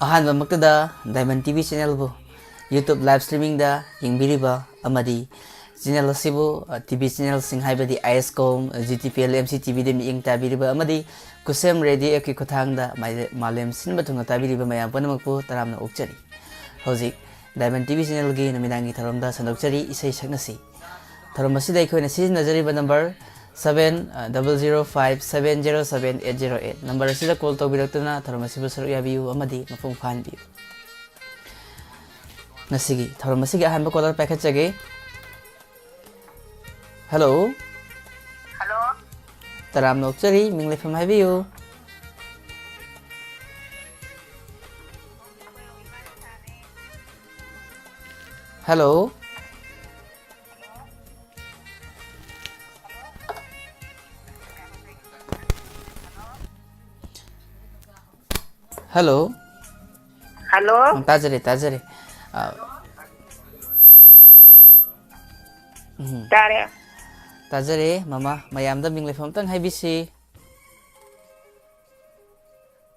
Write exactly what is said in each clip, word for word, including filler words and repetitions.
ꯑꯍꯥꯟꯕꯃꯛꯇꯗ Diamond T V channelꯕꯨ YouTube live streamingꯗ ꯌꯦꯡꯕꯤꯔꯤꯕ ꯑꯃꯗꯤ channel ꯑꯁꯤꯕꯨ, ꯑ, T V channelꯁꯤꯡ ꯍꯥꯏꯕꯗꯤ I S com, G T P L, M C T ꯚꯤꯗ ꯃꯤꯠꯌꯦꯡ ꯇꯥꯕꯤꯔꯤꯕ ꯑꯃꯗꯤ ꯈꯨꯁꯦꯝ ꯔꯦꯗꯤꯑꯣ ꯑꯦꯞꯀꯤ ꯈꯨꯠꯊꯥꯡꯗ ꯃꯥꯂꯦ-, ꯃꯥꯂꯦꯝ ꯁꯤꯟꯕ ꯊꯨꯡꯅ ꯇꯥꯕꯤꯔꯤꯕ ꯃꯌꯥꯝ ꯄꯨꯝꯅꯃꯛꯄꯨ ꯇꯔꯥꯝꯅ ꯑꯣꯛꯆꯔꯤ꯫ ꯍꯧꯖꯤꯛ Diamond T V channelꯒꯤ ꯅꯨꯃꯤꯗꯥꯡꯒꯤ ꯊꯧꯔꯝꯗ ꯁꯟꯗꯣꯛꯆꯔꯤ, ꯏꯁꯩ ꯁꯛꯅꯁꯤ꯫ ꯊꯧꯔꯝ ꯑꯁꯤꯗ ꯑꯩꯈꯣꯏꯅ ꯁꯤꯖꯤꯟꯅꯖꯔꯤꯕ number seven double zero five seven zero seven eight zero eight꯫ Number ꯑꯁꯤꯗ call ꯇꯧꯕꯤꯔꯛꯇꯨꯅ ꯊꯧꯔꯝ ꯑꯁꯤꯕꯨ ꯁꯔꯨꯛ ꯌꯥꯕꯤꯌꯨ ꯑꯃꯗꯤ ꯃꯄꯨꯡ ꯐꯥꯍꯟꯕꯤꯌꯨ꯫ ꯉꯁꯤꯒꯤ ꯊꯧꯔꯝ ꯑꯁꯤꯒꯤ ꯑꯍꯥꯟꯕ caller ꯄꯥꯏꯈꯠꯆꯒꯦ꯫ Hello꯫ Hello꯫ ꯇꯔꯥꯝꯅ ꯑꯣꯛꯆꯔꯤ, ꯃꯤꯡ ꯂꯩꯐꯝ ꯍꯥꯏꯕꯤꯌꯨ꯫ Hello꯫ Hello꯫ Hello꯫ ꯎꯝ, ꯇꯥꯖꯔꯦ, ꯇꯥꯖꯔꯦ꯫ ꯑ, ꯎꯝ꯫ ꯇꯥꯔꯦ꯫ ꯇꯥꯖꯔꯦ, ꯃꯃꯥ꯫ ꯃꯌꯥꯝꯗ ꯃꯤꯡ ꯂꯩꯐꯝ ꯑꯝꯇꯪ ꯍꯥꯏꯕꯤꯁꯤ꯫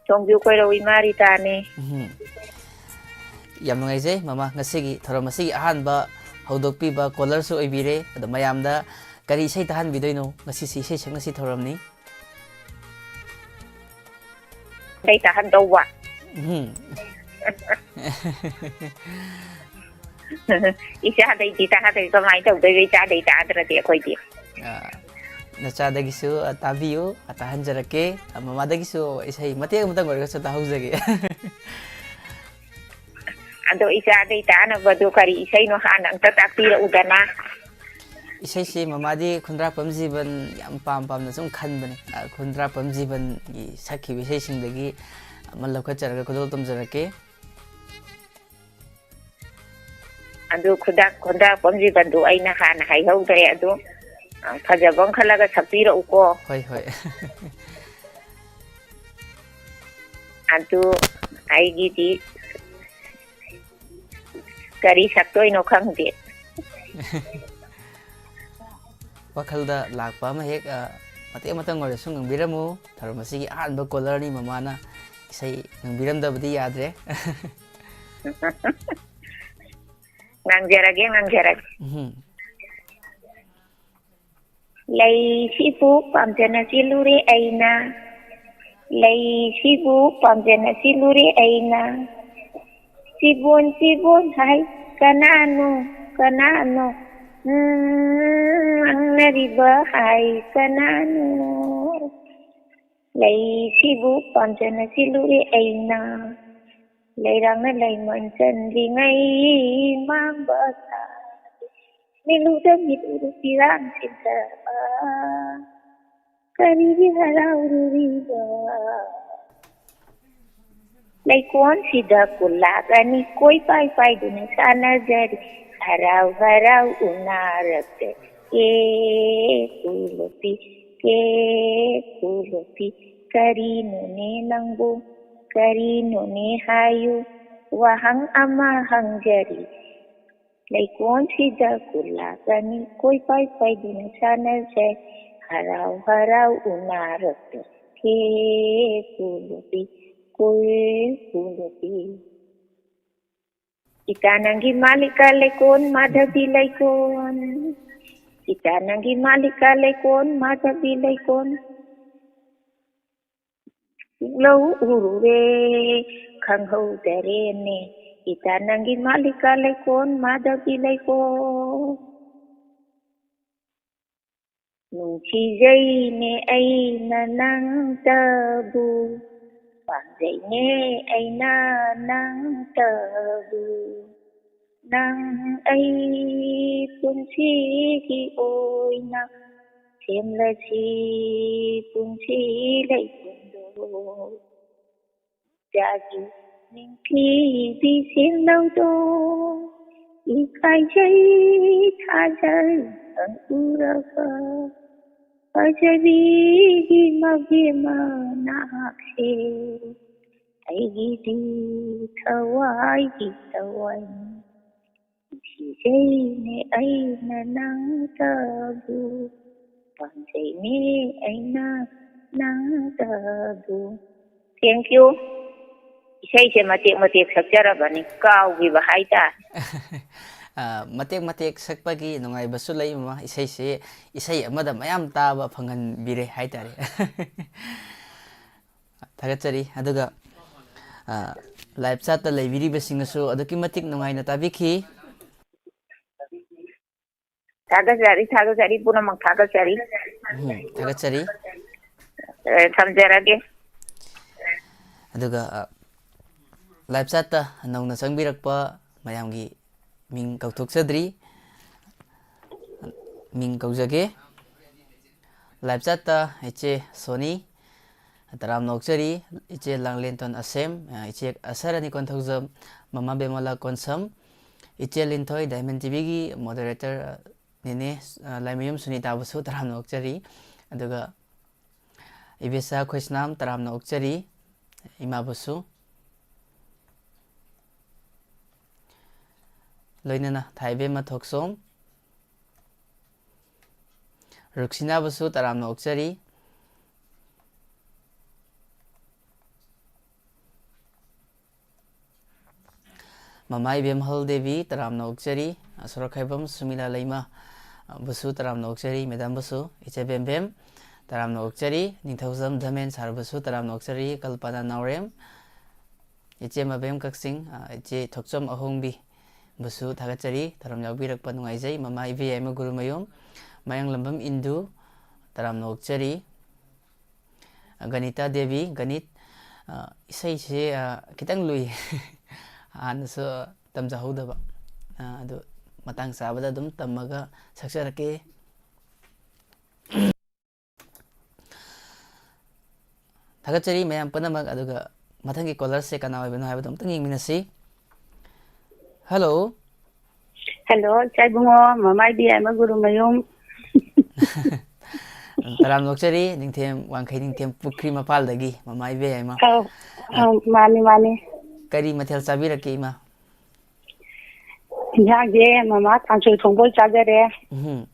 ꯆꯣꯡꯖꯨ ꯀꯣꯏꯔꯧ ꯏꯃꯥ ꯔꯤꯇꯥꯅꯤ꯫ ꯎꯝ꯫ ꯌꯥꯝ ꯅꯨꯡꯉꯥꯏꯖꯩ, ꯃꯃꯥ꯫ ꯉꯁꯤꯒꯤ ꯊꯧꯔꯝ ꯑꯁꯤꯒꯤ ꯑꯍꯥꯟꯕ ꯍꯧꯗꯣꯛꯄꯤꯕ callerꯁꯨ ꯑꯣꯏꯕꯤꯔꯦ꯫ ꯑꯗꯣ ꯃꯌꯥꯝꯗ ꯀꯔꯤ ꯏꯁꯩ ꯇꯥꯍꯟꯕꯤꯗꯣꯏꯅꯣ? ꯉꯁꯤꯁꯤ ꯏꯁꯩ ꯁꯛꯅꯁꯤ ꯊꯧꯔꯝꯅꯤ꯫ ꯏꯁꯩ ꯇꯥꯍꯟꯗꯧꯕ꯫ ꯎꯝ꯫ ꯏꯆꯥꯗꯩꯗꯤ ꯇꯥꯗꯣꯏ ꯀꯃꯥꯏꯅ ꯇꯧꯗꯣꯏꯕ? ꯏꯆꯥꯗꯩ ꯇꯥꯗ꯭ꯔꯗꯤ ꯑꯩꯈꯣꯏꯗꯤ꯫ ꯑ, ꯅꯆꯥꯗꯒꯤꯁꯨ, ꯑ, ꯇꯥꯕꯤꯌꯨ, ꯑ, ꯇꯥꯍꯟꯖꯔꯛꯀꯦ꯫ ꯑ, ꯃꯃꯥꯗꯒꯤꯁꯨ ꯏꯁꯩ ꯃꯇꯦꯛ ꯑꯃꯇꯪ ꯑꯣꯏꯔꯒꯁꯨ ꯇꯥꯍꯧꯖꯒꯦ꯫ ꯑꯗꯣ ꯏꯆꯥꯗꯩ ꯇꯥꯅꯕꯗꯣ ꯀꯔꯤ ꯏꯁꯩꯅꯣ ꯍꯥꯟꯅ ꯑꯝꯇ ꯇꯥꯛꯄꯤꯔꯛꯎꯗꯅ꯫ ꯏꯁꯩꯁꯤ ꯃꯃꯥꯗꯤ ꯈꯨꯟꯗ꯭ꯔꯥꯛꯄꯝ ꯖꯤꯕꯟ ꯌꯥꯝ ꯄꯥꯝ ꯄꯥꯝꯅ ꯁꯨꯝ ꯈꯟꯕꯅꯦ꯫ ꯑ, ꯈꯨꯟꯗ꯭ꯔꯥꯛꯄꯝ ꯖꯤꯕꯟꯒꯤ ꯁꯛꯈꯤꯕ ꯏꯁꯩꯁꯤꯡꯗꯒꯤ ꯑꯃ ꯂꯧꯈꯠꯆꯔꯒ ꯈꯨꯗꯣꯜ ꯇꯝꯖꯔꯛꯀꯦ꯫ ꯑꯗꯨ ꯈꯨꯗꯥꯛ-, ꯈꯨꯟꯗ꯭ꯔꯥꯛꯄꯝ ꯖꯤꯕꯟꯗꯨ ꯑꯩꯅ ꯍꯥꯟꯅ ꯍꯥꯏꯍꯧꯗ꯭ꯔꯦ꯫ ꯑꯗꯨ, ꯑ, ꯐꯖꯕ ꯑꯃ ꯈꯜꯂꯒ ꯁꯛꯄꯤꯔꯛꯎꯀꯣ꯫ ꯍꯣꯏ, ꯍꯣꯏ꯫ ꯑꯗꯨ ꯑꯩꯒꯤꯗꯤ ꯀꯔꯤ ꯁꯛꯇꯣꯏꯅꯣ ꯈꯪꯗꯦ꯫ ꯋꯥꯈꯜꯗ ꯂꯥꯛꯄ ꯑꯃ ꯍꯦꯛ, ꯑ, ꯃꯇꯦꯛ ꯑꯃꯇꯪ ꯑꯣꯏꯔꯁꯨ ꯉꯪꯕꯤꯔꯝꯃꯨ꯫ ꯊꯧꯔꯝ ꯑꯁꯤꯒꯤ ꯑꯍꯥꯟꯕ callerꯅꯤ ꯃꯃꯥꯅ꯫ ꯏꯁꯩ ꯉꯪꯕꯤꯔꯝꯗꯕꯗꯤ ꯌꯥꯗ꯭ꯔꯦ꯫ ꯉꯥꯡꯖꯔꯒꯦ, ꯉꯥꯡꯖꯔꯒꯦ꯫ ꯎꯝ꯫ ꯂꯩꯁꯤꯕꯨ ꯄꯥꯝꯖꯅ ꯆꯦꯜꯂꯨꯔꯦ ꯑꯩꯅ, ꯂꯩꯁꯤꯕꯨ ꯄꯥꯝꯖꯅ ꯆꯦꯜꯂꯨꯔꯦ ꯑꯩꯅ꯫ ꯆꯤꯕꯣꯟ ꯆꯤꯕꯣꯟ ꯍꯥꯏ ꯀꯅꯥꯅꯣ, ꯀꯅꯥꯅꯣ? ꯎꯝ, ꯉꯥꯡꯅꯔꯤꯕ ꯍꯥꯏ ꯀꯅꯥꯅꯣ? ꯂꯩꯁꯤꯕꯨ ꯄꯥꯝꯖꯅ ꯆꯦꯜꯂꯨꯔꯦ ꯑꯩꯅ, ꯂꯩꯔꯥꯡꯅ ꯂꯩꯃꯟ ꯆꯟꯗ꯭ꯔꯤꯉꯩ ꯃꯥꯡꯕ ꯁꯥꯔꯦ꯫ ꯃꯤꯠꯂꯨꯗ ꯃꯤꯠꯂꯨꯔꯨ ꯄꯤꯔꯥꯡ ꯁꯤꯟꯊꯕ, ꯀꯔꯤꯒꯤ ꯍꯔꯥꯎꯔꯨꯔꯤꯕ? ꯂꯩꯀꯣꯟꯁꯤꯗ ꯀꯨꯂꯥꯞ ꯑꯅꯤ ꯀꯣꯏ ꯄꯥꯏ ꯄꯥꯏꯗꯨꯅ ꯁꯥꯟꯅꯖꯔꯤ꯫ ꯍꯔꯥꯎ ꯍꯔꯥꯎ ꯎꯅꯔꯛꯇ ꯀꯦ ꯀꯨꯂꯨꯞꯄꯤ, ꯀꯦ ꯀꯨꯂꯨꯞꯄꯤ, ꯀꯔꯤꯅꯣꯅꯦ ꯅꯪꯕꯨ, ꯀꯔꯤꯅꯣꯅꯦ ꯍꯥꯏꯌꯨ, ꯋꯥꯍꯪ ꯑꯃ ꯍꯪꯖꯔꯤ꯫ ꯂꯩꯀꯣꯟꯁꯤꯗ ꯀꯨꯂꯥꯞ ꯑꯅꯤ ꯀꯣꯏ ꯄꯥꯏ ꯄꯥꯏꯗꯨꯅ ꯁꯥꯟꯅꯖꯩ꯫ ꯍꯔꯥꯎ ꯍꯔꯥꯎ ꯎꯅꯔꯛꯇ ꯀꯦ ꯀꯨꯂꯨꯞꯄꯤ, ꯀꯦ ꯀꯨꯂꯨꯞꯄꯤ꯫ ꯏꯇꯥ ꯅꯪꯒꯤ ꯃꯥꯂꯤꯀꯥ ꯂꯩꯀꯣꯟ, ꯃꯥꯙꯕꯤ ꯂꯩꯀꯣꯟ, ꯏꯇꯥ ꯅꯪꯒꯤ ꯃꯥꯂꯤꯀꯥ ꯂꯩꯀꯣꯟ, ꯃꯥꯙꯕꯤ ꯂꯩꯀꯣꯟ꯫ ꯂꯧ ꯎꯔꯨꯔꯦ ꯈꯪꯍꯧꯗꯔꯦꯅꯦ, ꯏꯇꯥ ꯅꯪꯒꯤ ꯃꯥꯂꯤꯀꯥ ꯂꯩꯀꯣꯟ, ꯃꯥꯙꯕꯤ ꯂꯩꯀꯣꯟ꯫ ꯅꯨꯡꯁꯤꯖꯩꯅꯦ ꯑꯩꯅ ꯅꯪꯇꯕꯨ, ꯄꯥꯝꯖꯩꯅꯦ ꯑꯩꯅ ꯅꯪꯇꯕꯨ꯫ ꯅꯪ ꯑꯩ ꯄꯨꯟꯁꯤꯒꯤ ꯑꯣꯏꯅ ꯁꯦꯝꯂꯁꯤ ꯄꯨꯟꯁꯤ ꯂꯩꯄꯨꯡꯗꯣ꯫ ꯏꯆꯥꯒꯤ ꯅꯤꯡꯊꯤꯕꯤ ꯁꯦꯡꯅꯧꯗꯣ, ꯏꯀꯥꯏꯖꯩ ꯊꯥꯖꯜ ꯎꯔꯒ꯫ ꯐꯖꯕꯤꯒꯤ ꯃꯕꯦꯝꯃ ꯅꯍꯥꯛꯁꯦ ꯑꯩꯒꯤꯗꯤ ꯊꯋꯥꯏꯒꯤ ꯊꯋꯥꯏꯅꯤ꯫ ꯅꯨꯡꯁꯤꯖꯩꯅꯦ ꯑꯩꯅ ꯅꯪꯇꯕꯨ, ꯄꯥꯝꯖꯩꯅꯦ ꯑꯩꯅ ꯅꯪꯇꯕꯨ꯫ Thank you. ꯏꯁꯩꯁꯦ ꯃꯇꯦꯛ ꯃꯇꯦꯛ ꯁꯛꯆꯔꯕꯅꯤ, ꯀꯥꯎꯈꯤꯕ ꯍꯥꯏꯇꯥꯔꯦ꯫ ꯑ, ꯃꯇꯦꯛ ꯃꯇꯦꯛ ꯁꯛꯄꯒꯤ ꯅꯨꯡꯉꯥꯏꯕꯁꯨ ꯂꯩ, ꯃꯃꯥ꯫ ꯏꯁꯩꯁꯦ ꯏꯁꯩ ꯑꯃꯗ ꯃꯌꯥꯝ ꯇꯥꯕ ꯐꯪꯍꯟꯕꯤꯔꯦ ꯍꯥꯏꯇꯥꯔꯦ꯫ ꯊꯥꯒꯠꯆꯔꯤ꯫ ꯑꯗꯨꯒ, ꯑ, live chatꯇ ꯂꯩꯕꯤꯔꯤꯕꯁꯤꯡꯅꯁꯨ ꯑꯗꯨꯛꯀꯤ ꯃꯇꯤꯛ ꯅꯨꯡꯉꯥꯏꯅ ꯇꯥꯕꯤꯈꯤ꯫ ꯊꯥꯒꯠꯆꯔꯤ, ꯊꯥꯒꯠꯆꯔꯤ, ꯄꯨꯝꯅꯃꯛ ꯊꯥꯒꯠꯆꯔꯤ꯫ ꯎꯝ, ꯊꯥꯒꯠꯆꯔꯤ꯫ ꯑꯦ, ꯊꯝꯖꯔꯒꯦ꯫ ꯑꯗꯨꯒ, ꯑ, live chatꯇ ꯅꯧꯅ ꯆꯪꯕꯤꯔꯛꯄ ꯃꯌꯥꯝꯒꯤ ꯃꯤꯡ ꯀꯧꯊꯣꯛꯆꯗ꯭ꯔꯤ꯫ ꯃꯤꯡ ꯀꯧꯖꯒꯦ꯫ Live chatꯇ ꯏꯆꯦ ꯁꯣꯅꯤ, ꯇꯔꯥꯝꯅ ꯑꯣꯛꯆꯔꯤ꯫ ꯏꯆꯦ ꯂꯥꯡꯂꯦꯟꯇꯣꯟ ꯑꯁꯦꯝ, ꯏꯆꯦ ꯑꯁꯔ ꯑꯅꯤ ꯀꯣꯟꯊꯧꯖꯝ, ꯃꯃꯥ ꯕꯦꯃꯣꯂꯥ ꯀꯣꯟꯁꯝ, ꯏꯆꯦ ꯂꯤꯟꯊꯣꯏ, Diamond TVꯒꯤ moderator, ꯅꯦꯅꯦ, ꯑ, ꯂꯥꯏꯃꯌꯨꯝ ꯁꯨꯅꯤꯇꯥꯕꯨꯁꯨ ꯇꯔꯥꯝꯅ ꯑꯣꯛꯆꯔꯤ꯫ ꯑꯗꯨꯒ ꯏꯕꯦꯆꯥ ꯈꯣꯏꯁꯅꯥꯝ, ꯇꯔꯥꯝꯅ ꯑꯣꯛꯆꯔꯤ, ꯏꯃꯥꯕꯨꯁꯨ꯫ ꯂꯣꯏꯅꯅ ꯊꯥꯏꯕꯦꯝꯃ ꯊꯣꯛꯆꯣꯝ, ꯔꯨꯛꯁꯤꯅꯥꯕꯨꯁꯨ ꯇꯔꯥꯝꯅ ꯑꯣꯛꯆꯔꯤ꯫ ꯃꯃꯥ ꯏꯕꯦꯝꯍꯜ ꯗꯦꯕꯤ, ꯇꯔꯥꯝꯅ ꯑꯣꯛꯆꯔꯤ꯫ ꯁꯣꯔꯣꯛꯈꯥꯏꯕꯝ ꯁꯨꯃꯤꯂꯥ ꯂꯩꯃ, ꯑ, ꯕꯨꯁꯨ ꯇꯔꯥꯝꯅ ꯑꯣꯛꯆꯔꯤ꯫ Madamꯕꯨꯁꯨ, ꯏꯆꯦ ꯕꯦꯝꯕꯦꯝ, ꯇꯔꯥꯝꯅ ꯑꯣꯛꯆꯔꯤ꯫ ꯅꯤꯡꯊꯧꯖꯝ ꯙꯃꯦꯟ sirꯕꯨꯁꯨ ꯇꯔꯥꯝꯅ ꯑꯣꯛꯆꯔꯤ꯫ ꯀꯜꯄꯅꯥ ꯅꯥꯎꯔꯦꯝ, ꯏꯆꯦ ꯃꯕꯦꯝ ꯀꯛꯆꯤꯡ, ꯑ, ꯏꯆꯦ ꯊꯣꯛꯆꯣꯝ ꯑꯍꯣꯡꯕꯤꯕꯨꯁꯨ ꯊꯥꯒꯠꯆꯔꯤ꯫ ꯊꯧꯔꯝ ꯌꯥꯎꯕꯤꯔꯛꯄ ꯅꯨꯡꯉꯥꯏꯖꯩ꯫ ꯃꯃꯥ ꯏꯕꯦꯌꯥꯏꯃ ꯒꯨꯔꯨꯃꯌꯨꯝ, ꯃꯌꯥꯡꯂꯝꯕꯝ ꯏꯟꯗꯨ, ꯇꯔꯥꯝꯅ ꯑꯣꯛꯆꯔꯤ꯫ ꯒꯅꯤꯇꯥ ꯗꯦꯕꯤ, ꯒꯅꯤꯠ, ꯑ, ꯏꯁꯩꯁꯦ, ꯑ, ꯈꯤꯇꯪ ꯂꯨꯏ꯫ ꯍꯥꯟꯅꯁꯨ ꯇꯝꯖꯍꯧꯗꯕ꯫ ꯑ, ꯑꯗꯨ ꯃꯇꯥꯡ ꯆꯥꯕꯗ ꯑꯗꯨꯝ ꯇꯝꯃꯒ ꯁꯛꯆꯔꯛꯀꯦ꯫ ꯊꯥꯒꯠꯆꯔꯤ ꯃꯌꯥꯝ ꯄꯨꯝꯅꯃꯛ꯫ ꯑꯗꯨꯒ ꯃꯊꯪꯒꯤ callerꯁꯦ ꯀꯅꯥ ꯑꯣꯏꯕꯅꯣ ꯍꯥꯏꯕꯗꯣ ꯑꯝꯇꯪ ꯌꯦꯡꯃꯤꯟꯅꯁꯤ꯫ Hello꯫ Hello, ꯏꯆꯥ ꯏꯕꯨꯡꯉꯣ, ꯃꯃꯥ ꯏꯕꯦꯌꯥꯏꯃ ꯒꯨꯔꯨꯃꯌꯨꯝ꯫ ꯇꯔꯥꯝꯅ ꯑꯣꯛꯆꯔꯤ, ꯅꯤꯡꯊꯦꯝ, ꯋꯥꯡꯈꯩ ꯅꯤꯡꯊꯦꯝ ꯄꯨꯈ꯭ꯔꯤ ꯃꯄꯥꯜꯗꯒꯤ ꯃꯃꯥ ꯏꯕꯦꯌꯥꯏꯃ꯫ ꯑꯧ, ꯑ, ꯑꯧ, ꯃꯥꯅꯤ, ꯃꯥꯅꯤ꯫ ꯀꯔꯤ ꯃꯊꯦꯜ ꯆꯥꯕꯤꯔꯛꯀꯦ, ꯏꯃꯥ? ꯏꯟꯖꯥꯡꯁꯦ ꯃꯃꯥ ꯀꯥꯡꯁꯣꯏ ꯊꯣꯡꯕ ꯑꯣꯏ ꯆꯥꯖꯔꯦ꯫ ꯎꯝ,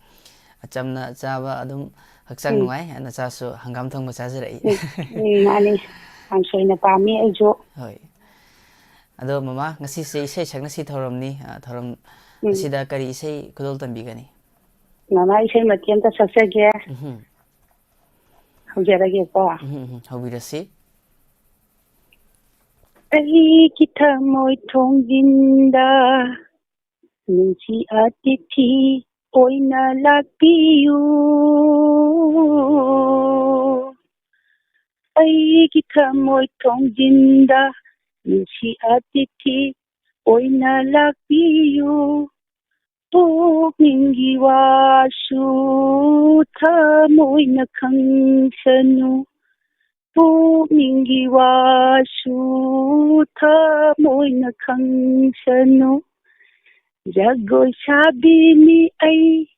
ꯑꯆꯝꯅ ꯆꯥꯕ ꯑꯗꯨꯝ ꯍꯛꯆꯥꯡ ꯎꯝ꯫ ꯅꯨꯡꯉꯥꯏ꯫ ꯅꯆꯥꯁꯨ ꯍꯪꯒꯥꯝ ꯊꯣꯡꯕ ꯆꯥꯖꯔꯛꯏ꯫ ꯎꯝ, ꯎꯝ, ꯃꯥꯅꯤ꯫ ꯌꯥꯝ ꯁꯦꯡꯅ ꯄꯥꯝꯃꯤ ꯑꯩꯁꯨ꯫ ꯍꯣꯏ꯫ ꯑꯗꯣ ꯃꯃꯥ, ꯉꯁꯤꯁꯦ ꯏꯁꯩ ꯁꯛꯅꯁꯤ ꯊꯧꯔꯝꯅꯤ꯫ ꯑ, ꯊꯧꯔꯝ ꯎꯝ꯫ ꯑꯁꯤꯗ ꯀꯔꯤ ꯏꯁꯩ ꯈꯨꯗꯣꯜ ꯇꯝꯕꯤꯒꯅꯤ? ꯃꯃꯥ, ꯏꯁꯩ ꯃꯇꯦꯛ ꯑꯝꯇ ꯁꯛꯆꯒꯦ꯫ ꯎꯝꯍꯨꯝ꯫ ꯍꯧꯖꯔꯒꯦꯀꯣ꯫ ꯎꯝꯍꯨꯝ, ꯎꯝꯍꯨꯝ꯫ ꯍꯧꯕꯤꯔꯁꯤ꯫ ꯑꯩꯒꯤ ꯊꯃꯣꯏ ꯊꯣꯡꯖꯤꯟꯗ ꯅꯨꯡꯁꯤ ꯑꯇꯤꯊꯤ ꯑꯣꯏꯅ ꯂꯥꯛꯄꯤꯌꯨ꯫ ꯑꯩꯒꯤ ꯊꯃꯣꯏ ꯊꯣꯡꯖꯤꯟꯗ ꯅꯨꯡꯁꯤ ꯑꯇꯤꯊꯤ ꯑꯣꯏꯅ ꯂꯥꯛꯄꯤꯌꯨ꯫ ꯄꯨꯛꯅꯤꯡꯒꯤ ꯋꯥꯁꯨ ꯊꯃꯣꯏꯅ ꯈꯪꯁꯅꯨ꯫ ꯄꯨꯛꯅꯤꯡꯒꯤ ꯋꯥꯁꯨ ꯊꯃꯣꯏꯅ ꯈꯪꯁꯅꯨ꯫ ꯖꯒꯣꯏ ꯁꯥꯕꯤꯅꯤ ꯑꯩ,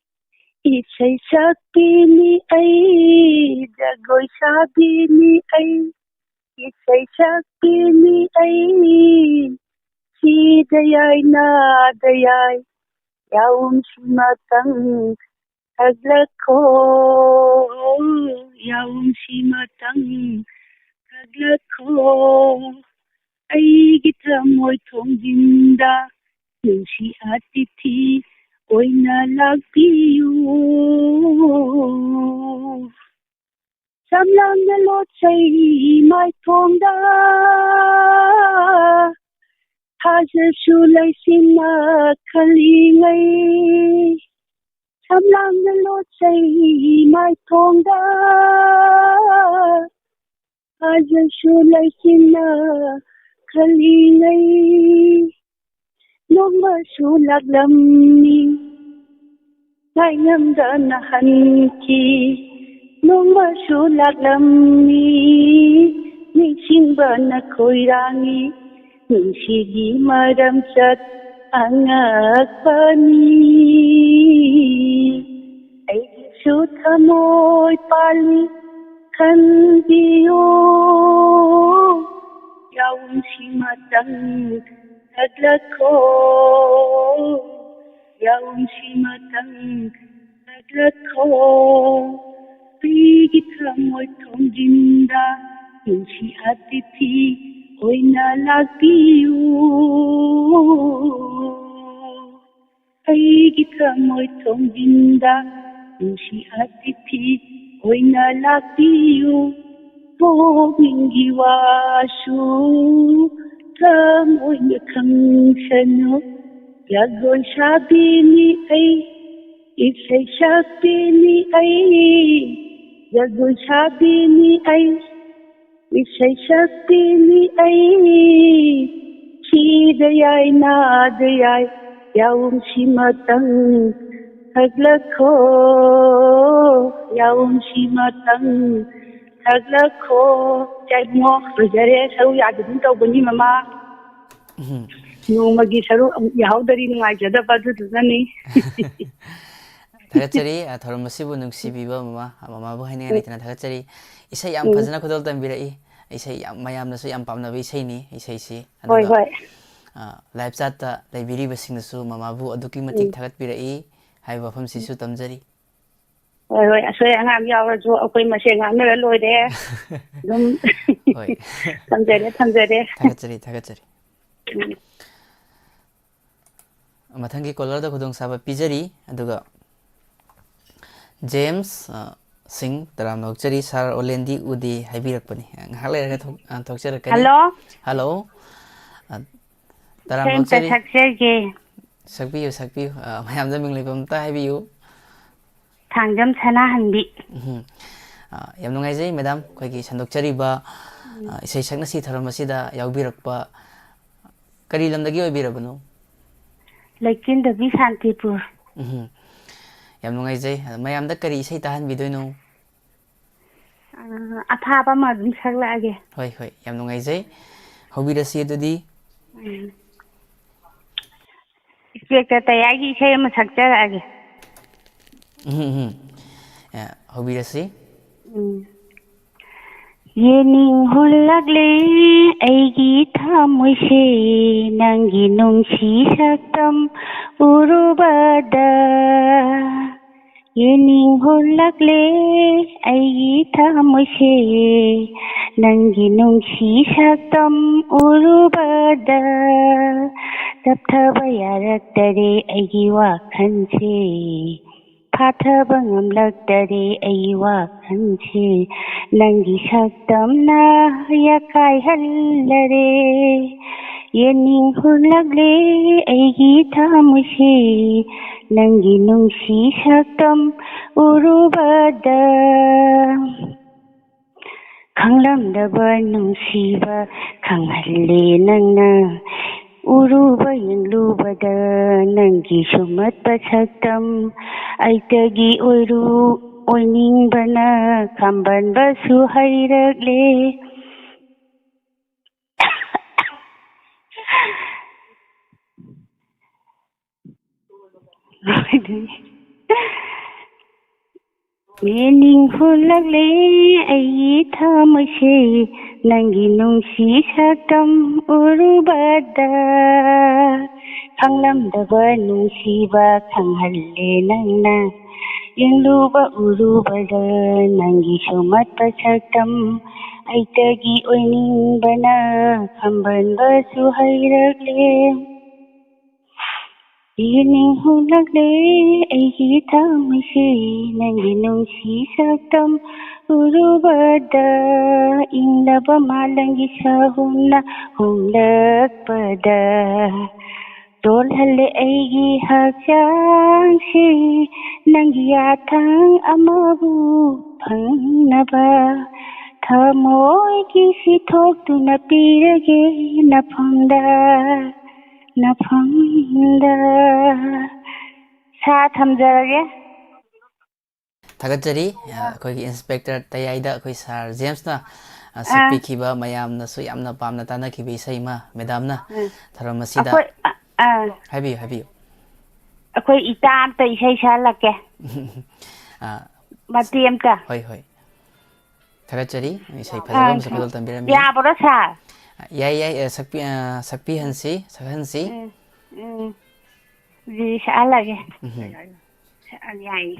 ꯏꯁꯩ ꯁꯛꯄꯤꯅꯤ ꯑꯩ, ꯖꯒꯣꯏ ꯁꯥꯕꯤꯅꯤ ꯑꯩ, ꯏꯁꯩ ꯁꯛꯄꯤꯅꯤ ꯑꯩ꯫ ꯁꯤꯗ ꯌꯥꯏ, ꯅꯥꯗ ꯌꯥꯏ, ꯌꯥꯎꯝꯁꯤ ꯃꯇꯪ ꯊꯛꯂꯛꯈꯣ, ꯌꯥꯎꯝꯁꯤ ꯃꯇꯪ ꯊꯛꯂꯛꯈꯣ꯫ ꯑꯩꯒꯤ ꯊꯃꯣꯏ ꯊꯣꯡꯖꯤꯟꯗ ꯅꯨꯡꯁꯤ ꯑꯇꯤꯊꯤ ꯑꯣꯏꯅ ꯂꯥꯛꯄꯤꯌꯨ꯫ ꯆꯝꯂꯥꯡꯅ ꯂꯣꯠꯆꯩ ꯃꯥꯏꯊꯣꯡꯗ, ꯊꯥꯖꯁꯨ ꯂꯩꯁꯤꯟꯅ ꯈꯜꯂꯤꯉꯩ꯫ ꯆꯝꯂꯥꯡꯅ ꯂꯣꯠꯆꯩ ꯃꯥꯏꯊꯣꯡꯗ, ꯊꯥꯖꯁꯨ ꯂꯩꯁꯤꯟꯅ ꯈꯜꯂꯤꯉꯩ꯫ ꯅꯣꯡꯃꯁꯨ ꯂꯥꯛꯂꯝꯃꯤ, ꯉꯥꯏꯉꯝꯗꯅ ꯍꯟꯈꯤ꯫ ꯅꯣꯡꯃꯁꯨ ꯂꯥꯛꯂꯝꯃꯤ, ꯅꯤꯡꯁꯤꯡꯕꯅ ꯈꯣꯏꯔꯥꯡꯉꯤ꯫ ꯅꯨꯡꯁꯤꯒꯤ ꯃꯔꯝꯆꯠ ꯑꯉꯛꯄꯅꯤ꯫ ꯑꯩꯒꯤꯁꯨ ꯊꯃꯣꯏ ꯄꯥꯜꯂꯤ, ꯈꯟꯕꯤꯌꯨ꯫ ꯌꯥꯎꯝꯁꯤ ꯃꯇꯪ ꯊꯛꯂꯛꯈꯣ, ꯌꯥꯎꯝꯁꯤ ꯃꯇꯪ ꯊꯛꯂꯛꯈꯣ꯫ ꯑꯩꯒꯤ ꯊꯃꯣꯏ ꯊꯣꯡꯖꯤꯟꯗ ꯅꯨꯡꯁꯤ ꯑꯇꯤꯊꯤ ꯑꯣꯏꯅ ꯂꯥꯛꯄꯤꯌꯨ꯫ ꯑꯩꯒꯤ ꯊꯃꯣꯏ ꯊꯣꯡꯖꯤꯟꯗ ꯅꯨꯡꯁꯤ ꯑꯇꯤꯊꯤ ꯑꯣꯏꯅ ꯂꯥꯛꯄꯤꯌꯨ꯫ ꯄꯨꯛꯅꯤꯡꯒꯤ ꯋꯥꯁꯨ ꯊꯃꯣꯏꯅ ꯈꯪꯁꯅꯨ꯫ ꯖꯒꯣꯏ ꯁꯥꯕꯤꯅꯤ ꯑꯩ, ꯏꯁꯩ ꯁꯛꯄꯤꯅꯤ ꯑꯩ, ꯖꯒꯣꯏ ꯁꯥꯕꯤꯅꯤ ꯑꯩ, ꯏꯁꯩ ꯁꯛꯄꯤꯅꯤ ꯑꯩ꯫ ꯁꯤꯗ ꯌꯥꯏ, ꯅꯥꯗ ꯌꯥꯏ, ꯌꯥꯎꯁꯤ ꯃꯇꯪ ꯊꯛꯂꯛꯈꯣ, ꯌꯥꯎꯁꯤ ꯃꯇꯪ ꯊꯛꯂꯛꯈꯣ꯫ ꯌꯥꯏꯕꯨꯡꯉꯣ, ꯂꯣꯏꯖꯔꯦ꯫ ꯁꯔꯨ ꯌꯥꯗꯒꯨꯝ ꯇꯧꯕꯅꯤ, ꯃꯃꯥ꯫ ꯎꯝ꯫ ꯅꯣꯡꯃꯒꯤ ꯁꯔꯨꯛ ꯑꯃꯨꯛ ꯌꯥꯍꯧꯗꯔꯤ, ꯅꯨꯡꯉꯥꯏꯖꯗꯕ ꯑꯗꯨꯗꯨꯅꯅꯤ꯫ ꯊꯥꯒꯠꯆꯔꯤ꯫ ꯑ, ꯊꯧꯔꯝ ꯑꯁꯤꯕꯨ ꯅꯨꯡꯁꯤꯕꯤꯕ ꯃꯃꯥ, ꯃꯃꯥꯕꯨ ꯍꯥꯏꯅꯤꯡꯉꯥꯏ ꯎꯝ꯫ ꯂꯩꯇꯅ ꯊꯥꯒꯠꯆꯔꯤ꯫ ꯏꯁꯩ ꯌꯥꯝ ꯎꯝ꯫ ꯐꯖꯅ ꯈꯨꯗꯣꯜ ꯇꯝꯕꯤꯔꯛꯏ꯫ ꯏꯁꯩ ꯌꯥꯝ, ꯃꯌꯥꯝꯅꯁꯨ ꯌꯥꯝ ꯄꯥꯝꯅꯕ ꯏꯁꯩꯅꯤ, ꯏꯁꯩꯁꯤ꯫ ꯍꯣꯏ, ꯑꯗꯨꯒ, ꯍꯣꯏ꯫ ꯑ, live chat ꯇ ꯂꯩꯕꯤꯔꯤꯕꯁꯤꯡꯅꯁꯨ ꯃꯃꯥꯕꯨ ꯑꯗꯨꯛꯀꯤ ꯃꯇꯤꯛ ꯎꯝ꯫ ꯊꯥꯒꯠꯄꯤꯔꯛꯏ ꯍꯥꯏꯕ ꯋꯥꯐꯝꯁꯤꯁꯨ ꯎꯝ꯫ ꯇꯝꯖꯔꯤ꯫ ꯍꯣꯏ, ꯍꯣꯏ, ꯑꯁꯣꯏ ꯑꯉꯥꯝ ꯌꯥꯎꯔꯁꯨ ꯑꯩꯈꯣꯏ ꯃꯁꯦꯟ ꯉꯥꯡꯅꯔ ꯂꯣꯏꯔꯦ꯫ ꯑꯗꯨꯝ ꯍꯣꯏ꯫ ꯊꯝꯖꯔꯦ, ꯊꯝꯖꯔꯦ꯫ ꯊꯥꯒꯠꯆꯔꯤ, ꯊꯥꯒꯠꯆꯔꯤ꯫ ꯎꯝ꯫ ꯃꯊꯪꯒꯤ caller ꯗ ꯈꯨꯗꯣꯡꯆꯥꯕ ꯄꯤꯖꯔꯤ꯫ ꯑꯗꯨꯒ ꯖꯦꯝꯁ, ꯑ, ꯁꯤꯡ, ꯇꯔꯥꯝꯅ ꯑꯣꯛꯆꯔꯤ꯫ ꯁꯥꯔ ꯑꯣꯂꯦꯟꯗꯤ ꯎꯗꯦ ꯍꯥꯏꯕꯤꯔꯛꯄꯅꯤ꯫ ꯉꯥꯏꯍꯥꯛ ꯂꯩꯔꯒ ꯊꯣꯛ-, ꯑ, ꯊꯣꯛꯆꯔꯛꯀꯅꯤ꯫ ꯍꯜꯂꯣ꯫ ꯍꯜꯂꯣ꯫ ꯑ, ꯇꯔꯥꯝꯅ ꯏꯁꯩ ꯑꯝꯇ ꯑꯣꯛꯆꯔꯤ꯫ ꯁꯛꯆꯒꯦ꯫ ꯁꯛꯄꯤꯌꯨ, ꯁꯛꯄꯤꯌꯨ꯫ ꯑ, ꯃꯌꯥꯝꯗ ꯃꯤꯡ ꯂꯩꯐꯝ ꯑꯝꯇ ꯍꯥꯏꯕꯤꯌꯨ꯫ ꯊꯥꯡꯖꯝ ꯁꯅꯥꯍꯟꯕꯤ꯫ ꯎꯝ꯫ ꯑ, ꯌꯥꯝ ꯅꯨꯡꯉꯥꯏꯖꯩ, ꯃꯦꯗꯥꯝ, ꯑꯩꯈꯣꯏꯒꯤ ꯁꯟꯗꯣꯛꯆꯔꯤꯕ, ꯎꯝ꯫ ꯑ, ꯏꯁꯩ ꯁꯛꯅꯁꯤ ꯊꯧꯔꯝ ꯑꯁꯤꯗ ꯌꯥꯎꯕꯤꯔꯛꯄ꯫ ꯀꯔꯤ ꯂꯝꯗꯒꯤ ꯑꯣꯏꯕꯤꯔꯕꯅꯣ? ꯂꯩꯀꯦꯟꯗꯕꯤ, ꯁꯥꯟꯇꯤꯄꯨꯔ꯫ ꯎꯝ꯫ ꯌꯥꯝ ꯅꯨꯡꯉꯥꯏꯖꯩ꯫ ꯑꯗ ꯃꯌꯥꯝꯗ ꯀꯔꯤ ꯏꯁꯩ ꯇꯥꯍꯟꯕꯤꯗꯣꯏꯅꯣ? ꯑ, ꯑꯊꯥꯕ ꯑꯃ ꯑꯗꯨꯝ ꯁꯛꯂꯛꯑꯒꯦ꯫ ꯍꯣꯏ, ꯍꯣꯏ, ꯌꯥꯝ ꯅꯨꯡꯉꯥꯏꯖꯩ꯫ ꯍꯧꯕꯤꯔꯁꯤ ꯑꯗꯨꯗꯤ꯫ ꯎꯝ꯫ ꯏꯆꯦ ꯀꯇꯩꯌꯥꯒꯤ ꯏꯁꯩ ꯑꯃ ꯁꯛꯆꯔꯛꯑꯒꯦ꯫ ꯎꯝ, ꯎꯝ꯫ ꯑꯦ, ꯍꯧꯕꯤꯔꯁꯤ꯫ ꯎꯝ꯫ ꯌꯦꯅꯤꯡ ꯍꯨꯜꯂꯛꯂꯦ ꯑꯩꯒꯤ ꯊꯃꯣꯏꯁꯦ, ꯅꯪꯒꯤ ꯅꯨꯡꯁꯤ ꯁꯛꯇꯝ ꯎꯔꯨꯕꯗ꯫ ꯌꯦꯅꯤꯡ ꯍꯨꯜꯂꯛꯂꯦ ꯑꯩꯒꯤ ꯊꯃꯣꯏꯁꯦ, ꯅꯪꯒꯤ ꯅꯨꯡꯁꯤ ꯁꯛꯇꯝ ꯎꯔꯨꯕꯗ ꯆꯞꯊꯕ ꯌꯥꯔꯛꯇꯔꯦ ꯑꯩꯒꯤ ꯋꯥꯈꯜꯁꯦ꯫ ꯐꯥꯊꯕ ꯉꯝꯂꯛꯇꯔꯦ ꯑꯩꯒꯤ ꯋꯥꯈꯜꯁꯦ꯫ ꯅꯪꯒꯤ ꯁꯛꯇꯝꯅ ꯌꯥꯀꯥꯏꯍꯜꯂꯔꯦ꯫ ꯌꯦꯡꯅꯤꯡ ꯍꯨꯜꯂꯛꯂꯦ ꯑꯩꯒꯤ ꯊꯃꯣꯏꯁꯦ꯫ ꯅꯪꯒꯤ ꯅꯨꯡꯁꯤ ꯁꯛꯇꯝ ꯎꯔꯨꯕꯗ꯫ ꯈꯪꯂꯝꯗꯕ ꯅꯨꯡꯁꯤꯕ ꯈꯪꯍꯜꯂꯦ ꯅꯪꯅ꯫ ꯎꯔꯨꯕ ꯌꯦꯡꯂꯨꯕꯗ ꯅꯪꯒꯤ ꯁꯨꯝꯍꯠꯄ ꯁꯛꯇꯝ꯫ ꯑꯩꯇꯒꯤ ꯑꯣꯏꯔꯨ ꯑꯣꯏꯅꯤꯡꯕꯅ ꯈꯝꯕꯟꯕꯁꯨ ꯍꯩꯔꯛꯂꯦ꯫ ꯌꯦꯡꯅꯤꯡ ꯍꯨꯜꯂꯛꯂꯦ ꯑꯩꯒꯤ ꯊꯃꯣꯏꯁꯦ꯫ ꯅꯪꯒꯤ ꯅꯨꯡꯁꯤ ꯁꯛꯇꯝ ꯎꯔꯨꯕꯗ ꯈꯪꯂꯝꯗꯕ ꯅꯨꯡꯁꯤꯕ ꯈꯪꯍꯜꯂꯦ ꯅꯪꯅ꯫ ꯌꯦꯡꯂꯨꯕ ꯎꯔꯨꯕꯗ ꯅꯪꯒꯤ ꯁꯨꯝꯍꯠꯄ ꯁꯛꯇꯝ꯫ ꯑꯩꯇꯒꯤ ꯑꯣꯏꯅꯤꯡꯕꯅ ꯈꯝꯕꯟꯕꯁꯨ ꯍꯩꯔꯛꯂꯦ꯫ ꯌꯦꯡꯅꯤꯡ ꯍꯨꯜꯂꯛꯂꯦ ꯑꯩꯒꯤ ꯊꯃꯣꯏꯁꯦ꯫ ꯅꯪꯒꯤ ꯅꯨꯡꯁꯤ ꯁꯛꯇꯝ ꯎꯔꯨꯕꯗ ꯏꯪꯂꯕ ꯃꯥꯂꯪꯒꯤ ꯁꯍꯨꯝꯅ ꯍꯨꯝꯂꯛꯄꯗ ꯇꯣꯜꯍꯜꯂꯦ ꯑꯩꯒꯤ ꯍꯛꯆꯥꯡꯁꯤ꯫ ꯅꯪꯒꯤ ꯌꯥꯊꯪ ꯑꯃꯕꯨ ꯐꯪꯅꯕ ꯊꯃꯣꯏꯒꯤ ꯁꯤꯊꯣꯛꯇꯨꯅ ꯄꯤꯔꯒꯦ ꯅꯐꯝꯗ꯫ ꯅꯐꯝꯗ꯫ ꯁꯥ ꯊꯝꯖꯔꯒꯦ꯫ ꯊꯥꯒꯠꯆꯔꯤ꯫ ꯑ, ꯑꯩꯈꯣꯏꯒꯤ ꯏꯟꯁꯄꯦꯛꯇꯔ ꯇꯌꯥꯏꯗ ꯑꯩꯈꯣꯏ ꯁꯥꯔ ꯖꯦꯝꯁꯅ, ꯑ, ꯁꯛꯄꯤꯈꯤꯕ, ꯃꯌꯥꯝꯅꯁꯨ ꯌꯥꯝꯅ ꯄꯥꯝꯅ ꯇꯥꯅꯈꯤꯕ ꯏꯁꯩ ꯑꯃ ꯃꯦꯗꯥꯝꯅ ꯎꯝ꯫ ꯊꯧꯔꯝ ꯑꯁꯤꯗ꯫ ꯑꯩꯈꯣꯏ, ꯑ, ꯑ, ꯍꯥꯏꯕꯤꯌꯨ, ꯍꯥꯏꯕꯤꯌꯨ꯫ ꯑꯩꯈꯣꯏ ꯏꯇꯥ ꯑꯝꯇ ꯏꯁꯩ ꯁꯛꯍꯜꯂꯛꯀꯦ꯫ ꯑ, ꯃꯇꯦꯛ ꯑꯝꯇ꯫ ꯍꯣꯏ, ꯍꯣꯏ꯫ ꯊꯥꯒꯠꯆꯔꯤ꯫ ꯏꯁꯩ ꯐꯖꯕ ꯑꯥ, ꯑꯃꯁꯨ ꯈꯨꯗꯣꯜ ꯇꯝꯕꯤꯔꯝꯃꯤ꯫ ꯌꯥꯕ꯭ꯔꯣ, ꯁꯥꯔ? ꯌꯥꯏ, ꯌꯥꯏ꯫ ꯑ, ꯁꯛꯄꯤ-, ꯑ, ꯁꯛꯄꯤꯍꯟꯁꯤ, ꯁꯛꯍꯟꯁꯤ꯫ ꯎꯝ, ꯎꯝ꯫ ꯖꯤ ꯁꯛꯍꯜꯂꯒꯦ꯫ ꯎꯝ꯫ ꯁꯛꯍꯟ ꯌꯥꯏꯌꯦ꯫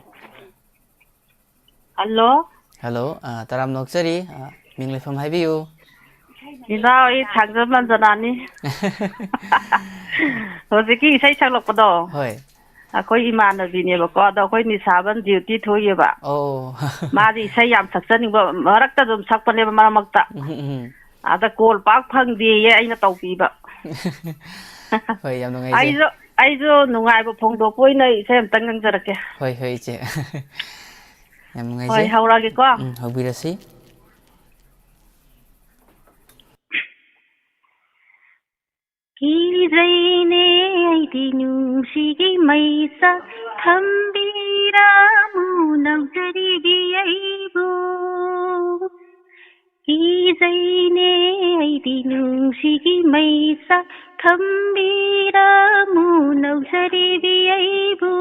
ꯍꯜꯂꯣ꯫ ꯍꯜꯂꯣ꯫ ꯑ, ꯇꯔꯥꯝꯅ ꯑꯣꯛꯆꯔꯤ꯫ ꯑ, ꯃꯤꯡ ꯂꯩꯐꯝ ꯍꯥꯏꯕꯤꯌꯨ꯫ ꯏꯅꯥꯎ, ꯑꯩ ꯊꯥꯡꯖꯝ ꯂꯟꯖꯅꯥꯅꯤ꯫ ꯍꯧꯖꯤꯛꯀꯤ ꯏꯁꯩ ꯁꯛꯂꯛꯄꯗꯣ ꯍꯣꯏ꯫ ꯑꯩꯈꯣꯏ ꯏꯃꯥꯟꯅꯕꯤꯅꯦꯕꯀꯣ, ꯑꯗꯣ ꯑꯩꯈꯣꯏ ꯅꯤꯁꯥꯕꯟ duty ꯊꯣꯛꯏꯑꯕ꯫ ꯑꯣ꯫ ꯃꯥꯗꯤ ꯏꯁꯩ ꯌꯥꯝ ꯁꯛꯆꯅꯤꯡꯕ, ꯃꯔꯛꯇ ꯑꯗꯨꯝ ꯁꯛꯄꯅꯦꯕ ꯃꯔꯛ ꯃꯔꯛꯇ꯫ ꯎꯝ, ꯎꯝ꯫ ꯑꯗ call ꯄꯥꯛ ꯐꯪꯗꯦꯌꯦ, ꯑꯩꯅ ꯇꯧꯕꯤꯕ꯫ ꯍꯣꯏ, ꯌꯥꯝ ꯅꯨꯡꯉꯥꯏꯖꯩ꯫ ꯑꯩꯁꯨ, ꯑꯩꯁꯨ ꯅꯨꯡꯉꯥꯏꯕ ꯐꯣꯡꯗꯣꯛꯄ ꯑꯣꯏꯅ ꯏꯁꯩ ꯑꯝꯇꯪ ꯉꯪꯖꯔꯛꯀꯦ꯫ ꯍꯣꯏ, ꯍꯣꯏ, ꯏꯆꯦ꯫ ꯌꯥꯝ ꯍꯣꯏ, ꯅꯨꯡꯉꯥꯏꯖꯩ꯫ ꯍꯧꯔꯛꯑꯒꯦꯀꯣ꯫ ꯎꯝ, ꯍꯧꯕꯤꯔꯁꯤ꯫ ꯀꯤꯖꯩꯅꯦ ꯑꯩꯗꯤ ꯅꯨꯡꯁꯤꯒꯤ ꯃꯩꯁꯥ, ꯊꯝꯕꯤꯔꯝꯃꯨ ꯅꯧꯖꯔꯤꯕꯤ ꯑꯩꯕꯨ꯫ ꯀꯤꯖꯩꯅꯦ ꯑꯩꯗꯤ ꯅꯨꯡꯁꯤꯒꯤ ꯃꯩꯁꯥ, ꯊꯝꯕꯤꯔꯝꯃꯨ ꯅꯧꯖꯔꯤꯕꯤ ꯑꯩꯕꯨ꯫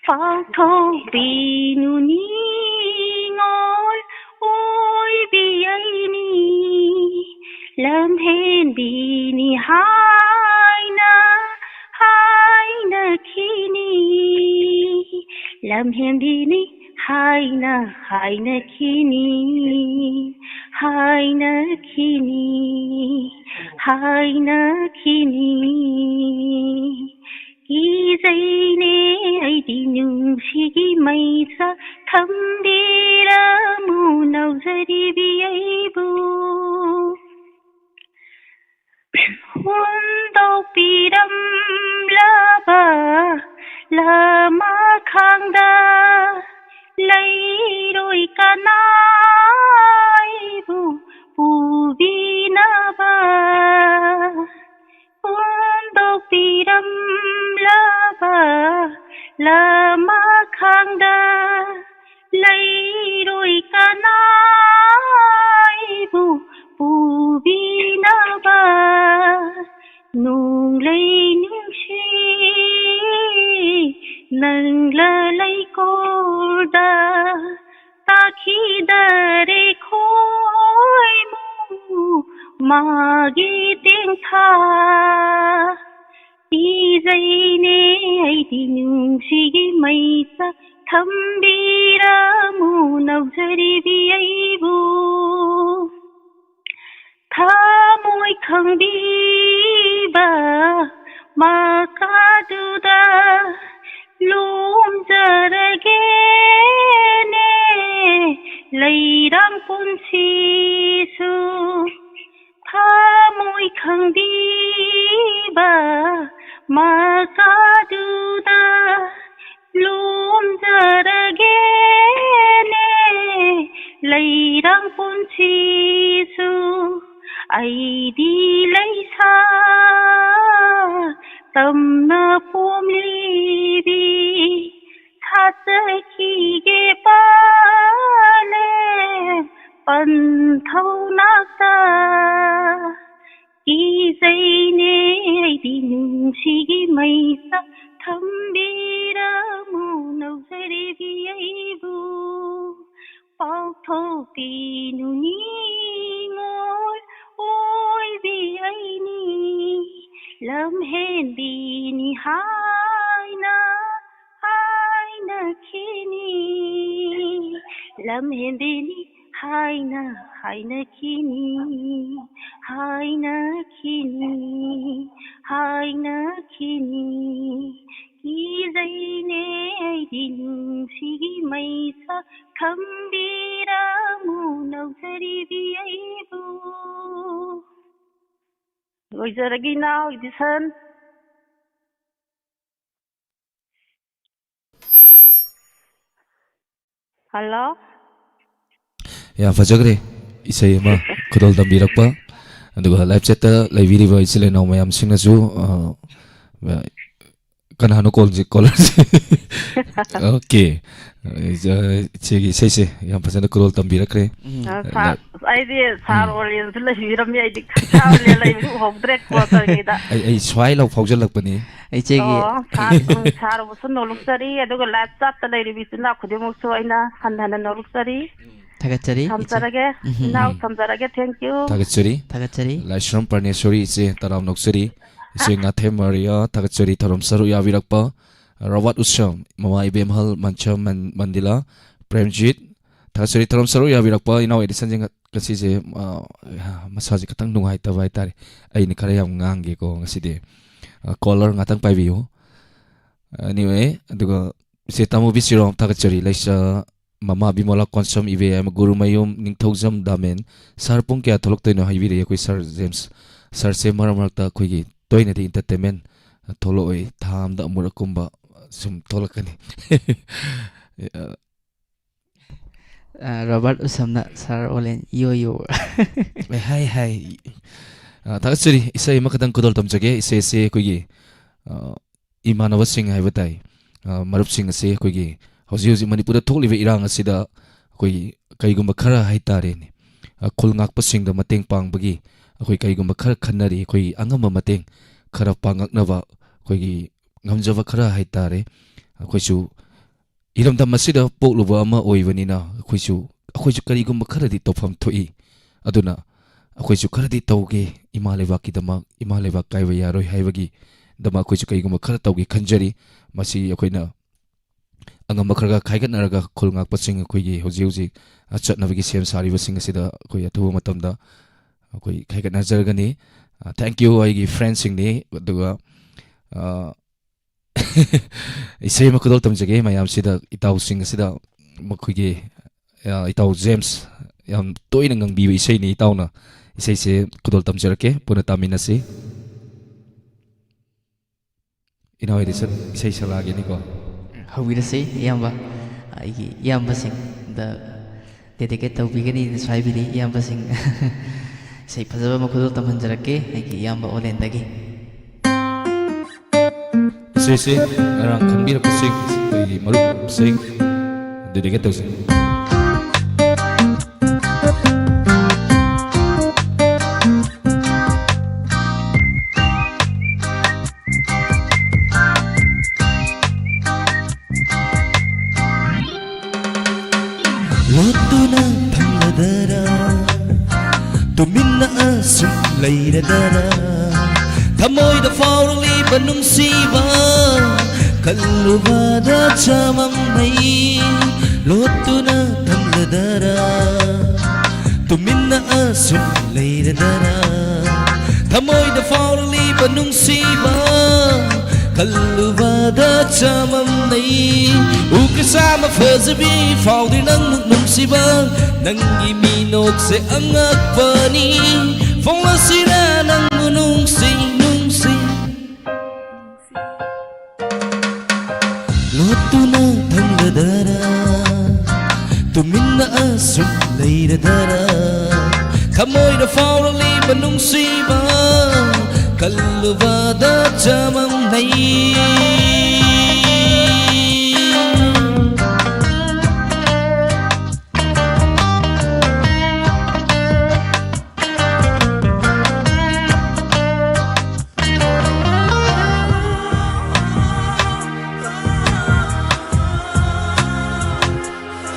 ꯄꯥꯎꯊꯣꯛꯄꯤꯅꯨ ꯅꯤꯡꯉꯣꯜ ꯑꯣꯏꯕꯤ ꯑꯩꯅꯤ, ꯂꯝꯍꯦꯟꯕꯤꯅꯤ ꯍꯥꯏꯅ ꯍꯥꯏꯅꯈꯤꯅꯤ, ꯂꯝꯍꯦꯟꯕꯤꯅꯤ ꯍꯥꯏꯅ ꯍꯥꯏꯅꯈꯤꯅꯤ, ꯍꯥꯏꯅꯈꯤꯅꯤ, ꯍꯥꯏꯅꯈꯤꯅꯤ꯫ ꯀꯤꯖꯩꯅꯦ ꯑꯩꯗꯤ ꯅꯨꯡꯁꯤꯒꯤ ꯃꯩꯁꯥ, ꯊꯝꯕꯤꯔꯝꯃꯨ ꯅꯧꯖꯔꯤꯕꯤ ꯑꯩꯕꯨ꯫ ꯍꯨꯟꯗꯣꯛꯄꯤꯔꯝꯂꯕ ꯂꯃꯈꯥꯡꯗ ꯂꯩꯔꯣꯏ ꯀꯅꯥ ꯑꯩꯕꯨ ꯄꯨꯕꯤꯅꯕ꯫ ꯍꯨꯟꯗꯣꯛꯄꯤꯔꯝꯂꯕ ꯂꯃꯈꯥꯡꯗ ꯂꯩꯔꯣꯏ ꯀꯅꯥ ꯑꯩꯕꯨ ꯄꯨꯕꯤꯅꯕ꯫ ꯅꯣꯡꯂꯩ ꯅꯨꯡꯁꯤ ꯅꯪꯂ ꯂꯩꯀꯣꯜꯗ ꯇꯥꯈꯤꯗꯔꯦ ꯈꯣꯏꯃꯨ ꯃꯥꯒꯤ ꯇꯦꯡꯊꯥ꯫ ꯀꯤꯖꯩꯅꯦ ꯑꯩꯗꯤ ꯅꯨꯡꯁꯤꯒꯤ ꯃꯩꯁꯥ, ꯊꯝꯕꯤꯔꯝꯃꯨ ꯅꯧꯖꯔꯤꯕꯤ ꯑꯩꯕꯨ꯫ ꯊꯃꯣꯏ ꯈꯪꯕꯤꯕ ꯃꯀꯥꯗꯨꯗ ꯂꯨꯝꯖꯔꯒꯦꯅꯦ ꯂꯩꯔꯥꯡ ꯄꯨꯟꯁꯤꯁꯨ꯫ ꯊꯃꯣꯏ ꯈꯪꯕꯤꯕ ꯃꯀꯥꯗꯨꯗ ꯂꯨꯝꯖꯔꯒꯦꯅꯦ ꯂꯩꯔꯥꯡ ꯄꯨꯟꯁꯤꯁꯨ꯫ ꯑꯩꯗꯤ ꯂꯩꯁꯥ ꯇꯝꯅ ꯄꯣꯝꯂꯤꯕꯤ ꯁꯥꯠꯆꯈꯤꯒꯦ ꯄꯥꯂꯦꯝ ꯄꯟꯊꯧꯅꯥꯛꯇ꯫ ꯀꯤꯖꯩꯅꯦ ꯑꯩꯗꯤ ꯅꯨꯡꯁꯤꯒꯤ ꯃꯩꯁꯥ, ꯊꯝꯕꯤꯔꯝꯃꯨ ꯅꯧꯖꯔꯤꯕꯤ ꯑꯩꯕꯨ꯫ ꯄꯥꯎꯊꯣꯛꯄꯤꯅꯨ ꯅꯤꯉꯣꯜ ꯑꯣꯏꯕꯤ ꯑꯩꯅꯤ, ꯂꯝꯍꯦꯟꯕꯤꯅꯤ ꯍꯥꯏꯅ ꯍꯥꯏꯅꯈꯤꯅꯤ꯫ ꯂꯝꯍꯦꯟꯕꯤꯅꯤ ꯍꯥꯏꯅ ꯍꯥꯏꯅꯈꯤꯅꯤ, ꯍꯥꯏꯅꯈꯤꯅꯤ, ꯍꯥꯏꯅꯈꯤꯅꯤ꯫ ꯀꯤꯖꯩꯅꯦ ꯑꯩꯗꯤ ꯅꯨꯡꯁꯤꯒꯤ ꯃꯩꯁꯥ, ꯊꯝꯕꯤꯔꯝꯃꯨ ꯅꯧꯖꯔꯤꯕꯤ ꯑꯩꯕꯨ꯫ ꯂꯣꯏꯖꯔꯒꯦ ꯏꯅꯥꯎ ꯏꯗꯤꯁꯟ꯫ ꯍꯜꯂꯣ꯫ ꯌꯥꯝ ꯐꯖꯈ꯭ꯔꯦ, ꯏꯁꯩ ꯑꯃ ꯈꯨꯗꯣꯜ ꯇꯝꯕꯤꯔꯛꯄ꯫ ꯑꯗꯨꯒ live chat ꯇ ꯂꯩꯕꯤꯔꯤꯕ ꯏꯆꯤꯜ ꯏꯅꯥꯎ ꯃꯌꯥꯝꯁꯤꯡꯅꯁꯨ, ꯑ, ꯀꯅꯥꯅꯣ call ꯁꯦ, caller ꯁꯦ? OK꯫ ꯏꯆꯦꯒꯤ ꯏꯁꯩꯁꯦ ꯌꯥꯝ ꯐꯖꯅ ꯈꯨꯗꯣꯜ ꯇꯝꯕꯤꯔꯛꯈ꯭ꯔꯦ꯫ ꯎꯝ꯫ ꯑ, ꯁꯥ-, ꯑꯩꯗꯤ ꯁꯥꯔ ꯎꯝ꯫ ꯑꯣꯂꯦꯟꯁꯨ ꯂꯩꯕꯤꯔꯝꯃꯤ, ꯑꯩꯗꯤ ꯁꯥꯔ ꯑꯣꯂꯦꯟ ꯂꯩꯕꯗꯤ ꯎꯍꯧꯗ꯭ꯔꯦ call ꯇꯧꯔꯤꯉꯩꯗ꯫ ꯑꯩ, ꯑꯩ ꯁ꯭ꯋꯥꯏ ꯂꯥꯎ ꯐꯥꯎꯖꯜꯂꯛꯄꯅꯤ꯫ ꯏꯆꯦꯒꯤ ꯑꯣ, ꯁꯥꯔ, ꯎꯝ, ꯁꯥꯔꯕꯨꯁꯨ ꯅꯣꯂꯨꯛꯆꯔꯤ, ꯑꯗꯨꯒ live chat ꯇ ꯂꯩꯔꯤꯕ ꯏꯆꯤꯟ ꯏꯅꯥꯎ ꯈꯨꯗꯤꯡꯃꯛꯁꯨ ꯑꯩꯅ ꯍꯟꯅ ꯍꯟꯅ ꯅꯣꯂꯨꯛꯆꯔꯤ꯫ ꯊꯥꯒꯠꯆꯔꯤ, ꯏꯆꯦ꯫ ꯊꯝꯖꯔꯒꯦ꯫ ꯎꯝ꯫ ꯏꯅꯥꯎ, ꯎꯝ꯫ ꯊꯝꯖꯔꯒꯦ, thank you꯫ ꯊꯥꯒꯠꯆꯔꯤ꯫ ꯊꯥꯒꯠꯆꯔꯤ꯫ ꯂꯥꯏꯁ꯭ꯔꯝ ꯄ꯭ꯔꯅꯦꯁꯣꯔꯤ ꯏꯆꯦ, ꯇꯔꯥꯝꯅ ꯑꯣꯛꯆꯔꯤ꯫ ꯏꯆꯦ ꯉꯥꯊꯦꯝ ꯃꯥꯔꯤꯌꯥ, ꯊꯥꯒꯠꯆꯔꯤ ꯊꯧꯔꯝ ꯁꯔꯨꯛ ꯌꯥꯕꯤꯔꯛꯄ꯫ ꯔꯣꯕꯥꯔꯠ ꯎꯁꯝ, ꯃꯃꯥ ꯏꯕꯦꯝꯍꯜ ꯃꯟꯁꯝ ꯃꯟ-, ꯃꯟꯗꯤꯂꯥ, ꯄ꯭ꯔꯦꯝꯖꯤꯠ, ꯊꯥꯒꯠꯆꯔꯤ ꯊꯧꯔꯝ ꯁꯔꯨꯛ ꯌꯥꯕꯤꯔꯛꯄ꯫ ꯏꯅꯥꯎ ꯑꯦꯗꯤꯁꯟꯁꯦ ꯉ-, ꯉꯁꯤꯁꯦ, ꯑ, ꯃꯁꯥꯁꯦ ꯈꯤꯇꯪ ꯅꯨꯡꯉꯥꯏꯇꯕ ꯍꯥꯏꯇꯥꯔꯦ꯫ ꯑꯩꯅ ꯈꯔ ꯌꯥꯝ ꯉꯥꯡꯒꯦꯀꯣ ꯉꯁꯤꯗꯤ꯫ ꯑ, caller ꯉꯥꯛꯇꯪ ꯄꯥꯏꯕꯤꯌꯨ꯫ Anyway, ꯑꯗꯨꯒ ꯏꯆꯦ ꯇꯥꯃꯨꯕꯤ ꯁꯤꯔꯣꯝ ꯊꯥꯒꯠꯆꯔꯤ꯫ ꯂꯩꯁꯥ ꯃꯃꯥ ꯕꯤꯃꯣꯂꯥ ꯀꯣꯟꯁꯝ ꯏꯕꯦꯝ, ꯒꯨꯔꯨꯃꯌꯨꯝ ꯅꯤꯡꯊꯧꯖꯝ ꯗꯥꯃꯦꯟ꯫ ꯁꯥꯔ ꯄꯨꯡ ꯀꯌꯥ ꯊꯣꯛꯂꯛꯇꯣꯏꯅꯣ ꯍꯥꯏꯕꯤꯔꯛꯑꯦ ꯑꯩꯈꯣꯏ ꯁꯥꯔ ꯖꯦꯝꯁ꯫ ꯁꯥꯔꯁꯦ ꯃꯔꯛ ꯃꯔꯛꯇ ꯑꯩꯈꯣꯏꯒꯤ ꯇꯣꯏꯅꯗꯤ entertainment ꯊꯣꯛꯂꯛꯑꯣꯏ, ꯊꯥ ꯑꯃꯗ ꯑꯃꯨꯔꯛꯀꯨꯝꯕ ꯁꯨꯝ ꯊꯣꯛꯂꯛꯀꯅꯤ꯫ ꯑ, ꯔꯣꯕꯥꯔꯠ ꯎꯁꯝꯅ ꯁꯥꯔ ꯑꯣꯂꯦꯟ ꯏꯌꯣ ꯏꯌꯣ꯫ ꯑꯦ, ꯍꯥꯏ, ꯍꯥꯏ꯫ ꯑ, ꯊꯥꯒꯠꯆꯔꯤ꯫ ꯏꯁꯩ ꯑꯃꯈꯛꯇꯪ ꯈꯨꯗꯣꯜ ꯇꯝꯖꯒꯦ꯫ ꯏꯁꯩ ꯑꯁꯤ ꯑꯩꯈꯣꯏꯒꯤ, ꯑ, ꯏꯃꯥꯟꯅꯕꯁꯤꯡ ꯍꯥꯏꯕ ꯇꯥꯏ, ꯑ, ꯃꯔꯨꯞꯁꯤꯡ ꯑꯁꯤ ꯑꯩꯈꯣꯏꯒꯤ ꯍꯧꯖꯤꯛ ꯍꯧꯖꯤꯛ ꯃꯅꯤꯄꯨꯔꯗ ꯊꯣꯛꯂꯤꯕ ꯏꯔꯥꯡ ꯑꯁꯤꯗ ꯑꯩꯈꯣꯏꯒꯤ ꯀꯔꯤꯒꯨꯝꯕ ꯈꯔ ꯍꯥꯏꯇꯥꯔꯦꯅꯦ, ꯑ, ꯈꯨꯜ ꯉꯥꯛꯄꯁꯤꯡꯗ ꯃꯇꯦꯡ ꯄꯥꯡꯕꯒꯤ ꯑꯩꯈꯣꯏ ꯀꯔꯤꯒꯨꯝꯕ ꯈꯔ ꯈꯟꯅꯔꯤ, ꯑꯩꯈꯣꯏ ꯑꯉꯝꯕ ꯃꯇꯦꯡ ꯈꯔ ꯄꯥꯡꯉꯛꯅꯕ ꯑꯩꯈꯣꯏꯒꯤ ꯉꯝꯖꯕ ꯈꯔ ꯍꯥꯏꯇꯥꯔꯦ꯫ ꯑꯩꯈꯣꯏꯁꯨ ꯏꯔꯝꯗꯝ ꯑꯁꯤꯗ ꯄꯣꯛꯂꯨꯕ ꯑꯃ ꯑꯣꯏꯕꯅꯤꯅ ꯑꯩꯈꯣꯏꯁꯨ, ꯑꯩꯈꯣꯏꯁꯨ ꯀꯔꯤꯒꯨꯝꯕ ꯈꯔꯗꯤ ꯇꯧꯐꯝ ꯊꯣꯛꯏ꯫ ꯑꯗꯨꯅ ꯑꯩꯈꯣꯏꯁꯨ ꯈꯔꯗꯤ ꯇꯧꯒꯦ, ꯏꯃꯥ ꯂꯩꯕꯥꯛꯀꯤꯗꯃꯛ, ꯏꯃꯥ ꯂꯩꯕꯥꯛ ꯀꯥꯏꯕ ꯌꯥꯔꯣꯏ ꯍꯥꯏꯕꯒꯤꯗꯃꯛ ꯑꯩꯈꯣꯏꯁꯨ ꯀꯔꯤꯒꯨꯝꯕ ꯈꯔ ꯇꯧꯒꯦ ꯈꯟꯖꯔꯤ꯫ ꯃꯁꯤ ꯑꯩꯈꯣꯏꯅ ꯑꯉꯝꯕ ꯈꯔꯒ ꯈꯥꯏꯒꯠꯅꯔꯒ ꯈꯨꯜ ꯉꯥꯛꯄꯁꯤꯡ ꯑꯩꯈꯣꯏꯒꯤ ꯍꯧꯖꯤꯛ ꯍꯧꯖꯤꯛ, ꯑ, ꯆꯠꯅꯕꯒꯤ ꯁꯦꯝ ꯁꯥꯔꯤꯕꯁꯤꯡ ꯑꯁꯤꯗ ꯑꯩꯈꯣꯏ ꯑꯊꯨꯕ ꯃꯇꯝꯗ ꯑꯩꯈꯣꯏ ꯈꯥꯏꯒꯠꯅꯖꯔꯒꯅꯤ꯫ ꯑ, thank you ꯑꯩꯒꯤ friendꯁꯤꯡꯅꯤ꯫ ꯑꯗꯨꯒ, ꯑ, ꯏꯁꯩ ꯑꯃ ꯈꯨꯗꯣꯜ ꯇꯝꯖꯒꯦ ꯃꯌꯥꯝꯁꯤꯗ, ꯏꯇꯥꯎꯁꯤꯡ ꯑꯁꯤꯗ, ꯃꯈꯣꯏꯒꯤ, ꯑ, ꯏꯇꯥꯎ ꯖꯦꯝꯁ, ꯌꯥꯝ ꯇꯣꯏꯅ ꯉꯪꯕꯤꯕ ꯏꯁꯩꯅꯤ ꯏꯇꯥꯎꯅ꯫ ꯏꯁꯩꯁꯦ ꯈꯨꯗꯣꯜ ꯇꯝꯖꯔꯛꯀꯦ, ꯄꯨꯟꯅ ꯇꯥꯃꯤꯟꯅꯁꯤ꯫ ꯏꯅꯥꯎ ꯑꯦꯗꯤꯁꯟ ꯏꯁꯩ ꯁꯛꯂꯛꯑꯒꯦꯅꯦꯀꯣ꯫ ꯍꯧꯕꯤꯔꯁꯤ ꯏꯌꯥꯝꯕ, ꯑꯩꯒꯤ ꯏꯌꯥꯝꯕꯁꯤꯡꯗ dedicate ꯇꯧꯕꯤꯒꯅꯤꯅꯁꯨ ꯍꯥꯏꯕꯤꯔꯤ ꯏꯌꯥꯝꯕꯁꯤꯡ꯫ ꯏꯁꯩ ꯐꯖꯕ ꯑꯃ ꯈꯨꯗꯣꯜ ꯇꯝꯍꯟꯖꯔꯛꯀꯦ ꯑꯩꯒꯤ ꯏꯌꯥꯝꯕ ꯑꯣꯂꯦꯟꯗꯒꯤ꯫ ꯏꯁꯩꯁꯦ ꯉꯔꯥꯡ ꯈꯟꯕꯤꯔꯛꯄꯁꯤꯡ, ꯑꯩꯈꯣꯏꯒꯤ ꯃꯔꯨꯞꯁꯤꯡ dedicate ꯇꯧꯖꯩ꯫ ꯂꯣꯠꯇꯨꯅ ꯊꯝꯂꯗꯔ, ꯇꯨꯃꯤꯟꯅ ꯑꯁꯨꯝ ꯂꯩꯔꯗꯔ, ꯊꯃꯣꯏꯗ ꯐꯥꯎꯔꯛꯂꯤꯕ ꯅꯨꯡꯁꯤꯕ ꯈꯜꯂꯨꯕꯗ ꯆꯃꯝꯅꯩ꯫ ꯂꯣꯠꯇꯨꯅ ꯊꯝꯂꯗꯔ, ꯇꯨꯃꯤꯟꯅ ꯑꯁꯨꯝ ꯂꯩꯔꯗꯔ? ꯊꯃꯣꯏꯗ ꯐꯥꯎꯔꯛꯂꯤꯕ ꯅꯨꯡꯁꯤꯕ ꯈꯜꯂꯨꯕꯗ ꯆꯃꯝꯅꯩ꯫ ꯎ ꯀꯩꯁꯥ ꯑꯃ ꯐꯖꯕꯤ ꯐꯥꯎꯗ꯭ꯔꯤ ꯅꯪꯃꯨꯛ ꯅꯨꯡꯁꯤꯕ, ꯅꯪꯒꯤ ꯃꯤꯅꯣꯛꯁꯦ ꯑꯉꯛꯄꯅꯤ꯫ ꯐꯣꯡꯂꯁꯤꯔ ꯅꯪꯕꯨ ꯅꯨꯡꯁꯤ ꯅꯨꯡꯁꯤ꯫ ꯂꯣꯠꯇꯨꯅ ꯊꯝꯂꯗꯔ, ꯇꯨꯃꯤꯟꯅ ꯑꯁꯨꯝ ꯂꯩꯔꯗꯔ? ꯊꯃꯣꯏꯗ ꯐꯥꯎꯔꯛꯂꯤꯕ ꯅꯨꯡꯁꯤꯕ ꯈꯜꯂꯨꯕꯗ ꯆꯃꯝꯅꯩ꯫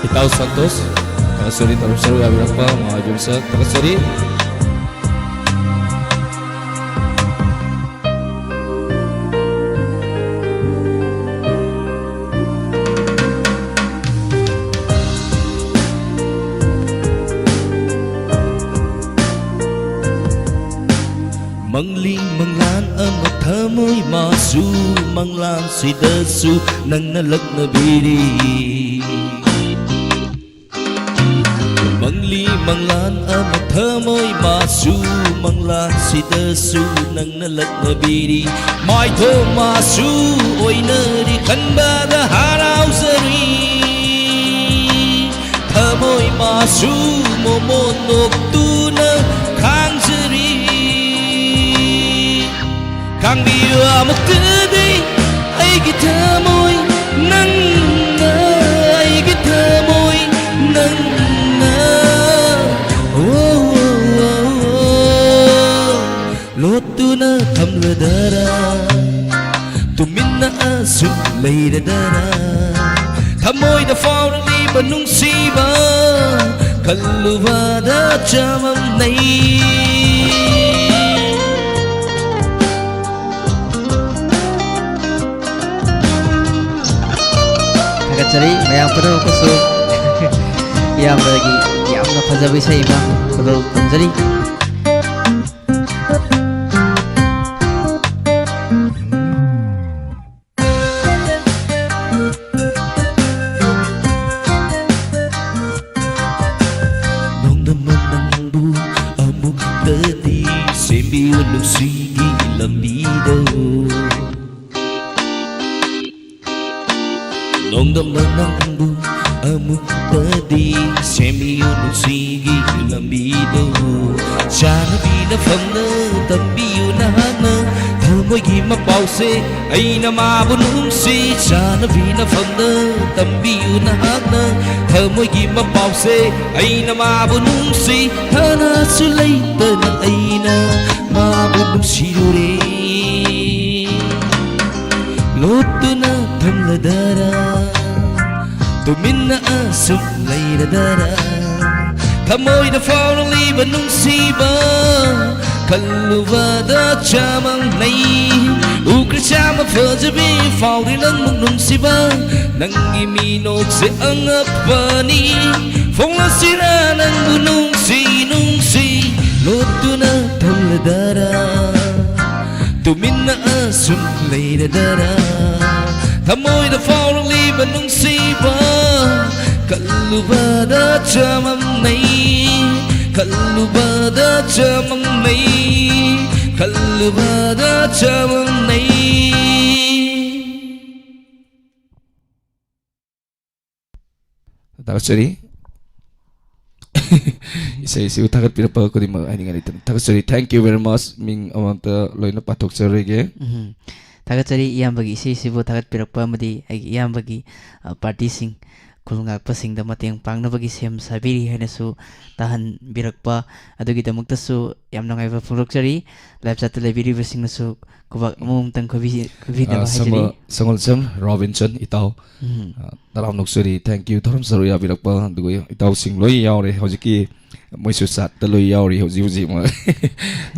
ꯏꯇꯥꯎ ꯁꯟꯇꯣꯁ, ꯊꯥꯒꯠꯆꯔꯤ, ꯊꯧꯔꯝ ꯁꯔꯨꯛ ꯌꯥꯕꯤꯔꯛꯄ ꯃꯉꯥꯏꯕ ꯃꯁꯛ ꯊꯥꯒꯠꯆꯔꯤ꯫ ꯃꯪꯂꯤ ꯃꯪꯂꯥꯟ ꯑꯃ ꯊꯃꯣꯏ ꯃꯥꯁꯨ, ꯃꯪꯂꯥꯟꯁꯤꯗꯁꯨ ꯅꯪꯅ ꯂꯛꯅꯕꯤꯔꯤ꯫ ꯃꯪꯂꯤ ꯃꯪꯂꯥꯟ ꯑꯃ ꯊꯃꯣꯏ ꯃꯥꯁꯨ, ꯃꯪꯂꯥꯟꯁꯤꯗꯁꯨ ꯅꯪꯅ ꯂꯛꯅꯕꯤꯔꯤ꯫ ꯃꯥꯏꯊꯣꯡ ꯃꯥꯁꯨ ꯑꯣꯏꯅꯔꯤ, ꯈꯟꯕꯗ ꯍꯔꯥꯎꯖꯔꯤ꯫ ꯊꯃꯣꯏ ꯃꯥꯁꯨ ꯃꯣꯃꯣꯟ ꯅꯣꯛꯇꯨꯅ ꯈꯥꯡꯖꯔꯤ꯫ ꯈꯥꯡꯕꯤꯌꯨ ꯑꯃꯨꯛꯇꯗꯤ ꯑꯩꯒꯤ ꯊꯃꯣꯏ ꯅꯪꯅ, ꯑꯩꯒꯤ ꯊꯃꯣꯏ ꯅꯪꯅ꯫ ꯑꯣ, ꯑꯣ, ꯑꯣ, ꯑꯣ꯫ ꯂꯣꯠꯇꯨꯅ ꯊꯝꯂꯗꯔ, ꯇꯨꯃꯤꯟꯅ ꯑꯁꯨꯝ ꯂꯩꯔꯗꯔ? ꯊꯃꯣꯏꯗ ꯐꯥꯎꯔꯛꯂꯤꯕ ꯅꯨꯡꯁꯤꯕ ꯈꯜꯂꯨꯕꯗ ꯆꯃꯝꯅꯩ꯫ ꯊꯥꯒꯠꯆꯔꯤ ꯃꯌꯥꯝ ꯄꯨꯝꯅꯃꯛꯄꯨꯁꯨ꯫ ꯏꯌꯥꯝꯕꯒꯤ ꯌꯥꯝꯅ ꯐꯖꯕ ꯏꯁꯩ ꯑꯃ ꯈꯨꯗꯣꯜ ꯇꯝꯖꯔꯤ꯫ ꯅꯣꯡꯗꯝꯕ ꯅꯪꯕꯨ ꯑꯃꯨꯛꯇꯗꯤ ꯁꯦꯝꯕꯤꯌꯨ ꯅꯨꯡꯁꯤꯒꯤ ꯂꯝꯕꯤꯗꯣ꯫ ꯅꯣꯡꯗꯝꯕ ꯅꯪꯕꯨ ꯑꯃꯨꯛꯇꯗꯤ ꯁꯦꯝꯕꯤꯌꯨ ꯅꯨꯡꯁꯤꯒꯤ ꯂꯝꯕꯤꯗꯨ꯫ ꯆꯥꯟꯅꯕꯤꯅ ꯐꯝꯅ ꯇꯝꯕꯤꯌꯨ ꯅꯍꯥꯛꯅ ꯊꯃꯣꯏꯒꯤ ꯃꯄꯥꯎꯁꯦ ꯑꯩꯅ ꯃꯥꯕꯨ ꯅꯨꯡꯁꯤ꯫ ꯆꯥꯟꯅꯕꯤꯅ ꯐꯝꯅ ꯇꯝꯕꯤꯌꯨ ꯅꯍꯥꯛꯅ ꯊꯃꯣꯏꯒꯤ ꯃꯄꯥꯎꯁꯦ ꯑꯩꯅ ꯃꯥꯕꯨ ꯅꯨꯡꯁꯤ꯫ ꯊꯥꯅꯁꯨ ꯂꯩꯇꯅ ꯑꯩꯅ ꯃꯥꯕꯨ ꯅꯨꯡꯁꯤꯔꯨꯔꯦ꯫ ꯂꯣꯠꯇꯨꯅ ꯊꯝꯂꯗꯔꯥ ꯇꯨꯃꯤꯟꯅ ꯑꯁꯨꯝ ꯂꯩꯔꯗꯔꯥ? ꯊꯃꯣꯏꯗ ꯐꯥꯎꯔꯛꯂꯤꯕ ꯅꯨꯡꯁꯤꯕ ꯈꯜꯂꯨꯕꯗ ꯆꯃꯝꯅꯩ꯫ ꯎꯈ꯭ꯔꯦ ꯆꯥꯃ ꯐꯖꯕꯤ ꯐꯥꯎꯔꯤ ꯅꯪꯃꯨꯛ ꯅꯨꯡꯁꯤꯕ ꯅꯪꯒꯤ ꯃꯤꯅꯣꯛꯁꯦ ꯑꯉꯛꯄꯅꯤ꯫ ꯐꯣꯡꯂꯁꯤꯔꯥ ꯅꯪꯕꯨ ꯅꯨꯡꯁꯤ ꯅꯨꯡꯁꯤ ꯂꯣꯠꯇꯨꯅ ꯊꯝꯂꯗꯔꯥ? ꯇꯨꯃꯤꯟꯅ ꯑꯁꯨꯝ ꯂꯩꯔꯗꯔꯥ? ꯊꯃꯣꯏꯗ ꯐꯥꯎꯔꯛꯂꯤꯕ ꯅꯨꯡꯁꯤꯕ ꯈꯜꯂꯨꯕꯗ ꯆꯃꯝꯅꯩ꯫ ꯈꯜꯂꯨꯕꯗ ꯆꯃꯝꯅꯩ꯫ ꯈꯜꯂꯨꯕꯗ ꯆꯃꯝꯅꯩ꯫ ꯊꯥꯒꯠꯆꯔꯤ꯫ ꯏꯁꯩꯁꯤꯕꯨ ꯊꯥꯒꯠꯄꯤꯔꯛꯄ ꯈꯨꯗꯤꯡꯃꯛ ꯍꯥꯏꯅꯤꯡꯉꯥꯏ ꯂꯩꯇꯅ ꯊꯥꯒꯠꯆꯔꯤ꯫ Thank you very much꯫ ꯃꯤꯡ ꯑꯃꯃꯝꯇ ꯂꯣꯏꯅ ꯄꯥꯊꯣꯛꯆꯔꯣꯏꯒꯦ꯫ ꯎꯝ꯫ ꯊꯥꯒꯠꯆꯔꯤ ꯏꯌꯥꯝꯕꯒꯤ ꯏꯁꯩꯁꯤꯕꯨ ꯊꯥꯒꯠꯄꯤꯔꯛꯄ ꯑꯃꯗꯤ ꯑꯩꯒꯤ ꯏꯌꯥꯝꯕꯒꯤ, ꯑ, ꯄꯥꯔꯇꯤꯁꯤꯡ, ꯈꯨꯜ ꯉꯥꯛꯄꯁꯤꯡꯗ ꯃꯇꯦꯡ ꯄꯥꯡꯅꯕꯒꯤ ꯁꯦꯝ ꯁꯥꯕꯤꯔꯤ ꯍꯥꯏꯅꯁꯨ ꯇꯥꯍꯟꯕꯤꯔꯛꯄ ꯑꯗꯨꯒꯤꯗꯃꯛꯇꯁꯨ ꯌꯥꯝ ꯅꯨꯡꯉꯥꯏꯕ ꯐꯣꯡꯗꯣꯛꯆꯔꯤ꯫ ꯂꯥꯏꯞ ꯆꯥꯠꯇ ꯂꯩꯕꯤꯔꯤꯕꯁꯤꯡꯅꯁꯨ ꯈꯨꯕꯥꯛ ꯑꯃꯃꯝꯇꯪ ꯈꯨꯕꯤ-, ꯈꯨꯕꯤꯅꯕ ꯑ, ꯍꯥꯏꯖꯔꯤ꯫ ꯁꯪꯒꯣꯜ-, ꯁꯪꯒꯣꯜꯁꯝ ꯔꯣꯕꯤꯟꯁꯟ ꯏꯇꯥꯎ꯫ ꯎꯝ꯫ ꯑ, ꯇꯔꯥꯝꯅ ꯑꯣꯛꯆꯔꯤ꯫ Thank you꯫ ꯊꯧꯔꯝ ꯁꯔꯨꯛ ꯌꯥꯕꯤꯔꯛꯄ꯫ ꯑꯗꯨꯒ ꯏꯇꯥꯎꯁꯤꯡ ꯂꯣꯏ ꯌꯥꯎꯔꯦ꯫ ꯍꯧꯖꯤꯛꯀꯤ ꯃꯣꯏꯁꯨ ꯆꯥꯠꯇ ꯂꯣꯏ ꯌꯥꯎꯔꯤ ꯍꯧꯖꯤꯛ ꯍꯧꯖꯤꯛꯃꯛ꯫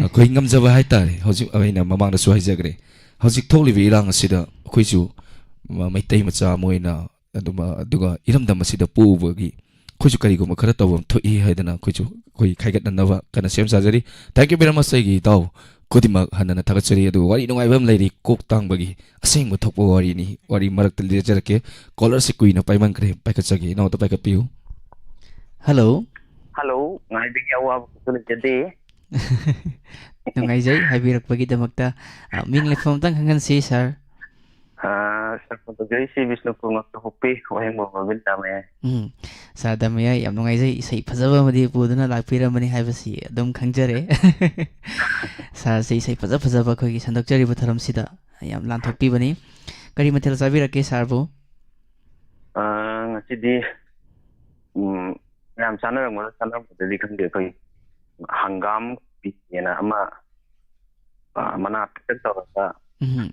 ꯑꯩꯈꯣꯏ ꯉꯝꯖꯕ ꯍꯥꯏꯇꯥꯔꯦ꯫ ꯍꯧꯖꯤꯛ ꯑꯩꯅ ꯃꯃꯥꯡꯗꯁꯨ ꯍꯥꯏꯖꯈ꯭ꯔꯦ꯫ ꯍꯧꯖꯤꯛ ꯊꯣꯛꯂꯤꯕ ꯏꯔꯥꯡ ꯑꯁꯤꯗ ꯑꯩꯈꯣꯏꯁꯨ ꯃ-, ꯃꯩꯇꯩ ꯃꯆꯥ ꯑꯃ ꯑꯣꯏꯅ ꯑꯗꯨꯃ, ꯑꯗꯨꯒ ꯏꯔꯝꯗꯝ ꯑꯁꯤꯗ ꯄꯣꯛꯎꯕꯒꯤ ꯑꯩꯈꯣꯏꯁꯨ ꯀꯔꯤꯒꯨꯝꯕ ꯈꯔ ꯇꯧꯐꯝ ꯊꯣꯛꯏ ꯍꯥꯏꯗꯅ ꯑꯩꯈꯣꯏꯁꯨ ꯑꯩꯈꯣꯏ ꯈꯥꯏꯒꯠꯅꯅꯕ ꯀꯟꯅ ꯁꯦꯝ ꯁꯥꯖꯔꯤ꯫ Thank you very much ꯑꯩꯒꯤ ꯏꯇꯥꯎ ꯈꯨꯗꯤꯡꯃꯛ ꯍꯟꯅ ꯊꯥꯒꯠꯆꯔꯤ꯫ ꯑꯗꯨꯒ ꯋꯥꯔꯤ ꯅꯨꯡꯉꯥꯏꯕ ꯑꯃ ꯂꯩꯔꯤ, ꯀꯣꯛ ꯇꯥꯡꯕꯒꯤ ꯑꯁꯦꯡꯕ ꯊꯣꯛꯄ ꯋꯥꯔꯤꯅꯤ꯫ ꯋꯥꯔꯤ ꯃꯔꯛꯇ ꯂꯤꯖꯔꯛꯀꯦ, ꯀꯣꯂꯔꯁꯤ ꯀꯨꯏꯅ ꯄꯥꯏꯃꯟꯈ꯭ꯔꯦ, ꯄꯥꯏꯈꯠꯆꯒꯦ꯫ ꯏꯅꯥꯎꯗ ꯄꯥꯏꯈꯠꯄꯤꯌꯨ꯫ ꯍꯜꯂꯣ꯫ ꯍꯜꯂꯣ, ꯉꯥꯏꯕꯒꯤ ꯑꯋꯥꯕ ꯀꯩꯁꯨ ꯂꯩꯖꯗꯦ꯫ ꯅꯨꯡꯉꯥꯏꯖꯩ ꯍꯥꯏꯕꯤꯔꯛꯄꯒꯤꯗꯃꯛꯇ꯫ ꯑ, ꯃꯤꯡ ꯂꯩꯐꯝ ꯑꯝꯇꯪ ꯈꯪꯍꯟꯁꯤ, ꯁꯥꯔ꯫ ꯑ, ꯁꯥꯔ, ꯐꯣꯟ ꯇꯧꯖꯔꯛꯏꯁꯤ ꯕꯤꯁꯅꯨꯄꯨꯔ ꯉꯛꯇ ꯍꯨꯞꯄꯤ, ꯋꯥꯍꯦꯡꯕꯝ ꯔꯣꯕꯤꯟ ꯇꯥꯃꯦ꯫ ꯎꯝ, ꯁꯥꯔ ꯗꯥꯃꯤꯌꯥ, ꯌꯥꯝ ꯅꯨꯡꯉꯥꯏꯖꯩ, ꯏꯁꯩ ꯐꯖꯕ ꯑꯃꯗꯤ ꯄꯨꯗꯨꯅ ꯂꯥꯛꯄꯤꯔꯝꯕꯅꯤ ꯍꯥꯏꯕꯁꯤ ꯑꯗꯨꯝ ꯈꯪꯖꯔꯦ꯫ ꯁꯥꯔꯁꯤ ꯏꯁꯩ ꯐꯖ ꯐꯖꯕ ꯑꯩꯈꯣꯏꯒꯤ ꯁꯟꯗꯣꯛꯆꯔꯤꯕ ꯊꯧꯔꯝꯁꯤꯗ ꯌꯥꯝ ꯂꯥꯟꯊꯣꯛꯄꯤꯕꯅꯤ꯫ ꯀꯔꯤ ꯃꯊꯦꯜ ꯆꯥꯕꯤꯔꯛꯀꯦ, ꯁꯥꯔꯕꯨ? ꯑ, ꯉꯁꯤꯗꯤ, ꯎꯝ, ꯃꯌꯥꯝ ꯆꯥꯅꯔꯝꯒꯗ꯭ꯔꯥ ꯆꯥꯅꯔꯝꯃꯣꯏꯗ꯭ꯔꯗꯤ ꯈꯪꯗꯦ, ꯑꯩꯈꯣꯏ ꯍꯪꯒꯥꯝ ꯄꯤꯛꯀꯦꯅ ꯑꯃ, ꯑ, ꯃꯅꯥ ꯄꯤꯛꯇꯛ ꯇꯧꯔꯒ, ꯎꯝ꯫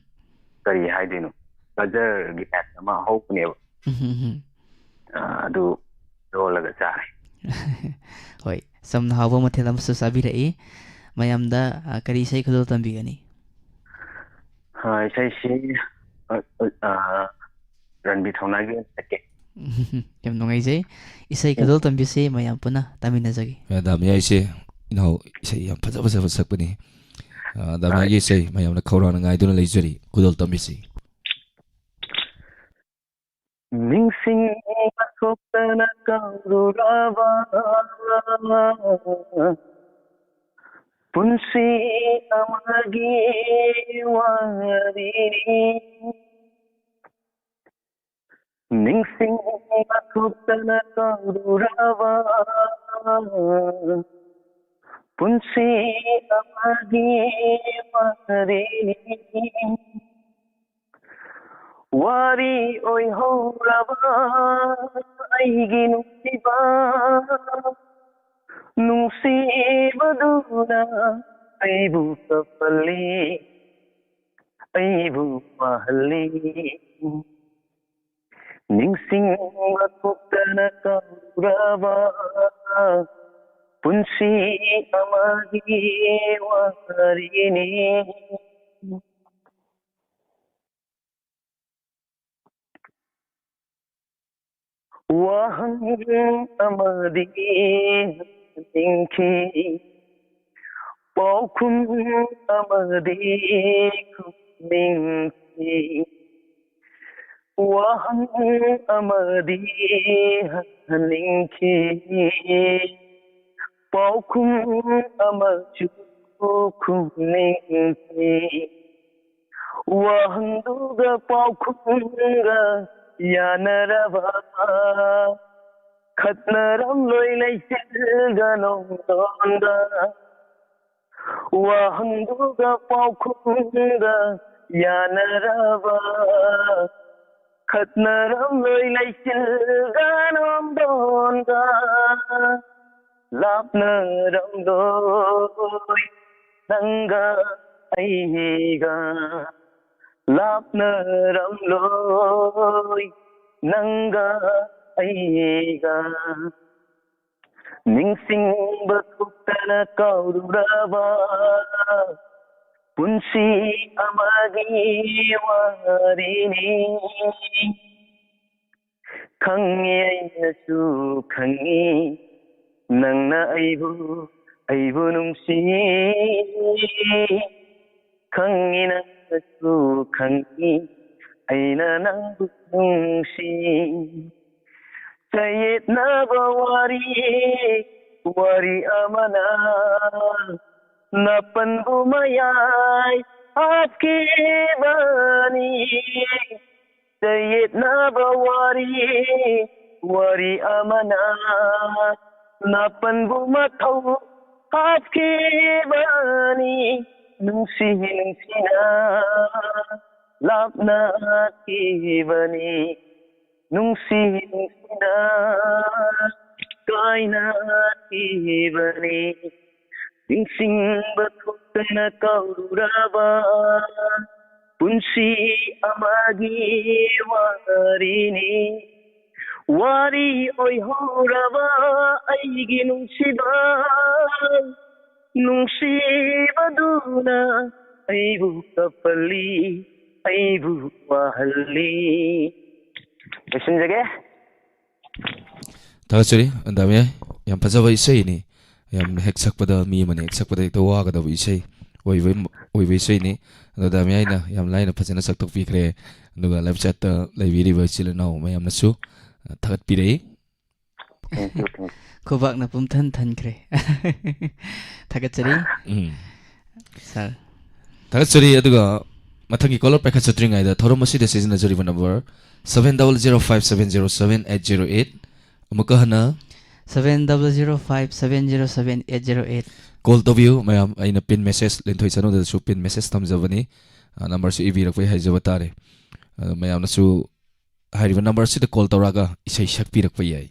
ꯀꯔꯤ ꯍꯥꯏꯗꯣꯏꯅꯣ, ꯒꯖꯔꯒꯤ type ꯑꯃ ꯍꯧꯕꯅꯦꯕ꯫ ꯎꯝ, ꯎꯝ, ꯎꯝ꯫ ꯑ, ꯑꯗꯨ ꯂꯣꯜꯂꯒ ꯆꯥꯔꯦ꯫ ꯍꯣꯏ, ꯆꯝꯅ ꯍꯥꯎꯕ ꯃꯊꯦꯜ ꯑꯃꯁꯨ ꯆꯥꯕꯤꯔꯛꯏ꯫ ꯃꯌꯥꯝꯗ, ꯑ, ꯀꯔꯤ ꯏꯁꯩ ꯈꯨꯗꯣꯜ ꯇꯝꯕꯤꯒꯅꯤ? ꯑ, ꯏꯁꯩꯁꯤ, ꯑ, ꯑ, ꯑ, ꯔꯟꯕꯤꯔ ꯊꯧꯅꯥꯒꯤ ꯑꯣꯏꯅ ꯁꯛꯀꯦ꯫ ꯌꯥꯝ ꯅꯨꯡꯉꯥꯏꯖꯩ꯫ ꯏꯁꯩ ꯎꯝ꯫ ꯈꯨꯗꯣꯜ ꯇꯝꯕꯤꯁꯤ ꯃꯌꯥꯝ ꯄꯨꯟꯅ ꯇꯥꯃꯤꯟꯅꯖꯒꯦ꯫ ꯑ, ꯗꯥꯃꯤꯌꯥ ꯏꯆꯦ, ꯏꯅꯥꯎ ꯏꯁꯩ ꯌꯥꯝ ꯐꯖ ꯐꯖꯕ ꯁꯛꯄꯅꯤ꯫ ꯑ, ꯗꯥꯃꯤꯌꯥꯒꯤ ꯑ, ꯏꯁꯩ ꯃꯌꯥꯝꯅ ꯈꯧꯔꯥꯡꯅ ꯉꯥꯏꯗꯨꯅ ꯂꯩꯖꯔꯤ꯫ ꯈꯨꯗꯣꯜ ꯇꯝꯕꯤꯁꯤ꯫ ꯅꯤꯡꯁꯤꯡꯕ ꯊꯣꯛꯇꯅ ꯀꯧꯔꯨꯔꯕ ꯄꯨꯟꯁꯤ ꯑꯃꯒꯤ ꯋꯥꯔꯤꯅꯤ꯫ ꯅꯤꯡꯁꯤꯡꯕ ꯊꯣꯛꯇꯅ ꯀꯧꯔꯨꯔꯕ ꯄꯨꯟꯁꯤ ꯑꯃꯒꯤ ꯋꯥꯔꯤꯅꯤ꯫ ꯋꯥꯔꯤ ꯑꯣꯏꯍꯧꯔꯕ ꯑꯩꯒꯤ ꯅꯨꯡꯁꯤꯕ, ꯅꯨꯡꯁꯤꯕꯗꯨꯅ ꯑꯩꯕꯨ ꯀꯞꯍꯜꯂꯤ, ꯑꯩꯕꯨ ꯋꯥꯍꯜꯂꯤ꯫ ꯅꯤꯡꯁꯤꯡꯕ ꯊꯣꯛꯇꯅ ꯀꯧꯔꯕ ꯄꯨꯟꯁꯤ ꯑꯃꯒꯤ ꯋꯥꯔꯤꯅꯤ꯫ ꯋꯥꯍꯪ ꯑꯃꯗꯤ ꯍꯪꯅꯤꯡꯈꯤ, ꯄꯥꯎꯈꯨꯝ ꯑꯃꯗꯤ ꯈꯨꯝꯅꯤꯡꯈꯤ꯫ ꯋꯥꯍꯪ ꯑꯃꯗꯤ ꯍꯪꯅꯤꯡꯈꯤ, ꯄꯥꯎꯈꯨꯝ ꯑꯃꯁꯨ ꯈꯨꯝꯅꯤꯡꯈꯤ꯫ ꯋꯥꯍꯪꯗꯨꯒ ꯄꯥꯎꯈꯨꯝꯒ ꯌꯥꯅꯔꯕ, ꯈꯠꯅꯔꯝꯂꯣꯏ ꯂꯩꯆꯤꯜꯒ ꯅꯣꯡꯗꯣꯟꯒ꯫ ꯋꯥꯍꯪꯗꯨꯒ ꯄꯥꯎꯈꯨꯝꯒ ꯌꯥꯅꯔꯕ, ꯈꯠꯅꯔꯝꯂꯣꯏ ꯂꯩꯆꯤꯜꯒ ꯅꯣꯡꯗꯣꯟꯒ꯫ ꯂꯥꯞꯅꯔꯝꯂꯣꯏ ꯅꯪꯒ ꯑꯩꯒ, ꯂꯥꯞꯅꯔꯝꯂꯣꯏ ꯅꯪꯒ ꯑꯩꯒ꯫ ꯅꯤꯡꯁꯤꯡꯕ ꯊꯣꯛꯇꯅ ꯀꯥꯎꯔꯨꯔꯕ ꯄꯨꯟꯁꯤ ꯑꯃꯒꯤ ꯋꯥꯔꯤꯅꯤ꯫ ꯈꯪꯉꯤ, ꯑꯩꯅꯁꯨ ꯈꯪꯉꯤ, ꯅꯪꯅ ꯑꯩꯕꯨ, ꯑꯩꯕꯨ ꯅꯨꯡꯁꯤ꯫ ꯈꯪꯉꯤ, ꯅꯪꯅꯁꯨ ꯈꯪꯉꯤ, ꯑꯩꯅ ꯅꯪꯕꯨ ꯅꯨꯡꯁꯤ꯫ ꯆꯌꯦꯠꯅꯕ ꯋꯥꯔꯤ, ꯋꯥꯔꯤ ꯑꯃꯅ ꯅꯥꯄꯟꯕꯨ ꯃꯌꯥꯏ ꯍꯥꯞꯈꯤꯕꯅꯤ꯫ ꯆꯌꯦꯠꯅꯕ ꯋꯥꯔꯤ, ꯋꯥꯔꯤ ꯑꯃꯅ ꯅꯥꯄꯟꯕꯨ ꯃꯊꯧ ꯍꯥꯞꯈꯤꯕꯅꯤ꯫ ꯅꯨꯡꯁꯤ ꯅꯨꯡꯁꯤꯅ ꯂꯥꯞꯅꯈꯤꯕꯅꯤ꯫ ꯅꯨꯡꯁꯤ ꯅꯨꯡꯁꯤꯅ ꯀꯥꯏꯅꯈꯤꯕꯅꯤ꯫ ꯅꯤꯡꯁꯤꯡꯕ ꯊꯣꯛꯇꯅ ꯀꯧꯔꯨꯔꯕ ꯄꯨꯟꯁꯤ ꯑꯃꯒꯤ ꯋꯥꯔꯤꯅꯤ꯫ ꯋꯥꯔꯤ ꯑꯣꯏꯍꯧꯔꯕ ꯑꯩꯒꯤ ꯅꯨꯡꯁꯤꯕ, ꯅꯨꯡꯁꯤꯕꯗꯨꯅ ꯑꯩꯕꯨ ꯀꯞꯍꯜꯂꯤ, ꯑꯩꯕꯨ ꯋꯥꯍꯜꯂꯤ꯫ ꯂꯣꯏꯁꯤꯟꯖꯒꯦ꯫ ꯊꯥꯒꯠꯆꯔꯤ, ꯗꯥꯃꯤꯌꯥꯏ꯫ ꯌꯥꯝ ꯐꯖꯕ ꯏꯁꯩꯅꯤ꯫ ꯌꯥꯝ ꯍꯦꯛ ꯁꯛꯄꯗ, ꯃꯤ ꯑꯃꯅ ꯍꯦꯛ ꯁꯛꯄꯗ ꯍꯦꯛꯇ ꯋꯥꯒꯗꯕ ꯏꯁꯩ ꯑꯣꯏꯕ, ꯑꯣꯏꯕ ꯏꯁꯩꯅꯤ꯫ ꯑꯗꯣ ꯗꯥꯃꯤꯌꯥꯏꯅ ꯌꯥꯝ ꯂꯥꯏꯅ ꯐꯖꯅ ꯁꯛꯇꯣꯛꯄꯤꯈ꯭ꯔꯦ꯫ ꯑꯗꯨꯒ live chatꯇ ꯂꯩꯕꯤꯔꯤꯕ ꯏꯆꯤꯜ ꯏꯅꯥꯎ ꯃꯌꯥꯝꯅꯁꯨ, ꯑ, ꯊꯥꯒꯠꯄꯤꯔꯛꯏ꯫ Thank you, thank you. ꯈꯨꯕꯥꯛꯅ ꯄꯨꯝꯊꯟ ꯊꯟꯈ꯭ꯔꯦ꯫ ꯊꯥꯒꯠꯆꯔꯤ꯫ ꯎꯝ꯫ Sir꯫ ꯊꯥꯒꯠꯆꯔꯤ꯫ ꯑꯗꯨꯒ ꯃꯊꯪꯒꯤ caller ꯄꯥꯏꯈꯠꯆꯗ꯭ꯔꯤꯉꯩꯗ ꯊꯧꯔꯝ ꯑꯁꯤꯗ ꯁꯤꯖꯤꯟꯅꯖꯔꯤꯕ number seven double zero five seven zero seven eight zero eight꯫ ꯑꯃꯨꯛꯀ ꯍꯟꯅ seven double zero five seven zero seven eight zero eight꯫ Call ꯇꯧꯕꯤꯌꯨ ꯃꯌꯥꯝ꯫ ꯑꯩꯅ pin message, ꯂꯤꯟꯊꯣꯏ ꯆꯅꯨꯗꯁꯨ pin message ꯊꯝꯖꯕꯅꯤ꯫ ꯑ, numberꯁꯨ ꯏꯕꯤꯔꯛꯄꯒꯤ ꯍꯥꯏꯖꯕ ꯇꯥꯔꯦ꯫ ꯑꯗꯣ ꯃꯌꯥꯝꯅꯁꯨ ꯍꯥꯏꯔꯤꯕ numberꯁꯤꯗ call ꯇꯧꯔꯛꯑꯒ ꯏꯁꯩ ꯁꯛꯄꯤꯔꯛꯄ ꯌꯥꯏ꯫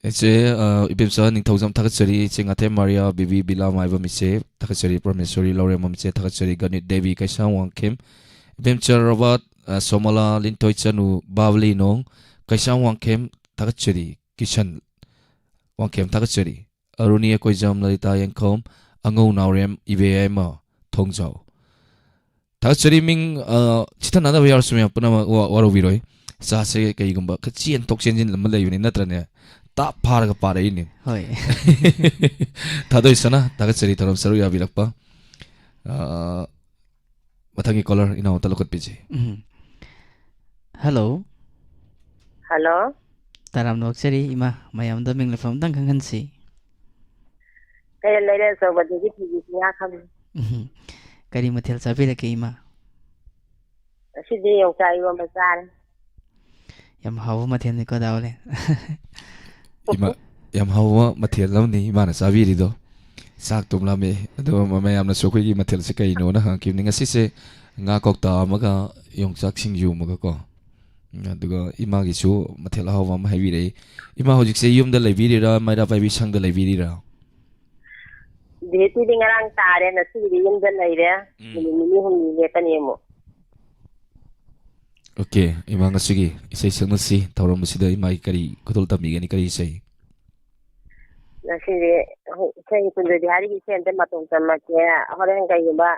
ꯏꯆꯦ, ꯑ, ꯏꯕꯦꯝꯆꯥ ꯅꯤꯡꯊꯧꯖꯝ ꯊꯥꯒꯠꯆꯔꯤ꯫ ꯏꯆꯦ ꯉꯥꯊꯦꯝ ꯃꯥꯔꯤꯌꯥ, ꯕꯤꯕꯤ ꯕꯤꯂꯥ ꯃꯥꯏꯕꯝ ꯏꯆꯦ ꯊꯥꯒꯠꯆꯔꯤ꯫ ꯄ꯭ꯔꯃꯦꯁꯣꯔꯤ ꯂꯧꯔꯦꯝꯕꯝ ꯏꯆꯦ ꯊꯥꯒꯠꯆꯔꯤ꯫ ꯒꯅꯤꯠ ꯗꯦꯕꯤ ꯀꯩꯁꯥꯝ ꯋꯥꯡꯈꯦꯝ, ꯏꯕꯦꯝꯆꯥ ꯔꯣꯕꯥꯔꯠ, ꯑ, ꯁꯣꯃꯣꯂꯥ ꯂꯤꯟꯊꯣꯏ ꯆꯅꯨ, ꯕꯥꯕꯂꯤ ꯅꯣꯡ ꯀꯩꯁꯥꯝ ꯋꯥꯡꯈꯦꯝ ꯊꯥꯒꯠꯆꯔꯤ꯫ ꯀꯤꯁꯟ ꯋꯥꯡꯈꯦꯝ ꯊꯥꯒꯠꯆꯔꯤ꯫ ꯑꯔꯨꯅꯤ ꯑꯀꯣꯏꯖꯝ, ꯂꯂꯤꯇꯥ ꯌꯦꯡꯈꯣꯝ, ꯑꯉꯧ ꯅꯥꯎꯔꯦꯝ, ꯏꯕꯦꯌꯥꯏꯃ ꯊꯣꯡꯖꯥꯎ꯫ ꯊꯥꯒꯠꯆꯔꯤ꯫ ꯃꯤꯡ, ꯑ, ꯆꯤꯊꯅꯗꯕ ꯌꯥꯎꯔꯁꯨ ꯃꯌꯥꯝ ꯄꯨꯝꯅꯃꯛ ꯋꯥ-, ꯋꯥꯔꯧꯕꯤꯔꯣꯏ꯫ ꯏꯆꯥꯁꯦ ꯀꯩꯒꯨꯝꯕ ꯈꯔ ꯆꯦꯟꯊꯣꯛ ꯆꯦꯟꯁꯤꯟ ꯑꯃ ꯂꯩꯕꯅꯤ ꯅꯠꯇ꯭ꯔꯅꯦ? ꯇꯥꯞ ꯐꯥꯔꯒ ꯄꯥꯔꯛꯏꯅꯤ꯫ ꯍꯣꯏ꯫ ꯊꯥꯗꯣꯏ ꯁꯅꯥ, ꯊꯥꯒꯠꯆꯔꯤ ꯊꯧꯔꯝ ꯁꯔꯨꯛ ꯌꯥꯕꯤꯔꯛꯄ꯫ ꯑ, ꯃꯊꯪꯒꯤ caller ꯏꯅꯥꯎ ꯑꯝꯇ ꯂꯧꯈꯠꯄꯤꯁꯤ꯫ ꯎꯝ꯫ Hello꯫ Hello꯫ ꯇꯔꯥꯝꯅ ꯑꯣꯛꯆꯔꯤ ꯏꯃꯥ, ꯃꯌꯥꯝꯗ ꯃꯤꯡ ꯂꯩꯐꯝ ꯑꯝꯇꯪ ꯈꯪꯍꯟꯁꯤ꯫ ꯀꯩꯔꯣꯜ ꯂꯩꯔꯩ ꯑꯆꯧꯕꯗꯒꯤ ꯊꯣꯏꯕꯤ ꯆꯤꯡꯉꯥꯈꯝ꯫ ꯎꯝ꯫ ꯀꯔꯤ ꯃꯊꯦꯜ ꯆꯥꯕꯤꯔꯛꯀꯦ ꯏꯃꯥ? ꯉꯁꯤꯗꯤ ꯌꯣꯡꯆꯥꯛ ꯏꯔꯣꯝꯕ ꯆꯥꯔꯦ꯫ ꯌꯥꯝ ꯍꯥꯎꯕ ꯃꯊꯦꯜꯅꯤꯀꯣ, ꯗꯥ ꯑꯣꯂꯦꯟ꯫ ꯏꯃꯥ, ꯌꯥꯝ ꯍꯥꯎꯕ ꯃꯊꯦꯜ ꯑꯃꯅꯤ ꯏꯃꯥꯅ ꯆꯥꯕꯤꯔꯤꯗꯣ꯫ ꯆꯥꯛꯇꯨꯝ ꯂꯥꯝꯃꯛꯑꯦ꯫ ꯑꯗꯨꯒ ꯃ-, ꯃꯌꯥꯝꯅꯁꯨ ꯑꯩꯈꯣꯏꯒꯤ ꯃꯊꯦꯜꯁꯦ ꯀꯩꯅꯣꯅ ꯍꯪꯉꯛꯈꯤꯕꯅꯤ꯫ ꯉꯁꯤꯁꯦ ꯉꯥ ꯀꯧꯇꯥ ꯑꯃꯒ ꯌꯣꯡꯆꯥꯛ ꯁꯤꯡꯖꯨ ꯑꯃꯒꯀꯣ꯫ ꯑꯗꯨꯒ ꯏꯃꯥꯒꯤꯁꯨ ꯃꯊꯦꯜ ꯑꯍꯥꯎꯕ ꯑꯃ ꯍꯥꯏꯕꯤꯔꯛꯏ꯫ ꯏꯃꯥ ꯍꯧꯖꯤꯛꯁꯦ ꯌꯨꯝꯗ ꯂꯩꯕꯤꯔꯤꯔꯥ, ꯃꯩꯔꯥ ꯄꯥꯏꯕꯤ ꯁꯪꯗ ꯂꯩꯕꯤꯔꯤꯔꯥ? ꯗꯦꯠꯇꯨꯗꯤ ꯉꯔꯥꯡ ꯇꯥꯔꯦ, ꯉꯁꯤꯒꯤꯗꯤ ꯌꯨꯝꯗ ꯂꯩꯔꯦ꯫ ꯎꯝ꯫ ꯅꯨꯃꯤꯠ ꯅꯤꯅꯤ ꯍꯨꯝꯅꯤ ꯂꯦꯞꯄꯅꯤ ꯑꯃꯨꯛ꯫ OK, ꯏꯃꯥ ꯉꯁꯤꯒꯤ ꯏꯁꯩ ꯁꯛꯅꯁꯤ ꯊꯧꯔꯝ ꯑꯁꯤꯗ ꯏꯃꯥꯒꯤ ꯀꯔꯤ ꯈꯨꯗꯣꯜ ꯇꯝꯕꯤꯒꯅꯤ, ꯀꯔꯤ ꯏꯁꯩ? ꯉꯁꯤꯗꯤ ꯏꯁꯩ ꯀꯨꯟꯖ ꯕꯤꯍꯥꯔꯤꯒꯤ ꯏꯁꯩ ꯑꯝꯇ ꯃꯇꯧ ꯇꯝꯃꯛꯀꯦ꯫ ꯍꯣꯔꯦꯟ ꯀꯩꯒꯨꯝꯕ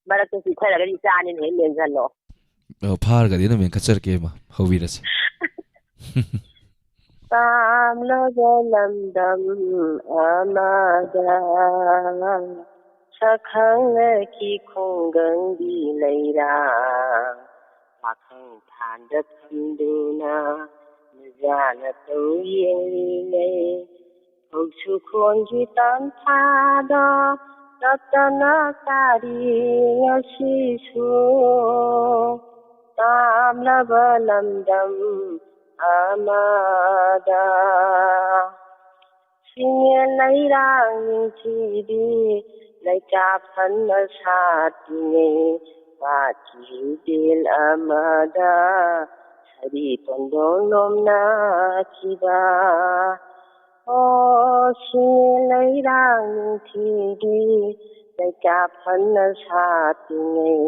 ꯃꯔꯛꯇ ꯆꯤꯊꯔꯒꯗꯤ ꯏꯆꯥꯅꯤꯅ ꯍꯦꯛ ꯃꯦꯟꯁꯤꯜꯂꯣ꯫ ꯑ, ꯐꯥꯔꯒꯗꯤ ꯑꯗꯨꯝ ꯃꯦꯟꯈꯠꯆꯔꯛꯀꯦ ꯏꯃꯥ, ꯍꯧꯕꯤꯔꯁꯤ꯫ ꯇꯥꯝꯂꯕ ꯂꯝꯗꯝ ꯑꯃꯗ ꯁꯛꯈꯪꯅꯈꯤ ꯈꯨꯡꯒꯪꯒꯤ ꯂꯩꯔꯥꯡ꯫ ꯄꯥꯈꯪ ꯐꯥꯟꯗ ꯐꯝꯗꯨꯅ ꯅꯨꯖꯥꯅ ꯇꯧ ꯌꯦꯡꯂꯤꯉꯩ, ꯐꯧꯁꯨ ꯈꯣꯟꯒꯤ ꯇꯝꯐꯥꯗꯣ ꯇꯠꯇꯅ ꯇꯥꯔꯤ ꯉꯁꯤꯁꯨ꯫ ꯇꯥꯝꯂꯕ ꯂꯝꯗꯝ ꯑꯃꯗ ꯁꯤꯡꯉꯦ ꯂꯩꯔꯥꯡ ꯅꯤꯡꯊꯤꯕꯤ ꯂꯩꯀꯥ ꯐꯟꯅ ꯁꯥꯠꯇ꯭ꯔꯤꯉꯩ, ꯄꯥꯠꯀꯤ ꯏꯕꯦꯜ ꯑꯃꯗ ꯁꯥꯔꯤ ꯄꯣꯟꯗꯣꯡ ꯅꯣꯝꯅꯈꯤꯕ꯫ ꯑꯣ, ꯁꯤꯡꯉꯦ ꯂꯩꯔꯥꯡ ꯅꯤꯡꯊꯤꯕꯤ ꯂꯩꯀꯥ ꯐꯟꯅ ꯁꯥꯠꯇ꯭ꯔꯤꯉꯩ,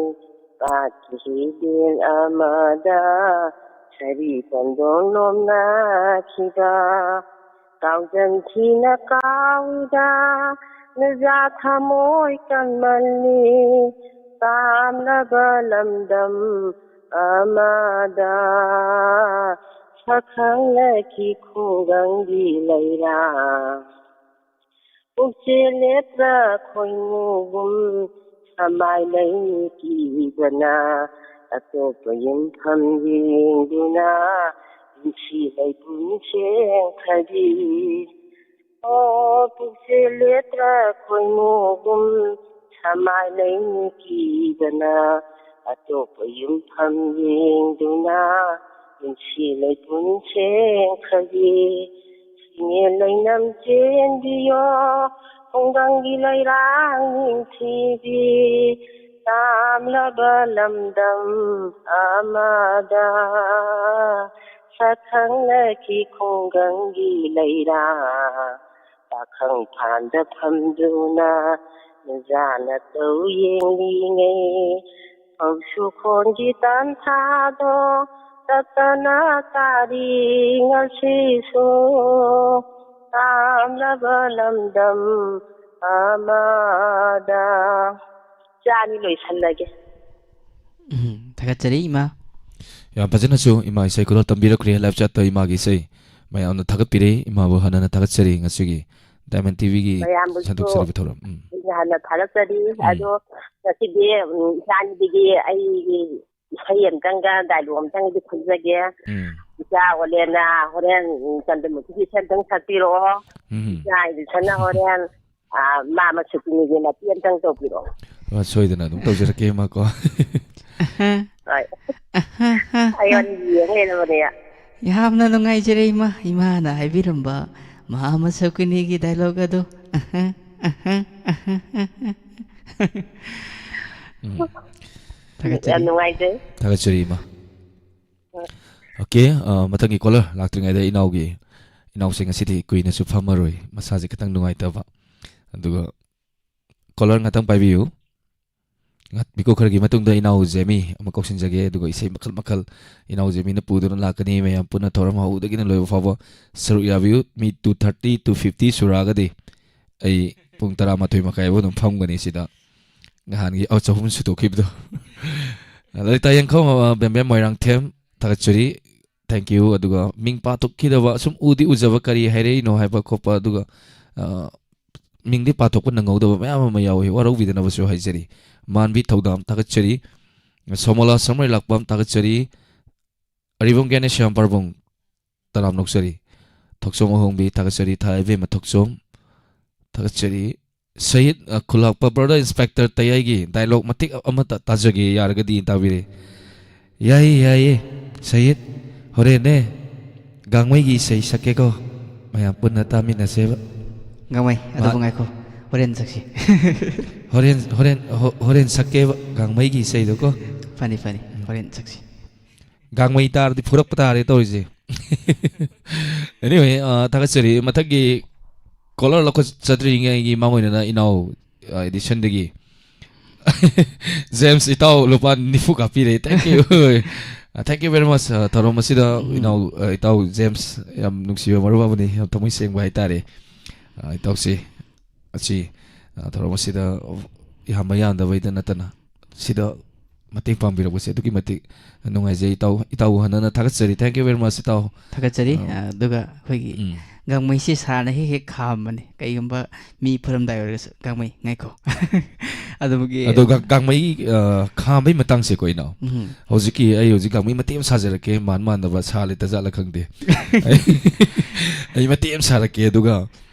ꯄꯥꯠꯀꯤ ꯏꯕꯦꯜ ꯑꯃꯗ ꯁꯥꯔꯤ ꯄꯣꯟꯗꯣꯡ ꯅꯣꯝꯅꯈꯤꯕ꯫ ꯀꯥꯎꯖꯟ ꯊꯤꯅ ꯀꯥꯎꯏꯗ ꯅꯨꯖꯥ ꯊꯃꯣꯏ ꯀꯟꯃꯜꯂꯤ꯫ ꯇꯥꯝꯂꯕ ꯂꯝꯗꯝ ꯑꯃꯗ ꯁꯛꯈꯪꯅꯈꯤ ꯈꯨꯡꯒꯪꯒꯤ ꯂꯩꯔꯥꯡ꯫ ꯄꯨꯛꯆꯦꯜ ꯂꯦꯞꯇ꯭ꯔ ꯈꯣꯏꯃꯨꯒꯨꯝ ꯁꯃꯥꯏ ꯂꯩꯅꯤ ꯀꯤꯗꯅ, ꯑꯇꯣꯞꯄ ꯌꯨꯝꯐꯝ ꯌꯦꯡꯗꯨꯅ ꯄꯨꯟꯁꯤ ꯂꯩꯄꯨꯟ ꯁꯦꯡꯊꯕꯤ꯫ ꯑꯣ, ꯄꯨꯛꯆꯦꯜ ꯂꯦꯞꯇ꯭ꯔ ꯈꯣꯏꯃꯨꯒꯨꯝ ꯁꯃꯥꯏ ꯂꯩꯅꯤ ꯀꯤꯗꯅ, ꯑꯇꯣꯞꯄ ꯌꯨꯝꯐꯝ ꯌꯦꯡꯗꯨꯅ ꯄꯨꯟꯁꯤ ꯂꯩꯄꯨꯟ ꯁꯦꯡꯊꯕꯤ꯫ ꯁꯤꯡꯉꯦ ꯂꯩꯅꯝ ꯆꯦꯟꯕꯤꯌꯣ, ꯈꯨꯡꯒꯪꯒꯤ ꯂꯩꯔꯥꯡ ꯅꯤꯡꯊꯤꯕꯤ꯫ ꯇꯥꯝꯂꯕ ꯂꯝꯗꯝ ꯑꯃꯗ ꯁꯛꯈꯪꯅꯈꯤ ꯈꯨꯡꯒꯪꯒꯤ ꯂꯩꯔꯥꯡ꯫ ꯄꯥꯈꯪ ꯐꯥꯟꯗ ꯐꯝꯗꯨꯅ ꯅꯨꯖꯥꯅ ꯇꯧ ꯌꯦꯡꯂꯤꯉꯩ, ꯐꯧꯁꯨ ꯈꯣꯟꯒꯤ ꯇꯥꯟꯊꯥꯗꯣ ꯇꯠꯇꯅ ꯇꯥꯔꯤ ꯉꯁꯤꯁꯨ꯫ ꯇꯥꯝꯂꯕ ꯂꯝꯗꯝ ꯑꯃꯗ꯫ ꯆꯥꯅꯤ, ꯂꯣꯏꯁꯜꯂꯒꯦ꯫ ꯎꯝ, ꯊꯥꯒꯠꯆꯔꯤ, ꯏꯃꯥ꯫ ꯌꯥꯝ ꯐꯖꯅꯁꯨ ꯏꯃꯥ ꯏꯁꯩ ꯈꯨꯗꯣꯜ ꯇꯝꯕꯤꯔꯛꯈ꯭ꯔꯦ ꯂꯥꯏꯐ ꯆꯥꯠꯇ ꯏꯃꯥꯒꯤ ꯏꯁꯩ꯫ ꯃꯌꯥꯝꯅ ꯊꯥꯒꯠꯄꯤꯔꯦ꯫ ꯏꯃꯥꯕꯨ ꯍꯟꯅ ꯊꯥꯒꯠꯆꯔꯤ ꯉꯁꯤꯒꯤ Diamond ꯇꯤꯚꯤꯒꯤ ꯃꯌꯥꯝꯕꯨꯁꯨ ꯁꯟꯗꯣꯛꯆꯔꯤꯕ ꯊꯧꯔꯝ꯫ ꯎꯝ꯫ ꯑꯩꯅ ꯍꯥꯟꯅ ꯊꯥꯒꯠꯆꯔꯤ꯫ ꯎꯝ꯫ ꯑꯗꯣ ꯉꯁꯤꯗꯤ, ꯎꯝ, ꯏꯆꯥꯅꯨꯄꯤꯒꯤ ꯑꯩꯒꯤ ꯏꯁꯩ ꯑꯝꯇꯪꯒ dialogue ꯑꯝꯇꯪꯗꯤ ꯈꯟꯖꯒꯦ꯫ ꯎꯝ꯫ ꯏꯆꯥ ꯑꯣꯂꯦꯟꯅ ꯍꯣꯔꯦꯟ, ꯎꯝ, ꯆꯟꯗ꯭ꯔꯃꯨꯈꯤꯒꯤ ꯏꯁꯩ ꯑꯝꯇꯪ ꯁꯛꯄꯤꯔꯛꯑꯣ꯫ ꯎꯝ꯫ ꯏꯆꯥ ꯏꯗꯤꯁꯟꯅ ꯍꯣꯔꯦꯟ, ꯑ, ꯃꯥ ꯃꯁꯨꯀꯤꯅꯤꯒꯤ ꯃꯇꯦꯛ ꯑꯝꯇꯪ ꯇꯧꯕꯤꯔꯛꯑꯣ꯫ ꯑ, ꯁꯣꯏꯗꯅ ꯑꯗꯨꯝ ꯇꯧꯖꯔꯛꯀꯦ, ꯏꯃꯥ ꯀꯣ꯫ ꯑꯍ꯫ ꯍꯣꯏ꯫ ꯑꯍ, ꯑꯍ꯫ ꯑꯩꯉꯣꯟꯗ ꯌꯦꯡ ꯂꯩꯔꯕꯅꯦ꯫ ꯌꯥꯝꯅ ꯅꯨꯡꯉꯥꯏꯖꯔꯦ, ꯏꯃꯥ꯫ ꯏꯃꯥꯅ ꯍꯥꯏꯕꯤꯔꯝꯕ ꯃꯍꯥ ꯃꯁꯨꯀꯤꯅꯤꯒꯤ dialogue ꯑꯗꯨ꯫ ꯑꯍ, ꯑꯍ, ꯑꯍ, ꯑꯍ꯫ ꯎꯝ꯫ ꯊꯥꯒꯠꯆꯔꯤ꯫ ꯌꯥꯝ ꯅꯨꯡꯉꯥꯏꯖꯩ꯫ ꯊꯥꯒꯠꯆꯔꯤ, ꯏꯃꯥ꯫ ꯍꯣꯏ꯫ OK, ꯑ, ꯃꯊꯪꯒꯤ caller ꯂꯥꯛꯇ꯭ꯔꯤꯉꯩꯗ ꯏꯅꯥꯎꯒꯤ, ꯏꯅꯥꯎꯁꯦ ꯉꯁꯤꯗꯤ ꯀꯨꯏꯅꯁꯨ ꯐꯝꯃꯔꯣꯏ, ꯃꯁꯥꯁꯦ ꯈꯤꯇꯪ ꯅꯨꯡꯉꯥꯏꯇꯕ꯫ ꯑꯗꯨꯒ caller ꯉꯥꯛꯇꯪ ꯄꯥꯏꯕꯤꯌꯨ꯫ ꯉꯥꯏꯍꯥꯛ ꯃꯤꯀꯨꯞ ꯈꯔꯒꯤ ꯃꯇꯨꯡꯗ ꯏꯅꯥꯎ ꯖꯦꯃꯤ ꯑꯃ ꯀꯧꯁꯤꯟꯖꯒꯦ, ꯑꯗꯨꯒ ꯏꯁꯩ ꯃꯈꯜ ꯃꯈꯜ ꯏꯅꯥꯎ ꯖꯦꯃꯤꯅ ꯄꯨꯗꯨꯅ ꯂꯥꯛꯀꯅꯤ꯫ ꯃꯌꯥꯝ ꯄꯨꯟꯅ ꯊꯧꯔꯝ ꯍꯧꯕꯗꯒꯤꯅ ꯂꯣꯏꯕ ꯐꯥꯎꯕ ꯁꯔꯨꯛ ꯌꯥꯕꯤꯌꯨ꯫ ꯃꯤ two thirty, two fifty ꯁꯨꯔꯛꯑꯒꯗꯤ ꯑꯩ ꯄꯨꯡ ꯇꯔꯥꯃꯥꯊꯣꯏ ꯃꯈꯥꯏ ꯐꯥꯎ ꯑꯗꯨꯝ ꯐꯝꯒꯅꯤ ꯁꯤꯗ꯫ ꯅꯍꯥꯟꯒꯤ, ꯑ, ꯆꯍꯨꯝ ꯁꯨꯗꯣꯛꯈꯤꯕꯗꯣ꯫ ꯂꯂꯤꯇꯥ ꯌꯦꯡꯈꯧ, ꯑ, ꯕꯦꯝꯕꯦꯝ ꯃꯣꯏꯔꯥꯡꯊꯦꯝ, ꯊꯥꯒꯠꯆꯔꯤ꯫ Thank you꯫ ꯑꯗꯨꯒ ꯃꯤꯡ ꯄꯥꯊꯣꯛꯈꯤꯗꯕ, ꯁꯨꯝ ꯎꯗꯤ ꯎꯖꯕ, ꯀꯔꯤ ꯍꯥꯏꯔꯛꯏꯅꯣ ꯍꯥꯏꯕ ꯈꯣꯠꯄ, ꯑꯗꯨꯒ, ꯑ, ꯃꯤꯡꯗꯤ ꯄꯥꯊꯣꯛꯄ ꯅꯪꯍꯧꯗꯕ ꯃꯌꯥꯝ ꯑꯃ ꯌꯥꯎꯏ, ꯋꯥꯔꯧꯕꯤꯗꯅꯕꯁꯨ ꯍꯥꯏꯖꯔꯤ꯫ ꯃꯥꯟꯕꯤ ꯊꯧꯗꯥꯝ ꯊꯥꯒꯠꯆꯔꯤ꯫ ꯁꯣꯃꯣꯂꯥ ꯁꯝꯔꯩ ꯂꯥꯛꯄꯝ ꯊꯥꯒꯠꯆꯔꯤ꯫ ꯑꯔꯤꯕꯝ ꯒ꯭ꯌꯥꯅꯦꯁ꯭ꯌꯥꯝ ꯄꯥꯔꯕꯨꯡ ꯇꯔꯥꯝ ꯅꯣꯛꯆꯔꯤ꯫ ꯊꯣꯛꯆꯣꯝ ꯑꯍꯣꯡꯕꯤ ꯊꯥꯒꯠꯆꯔꯤ꯫ ꯊꯥ ꯏꯕꯦꯝꯃ ꯊꯣꯛꯆꯣꯝ ꯊꯥꯒꯠꯆꯔꯤ꯫ ꯁꯍꯤꯠ, ꯑ, ꯈꯨꯜꯂꯥꯛꯄ brother inspector ꯇꯌꯥꯏꯒꯤ dialogue ꯃꯇꯦꯛ ꯑꯃꯇ ꯇꯥꯖꯒꯦ ꯌꯥꯔꯒꯗꯤ ꯇꯥꯕꯤꯔꯦ꯫ ꯌꯥꯏꯌꯦ, ꯌꯥꯏꯌꯦ꯫ ꯁꯍꯤꯠ, ꯍꯣꯔꯦꯟꯅꯦ ꯒꯥꯡꯃꯩꯒꯤ ꯏꯁꯩ ꯁꯛꯀꯦꯀꯣ꯫ ꯃꯌꯥꯝ ꯄꯨꯟꯅ ꯇꯥꯃꯤꯟꯅꯁꯦꯕ꯫ ꯒꯥꯡꯃꯩ, ꯃꯥ-, ꯑꯗꯨꯕꯨ ꯉꯥꯏꯈꯣ꯫ ꯍꯣꯔꯦꯟ ꯁꯛꯁꯤ꯫ ꯍꯣꯔꯦꯟ, ꯍꯣꯔꯦꯟ, ꯍꯣ-, ꯍꯣꯔꯦꯟ ꯁꯛꯀꯦꯕ ꯒꯥꯡꯃꯩꯒꯤ ꯏꯁꯩꯗꯣꯀꯣ꯫ ꯐꯅꯤ, ꯐꯅꯤ꯫ ꯎꯝ꯫ ꯍꯣꯔꯦꯟ ꯁꯛꯁꯤ꯫ ꯒꯥꯡꯃꯩ ꯇꯥꯔꯗꯤ ꯐꯨꯔꯛꯄ ꯇꯥꯔꯦ ꯇꯧꯔꯤꯁꯦ꯫ Anyway, ꯑ, ꯊꯥꯒꯠꯆꯔꯤ꯫ ꯃꯊꯪꯒꯤ caller ꯂꯧꯈꯠꯆꯗ꯭ꯔꯤꯉꯩꯒꯤ ꯃꯥꯡꯑꯣꯏꯅꯅ ꯏꯅꯥꯎ, ꯑ, ꯏꯗꯤꯁꯟꯗꯒꯤ ꯖꯦꯝꯁ ꯏꯇꯥꯎ ꯂꯨꯄꯥ ꯅꯤꯐꯨ ꯀꯥꯞꯄꯤꯔꯦ꯫ Thank you꯫ ꯑ, thank you very much꯫ ꯑ, ꯊꯧꯔꯝ ꯑꯁꯤꯗ ꯎꯝ꯫ ꯏꯅꯥꯎ, ꯑ, ꯏꯇꯥꯎ ꯖꯦꯝꯁ ꯌꯥꯝ ꯅꯨꯡꯁꯤꯕ ꯃꯔꯨꯞ ꯑꯃꯅꯤ, ꯌꯥꯝ ꯊꯃꯣꯏ ꯁꯦꯡꯕ ꯍꯥꯏꯇꯥꯔꯦ꯫ ꯑ, ꯏꯇꯥꯎꯁꯤ ꯑꯁꯤ, ꯑ, ꯊꯧꯔꯝ ꯑꯁꯤꯗ ꯌꯥꯝꯕ ꯌꯥꯝꯗꯕꯩꯗ ꯅꯠꯇꯅ ꯁꯤꯗ ꯃꯇꯦꯡ ꯄꯥꯡꯕꯤꯔꯛꯄꯁꯦ ꯑꯗꯨꯛꯀꯤ ꯃꯇꯤꯛ ꯅꯨꯡꯉꯥꯏꯖꯩ꯫ ꯏꯇꯥꯎ, ꯏꯇꯥꯎꯕꯨ ꯍꯟꯅ ꯍꯟꯅ ꯊꯥꯒꯠꯆꯔꯤ꯫ Thank you very much, ꯏꯇꯥꯎ꯫ ꯊꯥꯒꯠꯆꯔꯤ꯫ ꯑ, ꯑ, ꯑꯗꯨꯒ ꯑꯩꯈꯣꯏꯒꯤ ꯎꯝ꯫ ꯒꯥꯡꯃꯩꯁꯤ ꯁꯥꯔꯅ ꯍꯦꯛ ꯍꯦꯛ ꯈꯥꯝꯕꯅꯤ, ꯀꯩꯒꯨꯝꯕ ꯃꯤ ꯐꯨꯔꯝꯗꯥꯏ ꯑꯣꯏꯔꯒꯁꯨ꯫ ꯒꯥꯡꯃꯩ, ꯉꯥꯏꯈꯣ꯫ ꯑꯗꯨꯒꯤ ꯑꯗꯣ ꯒꯥ-, ꯒꯥꯡꯃꯩ, ꯑ, ꯈꯥꯝꯕꯩ ꯃꯇꯥꯡꯁꯦꯀꯣ, ꯏꯅꯥꯎ꯫ ꯎꯝ꯫ ꯍꯧꯖꯤꯛꯀꯤ, ꯑꯩ ꯍꯧꯖꯤꯛ ꯒꯥꯡꯃꯩ ꯃꯇꯦꯛ ꯑꯃ ꯁꯥꯖꯔꯛꯀꯦ, ꯃꯥꯟ ꯃꯥꯟꯗꯕ ꯁꯥ ꯂꯩꯇ ꯖꯥꯠꯂ ꯈꯪꯗꯦ꯫ ꯑꯩ, ꯑꯩ ꯃꯇꯦꯛ ꯑꯃ ꯁꯥꯔꯛꯀꯦ, ꯑꯗꯨꯒ,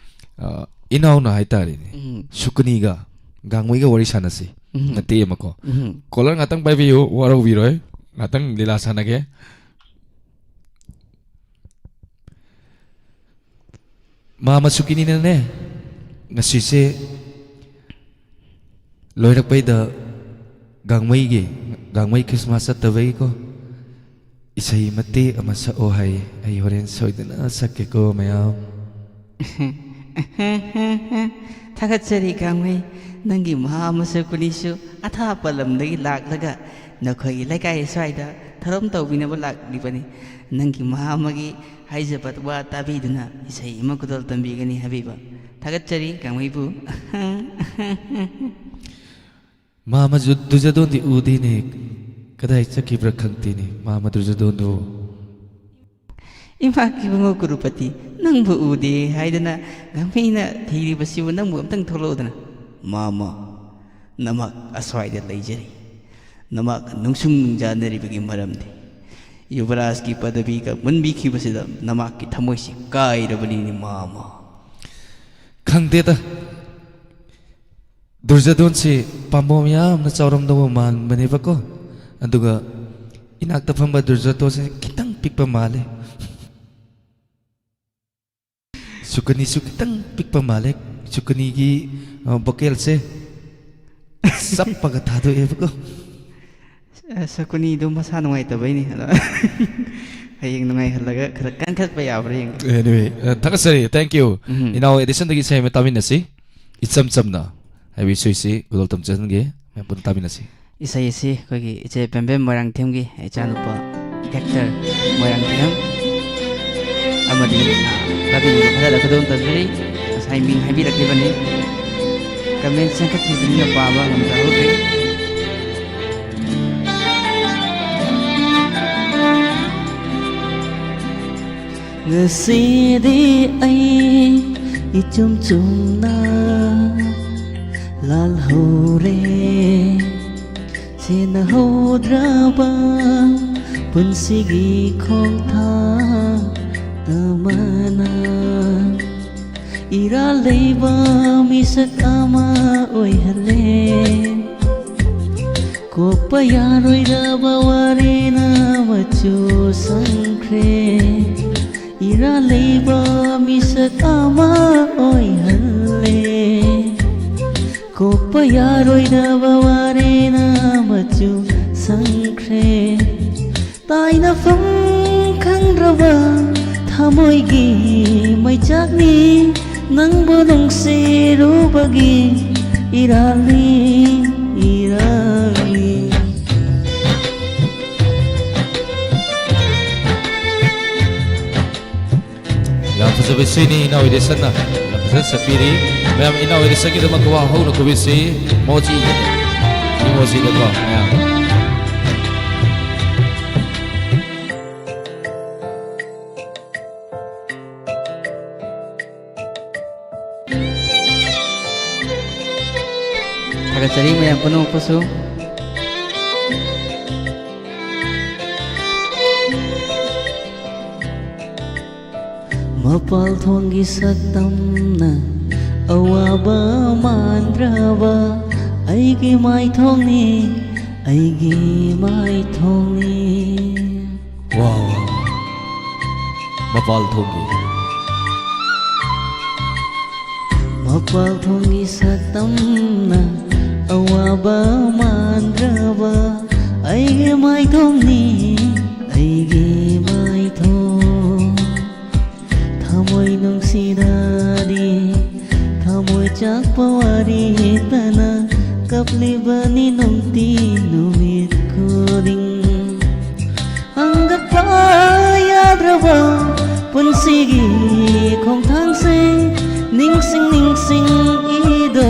ꯑ, ꯏꯅꯥꯎꯅ ꯍꯥꯏꯇꯥꯔꯦꯅꯦ, ꯎꯝ꯫ ꯁꯨꯀꯅꯤꯒ ꯒꯥꯡꯃꯩꯒ ꯋꯥꯔꯤ ꯁꯥꯟꯅꯁꯤ꯫ ꯎꯝ꯫ ꯃꯇꯦꯛ ꯑꯃꯀꯣ꯫ ꯎꯝ꯫ Caller ꯉꯥꯛꯇꯪ ꯄꯥꯏꯕꯤꯌꯨ, ꯋꯥꯔꯧꯕꯤꯔꯣꯏ꯫ ꯉꯥꯛꯇꯪ ꯂꯤꯂꯥ ꯁꯥꯟꯅꯒꯦ꯫ ꯃꯥꯃ ꯁꯨꯀꯤꯅꯤꯅꯅꯦ, ꯉꯁꯤꯁꯦ ꯂꯣꯏꯔꯛꯄꯩꯗ ꯒꯥꯡꯃꯩꯒꯤ, ꯒꯥꯡꯃꯩ ꯈ꯭ꯔꯤꯁꯃꯥꯁ ꯆꯠꯇꯕꯩꯀꯣ, ꯏꯁꯩ ꯃꯇꯦꯛ ꯑꯃ ꯁꯛꯑꯣ ꯍꯥꯏꯌꯦ꯫ ꯑꯩ ꯍꯣꯔꯦꯟ ꯁꯣꯏꯗꯅ ꯁꯛꯀꯦꯀꯣ, ꯃꯌꯥꯝ꯫ ꯊꯥꯒꯠꯆꯔꯤ ꯒꯥꯡꯃꯩ, ꯅꯪꯒꯤ ꯃꯍꯥ ꯃꯁꯛ ꯀꯨꯅꯤꯁꯨ ꯑꯊꯥꯞꯄ ꯂꯝꯗꯒꯤ ꯂꯥꯛꯂꯒ ꯅꯈꯣꯏꯒꯤ ꯂꯩꯀꯥꯏ ꯑꯁ꯭ꯋꯥꯏꯗ ꯊꯧꯔꯝ ꯇꯧꯕꯤꯅꯕ ꯂꯥꯛꯂꯤꯕꯅꯤ꯫ ꯅꯪꯒꯤ ꯃꯍꯥ ꯑꯃꯒꯤ ꯍꯥꯏꯖꯕ ꯋꯥ ꯇꯥꯕꯤꯗꯨꯅ ꯏꯁꯩ ꯑꯃ ꯈꯨꯗꯣꯜ ꯇꯝꯕꯤꯒꯅꯤ ꯍꯥꯏꯕꯤꯕ꯫ ꯊꯥꯒꯠꯆꯔꯤ ꯒꯥꯡꯃꯩꯕꯨ꯫ ꯃꯥꯃ ꯖꯨ-, ꯗꯨꯖꯗꯣꯟꯗꯤ ꯎꯗꯦꯅꯦ, ꯀꯗꯥꯏ ꯆꯠꯈꯤꯕ꯭ꯔꯥ ꯈꯪꯗꯦꯅꯦ, ꯃꯥꯃ ꯗꯨꯖꯗꯣꯟꯗꯣ꯫ ꯏꯃꯥ ꯏꯕꯨꯡꯉꯣ ꯀꯨꯔꯨꯄꯇꯤ, ꯅꯪꯕꯨ ꯎꯗꯦ ꯍꯥꯏꯗꯅ ꯒꯥꯡꯃꯩꯅ ꯊꯤꯔꯤꯕꯁꯤꯕꯨ ꯅꯪꯕꯨ ꯑꯝꯇꯪ ꯊꯣꯛꯂꯛꯎꯗꯅ꯫ ꯃꯥꯃ, ꯅꯃꯥꯛ ꯑꯁ꯭ꯋꯥꯏꯗ ꯂꯩꯖꯔꯤ꯫ ꯅꯃꯥꯛ ꯅꯨꯡꯁꯨꯡ ꯅꯨꯡꯖꯥꯅꯔꯤꯕꯒꯤ ꯃꯔꯝꯗꯤ ꯌꯨꯕꯔꯥꯖꯀꯤ ꯄꯗꯕꯤꯒ ꯃꯨꯟꯕꯤꯈꯤꯕꯁꯤꯗ ꯅꯃꯥꯛꯀꯤ ꯊꯃꯣꯏꯁꯤ ꯀꯥꯏꯔꯕꯅꯤꯅꯦ, ꯃꯥꯃ꯫ ꯈꯪꯗꯦꯗ꯫ ꯗꯨꯔꯖꯗꯣꯟꯁꯤ ꯄꯥꯝꯕꯣꯝ ꯌꯥꯝꯅ ꯆꯥꯎꯔꯝꯗꯧꯕ ꯃꯥꯟꯕꯅꯦꯕꯀꯣ꯫ ꯑꯗꯨꯒ ꯏꯅꯥꯛꯇ ꯐꯝꯕ ꯗꯨꯔꯖꯗꯣꯟꯁꯤ ꯈꯤꯇꯪ ꯄꯤꯛꯄ ꯃꯥꯜꯂꯦ꯫ ꯁꯨꯀꯅꯤꯁꯨ ꯈꯤꯇꯪ ꯄꯤꯛꯄ ꯃꯥꯜꯂꯦ꯫ ꯁꯨꯀꯅꯤꯒꯤ, ꯑ, vocalꯁꯦ ꯆꯞꯄꯒ ꯊꯥꯗꯣꯛꯑꯦꯕꯀꯣ꯫ ꯑ, ꯁꯀꯨꯅꯤꯗꯨ ꯃꯁꯥ ꯅꯨꯡꯉꯥꯏꯇꯕꯩꯅꯤ꯫ ꯑꯗꯣ ꯍꯌꯦꯡ ꯅꯨꯡꯉꯥꯏꯍꯜꯂꯒ ꯈꯔ ꯀꯟꯈꯠꯄ ꯌꯥꯕ꯭ꯔꯥ ꯌꯦꯡꯒꯦ꯫ Anyway, ꯑ, ꯊꯥꯒꯠꯆꯔꯤ꯫ Thank you꯫ ꯎꯝ꯫ ꯏꯅꯥꯎ ꯑꯦꯗꯤꯁꯟꯗꯒꯤ ꯏꯁꯩ ꯑꯃ ꯇꯥꯃꯤꯟꯅꯁꯤ꯫ ꯏꯆꯝ ꯆꯝꯅ ꯍꯥꯏꯕ ꯏꯁꯩꯁꯤ ꯈꯨꯗꯣꯜ ꯇꯝꯖꯍꯟꯒꯦ꯫ ꯃꯌꯥꯝ ꯄꯨꯟꯅ ꯇꯥꯃꯤꯟꯅꯁꯤ꯫ ꯏꯁꯩ ꯑꯁꯤ ꯑꯩꯈꯣꯏꯒꯤ ꯏꯆꯦ ꯄꯦꯝꯕꯦꯝ ꯃꯣꯏꯔꯥꯡꯊꯦꯝꯒꯤ ꯏꯆꯥꯅꯨꯄꯥ ꯍꯦꯛꯇꯔ ꯃꯣꯏꯔꯥꯡꯊꯦꯝ ꯑꯃꯗꯤ, ꯑ, ꯇꯥꯕꯤꯔꯤꯕ ꯈꯔꯗ ꯈꯨꯗꯣꯜ ꯇꯝꯖꯔꯤ꯫ ꯉꯁꯥꯏ ꯃꯤꯡ ꯍꯥꯏꯕꯤꯔꯛꯈꯤꯕꯅꯤ꯫ Comment ꯆꯪꯈꯠꯈꯤꯕꯅꯤꯅ ꯄꯥꯕ ꯉꯝꯖꯍꯧꯗ꯭ꯔꯦ꯫ ꯉꯁꯤꯗꯤ ꯑꯩ ꯏꯆꯨꯝ ꯆꯨꯝꯅ ꯂꯥꯜꯍꯧꯔꯦ꯫ ꯁꯦꯟꯅꯍꯧꯗ꯭ꯔꯕ ꯄꯨꯟꯁꯤꯒꯤ ꯈꯣꯡꯊꯥꯡ ꯑꯃꯅ ꯏꯔꯥꯜ ꯂꯩꯕ ꯃꯤꯁꯛ ꯑꯃ ꯑꯣꯏꯍꯜꯂꯦ꯫ ꯀꯣꯛꯄ ꯌꯥꯔꯣꯏꯗꯕ ꯋꯥꯔꯦꯅ ꯃꯆꯨ ꯁꯪꯈ꯭ꯔꯦ꯫ ꯏꯔꯥꯜ ꯂꯩꯕ ꯃꯤꯁꯛ ꯑꯃ ꯑꯣꯏꯍꯜꯂꯦ꯫ ꯀꯣꯛꯄ ꯌꯥꯔꯣꯏꯗꯕ ꯋꯥꯔꯦꯅ ꯃꯆꯨ ꯁꯪꯈ꯭ꯔꯦ꯫ ꯇꯥꯏꯅꯐꯝ ꯈꯪꯗ꯭ꯔꯕ ꯊꯃꯣꯏꯒꯤ ꯃꯩꯆꯥꯛꯅꯤ꯫ ꯅꯪꯕꯨ ꯅꯨꯡꯁꯤꯔꯨꯕꯒꯤ ꯏꯔꯥꯜꯅꯤ, ꯏꯔꯥꯜꯅꯤ꯫ ꯌꯥꯝ ꯐꯖꯕ ꯏꯁꯩꯅꯤ, ꯏꯅꯥꯎ ꯏꯔꯦꯁꯟꯅ ꯌꯥꯝ ꯐꯖꯅ ꯁꯛꯄꯤꯔꯤ꯫ ꯃꯌꯥꯝ, ꯏꯅꯥꯎ ꯏꯔꯦꯁꯟꯒꯤꯗꯃꯛ ꯋꯥ ꯍꯧꯅ ꯈꯨꯕꯤꯁꯤ꯫ ꯃꯣꯖꯤ, ꯁꯤ ꯃꯣꯖꯤꯗꯀꯣ, ꯃꯌꯥꯝ꯫ ꯊꯥꯒꯠꯆꯔꯤ ꯃꯌꯥꯝ ꯄꯨꯝꯅꯃꯛꯄꯨꯁꯨ꯫ ꯃꯄꯥꯜ ꯊꯣꯡꯒꯤ ꯁꯛꯇꯝꯅ ꯑꯋꯥꯕ ꯃꯥꯟꯗ꯭ꯔꯕ ꯑꯩꯒꯤ ꯃꯥꯏꯊꯣꯡꯅꯤ, ꯑꯩꯒꯤ ꯃꯥꯏꯊꯣꯡꯅꯤ꯫ ꯋꯥꯎ! ꯃꯄꯥꯜ ꯊꯣꯡꯒꯤ꯫ ꯃꯄꯥꯜ ꯊꯣꯡꯒꯤ ꯁꯛꯇꯝꯅ ꯑꯋꯥꯕ ꯃꯥꯟꯗ꯭ꯔꯕ ꯑꯩꯒꯤ ꯃꯥꯏꯊꯣꯡꯅꯤ, ꯑꯩꯒꯤ ꯃꯥꯏꯊꯣꯡ꯫ ꯊꯃꯣꯏ ꯅꯨꯡꯁꯤꯗꯗꯤ ꯊꯃꯣꯏ ꯆꯥꯛꯄ ꯋꯥꯔꯤ ꯍꯦꯛꯇꯅ ꯀꯞꯂꯤꯕꯅꯤ ꯅꯨꯡꯇꯤ ꯅꯨꯃꯤꯠ ꯈꯨꯗꯤꯡ꯫ ꯍꯪꯒꯠꯄ ꯌꯥꯗ꯭ꯔꯕ ꯄꯨꯟꯁꯤꯒꯤ ꯈꯣꯡꯊꯥꯡꯁꯤꯡ ꯅꯤꯡꯁꯤꯡ ꯅꯤꯡꯁꯤꯡ ꯑꯩꯗꯣ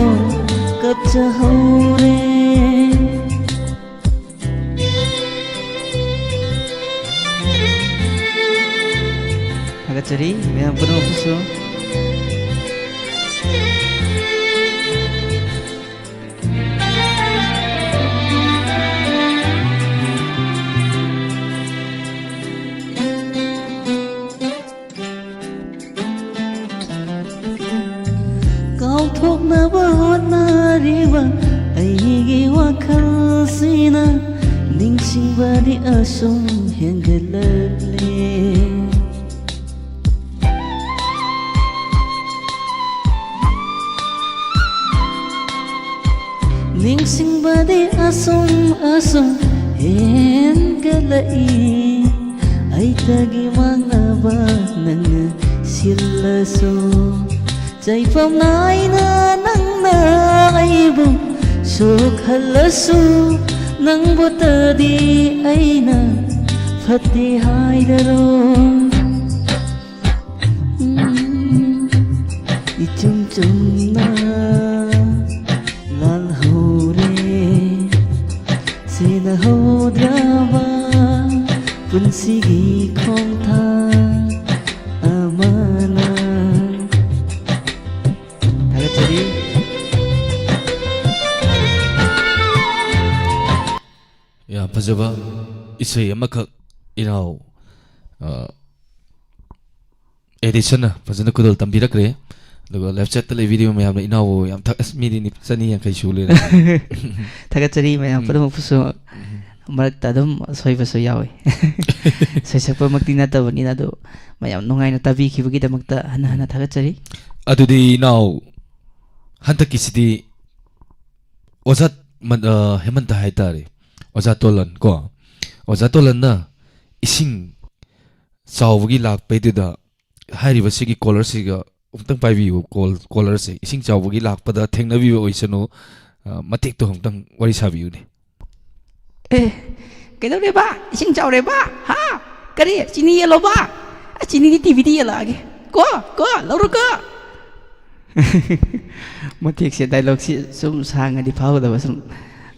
ꯀꯞꯆꯍꯧꯔꯦ꯫ ꯆꯔꯤ ꯃꯌꯥꯝ ꯄꯨꯝꯅꯃꯛꯄꯨꯁꯨ꯫ ꯀꯥꯎꯊꯣꯛꯅꯕ ꯍꯣꯠꯅꯔꯤꯕ ꯑꯩꯒꯤ ꯋꯥꯈꯜꯁꯤꯅ ꯅꯤꯡꯁꯤꯡꯕꯗꯤ ꯑꯁꯨꯝ ꯍꯦꯟꯒꯠꯂꯛꯂꯦ꯫ ꯅꯤꯡꯁꯤꯡꯕꯗꯤ ꯑꯁꯨꯝ ꯑꯁꯨꯝ ꯍꯦꯟꯒꯠꯂꯛꯏ꯫ ꯑꯩꯇꯒꯤ ꯃꯥꯡꯅꯕ ꯅꯪꯅ ꯁꯤꯜꯂꯁꯨ, ꯆꯩꯐꯝ ꯅꯥꯏꯅ ꯅꯪꯅ ꯑꯩꯕꯨ ꯁꯣꯛꯍꯜꯂꯁꯨ, ꯅꯪꯕꯨꯇꯗꯤ ꯑꯩꯅ ꯐꯠꯇꯦ ꯍꯥꯏꯔꯔꯣꯏ꯫ ꯎꯝ, ꯏꯆꯨꯝ ꯆꯨꯝꯅ ꯂꯥꯜꯍꯧꯔꯦ꯫ ꯁꯦꯟꯅꯍꯧꯗ꯭ꯔꯕ ꯄꯨꯟꯁꯤꯒꯤ ꯈꯣꯡꯊꯥꯡ ꯑꯃꯅ꯫ ꯊꯥꯒꯠꯆꯔꯤ꯫ ꯌꯥꯝ ꯐꯖꯕ ꯏꯁꯩ ꯑꯃꯈꯛ ꯏꯅꯥꯎ, ꯑ, ꯑꯦꯗꯤꯁꯟꯅ ꯐꯖꯅ ꯈꯨꯗꯣꯜ ꯇꯝꯕꯤꯔꯛꯈ꯭ꯔꯦ꯫ ꯑꯗꯨꯒ ꯂꯥꯏꯐ ꯆꯦꯠꯇ ꯂꯩꯕꯤꯔꯤꯕ ꯃꯌꯥꯝꯅ ꯏꯅꯥꯎꯕꯨ ꯌꯥꯝ ꯊꯥ-, ꯑꯁ, ꯃꯤꯗꯤ ꯅꯤ-, ꯆꯅꯤ ꯌꯥꯡꯈꯩ ꯁꯨ ꯂꯩꯔꯝꯃꯦ꯫ ꯊꯥꯒꯠꯆꯔꯤ ꯃꯌꯥꯝ ꯎꯝ꯫ ꯄꯨꯝꯅꯃꯛꯄꯨꯁꯨ꯫ ꯎꯝ꯫ ꯃꯔꯛꯇ ꯑꯗꯨꯝ ꯑꯁꯣꯏꯕꯁꯨ ꯌꯥꯎꯏ꯫ ꯁꯩꯁꯛꯄꯃꯛꯇꯤ ꯅꯠꯇꯕꯅꯤꯅ, ꯑꯗꯨ ꯃꯌꯥꯝ ꯅꯨꯡꯉꯥꯏꯅ ꯇꯥꯕꯤꯈꯤꯕꯒꯤꯗꯃꯛꯇ ꯍꯟꯅ ꯍꯟꯅ ꯎꯝ꯫ ꯊꯥꯒꯠꯆꯔꯤ꯫ ꯑꯗꯨꯗꯤ ꯏꯅꯥꯎ, ꯍꯟꯗꯛꯀꯤꯁꯤꯗꯤ ꯑꯣꯖꯥ ꯃꯟ-, ꯑ, ꯍꯦꯃꯟꯇ ꯍꯥꯏꯇꯥꯔꯦ, ꯑꯣꯖꯥ ꯇꯣꯂꯟ ꯀꯣ, ꯑꯣꯖꯥ ꯇꯣꯂꯟꯅ ꯏꯁꯤꯡ ꯆꯥꯎꯕꯒꯤ ꯂꯥꯛꯄꯩꯗꯨꯗ ꯍꯥꯏꯔꯤꯕꯁꯤꯒꯤ ꯀꯣꯂꯔꯁꯤꯒ ꯑꯃꯨꯛꯇꯪ ꯄꯥꯏꯕꯤꯌꯨ꯫ ꯀꯣꯜ-, ꯀꯣꯂꯔꯁꯦ ꯏꯁꯤꯡ ꯆꯥꯎꯕꯒꯤ ꯂꯥꯛꯄꯗ ꯊꯦꯡꯅꯕꯤꯕ ꯑꯣꯏꯁꯅꯨ, ꯑ, ꯃꯇꯦꯛꯇꯣ ꯑꯃꯨꯛꯇꯪ ꯋꯥꯔꯤ ꯁꯥꯕꯤꯌꯨꯅꯦ꯫ ꯑꯦ, ꯀꯩꯗꯧꯔꯦꯕ? ꯏꯁꯤꯡ ꯆꯥꯎꯔꯦꯕ? ꯍꯥ? ꯀꯔꯤ? ꯆꯤꯅꯤ ꯌꯦꯜꯂꯣꯕ? ꯑ, ꯆꯤꯅꯤꯗꯤ ꯇꯤꯚꯤꯗ ꯌꯦꯜꯂꯛꯑꯒꯦ꯫ ꯀꯣ, ꯀꯣ, ꯂꯧꯔꯣ ꯀꯣ꯫ ꯃꯇꯦꯛꯁꯦ, ꯗꯥꯏꯂꯣꯛꯁꯤ ꯁꯨꯝ ꯁꯥꯡꯉꯗꯤ ꯐꯥꯎꯒꯗꯕ ꯁꯨꯝ,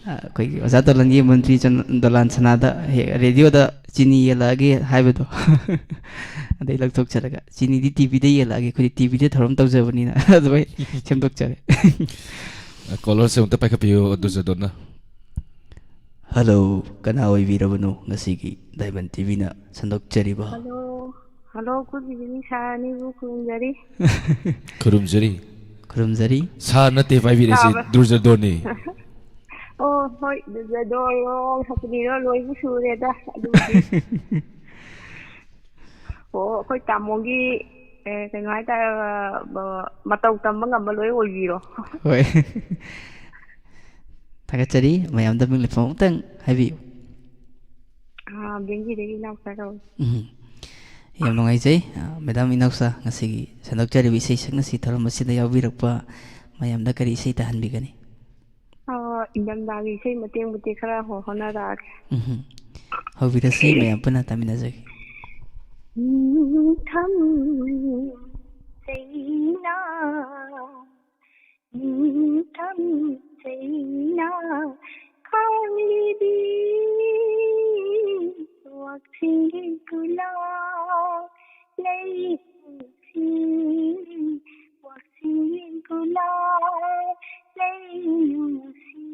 ꯑ, ꯑꯩꯈꯣꯏꯒꯤ ꯑꯣꯖꯥ ꯗꯣꯂꯟꯒꯤ ꯃꯟꯇ꯭ꯔꯤ ꯆꯟ-, ꯗꯣꯂꯥꯟ ꯁꯅꯥꯗ ꯍꯦꯛ ꯔꯦꯗꯤꯑꯣꯗ ꯆꯤꯅꯤ ꯌꯦꯜꯂꯛꯑꯒꯦ ꯍꯥꯏꯕꯗꯣ꯫ ꯑꯗꯩ ꯂꯧꯊꯣꯛꯆꯔꯒ ꯆꯤꯅꯤꯗꯤ ꯇꯤꯚꯤꯗ ꯌꯦꯜꯂꯛꯑꯒꯦ, ꯑꯩꯈꯣꯏꯗꯤ ꯇꯤꯚꯤꯗ ꯊꯧꯔꯝ ꯇꯧꯖꯕꯅꯤꯅ ꯑꯗꯨꯃꯥꯏ ꯁꯦꯝꯗꯣꯛꯆꯔꯦ꯫ ꯀꯣꯂꯔꯁꯦ ꯑꯃꯨꯛꯇ ꯄꯥꯏꯈꯠꯄꯤꯌꯨ, ꯗꯨꯔꯖꯣꯙꯟꯅ꯫ ꯍꯜꯂꯣ, ꯀꯅꯥ ꯑꯣꯏꯕꯤꯔꯕꯅꯣ ꯉꯁꯤꯒꯤ ꯗꯥꯏꯃꯟ ꯇꯤꯚꯤꯅ ꯁꯟꯗꯣꯛꯆꯔꯤꯕ? Hello, hello, good evening sir ꯑꯅꯤꯕꯨ ꯈꯨꯔꯨꯝꯖꯔꯤ꯫ ꯈꯨꯔꯨꯝꯖꯔꯤ꯫ ꯈꯨꯔꯨꯝꯖꯔꯤ꯫ ꯁꯥꯔ ꯅꯠꯇꯦ ꯄꯥꯏꯕꯤꯔꯤꯁꯤ, ꯁꯥꯕ꯫ ꯗꯨꯔꯖꯣꯙꯟꯅꯤ꯫ ꯑꯣ, ꯍꯣꯏ, ꯗꯨꯔꯖꯣꯙꯟꯔꯣ, ꯍꯀꯨꯅꯤꯔꯣ, ꯂꯣꯏꯕꯨ ꯁꯨꯔꯦꯗ ꯑꯗꯨꯕꯨꯗꯤ꯫ ꯑꯣ, ꯑꯩꯈꯣꯏ ꯇꯥꯃꯣꯒꯤ, ꯑꯦ, ꯀꯩꯅꯣ ꯍꯥꯏꯇꯥꯔꯦ, ꯑ, ꯃꯇꯧ ꯇꯝꯕ ꯉꯝꯕ ꯂꯣꯏ ꯑꯣꯏꯕꯤꯔꯣ꯫ ꯍꯣꯏ꯫ ꯊꯥꯒꯠꯆꯔꯤ꯫ ꯃꯌꯥꯝꯗ ꯃꯤꯡ ꯂꯩꯐꯝ ꯑꯃꯨꯛꯇꯪ ꯍꯥꯏꯕꯤꯌꯨ꯫ ꯑꯥ, ꯕꯦꯡꯒꯤꯗꯒꯤ ꯏꯅꯥꯎꯆꯥ ꯀꯧꯏ꯫ ꯎꯝ꯫ ꯌꯥꯝ ꯅꯨꯡꯉꯥꯏꯖꯩ, ꯑ, ꯃꯦꯗꯥꯝ ꯏꯅꯥꯎꯆꯥ, ꯉꯁꯤꯒꯤ ꯁꯟꯗꯣꯛꯆꯔꯤꯕ ꯏꯁꯩ ꯁꯛꯅꯁꯤ ꯊꯧꯔꯝ ꯑꯁꯤꯗ ꯌꯥꯎꯕꯤꯔꯛꯄ ꯃꯌꯥꯝꯗ ꯀꯔꯤ ꯏꯁꯩ ꯇꯥꯍꯟꯕꯤꯒꯅꯤ? ꯑꯥ, ꯏꯪꯊꯝꯊꯥꯒꯤ ꯏꯁꯩ ꯃꯇꯦꯛ ꯃꯇꯦꯛ ꯈꯔ ꯍꯣ-, ꯍꯣꯠꯅꯔꯛꯑꯒꯦ꯫ ꯎꯝ꯫ ꯍꯧꯕꯤꯔꯁꯤ, ꯃꯌꯥꯝ ꯄꯨꯟꯅ ꯇꯥꯃꯤꯟꯅꯖꯒꯦ꯫ ꯅꯤꯡꯊꯝ ꯆꯩꯅꯥ, ꯅꯤꯡꯊꯝ ꯆꯩꯅꯥ ꯈꯥꯡꯂꯤꯕꯤ, ꯋꯥꯛꯆꯤꯡꯒꯤ ꯒꯨꯂꯥꯞ ꯂꯩ ꯅꯨꯡꯁꯤ, ꯋꯥꯛꯆꯤꯡꯒꯤ ꯒꯨꯂꯥꯞ ꯂꯩ ꯅꯨꯡꯁꯤ꯫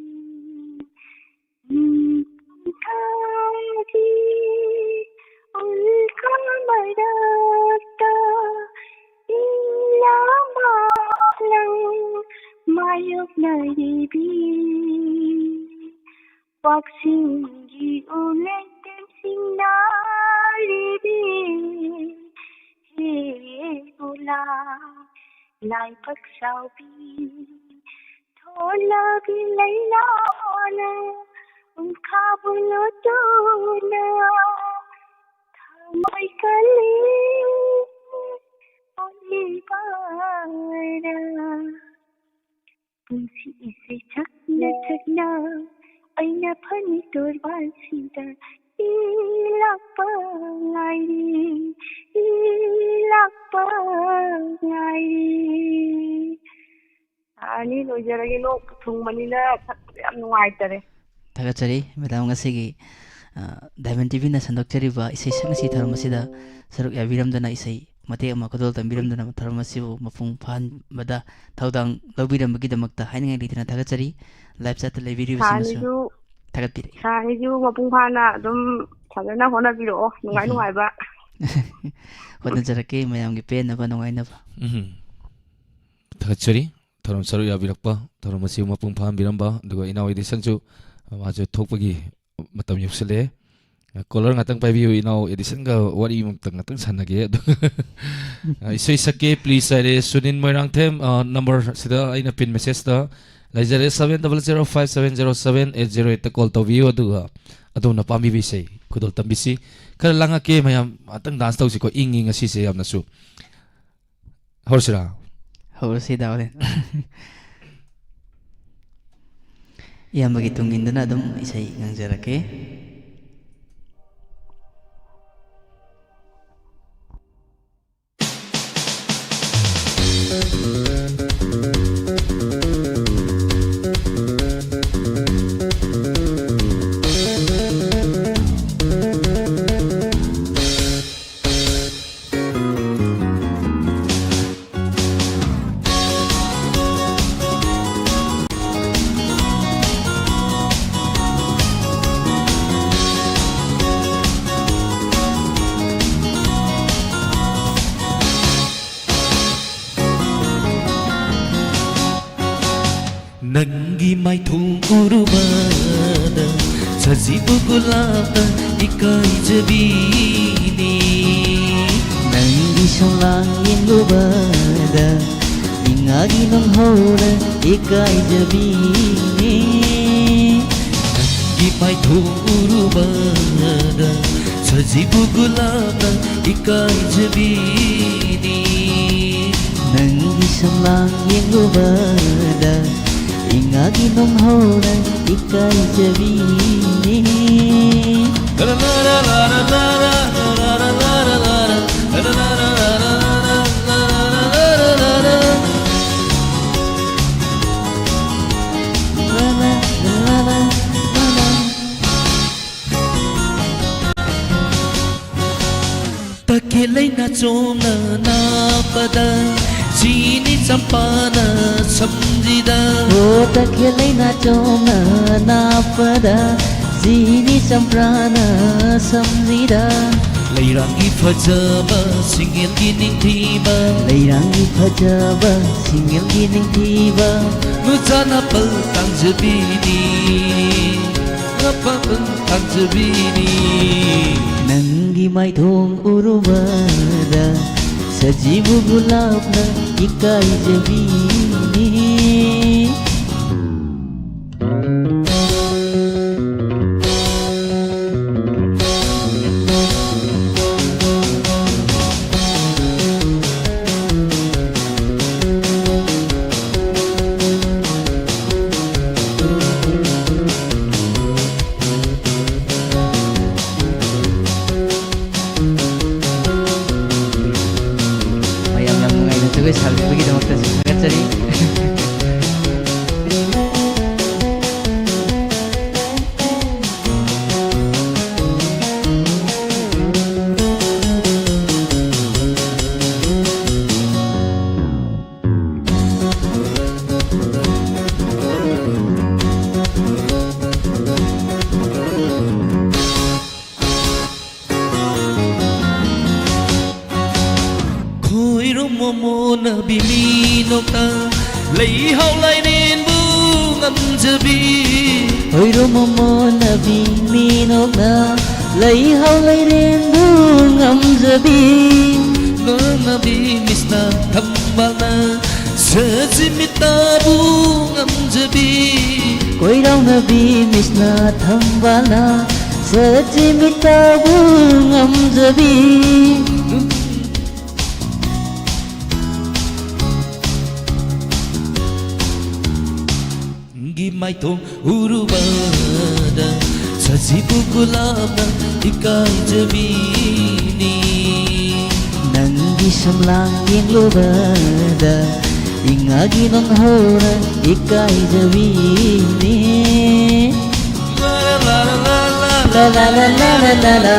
ꯅꯤꯡꯊꯝꯊꯥꯒꯤ ꯎꯜꯀꯥ ꯃꯔꯛꯇ ꯏꯂꯥ ꯃꯥꯂꯪ ꯃꯥꯌꯣꯛꯅꯔꯤꯕꯤ, ꯋꯥꯛꯆꯤꯡꯒꯤ ꯎꯂꯦꯟ ꯇꯦꯟꯁꯤꯡꯅꯔꯤꯕꯤ, ꯍꯦ ꯒꯨꯂꯥꯞ ꯂꯥꯏꯕꯛ ꯆꯥꯎꯕꯤ, ꯊꯣꯂꯕꯤ ꯂꯩꯅꯥꯅ ꯎꯜꯈꯥꯕꯨ ꯂꯣꯠꯇꯨꯅ ꯊꯃꯣꯏ ꯀꯜꯂꯤ ꯑꯣꯏꯕꯔꯥ? ꯄꯨꯟꯁꯤ ꯏꯁꯩ ꯁꯛꯅ ꯁꯛꯅ ꯑꯩꯅ ꯐꯅꯤ ꯇꯣꯔꯕꯥꯟꯁꯤꯗ ꯏ ꯂꯥꯛꯄ ꯉꯥꯏꯔꯤ, ꯏ ꯂꯥꯛꯄ ꯉꯥꯏꯔꯤ꯫ ꯑꯅꯤ ꯂꯣꯏꯖꯔꯒꯦ, ꯂꯣꯛ ꯊꯨꯡꯕꯅꯤꯅ ꯁꯛꯄꯗ ꯌꯥꯝ ꯅꯨꯡꯉꯥꯏꯇꯔꯦ꯫ ꯊꯥꯒꯠꯆꯔꯤ ꯃꯦꯗꯥꯝ, ꯉꯁꯤꯒꯤ ꯑ, Diamond ꯇꯤ ꯚꯤꯅ ꯁꯟꯗꯣꯛꯆꯔꯤꯕ ꯏꯁꯩ ꯁꯛꯅꯁꯤ ꯊꯧꯔꯝ ꯑꯁꯤꯗ ꯁꯔꯨꯛ ꯌꯥꯕꯤꯔꯝꯗꯨꯅ, ꯏꯁꯩ ꯃꯇꯦꯛ ꯑꯃ ꯈꯨꯗꯣꯜ ꯇꯝꯕꯤꯔꯝꯗꯨꯅ, ꯊꯧꯔꯝ ꯑꯁꯤꯕꯨ ꯃꯄꯨꯡ ꯐꯥꯍꯟꯕꯗ ꯊꯧꯗꯥꯡ ꯂꯧꯕꯤꯔꯝꯕꯒꯤꯗꯃꯛꯇ ꯍꯥꯏꯅꯤꯡꯉꯥꯏ ꯂꯩꯇꯅ ꯊꯥꯒꯠꯆꯔꯤ꯫ Live chat ꯇ ꯂꯩꯕꯤꯔꯤꯕꯁꯤꯡꯅꯁꯨ ꯁꯥꯔꯅꯁꯨ ꯊꯥꯒꯠꯄꯤꯔꯛꯏ꯫ ꯁꯥꯔꯅꯁꯨ ꯃꯄꯨꯡ ꯐꯥꯅ ꯑꯗꯨꯝ ꯐꯖꯅ ꯍꯣꯠꯅꯕꯤꯔꯛꯑꯣ, ꯅꯨꯡꯉꯥꯏ ꯎꯝ꯫ ꯅꯨꯡꯉꯥꯏꯕ꯫ ꯍꯣꯠꯅꯖꯔꯛꯀꯦ, ꯃꯌꯥꯝꯒꯤ ꯄꯦꯟꯅꯕ, ꯅꯨꯡꯉꯥꯏꯅꯕ꯫ ꯎꯝ꯫ ꯊꯥꯒꯠꯆꯔꯤ꯫ ꯊꯧꯔꯝ ꯁꯔꯨꯛ ꯌꯥꯕꯤꯔꯛꯄ, ꯊꯧꯔꯝ ꯑꯁꯤꯕꯨ ꯃꯄꯨꯡ ꯐꯥꯍꯟꯕꯤꯔꯝꯕ, ꯑꯗꯨꯒ ꯏꯅꯥꯎ ꯑꯦꯗꯤꯁꯟꯁꯨ ꯃꯥꯁꯨ ꯊꯣꯛꯄꯒꯤ ꯃꯇꯝ ꯌꯧꯁꯤꯜꯂꯛꯑꯦ꯫ Caller ꯉꯥꯛꯇꯪ ꯄꯥꯏꯕꯤꯌꯨ, ꯏꯅꯥꯎ ꯑꯦꯗꯤꯁꯟꯒ ꯋꯥꯔꯤ ꯑꯃꯇꯪ ꯉꯥꯛꯇꯪ ꯁꯥꯟꯅꯒꯦ꯫ ꯑꯗꯨ, ꯑ, ꯏꯁꯩ ꯁꯛꯀꯦ, please ꯍꯥꯏꯔꯦ ꯁꯨꯅꯤꯟ ꯃꯣꯏꯔꯥꯡꯊꯦꯝ, ꯑ, number ꯁꯤꯗ ꯑꯩꯅ pin message ꯇ ꯂꯩꯖꯔꯦ, seven double zero five seven zero seven eight zero eight ꯇ call ꯇꯧꯕꯤꯌꯨ, ꯑꯗꯨꯒ ꯑꯗꯣꯝꯅ ꯄꯥꯝꯕꯤꯕ ꯏꯁꯩ ꯈꯨꯗꯣꯜ ꯇꯝꯕꯤꯁꯤ꯫ ꯈꯔ ꯂꯥꯡꯉꯛꯀꯦ ꯃꯌꯥꯝ, ꯉꯥꯛꯇꯪ dance ꯇꯧꯁꯤꯀꯣ, ꯏꯪꯉꯤ ꯉꯁꯤꯁꯦ ꯌꯥꯝꯅꯁꯨ꯫ ꯍꯧꯔꯁꯤꯔꯥ? ꯍꯧꯔꯁꯤ, ꯗꯥ ꯑꯣꯂꯦꯟ꯫ ꯏꯌꯥꯝꯕꯒꯤ ꯇꯨꯡ ꯏꯟꯗꯨꯅ ꯑꯗꯨꯝ ꯏꯁꯩ ꯉꯪꯖꯔꯛꯀꯦ꯫ ꯅꯪꯒꯤ ꯃꯥꯏꯊꯣꯡ ꯎꯔꯨꯕꯗ ꯁꯖꯤꯕꯨ ꯒꯨꯂꯥꯞꯅ ꯏꯀꯥꯏꯖꯕꯤꯅꯤ꯫ ꯅꯪꯒꯤ ꯁꯨꯃꯥꯡ ꯌꯦꯡꯂꯨꯕꯗ ꯏꯉꯥꯒꯤ ꯅꯣꯡꯍꯧꯅ ꯏꯀꯥꯏꯖꯕꯤꯅꯤ꯫ ꯅꯪꯒꯤ ꯃꯥꯏꯊꯣꯡ ꯎꯔꯨꯕꯗ ꯁꯖꯤꯕꯨ ꯒꯨꯂꯥꯞꯅ ꯏꯀꯥꯏꯖꯕꯤꯅꯤ꯫ ꯅꯪꯒꯤ ꯁꯨꯃꯥꯡ ꯌꯦꯡꯂꯨꯕꯗ ꯏꯉꯥꯒꯤ ꯅꯣꯡꯍꯧꯅ ꯏꯀꯥꯏꯖꯕꯤꯅꯤ꯫ ꯆꯣꯝꯅ ꯅꯥꯞꯄꯗ ꯖꯤꯅꯤ ꯆꯝꯄ꯭ꯔꯥꯅ ꯁꯝꯖꯤꯗ꯫ ꯑꯣ, ꯇꯈꯦꯜ ꯂꯩꯅꯥ ꯆꯣꯝꯅ ꯅꯥꯞꯄꯗ ꯖꯤꯅꯤ ꯆꯝꯄ꯭ꯔꯥꯅ ꯁꯝꯖꯤꯗ꯫ ꯂꯩꯔꯥꯡꯒꯤ ꯐꯖꯕ ꯁꯤꯡꯉꯦꯜꯒꯤ ꯅꯤꯡꯊꯤꯕ꯫ ꯂꯩꯔꯥꯡꯒꯤ ꯐꯖꯕ ꯁꯤꯡꯉꯦꯜꯒꯤ ꯅꯤꯡꯊꯤꯕ꯫ ꯅꯨꯆꯥ ꯅꯥꯄꯜ ꯇꯥꯡꯖꯕꯤꯅꯤ꯫ ꯅꯥꯄꯜ ꯇꯥꯡꯖꯕꯤꯅꯤ꯫ ꯅꯪꯒꯤ ꯃꯥꯏꯊꯣꯡ ꯎꯔꯨꯕꯗ ꯁꯖꯤꯕꯨ ꯒꯨꯂꯥꯞꯅ ꯏꯀꯥꯏꯖꯕꯤꯅꯤ꯫ ꯃꯌꯥꯝ ꯌꯥꯝ ꯅꯨꯡꯉꯥꯏꯅ ꯖꯒꯣꯏ ꯁꯥꯕꯤꯕꯒꯤꯗꯃꯛꯇꯁꯨ ꯊꯥꯒꯠꯆꯔꯤ꯫ ꯈꯣꯏꯔꯨꯝꯃꯣ ꯃꯣꯟꯅꯕꯤ ꯃꯤꯅꯣꯛꯅ ꯂꯩꯍꯥꯎ ꯂꯩꯔꯦꯟꯕꯨ ꯉꯝꯖꯕꯤ꯫ ꯈꯣꯏꯔꯨꯝꯃꯣ ꯃꯣꯟꯅꯕꯤ ꯃꯤꯅꯣꯛꯅ ꯂꯩꯍꯥꯎ ꯂꯩꯔꯦꯟꯕꯨ ꯉꯝꯖꯕꯤ꯫ ꯉꯝꯅꯕꯤ ꯃꯤꯁꯅ ꯊꯝꯕꯥꯜꯅ ꯁꯖꯤꯃꯤꯇꯥꯕꯨ ꯉꯝꯖꯕꯤ꯫ ꯀꯣꯏꯔꯥꯎꯅꯕꯤ ꯃꯤꯁꯅ ꯊꯝꯕꯥꯜꯅ ꯁꯖꯤꯃꯤꯇꯥꯕꯨ ꯉꯝꯖꯕꯤ꯫ ꯒꯤ ꯃꯥꯏꯊꯣꯡ ꯎꯔꯨꯕꯗ ꯁꯖꯤꯕꯨ ꯒꯨꯂꯥꯞꯅ ꯏꯀꯥꯏꯖꯕꯤꯅꯤ꯫ ꯅꯪꯒꯤ ꯁꯨꯝꯂꯥꯡ ꯌꯦꯡꯂꯨꯕꯗ ꯏꯉꯥꯒꯤ ꯅꯣꯡꯍꯧꯅ ꯏꯀꯥꯏꯖꯕꯤꯅꯤ꯫ ꯂꯥ ꯂꯥ ꯂꯥ ꯂꯥ ꯂꯥ꯫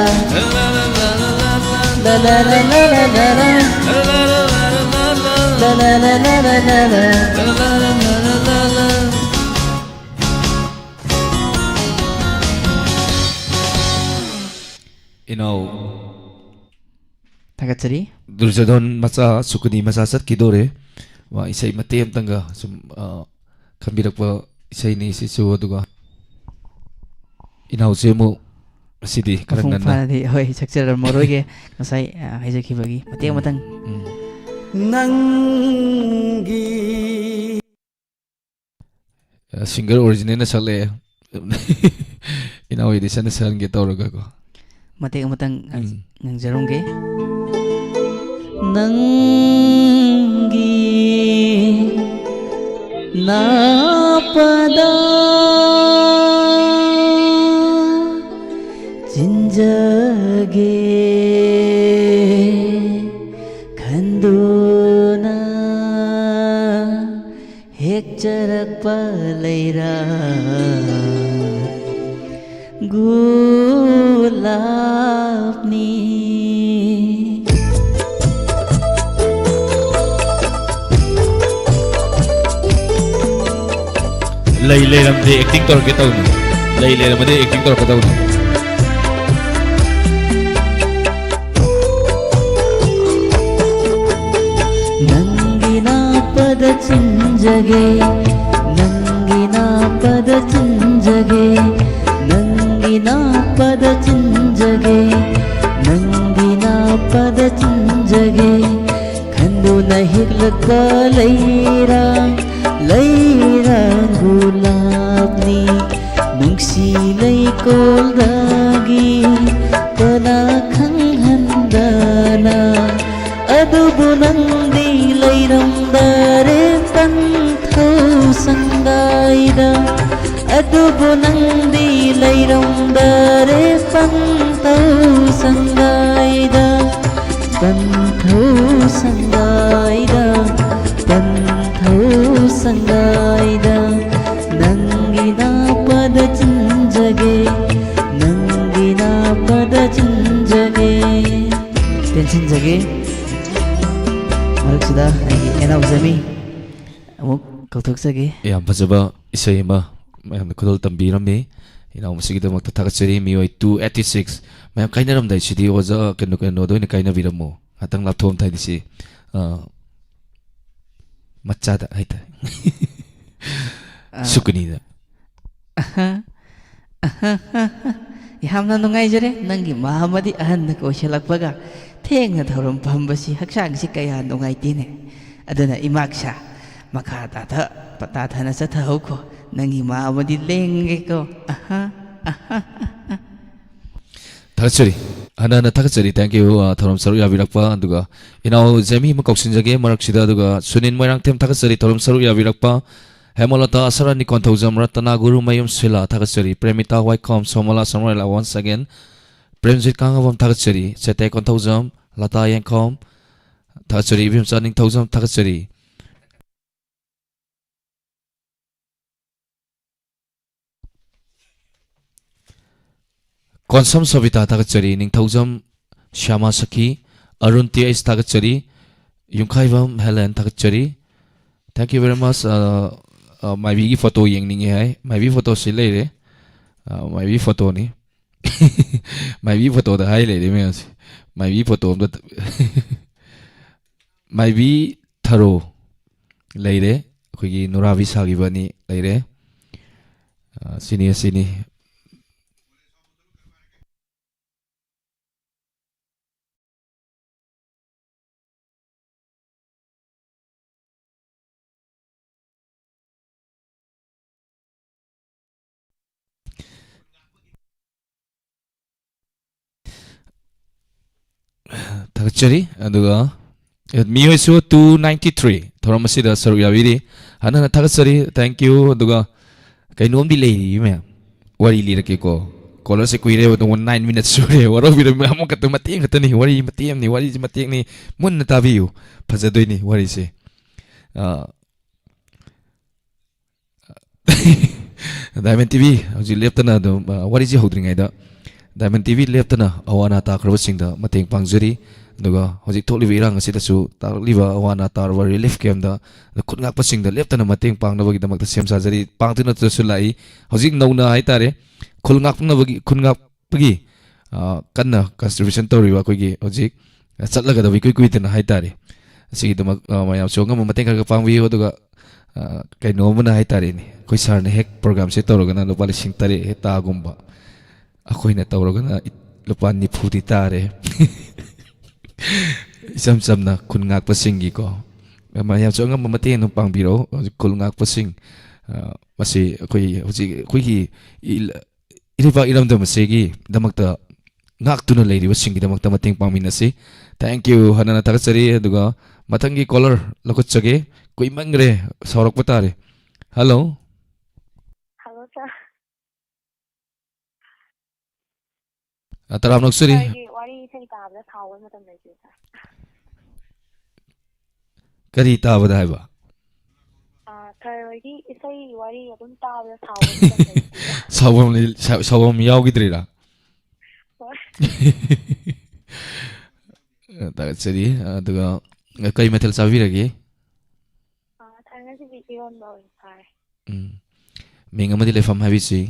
ꯏꯅꯥꯎ ꯊꯥꯒꯠꯆꯔꯤ꯫ ꯗꯨꯔꯖꯣꯙꯟ ꯃꯆꯥ, ꯁꯨꯀꯅꯤ ꯃꯆꯥ ꯆꯠꯈꯤꯗꯣꯔꯦ꯫ ꯃꯥ ꯏꯁꯩ ꯃꯇꯦꯛ ꯑꯃꯇꯪꯒ ꯁꯨꯝ, ꯑ, ꯈꯟꯕꯤꯔꯛꯄ ꯏꯁꯩꯅꯤ ꯁꯤꯁꯨ꯫ ꯑꯗꯨꯒ ꯏꯅꯥꯎꯁꯦ ꯑꯃꯨꯛ ꯉꯁꯤꯗꯤ ꯈꯔ ꯃꯄꯨꯡ ꯉꯟꯅ ꯐꯥꯅꯗꯤ ꯍꯣꯏ ꯁꯛꯆꯔꯝꯃꯔꯣꯏꯒꯦ꯫ ꯉꯁꯥꯏ, ꯑ, ꯍꯥꯏꯖꯈꯤꯕꯒꯤ ꯃꯇꯦꯛ ꯑꯃꯇꯪ꯫ ꯎꯝ꯫ ꯅꯪꯒꯤ ꯁꯤꯡꯒꯔ ꯑꯣꯔꯤꯖꯤꯅꯦꯜꯅ ꯁꯛꯂꯛꯑꯦ꯫ ꯏꯅꯥꯎ ꯏꯗꯤꯁꯟꯅ ꯁꯛꯍꯟꯒꯦ ꯇꯧꯔꯒꯀꯣ꯫ ꯃꯇꯦꯛ ꯑꯃꯇꯪ ꯎꯝ꯫ ꯉꯪꯖꯔꯝꯒꯦ꯫ ꯅꯪꯒꯤ ꯅꯥꯄꯗ ꯆꯤꯟꯖꯒꯦ ꯈꯟꯗꯨꯅ ꯍꯦꯛꯆꯔꯛꯄ ꯂꯩꯔꯥ ꯒꯨꯂꯥꯞꯅꯤ꯫ ꯂꯩ ꯂꯩꯔꯝꯗꯦ ꯑꯦꯛꯇꯤꯡ ꯇꯧꯔꯛꯀꯦ ꯇꯧꯅꯤ꯫ ꯂꯩ ꯂꯩꯔꯝꯃꯗꯤ ꯑꯦꯛꯇꯤꯡ ꯇꯧꯔꯛꯀꯦ ꯇꯧꯅꯤ꯫ ꯅꯪꯒꯤ ꯅꯥꯄꯗ ꯆꯤꯟꯖꯒꯦ, ꯅꯪꯒꯤ ꯅꯥꯄꯗ ꯆꯤꯟꯖꯒꯦ, ꯅꯪꯒꯤ ꯅꯥꯄꯗ ꯆꯤꯟꯖꯒꯦ, ꯅꯪꯒꯤ ꯅꯥꯄꯗ ꯆꯤꯟꯖꯒꯦ, ꯈꯟꯗꯨꯅ ꯍꯦꯛꯂꯛꯄ ꯂꯩꯔꯥ, ꯂꯩꯔꯥ ꯒꯨꯂꯥꯞꯅꯤ꯫ ꯅꯨꯡꯁꯤ ꯂꯩꯀꯣꯜꯗꯒꯤ ꯀꯅꯥ ꯈꯪꯍꯟꯗꯅ, ꯑꯗꯨꯕꯨ ꯅꯪꯗꯤ ꯂꯩꯔꯝꯗꯔꯦ ꯄꯟꯊꯧ ꯁꯪꯒꯥꯏꯗ, ꯑꯗꯨꯕꯨ ꯅꯪꯗꯤ ꯂꯩꯔꯝꯗꯔꯦ ꯄꯟꯊꯧ ꯁꯪꯒꯥꯏꯗ, ꯄꯟꯊꯧ ꯁꯪꯒꯥꯏꯗ, ꯄꯟꯊꯧ ꯁꯪꯒꯥꯏꯗ, ꯅꯪꯒꯤ ꯅꯥꯄꯗ ꯆꯤꯟꯖꯒꯦ, ꯅꯪꯒꯤ ꯅꯥꯄꯗ ꯆꯤꯟꯖꯒꯦ꯫ ꯃꯔꯛꯁꯤꯗ ꯑꯩꯒꯤ ꯏꯅꯥꯎ ꯖꯦꯃꯤ ꯑꯃꯨꯛ ꯀꯧꯊꯣꯛꯆꯒꯦ꯫ ꯌꯥꯝ ꯐꯖꯕ ꯏꯁꯩ ꯑꯃ ꯃꯌꯥꯝꯅ ꯈꯨꯗꯣꯜ ꯇꯝꯕꯤꯔꯝꯃꯤ꯫ ꯏꯅꯥꯎ ꯃꯁꯤꯒꯤꯗꯃꯛꯇ ꯊꯥꯒꯠꯆꯔꯤ꯫ ꯃꯤꯑꯣꯏ two eighty six꯫ ꯃꯌꯥꯝ ꯀꯥꯏꯅꯔꯝꯗꯥꯏꯁꯤꯗꯤ ꯑꯣꯖꯥ ꯀꯩꯅꯣ, ꯀꯩꯅꯣꯗ ꯑꯣꯏꯅ ꯀꯥꯏꯅꯕꯤꯔꯝꯃꯣ꯫ ꯉꯥꯛꯇꯪ ꯂꯥꯞꯊꯣꯛꯑꯝꯗꯥꯏꯗꯤ ꯁꯤ, ꯑ, ꯃꯆꯥꯗ ꯍꯥꯏꯇꯥꯔꯦ꯫ ꯑ, ꯁꯨꯀꯅꯤꯗ꯫ ꯑꯍ, ꯑꯍ, ꯑꯍ꯫ ꯌꯥꯝꯅ ꯅꯨꯡꯉꯥꯏꯖꯔꯦ꯫ ꯅꯪꯒꯤ ꯃꯥ ꯑꯃꯗꯤ ꯑꯍꯟꯅ ꯀꯣꯏꯁꯤꯜꯂꯛꯄꯒ ꯊꯦꯡꯅ ꯊꯧꯔꯝ ꯐꯝꯕꯁꯤ ꯍꯛꯆꯥꯡꯁꯤ ꯀꯌꯥ ꯅꯨꯡꯉꯥꯏꯇꯦꯅꯦ꯫ ꯑꯗꯨꯅ ꯏꯃꯥꯛꯁꯥ, ꯃꯈꯥ ꯇꯥꯊ-, ꯇꯥꯊꯅ ꯆꯠꯊꯍꯧꯈꯣ꯫ ꯅꯪꯒꯤ ꯃꯥ ꯑꯃꯗꯤ ꯂꯦꯡꯒꯦꯀꯣ꯫ ꯑꯍ, ꯑꯍ, ꯑꯍ꯫ ꯊꯥꯒꯠꯆꯔꯤ꯫ ꯍꯟꯅ ꯍꯟꯅ ꯊꯥꯒꯠꯆꯔꯤ꯫ Thank you, ꯑ, ꯊꯧꯔꯝ ꯁꯔꯨꯛ ꯌꯥꯕꯤꯔꯛꯄ꯫ ꯑꯗꯨꯒ ꯏꯅꯥꯎ ꯖꯦꯃꯤ ꯑꯃ ꯀꯧꯁꯤꯟꯖꯒꯦ ꯃꯔꯛꯁꯤꯗ꯫ ꯑꯗꯨꯒ ꯁꯨꯅꯤꯟ ꯃꯣꯏꯔꯥꯡꯊꯦꯝ ꯊꯥꯒꯠꯆꯔꯤ ꯊꯧꯔꯝ ꯁꯔꯨꯛ ꯌꯥꯕꯤꯔꯛꯄ꯫ ꯍꯦꯃꯂꯇꯥ ꯑꯁꯔꯥ ꯅꯤꯀꯣꯟꯊꯧꯖꯝ, ꯔꯇꯅꯥ ꯒꯨꯔꯨꯃꯌꯨꯝ ꯁꯤꯂꯥ ꯊꯥꯒꯠꯆꯔꯤ꯫ ꯄ꯭ꯔꯦꯃꯤꯇꯥ ꯋꯥꯏꯈꯣꯝ, ꯁꯣꯃꯣꯂꯥ ꯁꯃꯔꯦꯂꯥ once again꯫ ꯄ꯭ꯔꯦꯝꯖꯤꯠ ꯀꯥꯡꯉꯕꯝ ꯊꯥꯒꯠꯆꯔꯤ꯫ ꯆꯦꯇꯦ ꯀꯣꯟꯊꯧꯖꯝ, ꯂꯇꯥ ꯌꯦꯡꯈꯣꯝ ꯊꯥꯒꯠꯆꯔꯤ꯫ ꯏꯕꯦꯝꯆꯥ ꯅꯤꯡꯊꯧꯖꯝ ꯊꯥꯒꯠꯆꯔꯤ꯫ ꯀꯣꯟꯁꯝ ꯁꯣꯕꯤꯇꯥ ꯊꯥꯒꯠꯆꯔꯤ꯫ ꯅꯤꯡꯊꯧꯖꯝ ꯁ꯭ꯌꯥꯃꯥ ꯁꯈꯤ꯫ ꯑꯔꯨꯟ ꯇꯤ ꯑꯩꯆ ꯊꯥꯒꯠꯆꯔꯤ꯫ ꯌꯨꯝꯈꯥꯏꯕꯝ ꯍꯦꯂꯦꯟ ꯊꯥꯒꯠꯆꯔꯤ꯫ Thank you very much꯫ ꯑ, ꯑ, ꯃꯥꯏꯕꯤꯒꯤ ꯐꯣꯇꯣ ꯌꯦꯡꯅꯤꯡꯉꯦ ꯍꯥꯏ꯫ ꯃꯥꯏꯕꯤ ꯐꯣꯇꯣꯁꯤ ꯂꯩꯔꯦ꯫ ꯑ, ꯃꯥꯏꯕꯤ ꯐꯣꯇꯣꯅꯤ꯫ ꯃꯥꯏꯕꯤ ꯐꯣꯇꯣꯗ ꯍꯥꯏ ꯂꯩꯔꯦ ꯃꯌꯥꯝꯁꯦ꯫ ꯃꯥꯏꯕꯤ ꯐꯣꯇꯣ ꯑꯝꯇ ꯇ-, ꯃꯥꯏꯕꯤ ꯊꯔꯣ ꯂꯩꯔꯦ꯫ ꯑꯩꯈꯣꯏꯒꯤ ꯅꯨꯔꯥꯕꯤ ꯁꯥꯈꯤꯕ ꯑꯅꯤ ꯂꯩꯔꯦ꯫ ꯑ, ꯁꯤꯅꯤ, ꯑꯁꯤꯅꯤ꯫ ꯊꯥꯒꯠꯆꯔꯤ꯫ ꯑꯗꯨꯒ ꯃꯤꯑꯣꯏꯁꯨ two ninety three ꯊꯧꯔꯝ ꯑꯁꯤꯗ ꯁꯔꯨꯛ ꯌꯥꯕꯤꯔꯤ꯫ ꯍꯟꯅ ꯍꯟꯅ ꯊꯥꯒꯠꯆꯔꯤ꯫ Thank you꯫ ꯑꯗꯨꯒ ꯀꯩꯅꯣꯝꯗꯤ ꯂꯩꯔꯤ ꯃꯌꯥꯝ꯫ ꯋꯥꯔꯤ ꯂꯤꯔꯛꯀꯦꯀꯣ꯫ ꯀꯣꯂꯔꯁꯦ ꯀꯨꯏꯔꯦꯕ, ꯑꯗꯨꯝ nine minutes ꯁꯨꯔꯦ꯫ ꯋꯥꯔꯧꯕꯤꯔꯝꯃꯤ꯫ ꯑꯃꯈꯛꯇ ꯃꯇꯦꯛ ꯈꯛꯇꯅꯤ꯫ ꯋꯥꯔꯤ ꯃꯇꯦꯛ ꯑꯃꯅꯤ꯫ ꯋꯥꯔꯤꯁꯤ ꯃꯇꯦꯛꯅꯤ꯫ ꯃꯨꯟꯅ ꯇꯥꯕꯤꯌꯨ꯫ ꯐꯖꯗꯣꯏꯅꯤ ꯋꯥꯔꯤꯁꯦ꯫ ꯑ, Diamond ꯇꯤ ꯚꯤ ꯍꯧꯖꯤꯛ ꯂꯦꯞꯇꯅ ꯑꯗꯨꯝ, ꯑ, ꯋꯥꯔꯤꯁꯤ ꯍꯧꯗ꯭ꯔꯤꯉꯩꯗ Diamond ꯇꯤ ꯚꯤ ꯂꯦꯞꯇꯅ ꯑꯋꯥ ꯑꯅꯥ ꯇꯥꯈ꯭ꯔꯕꯁꯤꯡꯗ ꯃꯇꯦꯡ ꯄꯥꯡꯖꯔꯤ꯫ ꯑꯗꯨꯒ ꯍꯧꯖꯤꯛ ꯊꯣꯛꯂꯤꯕ ꯏꯔꯥꯡ ꯑꯁꯤꯗꯁꯨ ꯇꯥꯔꯛꯂꯤꯕ ꯑꯋꯥ ꯑꯅꯥ ꯇꯥꯔꯕ relief camp ꯇ ꯈꯨꯠ ꯉꯥꯛꯄꯁꯤꯡꯗ ꯂꯦꯞꯇꯅ ꯃꯇꯦꯡ ꯄꯥꯡꯅꯕꯒꯤꯗꯃꯛꯇ ꯁꯦꯝ ꯁꯥꯖꯔꯤ꯫ ꯄꯥꯡꯗꯨꯅꯇꯁꯨ ꯂꯥꯛꯏ꯫ ꯍꯧꯖꯤꯛ ꯅꯧꯅ ꯍꯥꯏꯇꯥꯔꯦ, ꯈꯨꯜ ꯉꯥꯛꯅꯕꯒꯤ, ꯈꯨꯟ ꯉꯥꯛꯄꯒꯤ, ꯑ, ꯀꯟꯅ contribution ꯇꯧꯔꯤꯕ ꯑꯩꯈꯣꯏꯒꯤ ꯍꯧꯖꯤꯛ ꯆꯠꯂꯒꯗꯕ ꯏꯀꯨꯏ ꯀꯨꯏꯗꯅ ꯍꯥꯏꯇꯥꯔꯦ꯫ ꯑꯁꯤꯒꯤꯗꯃꯛ, ꯑ, ꯃꯌꯥꯝꯁꯨ ꯑꯉꯝꯕ ꯃꯇꯦꯡ ꯈꯔ ꯈꯔ ꯄꯥꯡꯕꯤꯌꯨ꯫ ꯑꯗꯨꯒ, ꯑ, ꯀꯩꯅꯣ ꯑꯃꯅ ꯍꯥꯏꯇꯥꯔꯦꯅꯦ, ꯑꯩꯈꯣꯏ sir ꯅ ꯍꯦꯛ program ꯁꯦ ꯇꯧꯔꯒꯅ ꯂꯨꯄꯥ ꯂꯤꯁꯤꯡ ꯇꯔꯦꯠ ꯍꯦꯛ ꯇꯥꯒꯨꯝꯕ, ꯑꯩꯈꯣꯏꯅ ꯇꯧꯔꯒꯅ ꯂꯨꯄꯥ ꯅꯤꯐꯨꯗꯤ ꯇꯥꯔꯦ꯫ ꯏꯆꯝ ꯆꯝꯅ ꯈꯨꯟ ꯉꯥꯛꯄꯁꯤꯡꯒꯤꯀꯣ, ꯃꯌꯥꯝꯁꯨ ꯑꯉꯝꯕ ꯃꯇꯦꯡ ꯑꯗꯨꯝ ꯄꯥꯡꯕꯤꯔꯛꯎ꯫ ꯍꯧꯖꯤꯛ ꯈꯨꯜ ꯉꯥꯛꯄꯁꯤꯡ, ꯑ, ꯃꯁꯤ ꯑꯩꯈꯣꯏ ꯍꯧꯖꯤꯛ ꯑꯩꯈꯣꯏꯒꯤ ꯏ-, ꯏꯔꯩꯄꯥꯛ ꯏꯔꯝꯗꯝ ꯑꯁꯤꯒꯤꯗꯃꯛꯇ ꯉꯥꯛꯇꯨꯅ ꯂꯩꯔꯤꯕꯁꯤꯡꯒꯤꯗꯃꯛꯇ ꯃꯇꯦꯡ ꯄꯥꯡꯃꯤꯟꯅꯁꯤ꯫ Thank you꯫ ꯍꯟꯅ ꯊꯥꯒꯠꯆꯔꯤ꯫ ꯑꯗꯨꯒ ꯃꯊꯪꯒꯤ caller ꯂꯧꯈꯠꯆꯒꯦ꯫ ꯀꯨꯏꯃꯟꯈ꯭ꯔꯦ꯫ ꯁꯥꯎꯔꯛꯄ ꯇꯥꯔꯦ꯫ Hello꯫ Hello, sir꯫ ꯑ, ꯇꯔꯥꯝꯅ ꯑꯣꯛꯆꯔꯤ꯫ Sir ꯒꯤ ꯋꯥꯔꯤ ꯏꯁꯩ ꯇꯥꯕꯗ ꯁꯥꯎꯕ ꯃꯇꯝ ꯂꯩꯇꯦ, sir꯫ ꯀꯔꯤ ꯇꯥꯕꯗ ꯍꯥꯏꯕ? ꯑ, sir ꯍꯣꯏꯒꯤ ꯏꯁꯩ ꯋꯥꯔꯤ ꯑꯗꯨꯝ ꯇꯥꯕꯗ ꯁꯥꯎꯕ ꯃꯇꯝ ꯂꯩꯇꯦ꯫ ꯁꯥꯎꯐꯝ ꯂꯩ-, ꯁꯥ-, ꯁꯥꯎꯐꯝ ꯌꯥꯎꯈꯤꯗ꯭ꯔꯤꯔꯥ? ꯍꯣꯏ꯫ ꯊꯥꯒꯠꯆꯔꯤ꯫ ꯑꯗꯨꯒ ꯀꯩ ꯃꯊꯦꯜ ꯆꯥꯕꯤꯔꯒꯦ? ꯑ, sir, ꯉꯁꯤꯗꯤ ꯏꯔꯣꯟꯕ ꯑꯣꯏꯅ ꯆꯥꯔꯦ꯫ ꯎꯝ꯫ ꯃꯤꯡ ꯑꯃꯗꯤ ꯂꯩꯐꯝ ꯍꯥꯏꯕꯤꯁꯤ?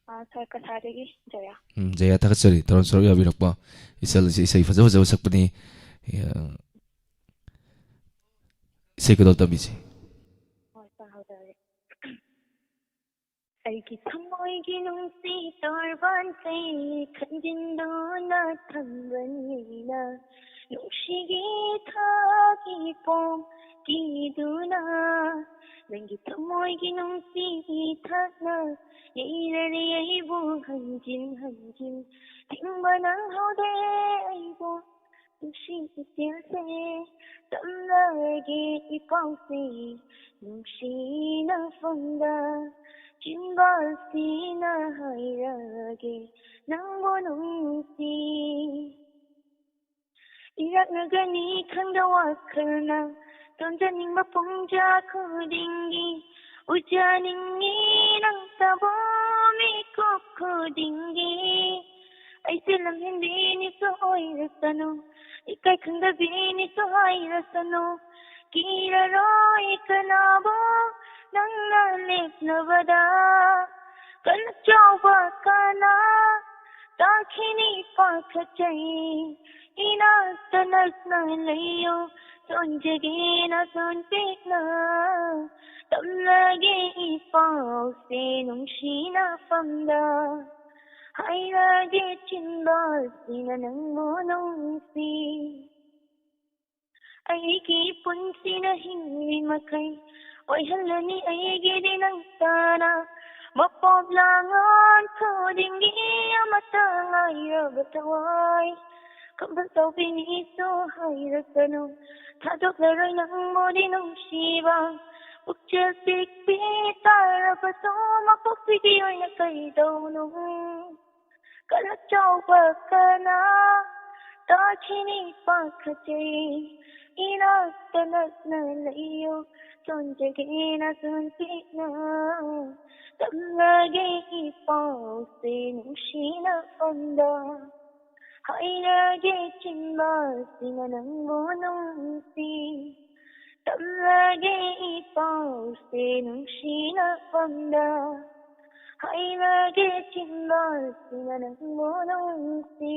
ꯑ, sir, ꯀꯁꯥꯔꯗꯒꯤ ꯖꯌꯥ꯫ ꯎꯝ, ꯖꯌꯥ, ꯊꯥꯒꯠꯆꯔꯤ ꯇꯔꯥꯝ ꯁꯔꯨꯛ ꯌꯥꯕꯤꯔꯛꯄ꯫ ꯏꯆꯜ ꯑꯁꯤ ꯏꯁꯩ ꯐꯖ ꯐꯖꯕ ꯁꯛꯄꯅꯤ꯫ ꯑ, ꯏꯁꯩ ꯈꯨꯗꯣꯜ ꯇꯝꯕꯤꯁꯤ꯫ ꯍꯣꯏ, sir, ꯍꯧꯖꯔꯒꯦ꯫ ꯑꯩꯒꯤ ꯊꯃꯣꯏꯒꯤ ꯅꯨꯡꯁꯤ ꯇꯣꯔꯕꯥꯟꯁꯦ ꯈꯟꯖꯤꯟꯗꯨꯅ ꯊꯝꯕꯅꯤꯅ, ꯅꯨꯡꯁꯤꯒꯤ ꯊꯥꯒꯤ ꯄꯣꯝ ꯀꯤꯗꯨꯅ, ꯅꯪꯒꯤ ꯊꯃꯣꯏꯒꯤ ꯅꯨꯡꯁꯤ ꯏꯊꯛꯅ ꯌꯩꯔꯔꯦ ꯑꯩꯕꯨ ꯍꯟꯖꯤꯟ ꯍꯟꯖꯤꯟ꯫ ꯊꯤꯡꯕ ꯅꯪꯍꯧꯗꯦ ꯑꯩꯕꯨ ꯅꯨꯡꯁꯤ ꯏꯆꯦꯜꯁꯦ, ꯇꯝꯂꯒꯦ ꯏꯄꯥꯎꯁꯦ ꯅꯨꯡꯁꯤꯅ ꯐꯣꯡꯗ, ꯆꯤꯟꯕꯥꯜꯁꯤꯅ ꯍꯥꯏꯔꯒꯦ ꯅꯪꯕꯨ ꯅꯨꯡꯁꯤ꯫ ꯏꯔꯛꯅꯒꯅꯤ ꯈꯪꯗ ꯋꯥꯈꯜꯅ ꯇꯣꯟꯖꯅꯤꯡꯕ ꯄꯨꯡꯖꯥ ꯈꯨꯗꯤꯡꯒꯤ, ꯎꯖꯅꯤꯡꯉꯤ ꯅꯪꯇꯕꯨ ꯃꯤꯀꯨꯞ ꯈꯨꯗꯤꯡꯒꯤ꯫ ꯑꯩꯁꯦ ꯂꯝꯍꯦꯟꯕꯤꯅꯤꯁꯨ ꯑꯣꯏꯔꯁꯅꯨ, ꯏꯀꯥꯏ ꯈꯪꯗꯕꯤꯅꯤꯁꯨ ꯍꯥꯏꯔꯁꯅꯨ, ꯀꯤꯔꯔꯣꯏ ꯀꯅꯥꯕꯨ ꯅꯪꯅ ꯂꯦꯞꯅꯕꯗ꯫ ꯀꯟꯅ ꯆꯥꯎꯕ ꯀꯅꯥ ꯇꯥꯈꯤꯅꯤ ꯄꯥꯈꯠꯆꯩ, ꯏꯅꯥꯛꯇ ꯅꯛꯅ ꯂꯩꯌꯨ, ꯁꯣꯟꯖꯒꯦꯅ ꯁꯣꯟ ꯄꯤꯛꯅ ꯇꯝꯂꯒꯦ ꯏ ꯄꯥꯎꯁꯦ ꯅꯨꯡꯁꯤꯅꯐꯝꯗ꯫ ꯍꯥꯏꯔꯒꯦ ꯆꯤꯟꯕꯁꯤꯅ ꯅꯪꯕꯨ ꯅꯨꯡꯁꯤ꯫ ꯑꯩꯒꯤ ꯄꯨꯟꯁꯤꯅ ꯍꯤꯡꯂꯤ ꯃꯈꯩ ꯑꯣꯏꯍꯜꯂꯅꯤ ꯑꯩꯒꯤꯗꯤ ꯅꯪ ꯇꯥꯅ꯫ ꯃꯄꯣꯛ ꯂꯥꯡꯉꯣꯟ ꯈꯨꯗꯤꯡꯒꯤ ꯑꯃꯠꯇ ꯉꯥꯏꯔꯕ ꯊꯋꯥꯏ꯫ ꯈꯝꯕꯜ ꯇꯧꯕꯤꯅꯤꯁꯨ ꯍꯥꯏꯔꯁꯅꯨ, ꯊꯥꯗꯣꯛꯂꯔꯣꯏ ꯅꯪꯕꯨꯗꯤ ꯅꯨꯡꯁꯤꯕ꯫ ꯄꯨꯛꯆꯦꯜ ꯄꯤꯛꯄꯤ ꯇꯥꯔꯕꯁꯨ ꯃꯄꯣꯛꯄꯤꯒꯤ ꯑꯣꯏꯅ ꯀꯩꯗꯧꯅꯨ꯫ ꯀꯟꯅ ꯆꯥꯎꯕ ꯀꯅꯥ ꯇꯥꯈꯤꯅꯤ ꯄꯥꯈꯠꯆꯩ, ꯏꯅꯥꯛꯇ ꯅꯛꯅ ꯂꯩꯌꯨ, ꯁꯣꯟꯖꯒꯦꯅ ꯁꯣꯟ ꯄꯤꯛꯅ ꯇꯝꯂꯒꯦ ꯏ ꯄꯥꯎꯁꯦ ꯅꯨꯡꯁꯤꯅꯐꯝꯗ꯫ ꯍꯥꯏꯔꯒꯦ ꯆꯤꯟꯕꯁꯤꯅ ꯅꯪꯕꯨ ꯅꯨꯡꯁꯤ꯫ ꯇꯝꯂꯒꯦ ꯏ ꯄꯥꯎꯁꯦ ꯅꯨꯡꯁꯤꯅꯐꯝꯗ꯫ ꯍꯥꯏꯔꯒꯦ ꯆꯤꯟꯕꯁꯤꯅ ꯅꯪꯕꯨ ꯅꯨꯡꯁꯤ꯫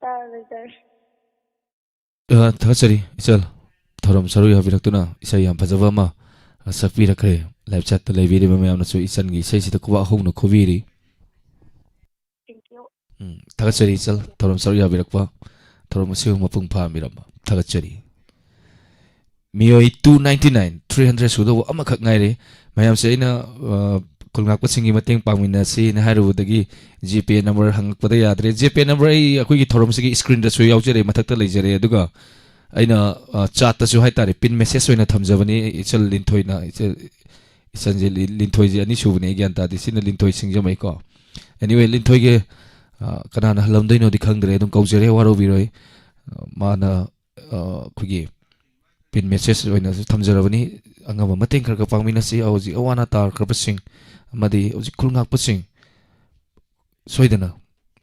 ꯇꯥꯔꯦ, ꯇꯥꯔꯦ꯫ ꯑ, ꯊꯥꯒꯠꯆꯔꯤ, ꯏꯆꯜ꯫ ꯊꯧꯔꯝ ꯁꯔꯨꯛ ꯌꯥꯕꯤꯔꯛꯇꯨꯅ ꯏꯁꯩ ꯌꯥꯝ ꯐꯖꯕ ꯑꯃ, ꯑ, ꯁꯛꯄꯤꯔꯛꯈ꯭ꯔꯦ꯫ ꯂꯥꯏꯚ ꯆꯦꯠꯇ ꯂꯩꯕꯤꯔꯤꯕ ꯃꯌꯥꯝꯅꯁꯨ ꯏꯆꯜꯒꯤ ꯏꯁꯩꯁꯤꯗ ꯈꯨꯕꯥꯛ ꯍꯧꯅ ꯈꯨꯕꯤꯔꯤ꯫ Thank you꯫ ꯎꯝ, ꯊꯥꯒꯠꯆꯔꯤ, ꯏꯆꯜ꯫ ꯊꯧꯔꯝ ꯁꯔꯨꯛ ꯌꯥꯕꯤꯔꯛꯄ, ꯊꯧꯔꯝ ꯑꯁꯤꯕꯨ ꯃꯄꯨꯡ ꯐꯥꯍꯟꯕꯤꯔꯝꯕ ꯊꯥꯒꯠꯆꯔꯤ꯫ ꯃꯤꯑꯣꯏ two ninety nine, three hundred ꯁꯨꯗꯧꯕ ꯑꯃꯈꯛ ꯉꯥꯏꯔꯦ꯫ ꯃꯌꯥꯝꯁꯦ ꯑꯩꯅ, ꯑ, ꯈꯨꯜ ꯉꯥꯛꯄꯁꯤꯡꯒꯤ ꯃꯇꯦꯡ ꯄꯥꯡꯃꯤꯟꯅꯁꯤꯅ ꯍꯥꯏꯔꯨꯕꯗꯒꯤ GPay number ꯍꯪꯉꯛꯄꯗ ꯌꯥꯗ꯭ꯔꯦ꯫ GPay number ꯑꯩ ꯑꯩꯈꯣꯏꯒꯤ ꯊꯧꯔꯝꯁꯤꯒꯤ screenꯗꯁꯨ ꯌꯥꯎꯖꯔꯦ, ꯃꯊꯛꯇ ꯂꯩꯖꯔꯦ꯫ ꯑꯗꯨꯒ ꯑꯩꯅ, ꯑ, chatꯇꯁꯨ ꯍꯥꯏꯇꯥꯔꯦ, pin message ꯑꯣꯏꯅ ꯊꯝꯖꯕꯅꯤ꯫ ꯏꯆꯜ ꯂꯤꯟꯊꯣꯏꯅ, ꯏꯆꯜ, ꯏꯆꯟꯁꯦ ꯂꯤ-, ꯂꯤꯟꯊꯣꯏꯁꯦ ꯑꯅꯤꯁꯨꯕꯅꯦ, ꯑꯩ ꯒ꯭ꯌꯥꯟ ꯇꯥꯗꯦ꯫ ꯁꯤꯅ ꯂꯤꯟꯊꯣꯏ ꯁꯤꯡꯖꯃꯩꯀꯣ꯫ Anyway, ꯂꯤꯟꯊꯣꯏꯒꯤ, ꯑ, ꯀꯅꯥꯅ ꯍꯜꯂꯝꯗꯣꯏꯅꯣꯗꯤ ꯈꯪꯗ꯭ꯔꯦ, ꯑꯗꯨꯝ ꯀꯧꯖꯔꯦ, ꯋꯥꯔꯧꯕꯤꯔꯣꯏ꯫ ꯑ, ꯃꯥꯅ, ꯑ, ꯑꯩꯈꯣꯏꯒꯤ pin message ꯑꯣꯏꯅꯁꯨ ꯊꯝꯖꯔꯕꯅꯤ꯫ ꯑꯉꯝꯕ ꯃꯇꯦꯡ ꯈꯔ ꯈꯔ ꯄꯥꯡꯃꯤꯟꯅꯁꯤ꯫ ꯍꯧꯖꯤꯛ ꯑꯋꯥ ꯑꯅꯥ ꯇꯥꯔꯛꯈ꯭ꯔꯕꯁꯤꯡ ꯑꯃꯗꯤ ꯍꯧꯖꯤꯛ ꯈꯨꯜ ꯉꯥꯛꯄꯁꯤꯡ ꯁꯣꯏꯗꯅ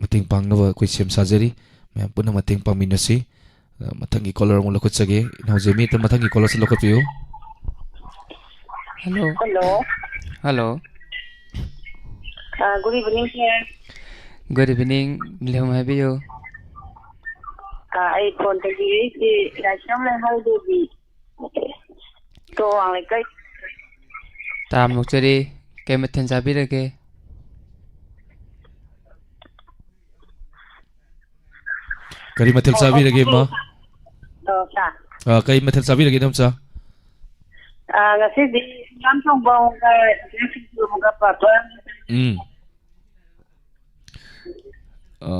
ꯃꯇꯦꯡ ꯄꯥꯡꯅꯕ ꯑꯩꯈꯣꯏ ꯁꯦꯝ ꯁꯥꯖꯔꯤ꯫ ꯃꯌꯥꯝ ꯄꯨꯟꯅ ꯃꯇꯦꯡ ꯄꯥꯡꯃꯤꯟꯅꯁꯤ꯫ ꯑ, ꯃꯊꯪꯒꯤ caller ꯑꯃꯨꯛ ꯂꯧꯈꯠꯆꯒꯦ꯫ ꯏꯅꯥꯎ ꯖꯦꯃꯤ, ꯃꯊꯪꯒꯤ caller ꯁꯤ ꯂꯧꯈꯠꯄꯤꯌꯨ꯫ ꯍꯜꯂꯣ꯫ ꯍꯜꯂꯣ꯫ ꯍꯜꯂꯣ꯫ ꯑ, good evening, sir꯫ Good evening, ꯂꯦꯝ ꯍꯥꯏꯕꯤꯌꯨ꯫ ꯑ, ꯑꯩ phone ꯇꯧꯖꯔꯛꯏꯁꯤ ꯂꯥꯏꯁ꯭ꯔꯝ ꯂꯩꯍꯥꯎꯗꯒꯤ ꯇꯣꯋꯥꯡ ꯂꯩꯀꯥꯏ꯫ ꯇꯥꯝ ꯅꯣꯛꯆꯔꯤ꯫ ꯀꯩ ꯃꯊꯦꯜ ꯆꯥꯕꯤꯔꯒꯦ? ꯀꯔꯤ ꯃꯊꯦꯜ ꯆꯥꯕꯤꯔꯒꯦ, ꯏꯃꯥ? ꯑꯣ, ꯁꯥ꯫ ꯑ, ꯀꯔꯤ ꯃꯊꯦꯜ ꯆꯥꯕꯤꯔꯒꯦ, ꯏꯅꯝꯆꯥ? ꯑ, ꯉꯁꯤꯗꯤ ꯍꯪꯒꯥꯝ ꯊꯣꯡꯕ ꯑꯃꯒ, ꯁꯤꯡꯖꯨ ꯑꯃꯒ, ꯄꯥꯐꯣꯔ ꯑꯃꯒ꯫ ꯎꯝ꯫ ꯑ,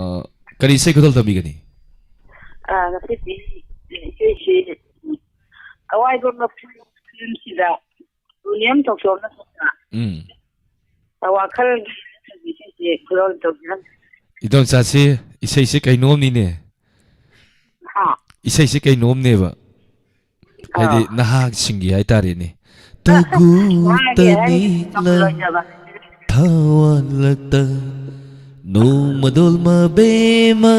ꯀꯔꯤ ꯏꯁꯩ ꯈꯨꯗꯣꯜ ꯇꯝꯕꯤꯒꯅꯤ? ꯑ, ꯉꯁꯤꯗꯤ ꯏꯁꯩꯁꯤ ꯑꯋꯥꯏꯕ ꯃꯄꯨ ꯐꯤꯂꯝꯁꯤꯗ ꯋꯤꯂꯤꯌꯝ ꯊꯣꯛꯆꯣꯝꯅ ꯁꯛꯄ ꯎꯝ꯫ ꯋꯥꯈꯜꯒꯤ ꯏꯁꯩꯁꯦ ꯈꯨꯗꯣꯜ ꯇꯧꯖꯔꯝꯃꯤ꯫ ꯏꯗꯣꯝꯆꯥꯁꯤ ꯏꯁꯩꯁꯦ ꯀꯩꯅꯣꯝꯅꯤꯅꯦ꯫ ꯍꯥ? ꯏꯁꯩꯁꯦ ꯀꯩꯅꯣꯝꯅꯦꯕ꯫ ꯍꯥꯏꯗꯤ ꯑꯥ꯫ ꯅꯍꯥꯁꯤꯡꯒꯤ ꯍꯥꯏꯇꯥꯔꯦꯅꯦ꯫ ꯇꯒꯨ ꯃꯥꯒꯤ ꯍꯥꯏꯔꯗꯤ ꯇꯅꯤꯛꯂ ꯂꯣꯏꯖꯕ꯫ ꯊꯥꯋꯥꯟꯂꯛꯇ ꯅꯣꯡꯃꯗꯣꯜ ꯃꯕꯦꯝꯃ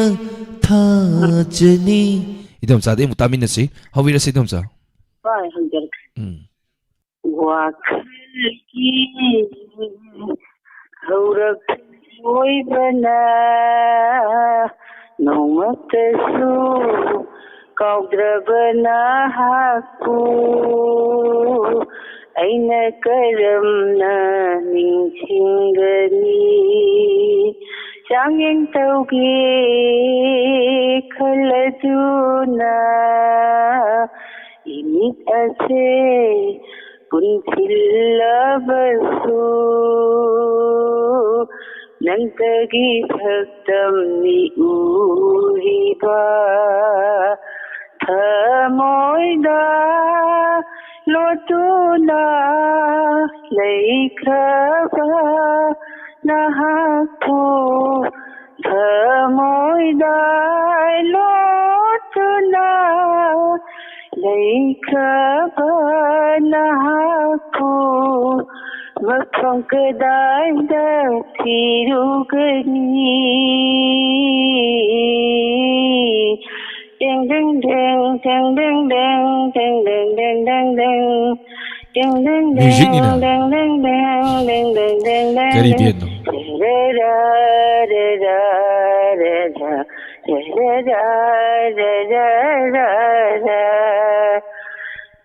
ꯊꯥꯖꯅꯤ꯫ ꯏꯗꯣꯝꯆꯥꯗꯤ ꯑꯃꯨꯛ ꯇꯥꯃꯤꯟꯅꯁꯤ꯫ ꯍꯧꯕꯤꯔꯁꯤ, ꯏꯗꯣꯝꯆꯥ꯫ ꯍꯣꯏ, ꯍꯧꯖꯔꯛꯀꯦ꯫ ꯎꯝ꯫ ꯋꯥꯈꯜꯒꯤ ꯍꯧꯔꯛꯐꯝ ꯑꯣꯏꯕꯅ ꯅꯣꯡꯃꯇꯁꯨ ꯀꯥꯎꯗ꯭ꯔꯕ ꯅꯍꯥꯛꯄꯨ ꯑꯩꯅ ꯀꯔꯝꯅ ꯅꯤꯡꯁꯤꯡꯒꯅꯤ? ꯆꯥꯡꯌꯦꯡ ꯇꯧꯒꯦ ꯈꯜꯂꯗꯨꯅ ꯏꯃꯤꯠ ꯑꯁꯦ ꯄꯨꯟꯁꯤꯜꯂꯕꯁꯨ ꯅꯪꯇꯒꯤ ꯁꯛꯇꯝꯅꯤ ꯎꯔꯤꯕ꯫ ꯊꯃꯣꯏꯗ ꯂꯣꯠꯇꯨꯅ ꯂꯩꯈ꯭ꯔꯕ ꯅꯍꯥꯛꯄꯨ ꯊꯃꯣꯏꯗ ꯂꯣꯠꯇꯨꯅ ꯂꯩꯈ꯭ꯔꯕ ꯅꯍꯥꯛꯄꯨ ꯃꯐꯝ ꯀꯗꯥꯏꯗ ꯊꯤꯔꯨꯒꯅꯤ? ꯇꯦꯡ ꯇꯦꯡ ꯇꯦꯡ, ꯇꯦꯡ ꯇꯦꯡ ꯇꯦꯡ, ꯇꯦꯡ ꯇꯦꯡ ꯇꯦꯡ ꯇꯦꯡ ꯇꯦꯡ꯫ ꯇꯦꯡ ꯇꯦꯡ ꯇꯦꯡ, ꯃ꯭ꯌꯨꯖꯤꯛꯅꯤꯅ꯫ ꯇꯦꯡ ꯇꯦꯡ ꯇꯦꯡ, ꯇꯦꯡ ꯇꯦꯡ ꯇꯦꯡ ꯇꯦꯡ ꯀꯔꯤ ꯇꯦꯡ꯫ ꯕꯦꯟꯅꯣ? ꯔꯦ ꯔꯥ ꯔꯦ ꯔꯥ ꯔꯦ ꯔꯥ꯫ ꯔꯦ ꯔꯦ ꯔꯥ ꯔꯦ ꯔꯥ ꯔꯥ ꯔꯥ꯫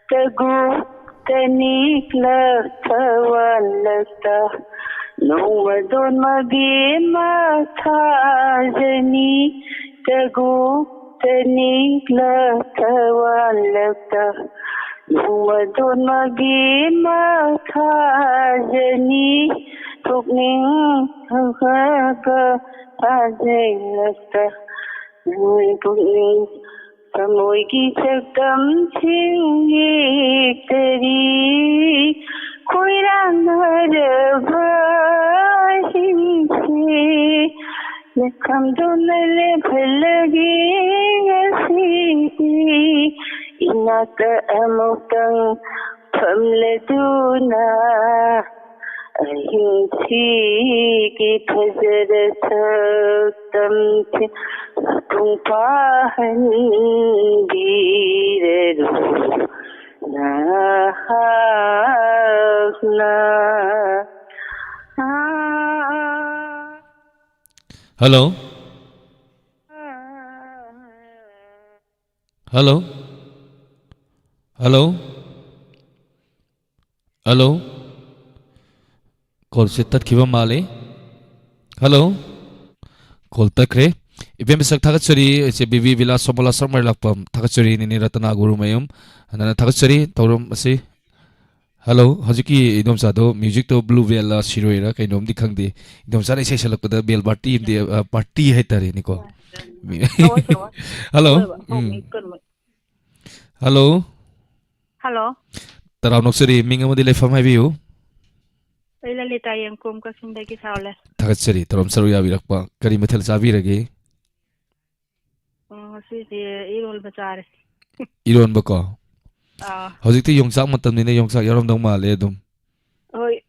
ꯇꯒꯨ ꯇꯅꯤꯛꯂ ꯊꯋꯥꯟꯂꯛꯇ ꯅꯣꯡꯃꯗꯣꯟ ꯃꯕꯦꯝꯃ ꯊꯥꯖꯅꯤ꯫ ꯇꯒꯨ ꯇꯅꯤꯛꯂ ꯊꯋꯥꯟꯂꯛꯇ ꯅꯣꯡꯃꯗꯣꯟ ꯃꯕꯦꯝꯃ ꯊꯥꯖꯅꯤ꯫ ꯄꯨꯛꯅꯤꯡ ꯊꯧꯒꯠꯄ ꯊꯥꯖꯩꯂꯛꯇ ꯅꯣꯏ ꯄꯨꯛꯅꯤꯡ ꯊꯃꯣꯏꯒꯤ ꯁꯛꯇꯝꯁꯤꯡ ꯌꯦꯛꯇꯔꯤ꯫ ꯈꯣꯏꯔꯥꯡꯅꯔꯕ ꯑꯍꯤꯡꯁꯤ ꯂꯦꯞꯈꯝꯗꯨꯅ ꯂꯦꯞꯍꯜꯂꯒꯦ ꯉꯁꯤꯗꯤ꯫ ꯏꯅꯥꯛꯇ ꯑꯃꯨꯛꯇꯪ ꯐꯝꯂꯗꯨꯅ ꯑꯍꯤꯡꯁꯤꯒꯤ ꯐꯖꯔ ꯁꯛꯇꯝꯁꯦ ꯃꯄꯨꯡ ꯐꯥꯍꯟꯕꯤꯔꯔꯣ ꯅꯍꯥꯛꯅ꯫ ꯍꯜꯂꯣ꯫ ꯍꯜꯂꯣ꯫ ꯍꯜꯂꯣ꯫ ꯍꯜꯂꯣ꯫ ꯀꯣꯜꯁꯦ ꯇꯠꯈꯤꯕ ꯃꯥꯜꯂꯤ꯫ ꯍꯜꯂꯣ꯫ ꯀꯣꯜ ꯇꯠꯈ꯭ꯔꯦ꯫ ꯏꯕꯦꯝ ꯃꯁꯛ ꯊꯥꯒꯠꯆꯔꯤ꯫ ꯏꯆꯦ ꯕꯤꯕꯤ ꯕꯤꯂꯥ ꯁꯣꯃꯣꯂꯥ ꯁꯝꯃꯔ ꯂꯥꯛꯄꯝ ꯊꯥꯒꯠꯆꯔꯤ꯫ ꯅꯤꯅꯦ ꯔꯇꯅꯥ ꯒꯨꯔꯨꯃꯌꯨꯝ ꯍꯟꯅ ꯊꯥꯒꯠꯆꯔꯤ꯫ ꯊꯧꯔꯝ ꯑꯁꯤ ꯍꯜꯂꯣ, ꯍꯧꯖꯤꯛꯀꯤ ꯏꯗꯣꯝꯆꯥꯗꯣ ꯃ꯭ꯌꯨꯖꯤꯛꯇꯣ ꯕ꯭ꯂꯨ ꯕꯦꯜꯂ ꯁꯤꯔꯣꯏꯔ ꯀꯩꯅꯣꯝꯗꯤ ꯈꯪꯗꯦ꯫ ꯏꯗꯣꯝꯆꯥꯅ ꯏꯁꯩ ꯁꯛꯂꯛꯄꯗ ꯕꯦꯜ ꯄꯥꯔꯇꯤ ꯑꯃꯗꯤ, ꯑ, ꯄꯥꯔꯇꯤ ꯍꯥꯏꯇꯥꯔꯦꯅꯦꯀꯣ꯫ ꯃꯤ-, ꯍꯜꯂꯣ꯫ ꯎꯝ꯫ ꯍꯜꯂꯣ꯫ ꯍꯜꯂꯣ꯫ ꯇꯔꯥꯝꯅ ꯑꯣꯛꯆꯔꯤ, ꯃꯤꯡ ꯑꯃꯗꯤ ꯂꯩꯐꯝ ꯍꯥꯏꯕꯤꯌꯨ꯫ ꯑꯩ ꯂꯂꯤꯇꯥ ꯌꯦꯡꯀꯨꯝ, ꯀꯛꯆꯤꯡꯗꯒꯤ ꯁꯥꯎꯂꯦ꯫ ꯊꯥꯒꯠꯆꯔꯤ, ꯊꯧꯔꯝ ꯁꯔꯨꯛ ꯌꯥꯕꯤꯔꯛꯄ꯫ ꯀꯔꯤ ꯃꯊꯦꯜ ꯆꯥꯕꯤꯔꯒꯦ? ꯑꯣ, ꯉꯁꯤꯗꯤ ꯏꯔꯣꯜꯕ ꯆꯥꯔꯦ꯫ ꯏꯔꯣꯟꯕꯀꯣ? ꯑꯥ꯫ ꯍꯧꯖꯤꯛꯇꯤ ꯌꯣꯡꯆꯥꯛ ꯃꯇꯝꯅꯤꯅ ꯌꯣꯡꯆꯥꯛ ꯌꯥꯎꯔꯝꯗꯧ ꯃꯥꯜꯂꯦ ꯑꯗꯨꯝ꯫ ꯍꯣꯏ,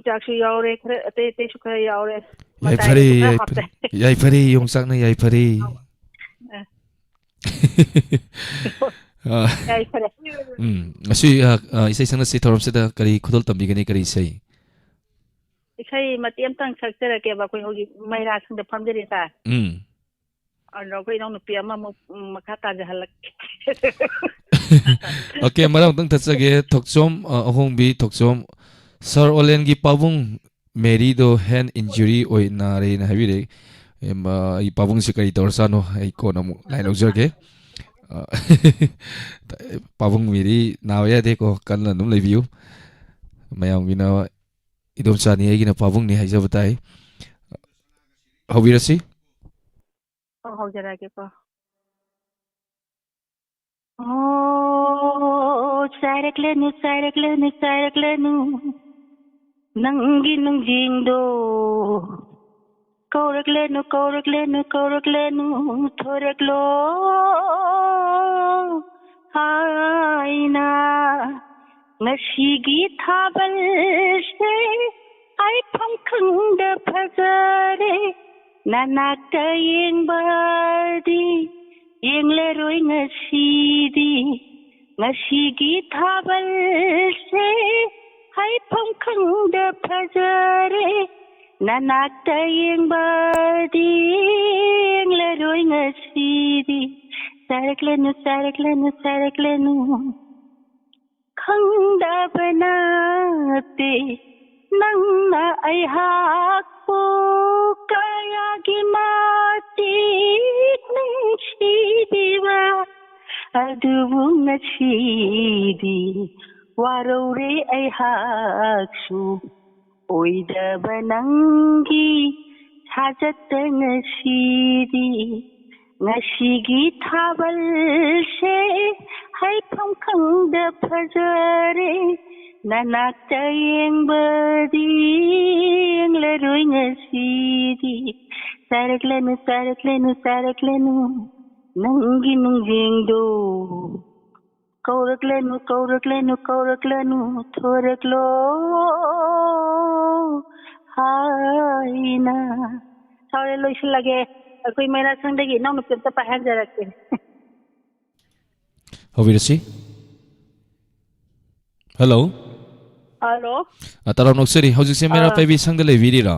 ꯌꯣꯡꯆꯥꯛꯁꯨ ꯌꯥꯎꯔꯦ, ꯈꯔ ꯑꯇꯩ ꯑꯇꯩꯁꯨ ꯈꯔ ꯌꯥꯎꯔꯦ꯫ ꯌꯥꯏꯐꯔꯦ, ꯃꯇꯥꯏꯗꯁꯨ ꯈꯔ ꯍꯥꯞꯄꯦ꯫ ꯌꯥꯏꯐꯔꯦ, ꯌꯥꯏꯐꯔꯦ, ꯌꯣꯡꯆꯥꯛꯅ ꯌꯥꯏꯐꯔꯦ꯫ ꯑ꯫ ꯑ, ꯌꯥꯏꯐꯔꯦ꯫ ꯎꯝ, ꯉꯁꯤ, ꯑ, ꯑ, ꯏꯁꯩ ꯁꯛꯅꯁꯤ ꯊꯧꯔꯝꯁꯤꯗ ꯀꯔꯤ ꯈꯨꯗꯣꯜ ꯇꯝꯕꯤꯒꯅꯤ, ꯀꯔꯤ ꯏꯁꯩ? ꯏꯁꯩ ꯃꯇꯦꯛ ꯑꯃꯇꯪ ꯁꯛꯆꯔꯛꯀꯦꯕ, ꯑꯩꯈꯣꯏ ꯍꯧꯖꯤꯛ ꯃꯩ ꯔꯥꯁ ꯁꯪꯗ ꯐꯝꯖꯔꯤ ꯁꯥꯔ꯫ ꯎꯝ꯫ ꯑꯗꯣ ꯑꯩꯈꯣꯏ ꯏꯅꯥꯎꯅꯨꯄꯤ ꯑꯃꯃꯨꯛ, ꯎꯝ, ꯃꯈꯥ ꯇꯥꯖꯍꯜꯂꯛꯀꯦ꯫ ꯑꯣꯀꯦ, ꯃꯔꯛ ꯑꯃꯇꯪ ꯊꯠꯆꯒꯦ꯫ ꯊꯣꯛꯆꯣꯝ, ꯑ, ꯑꯍꯣꯡꯕꯤ ꯊꯣꯛꯆꯣꯝ, ꯁꯥꯔ ꯑꯣꯂꯦꯟꯒꯤ ꯄꯥꯕꯨꯡ ꯃꯦꯔꯤꯗꯣ ꯍꯦꯟ ꯏꯟꯖꯨꯔꯤ ꯑꯣꯏ ꯅꯥꯔꯦꯅ ꯍꯥꯏꯕꯤꯔꯛꯏ꯫ ꯑꯦ, ꯃ-, ꯑꯩ ꯄꯥꯕꯨꯡꯁꯦ ꯀꯔꯤ ꯇꯧꯔꯖꯥꯠꯅꯣ? ꯑꯩ ꯀꯣꯟꯅ ꯑꯃꯨꯛ ꯂꯥꯏꯟ ꯂꯧꯖꯔꯒꯦ꯫ ꯑ, ꯄꯥꯕꯨꯡ ꯃꯦꯔꯤ ꯅꯥꯕ ꯌꯥꯗꯦꯀꯣ, ꯀꯟꯅ ꯑꯗꯨꯝ ꯂꯩꯕꯤꯌꯨ꯫ ꯃꯌꯥꯝꯒꯤꯅ ꯏꯗꯣꯝꯆꯥꯅꯤ, ꯑꯩꯒꯤꯅ ꯄꯥꯕꯨꯡꯅꯤ ꯍꯥꯏꯖꯕ ꯇꯥꯏ꯫ ꯍꯧꯕꯤꯔꯁꯤ꯫ ꯑꯣ, ꯍꯧꯖꯔꯛꯑꯒꯦꯀꯣ꯫ ꯑꯣ, ꯆꯥꯏꯔꯛꯂꯅꯨ, ꯆꯥꯏꯔꯛꯂꯅꯨ, ꯆꯥꯏꯔꯛꯂꯅꯨ, ꯅꯪꯒꯤ ꯅꯨꯡꯖꯤꯡꯗꯣ꯫ ꯀꯧꯔꯛꯂꯅꯨ, ꯀꯧꯔꯛꯂꯅꯨ, ꯀꯧꯔꯛꯂꯅꯨ, ꯊꯣꯔꯛꯂꯣ ꯍꯥꯏꯅ꯫ ꯉꯁꯤꯒꯤ ꯊꯥꯕꯜꯁꯦ ꯍꯥꯏꯐꯝ ꯈꯪꯗ ꯐꯖꯔꯦ, ꯅꯅꯥꯛꯇ ꯌꯦꯡꯕꯗꯤ ꯌꯦꯡꯂꯔꯣꯏ ꯉꯁꯤꯗꯤ꯫ ꯉꯁꯤꯒꯤ ꯊꯥꯕꯜꯁꯦ ꯍꯥꯏꯐꯝ ꯈꯪꯗ ꯐꯖꯔꯦ, ꯅꯅꯥꯛꯇ ꯌꯦꯡꯕꯗꯤ ꯌꯦꯡꯂꯔꯣꯏ ꯉꯁꯤꯗꯤ꯫ ꯆꯥꯏꯔꯛꯂꯅꯨ, ꯆꯥꯏꯔꯛꯂꯅꯨ, ꯆꯥꯏꯔꯛꯂꯅꯨ꯫ ꯈꯪꯗꯕ ꯅꯠꯇꯦ ꯅꯪꯅ ꯑꯩꯍꯥꯛꯄꯨ ꯀꯌꯥꯒꯤ ꯃꯇꯤꯛ ꯅꯨꯡꯁꯤꯕꯤꯕ, ꯑꯗꯨꯕꯨ ꯉꯁꯤꯗꯤ ꯋꯥꯔꯧꯔꯦ ꯑꯩꯍꯥꯛꯁꯨ꯫ ꯑꯣꯏꯗꯕ ꯅꯪꯒꯤ ꯁꯥꯖꯠꯇ ꯉꯁꯤꯗꯤ꯫ ꯉꯁꯤꯒꯤ ꯊꯥꯕꯜꯁꯦ ꯍꯥꯏꯐꯝ ꯈꯪꯗ ꯐꯖꯔꯦ, ꯅꯅꯥꯛꯇ ꯌꯦꯡꯕꯗꯤ ꯌꯦꯡꯂꯔꯣꯏ ꯉꯁꯤꯗꯤ꯫ ꯆꯥꯏꯔꯛꯂꯅꯨ, ꯆꯥꯏꯔꯛꯂꯅꯨ, ꯆꯥꯏꯔꯛꯂꯅꯨ ꯅꯪꯒꯤ ꯅꯨꯡꯖꯦꯡꯗꯣ꯫ ꯀꯧꯔꯛꯂꯅꯨ, ꯀꯧꯔꯛꯂꯅꯨ, ꯀꯧꯔꯛꯂꯅꯨ, ꯊꯣꯔꯛꯂꯣ ꯍꯥꯏꯅ꯫ ꯁꯥꯎꯔꯦ, ꯂꯣꯏꯁꯤꯜꯂꯒꯦ꯫ ꯑꯩꯈꯣꯏ ꯃꯩꯔꯥ ꯁꯪꯗꯒꯤ ꯏꯅꯥꯎꯅꯨꯄꯤ ꯑꯝꯇ ꯄꯥꯏꯍꯟꯖꯔꯛꯀꯦ꯫ ꯍꯧꯕꯤꯔꯁꯤ꯫ ꯍꯜꯂꯣ꯫ ꯍꯜꯂꯣ꯫ ꯑ, ꯇꯔꯥꯝꯅ ꯑꯣꯛꯆꯔꯤ꯫ ꯍꯧꯖꯤꯛꯁꯦ ꯃꯩꯔꯥ ꯑ, ꯄꯥꯏꯕꯤ ꯁꯪꯗ ꯂꯩꯕꯤꯔꯤꯔꯣ?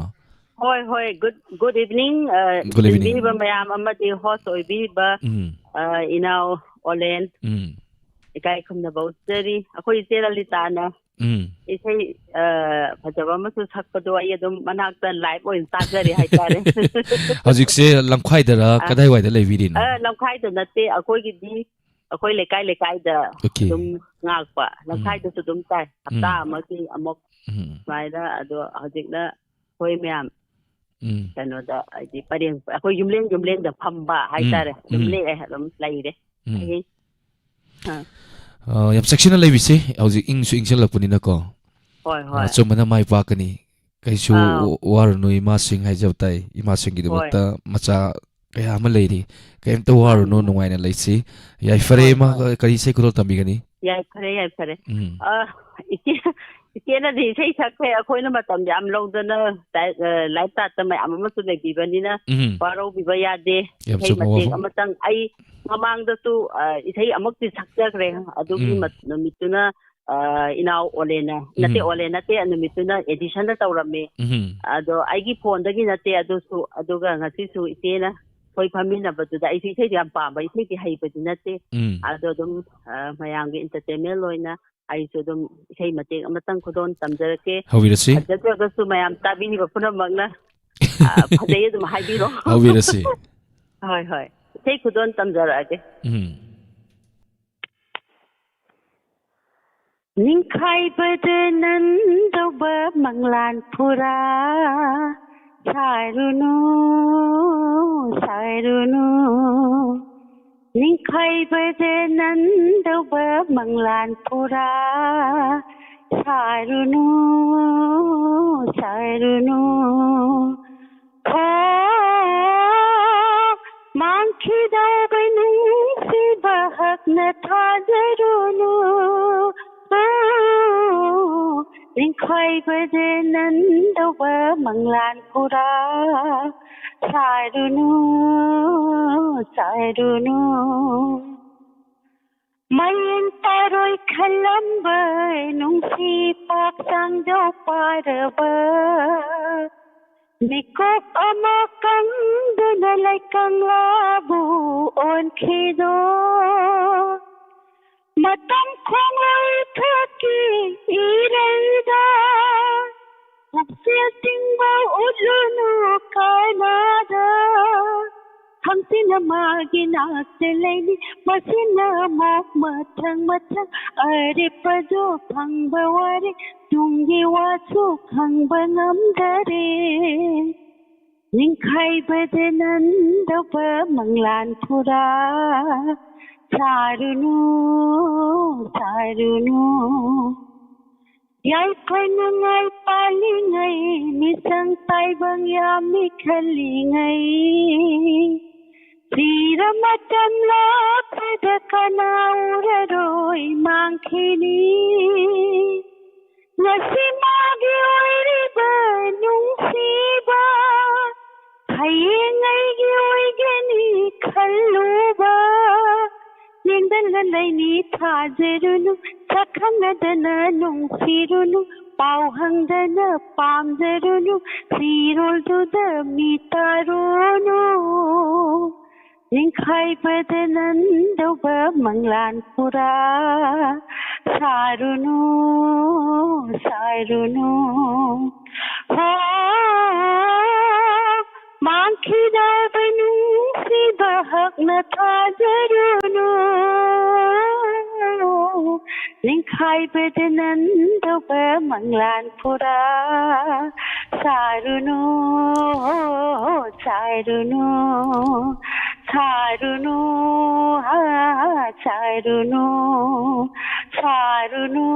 ꯍꯣꯏ, ꯍꯣꯏ꯫ Good, good evening, ꯑ, Good evening꯫ ꯊꯤꯟꯕꯤꯔꯤꯕ ꯃꯌꯥꯝ ꯑꯃꯗꯤ host ꯑꯣꯏꯕꯤꯔꯤꯕ, ꯎꯝ꯫ ꯑ, ꯏꯅꯥꯎ ꯑꯣꯂꯦꯟ ꯎꯝ꯫ ꯏꯀꯥꯏ ꯈꯨꯝꯅꯕ ꯎꯠꯆꯔꯤ꯫ ꯑꯩꯈꯣꯏ ꯏꯆꯦ ꯂꯂꯤꯇꯥꯅ ꯎꯝ꯫ ꯏꯁꯩ, ꯑ, ꯐꯖꯕ ꯑꯃꯁꯨ ꯁꯛꯄꯗꯣ ꯑꯩ ꯑꯗꯨꯝ ꯃꯅꯥꯛꯇ live ꯑꯣꯏꯅ ꯇꯥꯖꯔꯤ ꯍꯥꯏꯇꯥꯔꯦ꯫ ꯍꯧꯖꯤꯛꯁꯦ ꯂꯝꯈꯥꯏꯗꯔ, ꯑ, ꯀꯗꯥꯏꯋꯥꯏꯗ ꯂꯩꯕꯤꯔꯤꯅꯣ? ꯑ, ꯂꯝꯈꯥꯏꯗ ꯅꯠꯇꯦ, ꯑꯩꯈꯣꯏꯒꯤꯗꯤ ꯑꯩꯈꯣꯏ ꯂꯩꯀꯥꯏ ꯂꯩꯀꯥꯏꯗ Okay꯫ ꯑꯗꯨꯝ ꯉꯥꯛꯄ, ꯎꯝ꯫ ꯂꯝꯈꯥꯏꯗꯁꯨ ꯑꯗꯨꯝ ꯇꯥꯏ, ꯍꯞꯇꯥ ꯎꯝ꯫ ꯑꯃꯒꯤ ꯑꯃꯨꯛ ꯎꯝ꯫ ꯁꯨꯃꯥꯏꯅ꯫ ꯑꯗꯣ ꯍꯧꯖꯤꯛꯅ ꯑꯩꯈꯣꯏ ꯃꯌꯥꯝ ꯎꯝ꯫ ꯀꯩꯅꯣꯗ, ꯍꯥꯏꯗꯤ ꯄꯔꯦꯡ, ꯑꯩꯈꯣꯏ ꯌꯨꯝꯂꯦꯟ ꯌꯨꯝꯂꯦꯟꯗ ꯐꯝꯕ ꯎꯝ꯫ ꯍꯥꯏꯇꯥꯔꯦ, ꯑꯗꯨꯝ ꯎꯝ꯫ ꯂꯦꯛꯑꯦ, ꯑꯗꯨꯝ ꯂꯩꯔꯦ꯫ ꯎꯝ꯫ ꯑꯍꯤꯡ꯫ ꯑꯥ꯫ ꯑ, ꯌꯥꯝ ꯆꯦꯛꯁꯤꯟꯅ ꯂꯩꯕꯤꯁꯦ, ꯍꯧꯖꯤꯛ ꯏꯪꯁꯨ ꯏꯪꯁꯤꯜꯂꯛꯄꯅꯤꯅꯀꯣ꯫ ꯍꯣꯏ, ꯍꯣꯏ꯫ ꯑꯆꯨꯝꯕꯅ ꯃꯥꯏ ꯄꯥꯛꯀꯅꯤ꯫ ꯀꯩꯁꯨ ꯑꯥꯎ꯫ ꯋꯥꯔꯨꯅꯨ, ꯏꯃꯥꯁꯤꯡ ꯍꯥꯏꯖꯕ ꯇꯥꯏ꯫ ꯍꯣꯏ꯫ ꯏꯃꯥꯁꯤꯡꯒꯤꯗꯃꯛꯇ ꯃꯆꯥ ꯀꯌꯥ ꯑꯃ ꯂꯩꯔꯤ꯫ ꯀꯩꯝꯇ ꯋꯥꯔꯨꯅꯨ, ꯃꯥꯅꯤ, ꯃꯥꯅꯤ꯫ ꯅꯨꯡꯉꯥꯏꯅ ꯂꯩꯁꯤ꯫ ꯌꯥꯏꯐꯔꯦ꯫ ꯍꯣꯏ, ꯏꯃꯥ, ꯍꯣꯏ꯫ ꯀꯔꯤ ꯏꯁꯩ ꯈꯨꯗꯣꯜ ꯇꯝꯕꯤꯒꯅꯤ? ꯌꯥꯏꯐꯔꯦ, ꯌꯥꯏꯐꯔꯦ꯫ ꯎꯝ꯫ ꯑ, ꯏꯆꯦ, ꯏꯆꯦꯅꯗꯤ ꯏꯁꯩ ꯁꯛꯈ꯭ꯔꯦ꯫ ꯑꯩꯈꯣꯏꯅ ꯃꯇꯝ ꯌꯥꯝ ꯂꯧꯗꯅ ꯇꯥꯏ-, ꯑ, live chatꯇ ꯃꯌꯥꯝ ꯑꯃꯁꯨ ꯂꯩꯕꯤꯕꯅꯤꯅ ꯎꯝ꯫ ꯋꯥꯔꯧꯕꯤꯕ ꯌꯥꯗꯦ꯫ ꯌꯥꯝ ꯏꯁꯩ ꯆꯨꯝꯕ ꯃꯇꯦꯛ ꯋꯥꯐꯝ꯫ ꯑꯃꯇꯪ ꯑꯩ ꯃꯃꯥꯡꯗꯁꯨ, ꯑ, ꯏꯁꯩ ꯑꯃꯨꯛꯇꯤ ꯁꯛꯆꯈ꯭ꯔꯦ꯫ ꯑꯗꯨꯒꯤ ꯎꯝ꯫ ꯃꯠ-, ꯅꯨꯃꯤꯠꯇꯨꯅ ꯑ, ꯏꯅꯥꯎ ꯑꯣꯂꯦꯟꯅ, ꯅꯠꯇꯦ, ꯎꯝ꯫ ꯑꯣꯂꯦꯟ ꯅꯠꯇꯦ, ꯅꯨꯃꯤꯠꯇꯨꯅ editionꯗ ꯇꯧꯔꯝꯃꯤ꯫ ꯎꯝ꯫ ꯑꯗꯣ ꯑꯩꯒꯤ phoneꯗꯒꯤ ꯅꯠꯇꯦ ꯑꯗꯨꯁꯨ, ꯑꯗꯨꯒ ꯉꯁꯤꯁꯨ ꯏꯆꯦꯅ ꯑꯩꯈꯣꯏ ꯐꯝꯃꯤꯟꯅꯕꯗꯨꯗ ꯑꯩꯁꯨ ꯏꯁꯩꯗꯤ ꯌꯥꯝ ꯄꯥꯝꯕ, ꯏꯁꯩꯗꯤ ꯍꯩꯕꯗꯤ ꯅꯠꯇꯦ꯫ ꯎꯝ꯫ ꯑꯗꯣ ꯑꯗꯨꯝ, ꯑ, ꯃꯌꯥꯝꯒꯤ entertainment ꯑꯣꯏꯅ ꯑꯩꯁꯨ ꯑꯗꯨꯝ ꯏꯁꯩ ꯃꯇꯦꯛ ꯑꯃꯇꯪ ꯈꯨꯗꯣꯜ ꯇꯝꯖꯔꯛꯀꯦ꯫ ꯍꯧꯕꯤꯔꯁꯤ꯫ ꯐꯖꯗ꯭ꯔꯒꯁꯨ ꯃꯌꯥꯝ ꯇꯥꯕꯤꯔꯤꯕ ꯄꯨꯝꯅꯃꯛꯅ, ꯑ, ꯐꯖꯩ ꯑꯗꯨꯝ ꯍꯥꯏꯕꯤꯔꯣ꯫ ꯍꯧꯕꯤꯔꯁꯤ꯫ ꯍꯣꯏ, ꯍꯣꯏ꯫ ꯏꯁꯩ ꯈꯨꯗꯣꯜ ꯇꯝꯖꯔꯛꯑꯒꯦ꯫ ꯎꯝ꯫ ꯅꯤꯡꯈꯥꯏꯕꯗ ꯅꯟꯗꯧꯕ ꯃꯪꯂꯥꯟ ꯄꯨꯔꯥ ꯁꯥꯔꯨꯅꯨ, ꯁꯥꯔꯨꯅꯨ꯫ ꯅꯤꯡꯈꯥꯏꯕꯗ ꯅꯟꯗꯧꯕ ꯃꯪꯂꯥꯟ ꯄꯨꯔꯥ ꯁꯥꯔꯨꯅꯨ, ꯁꯥꯔꯨꯅꯨ꯫ ꯍꯣ, ꯃꯥꯡꯈꯤꯗꯧꯕ ꯅꯨꯡꯁꯤꯕ ꯍꯛ ꯊꯥꯖꯔꯨꯅꯨ, ꯅꯤꯡꯈꯥꯏꯕꯗ ꯅꯟꯗꯧꯕ ꯃꯪꯂꯥꯟ ꯄꯨꯔꯥ ꯁꯥꯔꯨꯅꯨ, ꯁꯥꯔꯨꯅꯨ꯫ ꯃꯌꯦꯡ ꯄꯥꯔꯣꯏ ꯈꯜꯂꯝꯕ ꯅꯨꯡꯁꯤ ꯄꯥꯛ ꯆꯥꯡꯖꯧ ꯄꯥꯔꯕ ꯃꯤꯀꯨꯞ ꯑꯃ ꯀꯪꯗꯨꯅ ꯂꯩꯀꯪꯂꯥꯕꯨ ꯑꯣꯟꯈꯤꯗꯣ꯫ ꯃꯇꯝ ꯈꯣꯡꯂꯣꯏ ꯊꯛꯀꯤ ꯏꯔꯩꯗ ꯄꯨꯛꯆꯦꯜ ꯆꯤꯡꯕ ꯎꯠꯂꯨꯅꯨ ꯀꯅꯥꯗ꯫ ꯍꯪꯆꯤꯠꯅ ꯃꯥꯒꯤ ꯅꯥꯛꯇ ꯂꯩꯅꯤ, ꯃꯁꯤꯅ ꯑꯃꯨꯛ ꯃꯊꯪ ꯃꯊꯪ ꯑꯔꯦꯞꯄꯗꯨ ꯐꯪꯕ ꯋꯥꯔꯦ꯫ ꯇꯨꯡꯒꯤ ꯋꯥꯁꯨ ꯈꯪꯕ ꯉꯝꯗꯔꯦ꯫ ꯅꯤꯡꯈꯥꯏꯕꯗ ꯅꯟꯗꯧꯕ ꯃꯪꯂꯥꯟ ꯄꯨꯔꯥ ꯁꯥꯔꯨꯅꯨ, ꯁꯥꯔꯨꯅꯨ꯫ ꯌꯥꯏꯐ ꯅꯨꯡꯉꯥꯏ ꯄꯥꯜꯂꯤꯉꯩ, ꯃꯤꯁꯪ ꯇꯥꯏꯕꯪ ꯌꯥꯝꯃꯤ ꯈꯜꯂꯤꯉꯩ, ꯁꯤꯔ ꯃꯇꯝ ꯂꯥꯛꯄꯗ ꯀꯅꯥ ꯎꯔꯔꯣꯏ ꯃꯥꯡꯈꯤꯅꯤ꯫ ꯉꯁꯤ ꯃꯥꯒꯤ ꯑꯣꯏꯔꯤꯕ ꯅꯨꯡꯁꯤꯕ ꯍꯌꯦꯡ ꯑꯩꯒꯤ ꯑꯣꯏꯒꯅꯤ ꯈꯜꯂꯨꯕ꯫ ꯌꯦꯡꯗꯅ ꯂꯩꯅꯤ ꯊꯥꯖꯔꯨꯅꯨ, ꯁꯛ ꯈꯪꯅꯗꯅ ꯅꯨꯡꯁꯤꯔꯨꯅꯨ, ꯄꯥꯎ ꯍꯪꯗꯅ ꯄꯥꯝꯖꯔꯨꯅꯨ, ꯁꯤꯔꯣꯜꯗꯨꯗ ꯃꯤ ꯇꯥꯔꯨꯅꯨ꯫ ꯅꯤꯡꯈꯥꯏꯕꯗ ꯅꯟꯗꯧꯕ ꯃꯪꯂꯥꯟ ꯄꯨꯔꯥ ꯁꯥꯔꯨꯅꯨ, ꯁꯥꯔꯨꯅꯨ꯫ ꯍꯣ, ꯃꯥꯡꯈꯤꯗꯧꯕ ꯅꯨꯡꯁꯤꯕ ꯍꯛꯅ ꯊꯥꯖꯔꯨꯅꯨ꯫ ꯅꯤꯡꯈꯥꯏꯕꯗ ꯅꯟꯗꯧꯕ ꯃꯪꯂꯥꯟ ꯄꯨꯔꯥ ꯁꯥꯔꯨꯅꯨ, ꯁꯥꯔꯨꯅꯨ, ꯁꯥꯔꯨꯅꯨ, ꯍꯥ, ꯁꯥꯔꯨꯅꯨ, ꯁꯥꯔꯨꯅꯨ,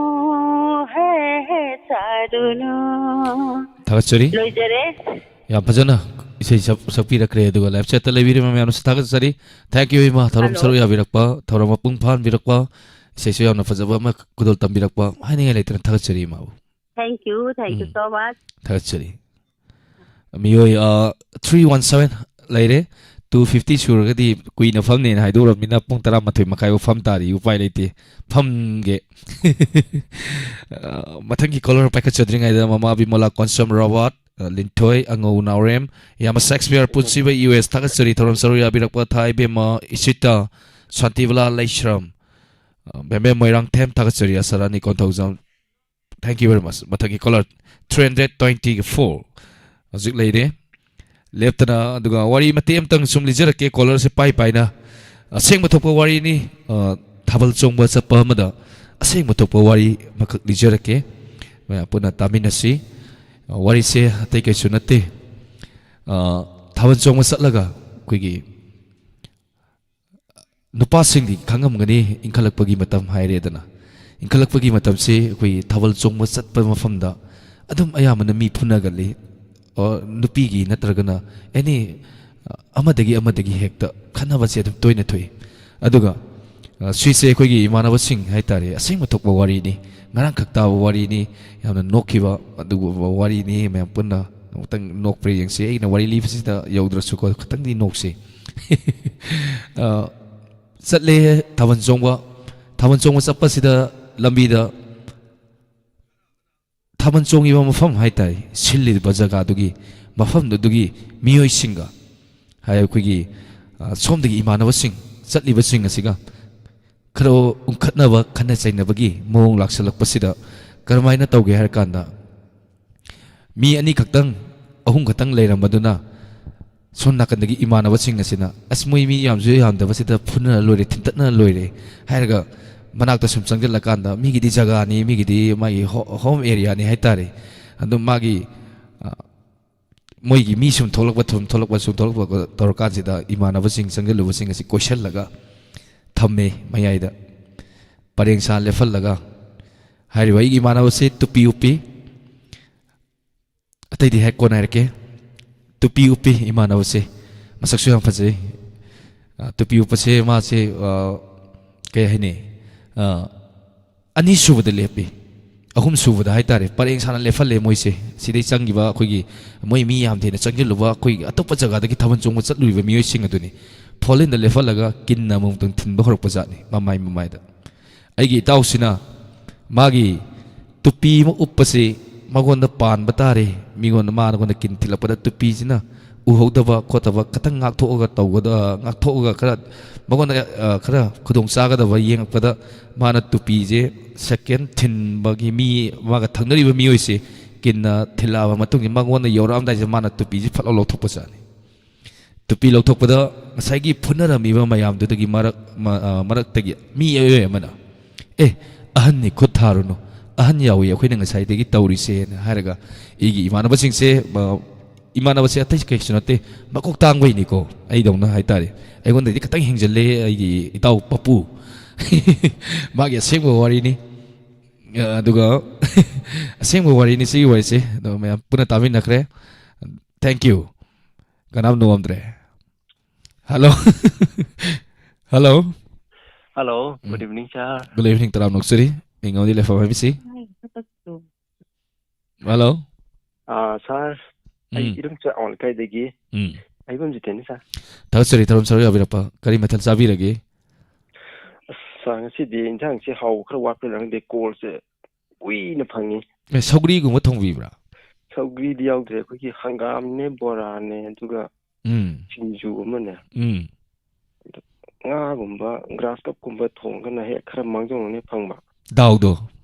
ꯍꯦ, ꯍꯦ, ꯁꯥꯔꯨꯅꯨ꯫ ꯊꯥꯒꯠꯆꯔꯤ꯫ ꯂꯣꯏꯖꯔꯦ꯫ ꯌꯥꯝ ꯐꯖꯅ ꯏꯁꯩ ꯁꯛ-, ꯁꯛꯄꯤꯔꯛꯈ꯭ꯔꯦ꯫ ꯑꯗꯨꯒ live chat ꯇ ꯂꯩꯕꯤꯔꯤꯕ ꯃꯌꯥꯝꯁꯨ ꯊꯥꯒꯠꯆꯔꯤ꯫ Thank you, ꯏꯃꯥ, ꯊꯧꯔꯝ ꯁꯔꯨꯛ ꯌꯥꯕꯤꯔꯛꯄ, ꯊꯧꯔꯝ ꯃꯄꯨꯡ ꯐꯥꯍꯟꯕꯤꯔꯛꯄ, ꯏꯁꯩꯁꯨ ꯌꯥꯝꯅ ꯐꯖꯕ ꯑꯃ ꯈꯨꯗꯣꯜ ꯇꯝꯕꯤꯔꯛꯄ, ꯍꯥꯏꯅꯤꯡꯉꯥꯏ ꯂꯩꯇꯅ ꯊꯥꯒꯠꯆꯔꯤ ꯏꯃꯥꯕꯨ꯫ Thank you, thank you um. So much. ꯊꯥꯒꯠꯆꯔꯤ꯫ ꯃꯤꯑꯣꯏ, ꯑ, three one seven ꯂꯩꯔꯦ꯫ Two fifty ꯁꯨꯔꯒꯗꯤ ꯀꯨꯏꯅ ꯐꯝꯅꯦꯅ ꯍꯥꯏꯗꯣꯛꯎꯔꯕꯅꯤꯅ ꯄꯨꯡ ꯇꯔꯥꯃꯥꯊꯣꯏ ꯃꯈꯥꯏꯐꯥꯎ ꯐꯝ ꯇꯥꯔꯤ, ꯎꯄꯥꯏ ꯂꯩꯇꯦ꯫ ꯐꯝꯒꯦ꯫ ꯑ, ꯃꯊꯪꯒꯤ caller ꯄꯥꯏꯈꯠꯆꯗ꯭ꯔꯤꯉꯩꯗ ꯃꯃꯥ ꯕꯤꯃꯣꯂꯥ, ꯀꯣꯟꯁꯝ ꯔꯣꯕꯥꯔꯠ, ꯑ, ꯂꯤꯟꯊꯣꯏ, ꯑꯉꯧ ꯅꯥꯎꯔꯦꯝ, ꯏꯌꯥꯝꯕ ꯁꯦꯛꯁꯄꯤꯌꯔ ꯄꯨꯟꯁꯤꯕ, ꯌꯨ ꯑꯦꯁ ꯊꯥꯒꯠꯆꯔꯤ ꯊꯧꯔꯝ ꯁꯔꯨꯛ ꯌꯥꯕꯤꯔꯛꯄ, ꯊꯥ ꯏꯕꯦꯝꯃ, ꯏꯁꯤꯇꯥ, ꯁꯥꯟꯇꯤꯕꯂꯥ ꯂꯩꯁ꯭ꯔꯝ, ꯑ, ꯕꯦꯝꯕꯦꯝ ꯃꯣꯏꯔꯥꯡꯊꯦꯝ ꯊꯥꯒꯠꯆꯔꯤ, ꯑꯁꯥꯔꯥꯅꯤ Konthoujam. Thank you very much. ꯃꯊꯪꯒꯤ caller three hundred twenty four ꯍꯧꯖꯤꯛ ꯂꯩꯔꯦ꯫ ꯂꯦꯞꯇꯅ, ꯑꯗꯨꯒ ꯋꯥꯔꯤ ꯃꯇꯦꯛ ꯑꯃꯇꯪ ꯁꯨꯝ ꯂꯤꯖꯔꯛꯀꯦ, caller ꯁꯦ ꯄꯥꯏ ꯄꯥꯏꯅ꯫ ꯑꯁꯦꯡꯕ ꯊꯣꯛꯄ ꯋꯥꯔꯤꯅꯤ꯫ ꯑ, ꯊꯥꯕꯜ ꯆꯣꯡꯕ ꯆꯠꯄ ꯑꯃꯗ ꯑꯁꯦꯡꯕ ꯊꯣꯛꯄ ꯋꯥꯔꯤ ꯑꯃꯈꯛ ꯂꯤꯖꯔꯛꯀꯦ, ꯃꯌꯥꯝ ꯄꯨꯟꯅ ꯇꯥꯃꯤꯟꯅꯁꯤ꯫ ꯑ, ꯋꯥꯔꯤꯁꯦ ꯑꯇꯩ ꯀꯩꯁꯨ ꯅꯠꯇꯦ꯫ ꯑ, ꯊꯥꯕꯜ ꯆꯣꯡꯕ ꯆꯠꯂꯒ ꯑꯩꯈꯣꯏꯒꯤ ꯅꯨꯄꯥꯁꯤꯡꯗꯤ ꯈꯪꯉꯝꯒꯅꯤ, ꯏꯟꯈꯠꯂꯛꯄꯒꯤ ꯃꯇꯝ ꯍꯥꯏꯔꯦꯗꯅ꯫ ꯏꯟꯈꯠꯂꯛꯄꯒꯤ ꯃꯇꯝꯁꯤ ꯑꯩꯈꯣꯏꯒꯤ ꯊꯥꯕꯜ ꯆꯣꯡꯕ ꯆꯠꯄ ꯃꯐꯝꯗ ꯑꯗꯨꯝ ꯑꯌꯥꯝꯕꯅ ꯃꯤ ꯐꯨꯅꯒꯜꯂꯤ꯫ ꯑꯣ, ꯅꯨꯄꯤꯒꯤ ꯅꯠꯇ꯭ꯔꯒꯅ ꯑꯦꯅꯤ ꯑꯃꯗꯒꯤ ꯑꯃꯗꯒꯤ ꯍꯦꯛꯇ ꯈꯠꯅꯕꯁꯦ ꯑꯗꯨꯝ ꯇꯣꯏꯅ ꯊꯣꯛꯏ꯫ ꯑꯗꯨꯒ, ꯑ, ꯁꯤꯁꯦ ꯑꯩꯈꯣꯏꯒꯤ ꯏꯃꯥꯟꯅꯕꯁꯤꯡ ꯍꯥꯏꯇꯥꯔꯦ, ꯑꯁꯦꯡꯕ ꯊꯣꯛꯄ ꯋꯥꯔꯤꯅꯤ, ꯉꯔꯥꯡꯈꯛ ꯇꯥꯕ ꯋꯥꯔꯤꯅꯤ, ꯌꯥꯝꯅ ꯅꯣꯛꯈꯤꯕ ꯑꯗꯨꯒꯨꯝꯕ ꯋꯥꯔꯤꯅꯤ꯫ ꯃꯌꯥꯝ ꯄꯨꯟꯅ ꯑꯃꯨꯛꯇꯪ ꯅꯣꯛꯄ꯭ꯔꯥ ꯌꯦꯡꯁꯤ꯫ ꯑꯩꯅ ꯋꯥꯔꯤ ꯂꯤꯕꯁꯤꯗ ꯌꯧꯗ꯭ꯔꯁꯨꯀꯣ, ꯈꯤꯇꯪꯗꯤ ꯅꯣꯛꯁꯤ꯫ ꯑ, ꯆꯠꯂꯦ ꯊꯥꯕꯜ ꯆꯣꯡꯕ꯫ ꯊꯥꯕꯜ ꯆꯣꯡꯕ ꯆꯠꯄꯁꯤꯗ ꯂꯝꯕꯤꯗ ꯊꯥꯕꯜ ꯆꯣꯡꯉꯤꯕ ꯃꯐꯝ ꯍꯥꯏ ꯇꯥꯔꯦ, ꯁꯤꯜꯂꯤꯕ ꯖꯒꯥꯗꯨꯒꯤ ꯃꯐꯝꯗꯨꯒꯤ ꯃꯤꯑꯣꯏꯁꯤꯡꯒ, ꯍꯥꯏ ꯑꯩꯈꯣꯏꯒꯤ, ꯑ, ꯁꯣꯝꯗꯒꯤ ꯏꯃꯥꯟꯅꯕꯁꯤꯡ, ꯆꯠꯂꯤꯕꯁꯤꯡ ꯑꯁꯤꯒ ꯈꯔ ꯎꯪꯈꯠꯅꯕ, ꯈꯠꯅ ꯆꯩꯅꯕꯒꯤ ꯃꯑꯣꯡ ꯂꯥꯛꯁꯜꯂꯛꯄꯁꯤꯗ ꯀꯔꯝꯍꯥꯏꯅ ꯇꯧꯒꯦ ꯍꯥꯏꯔ ꯀꯥꯟꯗ, ꯃꯤ ꯑꯅꯤꯈꯛꯇꯪ, ꯑꯍꯨꯝꯈꯛꯇꯪ ꯂꯩꯔꯝꯕꯗꯨꯅ, ꯁꯣꯝ ꯅꯥꯀꯟꯗꯒꯤ ꯏꯃꯥꯟꯅꯕꯁꯤꯡ ꯑꯁꯤꯅ, "ꯑꯁ, ꯃꯣꯏ ꯃꯤ ꯌꯥꯝꯁꯨ ꯌꯥꯝꯗꯕꯁꯤꯗ ꯐꯨꯅꯔ ꯂꯣꯏꯔꯦ, ꯊꯤꯟꯇꯠꯅꯔ ꯂꯣꯏꯔꯦ" ꯍꯥꯏꯔꯒ, ꯃꯅꯥꯛꯇ ꯁꯨꯝ ꯆꯪꯁꯤꯜꯂꯀꯥꯟꯗ, ꯃꯤꯒꯤꯗꯤ ꯖꯒꯥꯅꯤ, ꯃꯤꯒꯤꯗꯤ ꯃꯥꯒꯤ ꯍꯣ-, home area ꯅꯤ ꯍꯥꯏꯇꯥꯔꯦ꯫ ꯑꯗꯨꯝ ꯃꯥꯒꯤ, ꯑ, ꯃꯣꯏꯒꯤ ꯃꯤ ꯁꯨꯝ ꯊꯣꯛꯂꯛꯄ, ꯁꯨꯝ ꯊꯣꯛꯂꯛꯄ, ꯁꯨꯝ ꯊꯣꯛꯂꯛꯄ ꯇꯧꯔꯀꯥꯟꯁꯤꯗ, ꯏꯃꯥꯟꯅꯕꯁꯤꯡ, ꯆꯪꯁꯤꯜꯂꯨꯕꯁꯤꯡ ꯑꯁꯤ ꯀꯣꯏꯁꯤꯜꯂꯒ ꯊꯝꯃꯦ ꯃꯌꯥꯏꯗ, ꯄꯔꯦꯡ ꯁꯥ ꯂꯦꯞꯍꯜꯂꯒ꯫ ꯍꯥꯏꯔꯤꯕ ꯑꯩꯒꯤ ꯏꯃꯥꯟꯅꯕꯁꯤ ꯇꯨꯄꯤ ꯎꯞꯄꯤ꯫ ꯑꯇꯩꯗꯤ ꯍꯦꯛ ꯀꯣꯟꯅ ꯍꯥꯏꯔꯛꯀꯦ꯫ ꯇꯨꯄꯤ ꯎꯞꯄꯤ ꯏꯃꯥꯟꯅꯕꯁꯦ꯫ ꯃꯁꯛꯁꯨ ꯌꯥꯝ ꯐꯖꯩ꯫ ꯑ, ꯇꯨꯄꯤ ꯎꯞꯄꯁꯦ ꯃꯥꯁꯦ, ꯑ, ꯀꯩ ꯍꯥꯏꯅꯤ? ꯑ, ꯑꯅꯤꯁꯨꯕꯗ ꯂꯦꯞꯄꯤ꯫ ꯑꯍꯨꯝꯁꯨꯕꯗ ꯍꯥꯏꯇꯥꯔꯦ, ꯄꯔꯦꯡ ꯁꯥꯅ ꯂꯦꯞꯍꯜꯂꯦ ꯃꯣꯏꯁꯦ꯫ ꯁꯤꯗꯩ ꯆꯪꯈꯤꯕ ꯑꯩꯈꯣꯏꯒꯤ, ꯃꯣꯏ ꯃꯤ ꯌꯥꯝ ꯊꯦꯡꯅ ꯆꯪꯁꯤꯜꯂꯨꯕ ꯑꯩꯈꯣꯏꯒꯤ ꯑꯇꯣꯞꯄ ꯖꯒꯥꯗꯒꯤ ꯊꯥꯕꯜ ꯆꯣꯡꯕ ꯆꯠꯂꯨꯔꯤꯕ ꯃꯤꯑꯣꯏꯁꯤꯡ ꯑꯗꯨꯅꯤ ꯐꯣꯔ ꯂꯦꯟꯗ ꯂꯦꯞꯍꯜꯂꯒ ꯀꯤꯟꯅ ꯑꯃꯨꯛꯇꯪ ꯊꯤꯟꯕ ꯍꯧꯔꯛꯄ ꯖꯥꯠꯅꯤ ꯃꯃꯥꯏ ꯃꯃꯥꯏꯗ꯫ ꯑꯩꯒꯤ ꯏꯇꯥꯎꯁꯤꯅ ꯃꯥꯒꯤ ꯇꯨꯄꯤ ꯑꯃ ꯎꯞꯄꯁꯤ ꯃꯉꯣꯟꯗ ꯄꯥꯟꯕ ꯇꯥꯔꯦ꯫ ꯃꯤꯉꯣꯟꯗ, ꯃꯥꯉꯣꯟꯗ ꯀꯤꯟ ꯊꯤꯜꯂꯛꯄꯗ ꯇꯨꯄꯤꯁꯤꯅ ꯎꯍꯧꯗꯕ ꯈꯣꯠꯇꯕ ꯈꯤꯇꯪ ꯉꯥꯛꯊꯣꯛꯑꯒ ꯇꯧꯒꯗ-, ꯉꯥꯛꯊꯣꯛꯑꯒ ꯈꯔ ꯃꯉꯣꯟꯗ, ꯑ, ꯈꯔ ꯈꯨꯗꯣꯡ ꯆꯥꯒꯗꯕ ꯌꯦꯡꯉꯛꯄꯗ ꯃꯥꯅ ꯇꯨꯄꯤꯁꯦ ꯁꯦꯀꯦꯟ ꯊꯤꯟꯕꯒꯤ ꯃꯤ, ꯃꯥꯒ ꯊꯪꯅꯔꯤꯕ ꯃꯤꯑꯣꯏꯁꯦ ꯀꯤꯟꯅ ꯊꯤꯜꯂꯛꯑꯕ ꯃꯇꯨꯡꯗ ꯃꯉꯣꯟꯗ ꯌꯧꯔꯛꯑꯝꯗꯥꯏꯁꯤꯗ ꯃꯥꯅ ꯇꯨꯄꯤꯁꯦ ꯐꯠ ꯂꯥꯎ ꯂꯧꯊꯣꯛꯄ ꯖꯥꯠꯅꯤ꯫ ꯇꯨꯄꯤ ꯂꯧꯊꯣꯛꯄꯗ ꯉꯁꯥꯏꯒꯤ ꯐꯨꯅꯔꯝꯃꯤꯕ ꯃꯌꯥꯝꯗꯨꯗꯒꯤ ꯃꯔꯛ-, ꯃ-, ꯑ, ꯃꯔꯛꯇꯒꯤ ꯃꯤ ꯑꯃꯅ, "ꯑꯦ, ꯑꯍꯟꯅꯤ, ꯈꯨꯠ ꯊꯥꯔꯨꯅꯨ, ꯑꯍꯟ ꯌꯥꯎꯏ ꯑꯩꯈꯣꯏꯅ ꯉꯁꯥꯏꯗꯒꯤ ꯇꯧꯔꯤꯁꯦꯅ" ꯍꯥꯏꯔꯒ ꯑꯩꯒꯤ ꯏꯃꯥꯟꯅꯕꯁꯤꯡꯁꯦ, ꯑ, ꯏꯃꯥꯟꯅꯕꯁꯦ ꯑꯇꯩ ꯀꯩꯁꯨ ꯅꯠꯇꯦ, ꯃꯀꯣꯛ ꯇꯥꯡꯕꯩꯅꯤꯀꯣ, ꯑꯩꯗꯧꯅ ꯍꯥꯏꯇꯥꯔꯦ꯫ ꯑꯩꯉꯣꯟꯗꯩꯗꯤ ꯈꯤꯇꯪ ꯍꯦꯟꯖꯜꯂꯦ ꯑꯩꯒꯤ ꯏꯇꯥꯎ ꯄꯞꯄꯨ꯫ ꯃꯥꯒꯤ ꯑꯁꯦꯡꯕ ꯋꯥꯔꯤꯅꯤ꯫ ꯑ, ꯑꯗꯨꯒ ꯑꯁꯦꯡꯕ ꯋꯥꯔꯤꯅꯤ ꯁꯤꯒꯤ ꯋꯥꯔꯤꯁꯦ꯫ ꯑꯗꯣ ꯃꯌꯥꯝ ꯄꯨꯟꯅ ꯇꯥꯃꯤꯟꯅꯈ꯭ꯔꯦ꯫ Thank you꯫ ꯀꯅꯥꯝ ꯅꯣꯛꯑꯝꯗ꯭ꯔꯦ꯫ Hello꯫ Hello꯫ Hello, ꯎꯝ꯫ Good evening, sir꯫ Good evening, ꯇꯔꯥꯝ ꯅꯣꯛꯆꯔꯤ꯫ ꯑꯩꯉꯣꯟꯗ ꯂꯩꯐꯝ ꯍꯥꯏꯕꯁꯤ꯫ Hello꯫ ꯑꯥ, sir, ꯑꯩ ꯎꯝ꯫ ꯏꯔꯝꯆꯥ ꯑꯋꯥꯡ ꯂꯩꯀꯥꯏꯗꯒꯤ꯫ ꯎꯝ꯫ ꯑꯩꯕꯝ ꯖꯤꯇꯦꯟꯅꯤ, sir꯫ ꯊꯥꯒꯠꯆꯔꯤ, ꯊꯧꯔꯝ ꯁꯔꯨꯛ ꯌꯥꯕꯤꯔꯛꯄ꯫ ꯀꯔꯤ ꯃꯊꯦꯜ ꯆꯥꯕꯤꯔꯒꯦ? ꯑꯁ, sir, ꯉꯁꯤꯗꯤ ꯏꯟꯁꯥꯡꯁꯦ ꯍꯥꯎꯕ ꯈꯔ ꯋꯥꯠꯄꯩꯔ ꯈꯪꯗꯦ, callꯁꯦ ꯀꯨꯏꯅ ꯐꯪꯉꯤ꯫ ꯑꯦ, ꯁꯧꯒ꯭ꯔꯤꯒꯨꯝꯕ ꯊꯣꯡꯕꯤꯕ꯭ꯔꯥ? ꯁꯧꯒ꯭ꯔꯤꯗꯤ ꯌꯥꯎꯗ꯭ꯔꯦ, ꯑꯩꯈꯣꯏꯒꯤ ꯍꯪꯒꯥꯝꯅꯦ, ꯕꯣꯔꯥꯅꯦ, ꯑꯗꯨꯒ ꯎꯝ꯫ ꯁꯤꯡꯖꯨ ꯑꯃꯅꯦ꯫ ꯎꯝ꯫ ꯑꯗꯣ ꯉꯥꯒꯨꯝꯕ, grass carpꯀꯨꯝꯕ ꯊꯣꯡꯉꯒꯅ ꯍꯦꯛ ꯈꯔ ꯃꯥꯡꯖꯧꯅꯅ ꯐꯪꯕ꯫ ꯗꯥꯎꯗꯣ꯫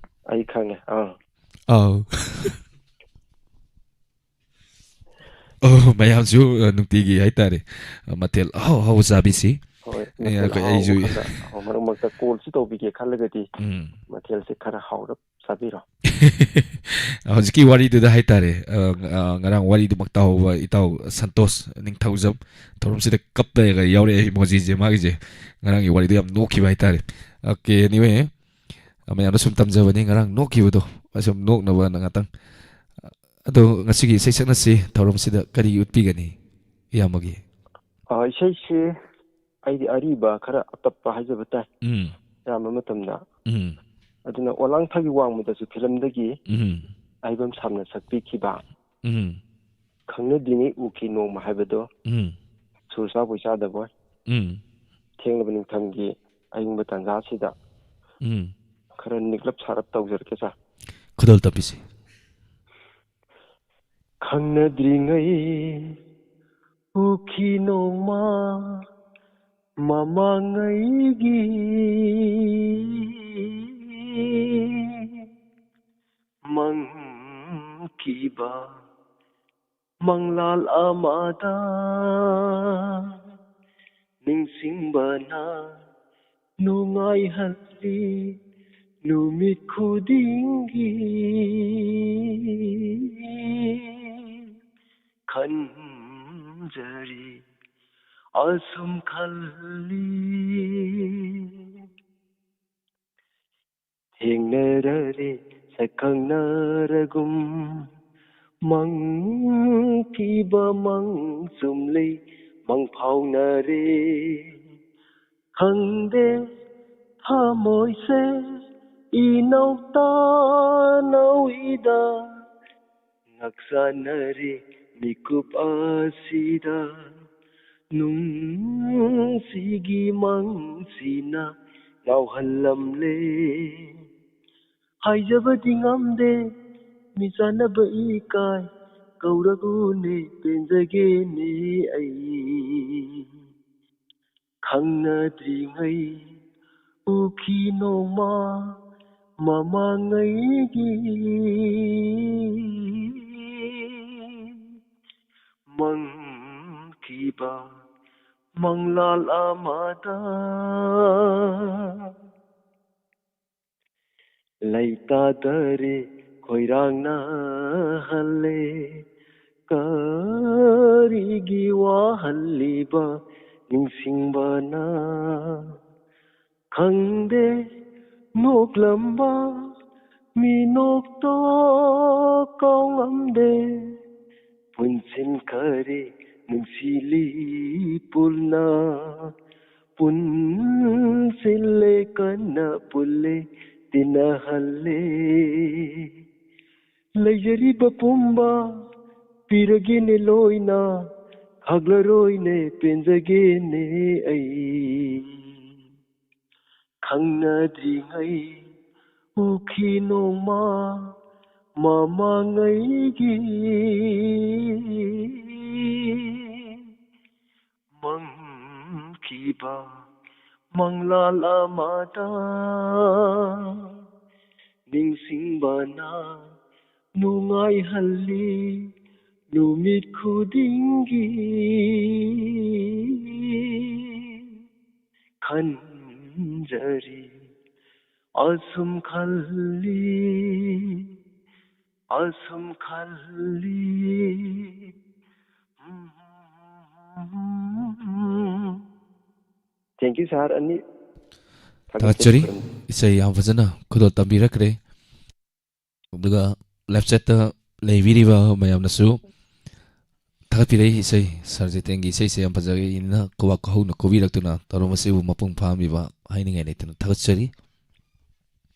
ꯑꯩ ꯈꯪꯉꯦ꯫ ꯑꯥ꯫ ꯑꯥꯎ꯫ ꯑꯣ, ꯃꯌꯥꯝꯁꯨ, ꯑ, ꯅꯨꯡꯇꯤꯒꯤ ꯍꯥꯏꯇꯥꯔꯦ, ꯑ, ꯃꯊꯦꯜ ꯑꯍꯥꯎ ꯑꯍꯥꯎꯕ ꯆꯥꯕꯤꯁꯤ꯫ ꯍꯣꯏ, ꯑꯦ, ꯃꯊꯦꯜ ꯑꯩꯈꯣꯏ, ꯑꯍꯥꯎꯕ ꯑꯩꯁꯨ ꯈꯔ, ꯑꯍꯥꯎ, ꯃꯔꯛ ꯃꯔꯛꯇ callꯁꯨ ꯇꯧꯕꯤꯒꯦ ꯈꯜꯂꯒꯗꯤ ꯎꯝ꯫ ꯃꯊꯦꯜꯁꯦ ꯈꯔ ꯍꯥꯎꯔꯞ ꯆꯥꯕꯤꯔꯣ꯫ ꯍꯧꯖꯤꯛꯀꯤ ꯋꯥꯔꯤꯗꯨꯗ ꯍꯥꯏꯇꯥꯔꯦ, ꯑ, ꯑ, ꯉꯔꯥꯡ ꯋꯥꯔꯤꯗꯨꯃꯛ ꯇꯥꯍꯧꯕ ꯏꯇꯥꯎ ꯁꯟꯇꯣꯁ ꯅꯤꯡꯊꯧꯖꯝ, ꯊꯧꯔꯝꯁꯤꯗ ꯀꯞꯄꯒ ꯌꯥꯎꯔꯛꯑꯦ emojiꯁꯦ ꯃꯥꯒꯤꯁꯦ꯫ ꯉꯔꯥꯡꯒꯤ ꯋꯥꯔꯤꯗꯣ ꯌꯥꯝ ꯅꯣꯛꯈꯤꯕ ꯍꯥꯏꯇꯥꯔꯦ꯫ Okay, anyway, ꯃꯌꯥꯝꯗ ꯁꯨꯝ ꯇꯝꯖꯕꯅꯤ, ꯉꯔꯥꯡ ꯅꯣꯛꯈꯤꯕꯗꯣ, ꯑꯁꯨꯝ ꯅꯣꯛꯅꯕꯅ ꯉꯥꯛꯇꯪ꯫ ꯑꯗꯣ ꯉꯁꯤꯒꯤ ꯏꯁꯩ ꯁꯛꯅꯁꯤ ꯊꯧꯔꯝꯁꯤꯗ ꯀꯔꯤ ꯎꯠꯄꯤꯒꯅꯤ ꯏꯌꯥꯝꯕꯒꯤ? ꯑ, ꯏꯁꯩꯁꯤ ꯑꯩꯗꯤ ꯑꯔꯤꯕ ꯈꯔ ꯑꯇꯞꯄ ꯍꯥꯏꯖꯕ ꯇꯥꯏ꯫ ꯎꯝ ꯑꯌꯥꯝꯕ ꯃꯇꯝꯗ ꯎꯝ ꯑꯗꯨꯅ ꯑꯣꯂꯥꯡꯊꯥꯒꯤ ꯋꯥꯡꯃꯗꯁꯨ ꯐꯤꯂꯝꯗꯒꯤ ꯎꯝ ꯑꯍꯩꯕꯝ ꯁꯥꯝꯅ ꯁꯛꯄꯤꯈꯤꯕ ꯎꯝ ꯈꯪꯅꯗ꯭ꯔꯤꯉꯩ ꯎꯈꯤ ꯅꯣꯡꯃ ꯍꯥꯏꯕꯗꯣ ꯎꯝ ꯁꯨꯔ ꯆꯥꯕꯣꯏ ꯆꯥꯗꯕꯣꯏ ꯎꯝ ꯊꯦꯡꯂꯕ ꯅꯤꯡꯊꯝꯒꯤ ꯑꯏꯪꯕ ꯇꯥꯟꯖꯥꯁꯤꯗ ꯎꯝ ꯈꯔ ꯅꯤꯛꯂꯞ ꯁꯥꯔꯞ ꯇꯧꯖꯔꯛꯀꯦ ꯁꯥꯔ꯫ ꯈꯨꯗꯣꯜ ꯇꯝꯕꯤꯁꯤ꯫ ꯈꯪꯅꯗ꯭ꯔꯤꯉꯩ ꯎꯈꯤ ꯅꯣꯡꯃ ꯃꯃꯥꯡꯉꯩꯒꯤ ꯃꯪꯈꯤꯕ ꯃꯪꯂꯥꯜ ꯑꯃꯗ ꯅꯤꯡꯁꯤꯡꯕꯅ ꯅꯨꯡꯉꯥꯏꯍꯜꯂꯤ ꯅꯨꯃꯤꯠ ꯈꯨꯗꯤꯡꯒꯤ ꯈꯟꯖꯔꯤ ꯑꯁꯨꯝ ꯈꯜꯂꯤ꯫ ꯊꯦꯡꯅꯔꯔꯦ ꯁꯛꯈꯪꯅꯔꯒꯨꯝ ꯃꯪꯈꯤꯕ ꯃꯪ ꯆꯨꯝꯂꯤ ꯃꯪꯐꯥꯎꯅꯔꯦ꯫ ꯈꯪꯗꯦ ꯊꯃꯣꯏꯁꯦ ꯏꯅꯧ ꯇꯥꯅꯧꯏꯗ ꯉꯛꯁꯥꯅꯔꯤ ꯃꯤꯀꯨꯞ ꯑꯁꯤꯗ ꯅꯨꯡꯁꯤꯒꯤ ꯃꯪꯁꯤꯅ ꯉꯥꯎꯍꯜꯂꯝꯂꯦ꯫ ꯍꯥꯏꯖꯕꯗꯤ ꯉꯝꯗꯦ ꯃꯤꯆꯥꯟꯅꯕ ꯏꯀꯥꯏ ꯀꯧꯔꯒꯨꯅꯦ ꯄꯦꯟꯖꯒꯦꯅꯦ ꯑꯩ꯫ ꯈꯪꯅꯗ꯭ꯔꯤꯉꯩ ꯎꯈꯤ ꯅꯣꯡꯃ ꯃꯃꯥꯡꯉꯩꯒꯤ ꯃꯪꯈꯤꯕ ꯃꯪꯂꯥꯜ ꯑꯃꯗ ꯂꯩꯇꯥꯗꯔꯦ ꯈꯣꯏꯔꯥꯡꯅ ꯍꯜꯂꯦ꯫ ꯀꯔꯤꯒꯤ ꯋꯥꯍꯜꯂꯤꯕ ꯅꯤꯡꯁꯤꯡꯕꯅ ꯈꯪꯗꯦ ꯅꯣꯛꯂꯝꯕ ꯃꯤꯅꯣꯛꯇꯣ ꯀꯥꯎꯉꯝꯗꯦ꯫ ꯄꯨꯟꯁꯤꯟꯈꯔꯦ ꯅꯨꯡꯁꯤꯂꯤ ꯄꯨꯜꯅ꯫ ꯄꯨꯟꯁꯤꯜꯂꯦ ꯀꯟꯅ ꯄꯨꯜꯂꯦ ꯇꯤꯟꯅꯍꯜꯂꯦ꯫ ꯂꯩꯖꯔꯤꯕ ꯄꯨꯝꯕ ꯄꯤꯔꯒꯦꯅꯦ ꯂꯣꯏꯅ꯫ ꯈꯥꯛꯂꯔꯣꯏꯅꯦ ꯄꯦꯟꯖꯒꯦꯅꯦ ꯑꯩ꯫ ꯈꯪꯅꯗ꯭ꯔꯤꯉꯩ ꯎꯈꯤ ꯅꯣꯡꯃ ꯃꯃꯥꯡꯉꯩꯒꯤ ꯃꯪꯈꯤꯕ ꯃꯪꯂꯥꯜ ꯑꯃꯗ ꯅꯤꯡꯁꯤꯡꯕꯅ ꯅꯨꯡꯉꯥꯏꯍꯜꯂꯤ ꯅꯨꯃꯤꯠ ꯈꯨꯗꯤꯡꯒꯤ꯫ ꯈꯟꯖꯔꯤ ꯑꯁꯨꯝ ꯈꯜꯂꯤ ꯑꯁꯨꯝ ꯈꯜꯂꯤ꯫ Thank you, sir. ꯑꯅꯤ ꯊꯥꯒꯠꯆꯔꯤ꯫ ꯏꯁꯩ ꯌꯥꯝ ꯐꯖꯅ ꯈꯨꯗꯣꯜ ꯇꯝꯕꯤꯔꯛꯈ꯭ꯔꯦ꯫ ꯑꯗꯨꯒ live chatꯇ ꯂꯩꯕꯤꯔꯤꯕ ꯃꯌꯥꯝꯅꯁꯨ ꯊꯥꯒꯠꯄꯤꯔꯛꯏ꯫ ꯏꯁꯩ, ꯁꯥꯔ ꯖꯤꯇꯦꯟꯒꯤ ꯏꯁꯩꯁꯦ ꯌꯥꯝ ꯐꯖꯩꯅ ꯈꯨꯕꯥꯛ ꯍꯧꯅ ꯈꯨꯕꯤꯔꯛꯇꯨꯅ ꯊꯧꯔꯝ ꯑꯁꯤꯕꯨ ꯃꯄꯨꯡ ꯐꯥꯍꯟꯕꯤꯕ ꯍꯥꯏꯅꯤꯡꯉꯥꯏ ꯂꯩꯇꯅ ꯊꯥꯒꯠꯆꯔꯤ꯫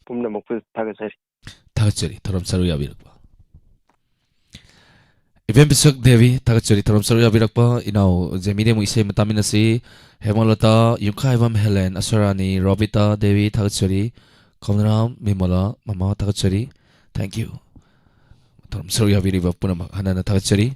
ꯄꯨꯝꯅꯃꯛꯄꯨ ꯊꯥꯒꯠꯆꯔꯤ꯫ ꯊꯥꯒꯠꯆꯔꯤ ꯊꯧꯔꯝ ꯁꯔꯨꯛ ꯌꯥꯕꯤꯔꯛꯄ꯫ ꯏꯕꯦꯝ ꯕꯤꯁꯛ ꯗꯦꯕꯤ, ꯊꯥꯒꯠꯆꯔꯤ ꯊꯧꯔꯝ ꯁꯔꯨꯛ ꯌꯥꯕꯤꯔꯛꯄ꯫ ꯏꯅꯥꯎ ꯖꯦꯃꯤꯗꯤ ꯑꯃꯨꯛ ꯏꯁꯩ ꯑꯃ ꯇꯥꯃꯤꯟꯅꯁꯤ꯫ ꯍꯦꯃꯂꯇꯥ, ꯌꯨꯝꯈꯥꯏꯕꯝ ꯍꯦꯂꯦꯟ, ꯑꯁꯣꯔꯥꯅꯤ, ꯔꯣꯕꯤꯇꯥ ꯗꯦꯕꯤ, ꯊꯥꯒꯠꯆꯔꯤ꯫ ꯀꯃꯂꯔꯥꯝ, ꯕꯤꯃꯂꯥ, ꯃꯃꯥ, ꯊꯥꯒꯠꯆꯔꯤ꯫ Thank you꯫ ꯊꯧꯔꯝ ꯁꯔꯨꯛ ꯌꯥꯕꯤꯔꯤꯕ ꯄꯨꯝꯅꯃꯛ ꯍꯟꯅ ꯍꯟꯅ ꯊꯥꯒꯠꯆꯔꯤ꯫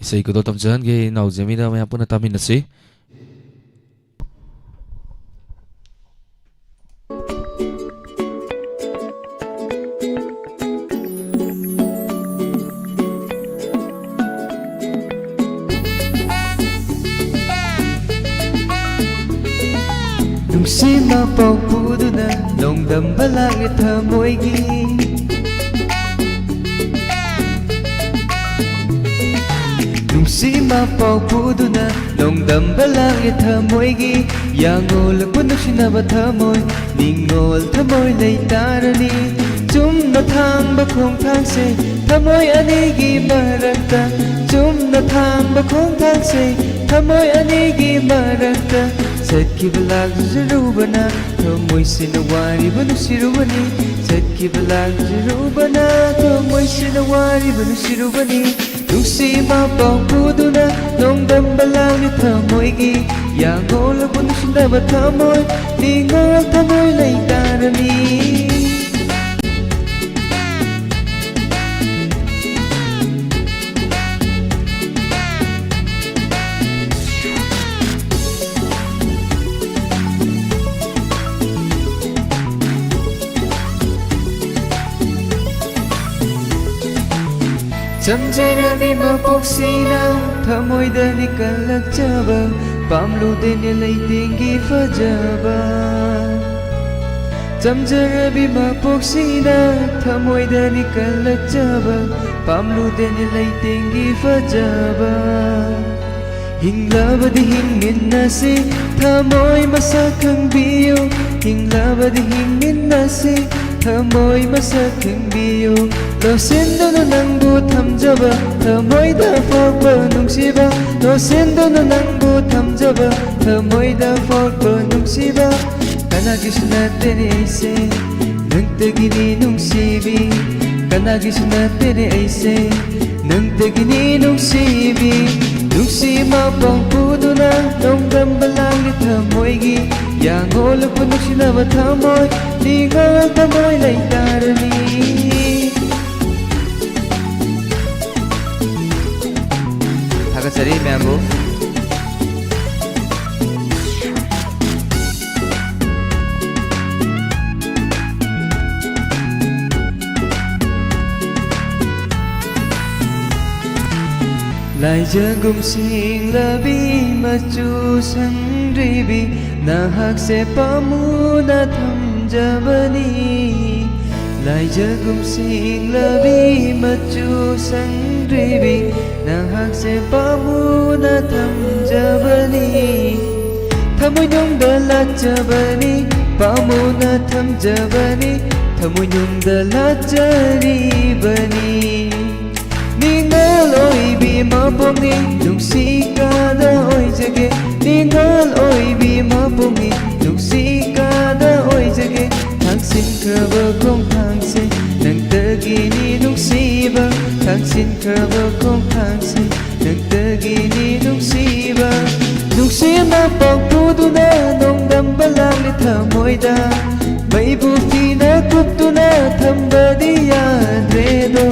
ꯏꯁꯩ ꯈꯨꯗꯣꯜ ꯇꯝꯖꯍꯟꯒꯦ ꯏꯅꯥꯎ ꯖꯦꯃꯤꯗ, ꯃꯌꯥꯝ ꯄꯨꯟꯅ ꯇꯥꯃꯤꯟꯅꯁꯤ꯫ ꯅꯨꯡꯁꯤꯕ ꯄꯥꯎ ꯄꯨꯗꯨꯅ ꯅꯣꯡꯗꯝꯕ ꯂꯥꯛꯂꯦ ꯊꯃꯣꯏꯒꯤ꯫ ꯁꯤꯃ ꯄꯥꯎ ꯄꯨꯗꯨꯅ ꯅꯣꯡꯗꯝꯕ ꯂꯥꯛꯂꯤ ꯊꯃꯣꯏꯒꯤ꯫ ꯌꯥꯡꯂꯣꯜꯂꯛꯄ ꯅꯨꯡꯁꯤꯅꯕ ꯊꯃꯣꯏ, ꯅꯤꯡꯉꯣꯜ ꯊꯃꯣꯏ ꯂꯩꯇꯥꯔꯅꯤ꯫ ꯆꯨꯝꯅ ꯊꯥꯡꯕ ꯈꯣꯡꯊꯥꯡꯁꯦ ꯊꯃꯣꯏ ꯑꯅꯤꯒꯤ ꯃꯔꯛꯇ, ꯆꯨꯝꯅ ꯊꯥꯡꯕ ꯈꯣꯡꯊꯥꯡꯁꯦ ꯊꯃꯣꯏ ꯑꯅꯤꯒꯤ ꯃꯔꯛꯇ꯫ ꯆꯠꯈꯤꯕ ꯂꯥꯛꯆꯔꯨꯕꯅ ꯊꯃꯣꯏꯁꯤꯅ ꯋꯥꯔꯤꯕ ꯅꯨꯡꯁꯤꯔꯨꯕꯅꯤ꯫ ꯆꯠꯈꯤꯕ ꯂꯥꯛꯆꯔꯨꯕꯅ ꯊꯃꯣꯏꯁꯤꯅ ꯋꯥꯔꯤꯕ ꯅꯨꯡꯁꯤꯔꯨꯕꯅꯤ꯫ ꯅꯨꯡꯁꯤ ꯃꯥ ꯄꯥꯎ ꯄꯨꯗꯨꯅ ꯅꯣꯡꯗꯝꯕ ꯂꯥꯛꯂꯤ ꯊꯃꯣꯏꯒꯤ꯫ ꯌꯥꯡꯂꯣꯜꯂꯛꯄ ꯅꯨꯡꯁꯤꯅꯕ ꯊꯃꯣꯏ, ꯅꯤꯡꯉꯣꯜ ꯊꯃꯣꯏ ꯂꯩꯇꯥꯔꯅꯤ꯫ ꯆꯝꯖꯔꯕꯤ ꯃꯄꯣꯛꯁꯤꯅ ꯊꯃꯣꯏꯗꯅꯤ ꯀꯜꯂꯛꯆꯕ, ꯄꯥꯝꯂꯨꯗꯦꯅꯦ ꯂꯩꯇꯦꯡꯒꯤ ꯐꯖꯕ꯫ ꯆꯝꯖꯔꯕꯤ ꯃꯄꯣꯛꯁꯤꯅ ꯊꯃꯣꯏꯗꯅꯤ ꯀꯜꯂꯛꯆꯕ, ꯄꯥꯝꯂꯨꯗꯦꯅꯦ ꯂꯩꯇꯦꯡꯒꯤ ꯐꯖꯕ꯫ ꯍꯤꯡꯂꯕꯗꯤ ꯍꯤꯡꯃꯤꯟꯅꯁꯤ, ꯊꯃꯣꯏ ꯃꯁꯛ ꯈꯪꯕꯤꯌꯨ꯫ ꯍꯤꯡꯂꯕꯗꯤ ꯍꯤꯡꯃꯤꯟꯅꯁꯤ, ꯊꯃꯣꯏ ꯃꯁꯛ ꯈꯪꯕꯤꯌꯨ꯫ ꯂꯣꯠꯁꯤꯟꯗꯨꯅ ꯅꯪꯕꯨ ꯊꯝꯖꯕ, ꯊꯃꯣꯏꯗ ꯄꯣꯛꯄ ꯅꯨꯡꯁꯤꯕ꯫ ꯂꯣꯠꯁꯤꯟꯗꯨꯅ ꯅꯪꯕꯨ ꯊꯝꯖꯕ, ꯊꯃꯣꯏꯗ ꯄꯣꯛꯄ ꯅꯨꯡꯁꯤꯕ꯫ ꯀꯅꯥꯒꯤꯁꯨ ꯅꯠꯇꯦꯅꯦ ꯑꯩꯁꯦ, ꯅꯪꯇꯒꯤꯅꯤ ꯅꯨꯡꯁꯤꯕꯤ꯫ ꯀꯅꯥꯒꯤꯁꯨ ꯅꯠꯇꯦꯅꯦ ꯑꯩꯁꯦ, ꯅꯪꯇꯒꯤꯅꯤ ꯅꯨꯡꯁꯤꯕꯤ꯫ ꯅꯨꯡꯁꯤ ꯃꯄꯥꯎ ꯄꯨꯗꯨꯅ ꯅꯣꯡꯗꯝꯕ ꯂꯥꯡꯂꯤ ꯊꯃꯣꯏꯒꯤ꯫ ꯌꯥꯡꯂꯣꯜꯂꯛꯄ ꯅꯨꯡꯁꯤꯅꯕ ꯊꯃꯣꯏ, ꯅꯤꯡꯉꯣꯜ ꯊꯃꯣꯏ ꯂꯩꯇꯥꯔꯅꯤ꯫ ꯊꯥꯒꯠꯆꯔꯤ ꯃꯌꯥꯝꯕꯨ꯫ ꯂꯥꯏꯖꯒꯨꯝ ꯁꯤꯡꯂꯕꯤ ꯃꯆꯨ ꯁꯪꯗ꯭ꯔꯤꯕꯤ, ꯅꯍꯥꯛꯁꯦ ꯄꯥꯝꯃꯨꯅ ꯊꯝꯖꯕꯅꯤ꯫ ꯂꯥꯏꯖꯒꯨꯝ ꯁꯤꯡꯂꯕꯤ ꯃꯆꯨ ꯁꯪꯗ꯭ꯔꯤꯕꯤ, ꯅꯍꯥꯛꯁꯦ ꯄꯥꯝꯃꯨꯅ ꯊꯝꯖꯕꯅꯤ꯫ ꯊꯃꯣꯏꯅꯨꯡꯗ ꯂꯥꯠꯆꯕꯅꯤ, ꯄꯥꯝꯃꯨꯅ ꯊꯝꯖꯕꯅꯤ, ꯊꯃꯣꯏꯅꯨꯡꯗ ꯂꯥꯠꯆꯔꯤꯕꯅꯤ꯫ ꯅꯤꯡꯉꯣꯜ ꯑꯣꯏꯕꯤ ꯃꯄꯣꯛꯅꯤ, ꯅꯨꯡꯁꯤ ꯀꯥꯗ ꯑꯣꯏꯖꯒꯦ꯫ ꯅꯤꯡꯉꯣꯜ ꯑꯣꯏꯕꯤ ꯃꯄꯣꯛꯅꯤ, ꯅꯨꯡꯁꯤ ꯀꯥꯗ ꯑꯣꯏꯖꯒꯦ꯫ ꯊꯥꯡꯁꯤꯟꯈ꯭ꯔꯕ ꯈꯣꯡꯊꯥꯡꯁꯦ ꯅꯪꯇꯒꯤꯅꯤ ꯅꯨꯡꯁꯤꯕ, ꯊꯥꯡꯁꯤꯟꯈ꯭ꯔꯕ ꯈꯣꯡꯊꯥꯡꯁꯦ ꯅꯪꯇꯒꯤꯅꯤ ꯅꯨꯡꯁꯤꯕ꯫ ꯅꯨꯡꯁꯤ ꯃꯄꯥꯎ ꯄꯨꯗꯨꯅ ꯅꯣꯡꯗꯝꯕ ꯂꯥꯡꯂꯤ ꯊꯃꯣꯏꯗ, ꯃꯩꯕꯨ ꯐꯤꯅ ꯀꯨꯞꯇꯨꯅ ꯊꯝꯕꯗꯤ ꯌꯥꯗ꯭ꯔꯦꯗꯣ꯫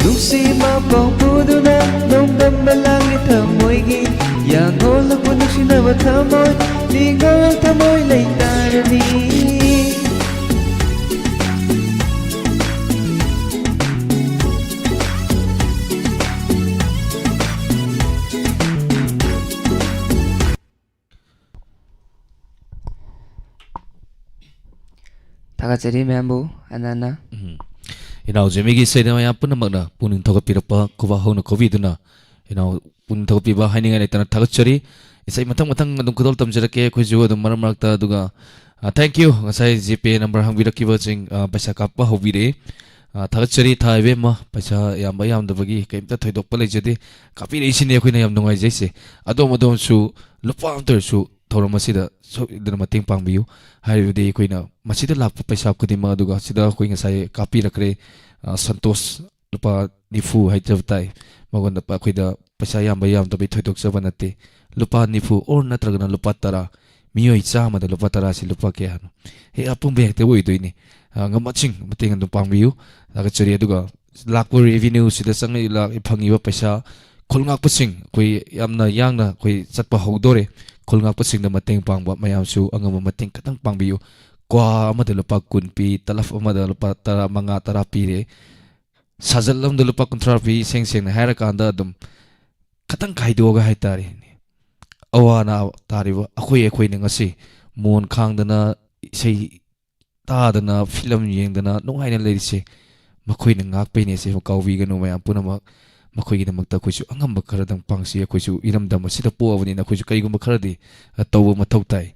ꯅꯨꯡꯁꯤ ꯃꯄꯥꯎ ꯄꯨꯗꯨꯅ ꯅꯣꯡꯗꯝꯕ ꯂꯥꯡꯂꯤ ꯊꯃꯣꯏꯒꯤ, ꯌꯥꯉꯣꯜꯂꯛꯄ ꯅꯨꯡꯁꯤꯅꯕ ꯊꯃꯣꯏ, ꯅꯤꯡꯉꯣꯜ ꯊꯃꯣꯏ ꯂꯩꯇꯥꯔꯅꯤ꯫ ꯊꯥꯒꯠꯆꯔꯤ ꯃꯌꯥꯝꯕꯨ ꯍꯟꯅ ꯍꯟꯅ꯫ ꯎꯝ꯫ ꯏꯅꯥꯎ ꯖꯦꯃꯤꯒꯤ ꯏꯁꯩꯗ ꯃꯌꯥꯝ ꯄꯨꯝꯅꯃꯛꯅ ꯄꯨꯛꯅꯤꯡ ꯊꯧꯒꯠꯄꯤꯔꯛꯄ, ꯈꯨꯕꯥꯛ ꯍꯧꯅ ꯈꯨꯕꯤꯗꯨꯅ ꯏꯅꯥꯎ ꯄꯨꯛꯅꯤꯡ ꯊꯧꯒꯠꯄꯤꯕ ꯍꯥꯏꯅꯤꯡꯉꯥꯏ ꯂꯩꯇꯅ ꯊꯥꯒꯠꯆꯔꯤ꯫ ꯏꯁꯩ ꯃꯊꯪ ꯃꯊꯪ ꯑꯗꯨꯝ ꯈꯨꯗꯣꯜ ꯇꯝꯖꯔꯛꯀꯦ ꯑꯩꯈꯣꯏꯁꯨ ꯑꯗꯨꯝ ꯃꯔꯛ ꯃꯔꯛꯇ꯫ ꯑꯗꯨꯒ, ꯑ, thank you꯫ ꯉꯁꯥꯏ GPay number ꯍꯪꯕꯤꯔꯛꯈꯤꯕꯁꯤꯡ, ꯑ, ꯄꯩꯁꯥ ꯀꯥꯞꯄ ꯍꯧꯕꯤꯔꯛꯑꯦ꯫ ꯑ, ꯊꯥꯒꯠꯆꯔꯤ ꯊꯥ ꯏꯕꯦꯝꯃ, ꯄꯩꯁꯥ ꯌꯥꯝꯕ ꯌꯥꯝꯗꯕꯒꯤ ꯀꯔꯤꯝꯇ ꯊꯣꯏꯗꯣꯛꯄ ꯂꯩꯖꯗꯦ꯫ ꯀꯥꯞꯄꯤꯔꯛꯏꯁꯤꯅꯦ ꯑꯩꯈꯣꯏꯅ ꯌꯥꯝ ꯅꯨꯡꯉꯥꯏꯖꯩꯁꯦ꯫ ꯑꯗꯣꯝ ꯑꯗꯣꯝꯁꯨ ꯂꯨꯄꯥ ꯑꯃꯇ ꯑꯣꯏꯔꯁꯨ ꯊꯧꯔꯝ ꯑꯁꯤꯗ ꯁꯣꯏꯗꯅ ꯃꯇꯦꯡ ꯄꯥꯡꯕꯤꯌꯨ꯫ ꯍꯥꯏꯕꯗꯤ ꯑꯩꯈꯣꯏꯅ ꯃꯁꯤꯗ ꯂꯥꯛꯄ ꯄꯩꯁꯥ ꯈꯨꯗꯤꯡꯃꯛ, ꯑꯗꯨꯒ ꯁꯤꯗ ꯑꯩꯈꯣꯏ ꯉꯁꯥꯏ ꯀꯥꯞꯄꯤꯔꯛꯈ꯭ꯔꯦ, ꯑ, ꯁꯟꯇꯣꯁ ꯂꯨꯄꯥ ꯅꯤꯐꯨ ꯍꯥꯏꯖꯕ ꯇꯥꯏ꯫ ꯃꯉꯣꯟꯗ ꯄ-, ꯑꯩꯈꯣꯏꯗ ꯄꯩꯁꯥ ꯌꯥꯝꯕ ꯌꯥꯝꯗꯕꯒꯤ ꯊꯣꯏꯗꯣꯛꯆꯕ ꯅꯠꯇꯦ꯫ ꯂꯨꯄꯥ ꯅꯤꯐꯨ or ꯅꯠꯇ꯭ꯔꯒꯅ ꯂꯨꯄꯥ ꯇꯔꯥ, ꯃꯤꯑꯣꯏ ꯆꯥꯝꯃꯗ ꯂꯨꯄꯥ ꯇꯔꯥꯁꯤ ꯂꯨꯄꯥ ꯀꯌꯥꯅꯣ? ꯍꯦꯛ ꯑꯄꯨꯝꯕ ꯍꯦꯛꯇ ꯑꯣꯏꯗꯣꯏꯅꯤ꯫ ꯑ, ꯉꯝꯃꯠꯁꯤꯡ ꯃꯇꯦꯡ ꯑꯗꯨꯝ ꯄꯥꯡꯕꯤꯌꯨ꯫ ꯊꯥꯒꯠꯆꯔꯤ꯫ ꯑꯗꯨꯒ ꯂꯥꯛꯄ revenue ꯁꯤꯗ ꯆꯪꯉꯛꯏ, ꯂꯥꯛ-, ꯐꯪꯉꯤꯕ ꯄꯩꯁꯥ, ꯈꯨꯜ ꯉꯥꯛꯄꯁꯤꯡ ꯑꯩꯈꯣꯏ ꯌꯥꯝꯅ ꯌꯥꯡꯅ ꯑꯩꯈꯣꯏ ꯆꯠꯄ ꯍꯧꯗꯣꯔꯦ꯫ ꯈꯨꯜ ꯉꯥꯛꯄꯁꯤꯡꯗ ꯃꯇꯦꯡ ꯄꯥꯡꯕ ꯃꯌꯥꯝꯁꯨ ꯑꯉꯝꯕ ꯃꯇꯦꯡ ꯈꯤꯇꯪ ꯄꯥꯡꯕꯤꯌꯨ꯫ ꯀ꯭ꯋꯥ ꯑꯃꯗ ꯂꯨꯄꯥ ꯀꯨꯟ ꯄꯤ, ꯇꯂꯞ ꯑꯃꯗ ꯂꯨꯄꯥ ꯇꯔꯥ ꯃꯉꯥ, ꯇꯔꯥ ꯄꯤꯔꯦ꯫ ꯁꯥꯖꯠ ꯑꯃꯗ ꯂꯨꯄꯥ ꯀꯨꯟꯊ꯭ꯔꯥ ꯄꯤ꯫ ꯏꯁꯦꯡ ꯁꯦꯡꯅ ꯍꯥꯏꯔꯀꯥꯟꯗ ꯑꯗꯨꯝ ꯈꯤꯇꯪ ꯈꯥꯏꯗꯣꯛꯑꯒ ꯍꯥꯏꯇꯥꯔꯦꯅꯦ, ꯑꯋꯥ ꯑꯅꯥ ꯇꯥꯔꯤꯕ ꯑꯩꯈꯣꯏ, ꯑꯩꯈꯣꯏꯅ ꯉꯁꯤ ꯃꯣꯟ ꯈꯥꯡꯗꯅ ꯏꯁꯩ ꯇꯥꯗꯅ, ꯐꯤꯂꯝ ꯌꯦꯡꯗꯅ ꯅꯨꯡꯉꯥꯏꯅ ꯂꯩꯔꯤꯁꯦ ꯃꯈꯣꯏꯅ ꯉꯥꯛꯄꯩꯅꯦ꯫ ꯁꯤ ꯀꯥꯎꯕꯤꯒꯅꯨ ꯃꯌꯥꯝ ꯄꯨꯝꯅꯃꯛ꯫ ꯃꯈꯣꯏꯒꯤꯗꯃꯛꯇ ꯑꯩꯈꯣꯏꯁꯨ ꯑꯉꯝꯕ ꯈꯔꯗꯪ ꯄꯥꯡꯁꯤ꯫ ꯑꯩꯈꯣꯏꯁꯨ ꯏꯔꯝꯗꯝ ꯑꯁꯤꯗ ꯄꯣꯛꯑꯕꯅꯤꯅ ꯑꯩꯈꯣꯏꯁꯨ ꯀꯔꯤꯒꯨꯝꯕ ꯈꯔꯗꯤ, ꯑ, ꯇꯧꯕ ꯃꯊꯧ ꯇꯥꯏ꯫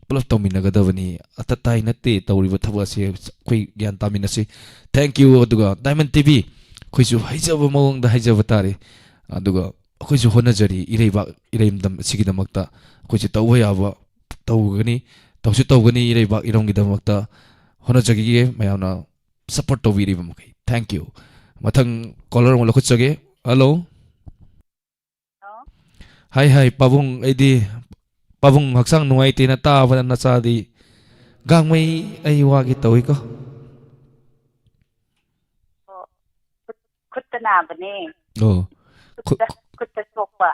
ꯄꯨꯂꯞ ꯇꯧꯃꯤꯟꯅꯒꯗꯕꯅꯤ꯫ ꯑꯇꯇꯥꯏ ꯅꯠꯇꯦ ꯇꯧꯔꯤꯕ ꯊꯕꯛ ꯑꯁꯤ, ꯑꯩꯈꯣꯏ ꯒ꯭ꯌꯥꯟ ꯇꯥꯃꯤꯟꯅꯁꯤ꯫ Thank you꯫ ꯑꯗꯨꯒ Diamond T V, ꯑꯩꯈꯣꯏꯁꯨ ꯍꯩꯖꯕ ꯃꯑꯣꯡꯗ ꯍꯩꯖꯕ ꯇꯥꯔꯤ꯫ ꯑꯗꯨꯒ ꯑꯩꯈꯣꯏꯁꯨ ꯍꯣꯠꯅꯖꯔꯤ, ꯏꯔꯩꯕꯥꯛ ꯏꯔꯝꯗꯝ ꯑꯁꯤꯒꯤꯗꯃꯛꯇ ꯑꯩꯈꯣꯏꯁꯨ ꯇꯧꯕ ꯌꯥꯕ ꯇꯧꯒꯅꯤ, ꯇꯧꯁꯨ ꯇꯧꯒꯅꯤ꯫ ꯏꯔꯩꯕꯥꯛ ꯏꯔꯝꯒꯤꯗꯃꯛꯇ ꯍꯣꯠꯅꯖꯈꯤꯒꯦ꯫ ꯃꯌꯥꯝꯅ support ꯇꯧꯕꯤꯔꯤꯕ ꯃꯈꯩ, thank you꯫ ꯃꯊꯪ caller ꯑꯃꯨꯛ ꯂꯧꯈꯠꯆꯒꯦ꯫ Hello꯫ ꯍꯜꯂꯣ꯫ ꯍꯥꯏ, ꯍꯥꯏ, ꯄꯥꯕꯨꯡ, ꯑꯩꯗꯤ, ꯄꯥꯕꯨꯡ ꯍꯛꯆꯥꯡ ꯅꯨꯡꯉꯥꯏꯇꯦꯅ ꯇꯥꯕꯗ ꯅꯆꯥꯗꯤ ꯒꯥꯡꯃꯩ ꯑꯩ ꯋꯥꯒꯦ ꯇꯧꯏꯀꯣ꯫ ꯑꯣ, ꯈꯨꯠ-, ꯈꯨꯠꯇ ꯅꯥꯕꯅꯦ꯫ ꯑꯣ꯫ ꯈꯨꯠꯇ, ꯈꯨꯠ-, ꯈꯨꯠꯇ ꯁꯣꯛꯄ꯫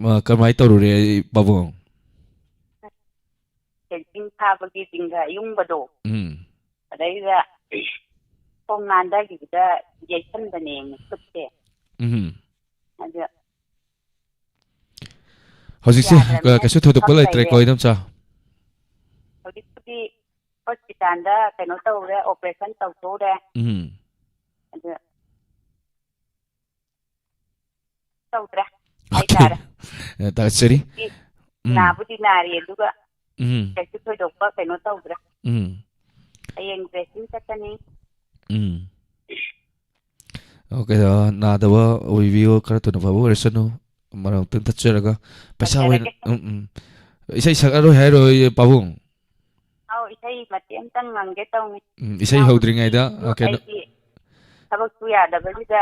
ꯃꯥ ꯀꯃꯥꯏ ꯇꯧꯔꯨꯔꯦ, ꯄꯥꯕꯨꯡ? ꯐꯦꯟꯁꯤꯡ ꯐꯥꯕꯒꯤ ꯖꯤꯡꯒ ꯌꯨꯡꯕꯗꯣ꯫ ꯎꯝ꯫ ꯑꯗꯩꯗ ꯈꯣꯡ ꯅꯥꯟꯊꯈꯤꯕꯗ ꯌꯩꯁꯟꯕꯅꯦꯃꯤ ꯈꯨꯠꯁꯦ꯫ ꯎꯝ꯫ ꯑꯗ ꯍꯧꯖꯤꯛꯁꯦ, ꯌꯥꯗ꯭ꯔꯕꯅꯤꯅ ꯀꯩꯁꯨ ꯊꯣꯏꯗꯣꯛꯄ ꯐꯝ ꯂꯩꯇ꯭ꯔꯦꯀꯣ, ꯂꯩꯔꯦ꯫ ꯏꯅꯝꯆꯥ? ꯍꯧꯖꯤꯛꯄꯨꯗꯤ ꯍꯣꯁꯄꯤꯇꯥꯜꯗ ꯀꯩꯅꯣ ꯇꯧꯔꯦ, operation ꯇꯧꯊꯣꯛꯎꯔꯦ꯫ ꯎꯝ꯫ ꯑꯗ ꯇꯧꯗ꯭ꯔꯦ ꯑꯣꯀꯦ꯫ ꯍꯥꯏꯇꯥꯔꯦ꯫ ꯑ, ꯊꯥꯒꯠꯆꯔꯤ꯫ ꯍꯧꯖꯤꯛꯇꯤ ꯎꯝ꯫ ꯅꯥꯕꯨꯗꯤ ꯅꯥꯔꯤ, ꯑꯗꯨꯒ ꯎꯝ꯫ ꯀꯩꯁꯨ ꯊꯣꯏꯗꯣꯛꯄ ꯀꯩꯅꯣ ꯇꯧꯗ꯭ꯔꯦ꯫ ꯎꯝ꯫ ꯍꯌꯦꯡ dressing ꯆꯠꯀꯅꯤ꯫ ꯎꯝ꯫ ꯑꯣꯀꯦ, ꯑ, ꯅꯥꯗꯕ ꯑꯣꯏꯕꯤꯌꯨ, ꯈꯔ ꯊꯨꯅ ꯐꯕ ꯑꯣꯏꯔꯁꯅꯨ꯫ ꯃꯔꯛ ꯑꯃꯇꯪ ꯊꯠꯆꯔꯒ ꯄꯩꯁꯥ ꯑꯣꯏꯅ, ꯊꯝꯖꯔꯒꯦ꯫ ꯎꯝ, ꯎꯝ꯫ ꯏꯁꯩ ꯁꯛꯑꯔꯣꯏ ꯍꯥꯏꯔꯣꯏ, ꯄꯥꯕꯨꯡ? ꯑꯧ, ꯏꯁꯩ ꯃꯇꯦꯛ ꯑꯃꯇꯪ ꯉꯪꯒꯦ ꯇꯧꯅꯤ꯫ ꯎꯝ, ꯏꯁꯩ ꯏꯅꯥꯎ ꯍꯧꯗ꯭ꯔꯤꯉꯩꯗ, ꯅꯨꯄꯤꯁꯨ ꯑ, ꯀꯩꯅꯣ ꯑꯩꯒꯤ ꯊꯕꯛꯁꯨ ꯌꯥꯗꯕꯁꯤꯗ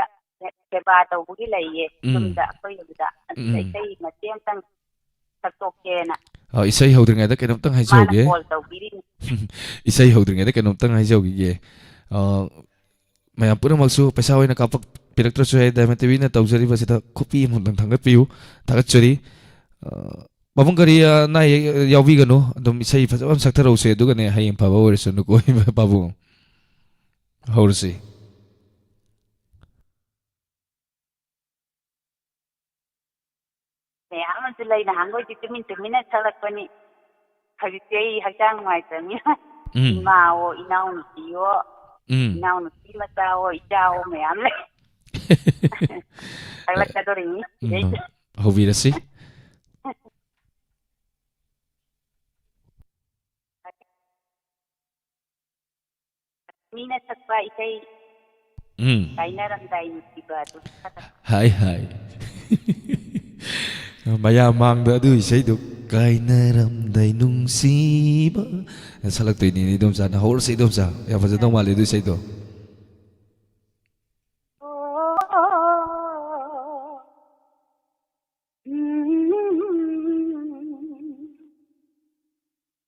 ꯁꯦꯕꯥ ꯇꯧꯕꯒꯤ ꯂꯩꯌꯦ, ꯎꯝ꯫ ꯌꯨꯝꯗ ꯑꯩꯈꯣꯏ ꯌꯨꯝꯗ꯫ ꯑꯗꯨꯗ ꯎꯝ꯫ ꯏꯁꯩ ꯃꯇꯦꯛ ꯑꯃꯇꯪ ꯁꯛꯇꯣꯛꯀꯦꯅ꯫ ꯑ, ꯏꯁꯩ ꯍꯧꯗ꯭ꯔꯤꯉꯩꯗ ꯀꯩꯅꯣꯝꯇꯪ ꯃꯥꯅ ꯍꯥꯏꯖꯍꯧꯒꯦ꯫ Call ꯇꯧꯕꯤꯔꯤꯅꯤ꯫ ꯏꯁꯩ ꯍꯧꯗ꯭ꯔꯤꯉꯩꯗ ꯀꯩꯅꯣꯝꯇꯪ ꯍꯥꯏꯖꯍꯧꯈꯤꯒꯦ꯫ ꯑ, ꯃꯌꯥꯝ ꯄꯨꯝꯅꯃꯛꯁꯨ ꯄꯩꯁꯥ ꯑꯣꯏꯅ ꯀꯥꯞꯄꯛꯄꯤꯔꯛꯇ꯭ꯔꯁꯨ ꯌꯥꯏ, Diamond T Vꯅ ꯇꯧꯖꯔꯤꯕꯁꯤꯗ ꯈꯨꯄꯤ ꯑꯃꯃꯝꯇꯪ ꯊꯥꯡꯒꯠꯄꯤꯌꯨ, ꯊꯥꯒꯠꯆꯔꯤ꯫ ꯑ, ꯄꯥꯕꯨꯡ ꯀꯔꯤ ꯑꯅꯥ ꯑꯌꯦꯛ ꯌꯥꯎꯕꯤꯒꯅꯨ, ꯑꯗꯨꯝ ꯏꯁꯩ ꯐꯖꯕ ꯑꯃ ꯁꯛꯊꯔꯛꯎꯁꯦ, ꯑꯗꯨꯒꯅꯦ ꯍꯌꯦꯡ ꯐꯕ ꯑꯣꯏꯔꯁꯅꯨꯀꯣ, ꯄꯥꯕꯨꯡ꯫ ꯍꯧꯔꯁꯤ꯫ ꯃꯌꯥꯝ ꯑꯃꯁꯨ ꯂꯩ, ꯅꯍꯥꯟꯈꯣꯏꯗꯤ ꯇꯨꯃꯤꯟ ꯇꯨꯃꯤꯟꯅ ꯁꯛꯂꯛꯄꯅꯤ, ꯍꯧꯖꯤꯛꯇꯤ ꯑꯩ ꯍꯛꯆꯥꯡ ꯅꯨꯡꯉꯥꯏꯇ꯭ꯔꯕꯅꯤꯅ꯫ ꯎꯝ꯫ ꯏꯃꯥꯑꯣ, ꯏꯅꯥꯎꯅꯨꯄꯤꯑꯣ, ꯎꯝ꯫ ꯏꯅꯥꯎꯅꯨꯄꯤ ꯃꯆꯥꯑꯣ, ꯏꯆꯥꯑꯣ ꯃꯌꯥꯝ ꯂꯩ꯫ ꯁꯛꯂꯛꯀꯗꯧꯔꯤꯅꯤ꯫ ꯎꯝ, ꯁꯤꯗꯩꯗ꯫ ꯍꯧꯕꯤꯔꯁꯤ꯫ ꯃꯤꯅ ꯁꯛꯄ ꯏꯁꯩ ꯎꯝ꯫ ꯀꯥꯏꯅꯔꯝꯗꯥꯏ ꯅꯨꯡꯁꯤꯕ ꯑꯗꯨ ꯁꯛꯀꯗꯕ꯫ ꯍꯥꯏ, ꯍꯥꯏ꯫ ꯃꯌꯥꯝ ꯃꯥꯡꯗ ꯑꯗꯨ ꯏꯁꯩꯗꯣ, "ꯀꯥꯏꯅꯔꯝꯗꯥꯏ ꯅꯨꯡꯁꯤꯕ", ꯁꯛꯂꯛꯇꯣꯏꯅꯤꯅꯦ, ꯏꯗꯣꯝꯆꯥꯅ꯫ ꯍꯧꯔꯁꯤ, ꯏꯗꯣꯝꯆꯥ꯫ ꯌꯥꯝ ꯐꯖꯗꯧ ꯃꯥꯜꯂꯦ ꯑꯗꯨ ꯏꯁꯩꯗꯣ꯫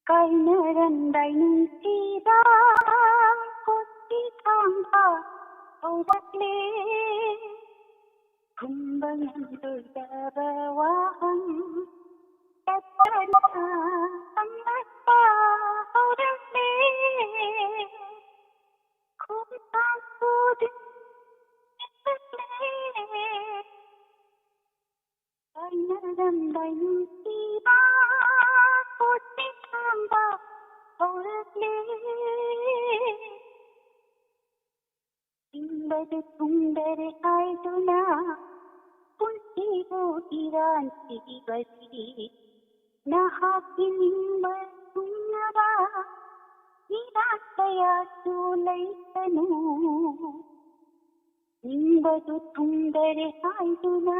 ꯀꯥꯏꯅꯔꯝꯗꯥꯏ ꯅꯨꯡꯁꯤꯕ ꯀꯣꯆꯤ ꯊꯥꯡꯕ ꯍꯧꯔꯛꯂꯦ꯫ ꯈꯨꯝꯕ ꯉꯝꯂꯣꯏꯗꯕ ꯋꯥꯍꯪ ꯇꯠꯇꯅ ꯍꯪꯂꯛꯄ ꯍꯧꯔꯛꯂꯦ꯫ ꯈꯣꯡꯊꯥꯡ ꯄꯨꯗꯨꯅ ꯆꯠꯂꯦ꯫ ꯀꯥꯏꯅꯔꯝꯗꯥꯏ ꯅꯨꯡꯁꯤꯕ ꯄꯣꯠꯁꯤ ꯈꯥꯡꯕ ꯍꯧꯔꯛꯂꯦ꯫ ꯍꯤꯡꯕꯗꯨ ꯊꯨꯡꯗꯔꯦ ꯍꯥꯏꯗꯨꯅ ꯄꯨꯟꯁꯤꯕꯨ ꯏꯔꯥꯟ ꯁꯤꯕꯁꯤ ꯅꯍꯥꯛꯀꯤ ꯅꯤꯡꯕ ꯊꯨꯡꯅꯕ ꯏꯔꯥꯟ ꯀꯌꯥꯁꯨ ꯂꯩꯁꯅꯨ꯫ ꯅꯤꯡꯕꯗꯨ ꯊꯨꯡꯗꯔꯦ ꯍꯥꯏꯗꯨꯅ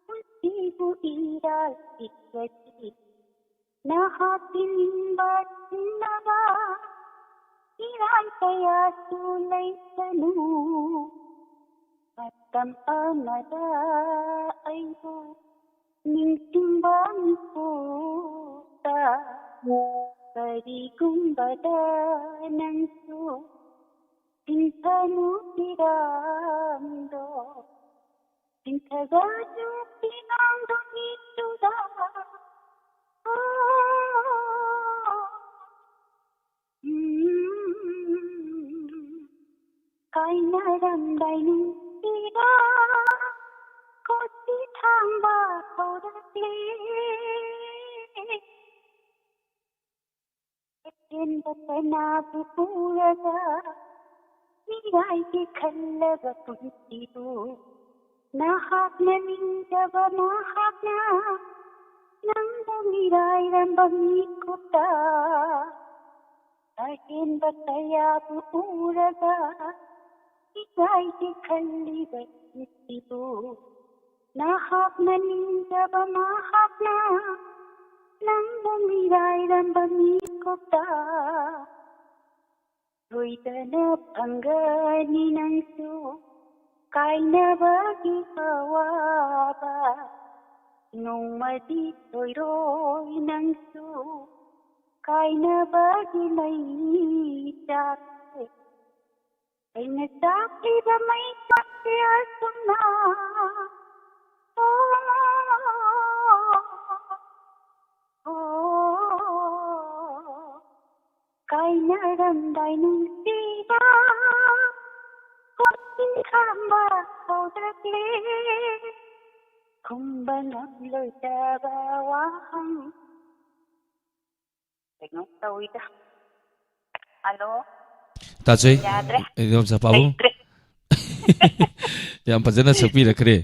ꯄꯨꯟꯁꯤꯕꯨ ꯏꯔꯥꯜ ꯁꯤꯕꯁꯤ ꯅꯍꯥꯛꯀꯤ ꯅꯤꯡꯕ ꯊꯨꯡꯅꯕ ꯏꯔꯥꯟ ꯀꯌꯥꯁꯨ ꯂꯩꯁꯅꯨ꯫ ꯃꯇꯝ ꯑꯃꯗ ꯑꯩꯕꯨ ꯅꯤꯡꯁꯤꯡꯕ ꯃꯤꯀꯨꯞꯇ ꯀꯔꯤꯒꯨꯝꯕꯗ ꯅꯪꯁꯨ ꯆꯤꯡꯊꯅꯨ ꯐꯤꯔꯥꯟꯗꯣ, ꯆꯤꯡꯊꯒꯅꯨ ꯐꯤꯔꯥꯟꯗꯣ ꯃꯤꯠꯇꯨꯗ꯫ ꯎꯝ, ꯀꯥꯏꯅꯔꯝꯗꯥꯏ ꯅꯨꯡꯁꯤꯕ ꯀꯣꯆꯤ ꯊꯥꯡꯕ ꯍꯧꯔꯛꯂꯦ꯫ ꯑꯍꯦꯟꯕ ꯀꯅꯥꯕꯨ ꯎꯔꯒ ꯃꯤꯔꯥꯏꯒꯦ ꯈꯜꯂꯕ ꯄꯨꯟꯁꯤꯕꯨ ꯅꯍꯥꯛꯅ ꯅꯤꯡꯖꯕ ꯃꯍꯥꯛꯅ ꯅꯪꯕꯨ ꯃꯤꯔꯥꯏꯔꯝꯕ ꯃꯤꯀꯨꯞꯇ ꯑꯍꯦꯟꯕ ꯀꯌꯥꯕꯨ ꯎꯔꯒ ꯏꯀꯥꯏꯒꯦ ꯈꯜꯂꯤꯕ ꯏꯁꯤꯕꯨ ꯅꯍꯥꯛꯅ ꯅꯤꯡꯖꯕ ꯃꯍꯥꯛꯅ ꯅꯪꯕꯨ ꯃꯤꯔꯥꯏꯔꯝꯕ ꯃꯤꯀꯨꯞꯇ ꯁꯣꯏꯗꯅ ꯐꯪꯒꯅꯤ ꯅꯪꯁꯨ ꯀꯥꯏꯅꯕꯒꯤ ꯑꯋꯥꯕ꯫ ꯅꯣꯡꯃꯗꯤ ꯁꯣꯏꯔꯣꯏ ꯅꯪꯁꯨ ꯀꯥꯏꯅꯕꯒꯤ ꯃꯩ ꯆꯥꯛꯁꯦ꯫ ꯑꯩꯅ ꯆꯥꯛꯂꯤꯕ ꯃꯩ ꯆꯥꯛꯁꯦ ꯑꯁꯨꯝꯅ꯫ ꯑꯣ, ꯑꯣ, ꯀꯥꯏꯅꯔꯝꯗꯥꯏ ꯅꯨꯡꯁꯤꯕ ꯀꯣꯆꯤꯡ ꯈꯥꯝꯕ ꯍꯧꯔꯛꯂꯦ꯫ ꯈꯨꯝꯕ ꯉꯝꯂꯣꯏꯗꯕ ꯋꯥꯍꯪ꯫ ꯀꯩꯅꯣ ꯇꯧꯏꯗ꯫ ꯍꯜꯂꯣ꯫ ꯇꯥꯖꯩ꯫ ꯌꯥꯗ꯭ꯔꯦ꯫ ꯏꯗꯣꯝꯆꯥ ꯄꯥꯕꯨꯡ꯫ ꯂꯩꯇ꯭ꯔꯦ꯫ ꯌꯥꯝ ꯐꯖꯅ ꯁꯛꯄꯤꯔꯛꯈ꯭ꯔꯦ꯫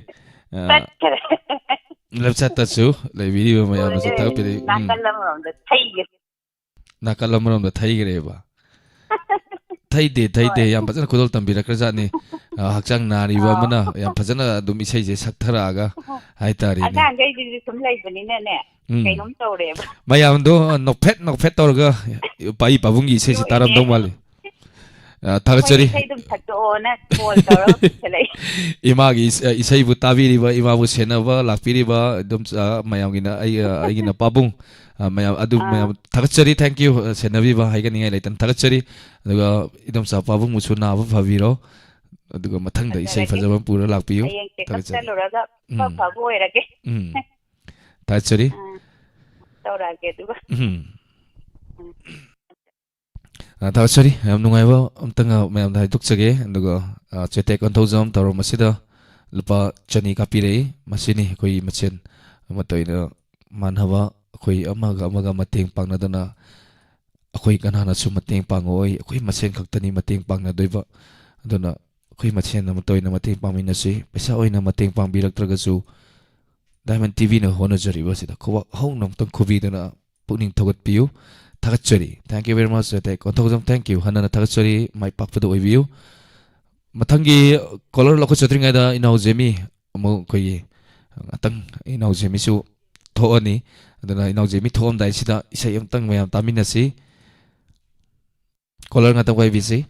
ꯑ, ꯇꯠꯈ꯭ꯔꯦ꯫ ꯂꯞꯁꯥ ꯇꯠꯁꯨ ꯂꯩꯕꯤꯔꯤꯕ ꯃꯌꯥꯝꯅꯁꯨ ꯊꯥꯒꯠꯄꯤꯔꯛꯏ꯫ ꯎꯝ꯫ ꯅꯥꯀꯜ ꯑꯃꯔꯣꯝꯗ ꯊꯩꯒꯦ꯫ ꯅꯥꯀꯜ ꯑꯃꯔꯣꯝꯗ ꯊꯩꯈ꯭ꯔꯦꯕ꯫ ꯊꯩꯗꯦ, ꯊꯩꯗꯦ꯫ ꯍꯣꯏ꯫ ꯌꯥꯝ ꯐꯖꯅ ꯈꯨꯗꯣꯜ ꯇꯝꯕꯤꯔꯛꯈ꯭ꯔꯖꯥꯠꯅꯤ꯫ ꯑ, ꯍꯛꯆꯥꯡ ꯅꯥꯔꯤꯕ ꯑꯥ꯫ ꯑꯃꯅ ꯌꯥꯝ ꯐꯖꯅ ꯑꯗꯨꯝ ꯏꯁꯩꯁꯦ ꯁꯛꯊꯔꯛꯑꯒ ꯍꯥꯏꯇꯥꯔꯦꯅꯦ꯫ ꯑꯉꯥꯡꯈꯩꯁꯤꯁꯨ ꯁꯨꯝ ꯂꯩꯕꯅꯤꯅꯅꯦ, ꯎꯝ꯫ ꯀꯩꯅꯣꯝ ꯇꯧꯔꯦꯕ꯫ ꯃꯌꯥꯝꯗꯣ ꯅꯣꯛꯐꯦꯠ ꯅꯣꯛꯐꯦꯠ ꯇꯧꯔꯒ ꯄꯥꯏ ꯄꯥꯕꯨꯡꯒꯤ ꯏꯁꯩꯁꯦ ꯅꯣꯛꯏꯅꯦ꯫ ꯇꯥꯔꯝꯗꯧ ꯃꯥꯜꯂꯤ꯫ ꯑ, ꯊꯥꯒꯠꯆꯔꯤ꯫ ꯑꯩꯈꯣꯏ ꯏꯁꯩ ꯑꯗꯨꯝ ꯁꯛꯇꯣꯛꯑꯣꯅ call ꯇꯧꯔꯒ ꯄꯨꯁꯜꯂꯛꯏ꯫ ꯏꯃꯥꯒꯤ ꯏꯁ-, ꯑ, ꯏꯁꯩꯕꯨ ꯇꯥꯕꯤꯔꯤꯕ, ꯏꯃꯥꯕꯨ ꯁꯦꯟꯅꯕ ꯂꯥꯛꯄꯤꯔꯤꯕ ꯑꯗꯨꯝ, ꯑ, ꯃꯌꯥꯝꯒꯤꯅ ꯑꯩ, ꯑ, ꯑꯩꯒꯤꯅ ꯄꯥꯕꯨꯡ, ꯑ, ꯃꯌꯥꯝ ꯑꯗꯨ ꯑꯥ꯫ ꯃꯌꯥꯝ ꯊꯥꯒꯠꯆꯔꯤ, thank you, ꯑ, ꯁꯦꯟꯅꯕꯤꯕ ꯍꯥꯏꯒꯅꯤꯡꯉꯥꯏ ꯂꯩꯇꯅ ꯊꯥꯒꯠꯆꯔꯤ꯫ ꯑꯗꯨꯒ ꯏꯗꯣꯝꯆꯥ ꯄꯥꯕꯨꯡꯕꯨꯁꯨ ꯅꯥꯕ ꯐꯕꯤꯔꯣ꯫ ꯑꯗꯨꯒ ꯃꯊꯪꯗ ꯏꯁꯩ ꯊꯥꯖꯔꯒꯦ꯫ ꯐꯖꯕ ꯑꯃ ꯄꯨꯔ ꯂꯥꯛꯄꯤꯌꯨ꯫ ꯍꯌꯦꯡ check up ꯊꯥꯒꯠꯆꯔꯤ꯫ ꯆꯠꯂꯨꯔꯒ ꯎꯝ꯫ ꯐꯕ ꯑꯣꯏꯔꯒꯦ꯫ ꯎꯝ꯫ ꯊꯥꯒꯠꯆꯔꯤ꯫ ꯑꯥ꯫ ꯇꯧꯔꯛꯑꯒꯦ ꯑꯗꯨꯒ꯫ ꯎꯝ꯫ ꯎꯝ꯫ ꯑ, ꯊꯥꯒꯠꯆꯔꯤ꯫ ꯌꯥꯝ ꯅꯨꯡꯉꯥꯏꯕ ꯑꯝꯇꯪ, ꯑ, ꯃꯌꯥꯝꯗ ꯍꯥꯏꯗꯣꯛꯆꯒꯦ꯫ ꯑꯗꯨꯒ, ꯑ, ꯆꯦꯇꯦꯛ ꯑꯣꯟꯊꯧꯖꯝ ꯊꯧꯔꯝ ꯑꯁꯤꯗ ꯂꯨꯄꯥ ꯆꯅꯤ ꯀꯥꯞꯄꯤꯔꯛꯏ꯫ ꯃꯁꯤꯅꯤ ꯑꯩꯈꯣꯏ ꯃꯁꯦꯟ ꯑꯃꯠꯇ ꯑꯣꯏꯅ ꯃꯥꯟꯅꯕ, ꯑꯩꯈꯣꯏ ꯑꯃꯒ ꯑꯃꯒ ꯃꯇꯦꯡ ꯄꯥꯡꯅꯗꯨꯅ ꯑꯩꯈꯣꯏ ꯀꯅꯥꯅꯁꯨ ꯃꯇꯦꯡ ꯄꯥꯡꯉꯛꯑꯣꯏ, ꯑꯩꯈꯣꯏ ꯃꯁꯦꯟ ꯈꯛꯇꯅꯤ ꯃꯇꯦꯡ ꯄꯥꯡꯅꯗꯣꯏꯕ꯫ ꯑꯗꯨꯅ ꯑꯩꯈꯣꯏ ꯃꯁꯦꯟ ꯑꯃꯠꯇ ꯑꯣꯏꯅ ꯃꯇꯦꯡ ꯄꯥꯡꯃꯤꯟꯅꯁꯤ꯫ ꯄꯩꯁꯥ ꯑꯣꯏꯅ ꯃꯇꯦꯡ ꯄꯥꯡꯕꯤꯔꯛꯇ꯭ꯔꯒꯁꯨ Diamond TVꯅ ꯍꯣꯠꯅꯖꯔꯤꯕ ꯑꯁꯤꯗ ꯈꯨꯕꯥꯛ ꯍꯧꯅ ꯑꯃꯨꯛꯇꯪ ꯈꯨꯕꯤꯗꯨꯅ ꯄꯨꯛꯅꯤꯡ ꯊꯧꯒꯠꯄꯤꯌꯨ꯫ ꯊꯥꯒꯠꯆꯔꯤ꯫ Thank you very much, ꯑꯇꯩ ꯀꯣꯟꯊꯧꯖꯝ, thank you꯫ ꯍꯟꯅ ꯍꯟꯅ ꯊꯥꯒꯠꯆꯔꯤ꯫ ꯃꯥꯏ ꯄꯥꯛꯄꯗ ꯑꯣꯏꯕꯤꯌꯨ꯫ ꯃꯊꯪꯒꯤ caller ꯂꯧꯈꯠꯆꯗ꯭ꯔꯤꯉꯩꯗ ꯏꯅꯥꯎ ꯖꯦꯃꯤ ꯑꯃꯨꯛ ꯑꯩꯈꯣꯏꯒꯤ ꯉꯥꯛꯇꯪ ꯏꯅꯥꯎ ꯖꯦꯃꯤꯁꯨ ꯊꯣꯛꯑꯅꯤ꯫ ꯑꯗꯨꯅ ꯏꯅꯥꯎ ꯖꯦꯃꯤ ꯊꯣꯛꯑꯝꯗꯥꯏꯁꯤꯗ ꯏꯁꯩ ꯑꯃꯇꯪ ꯃꯌꯥꯝ ꯇꯥꯃꯤꯟꯅꯁꯤ꯫ Caller ꯉꯥꯛꯇꯪ ꯋꯥꯏꯕꯤꯁꯤ꯫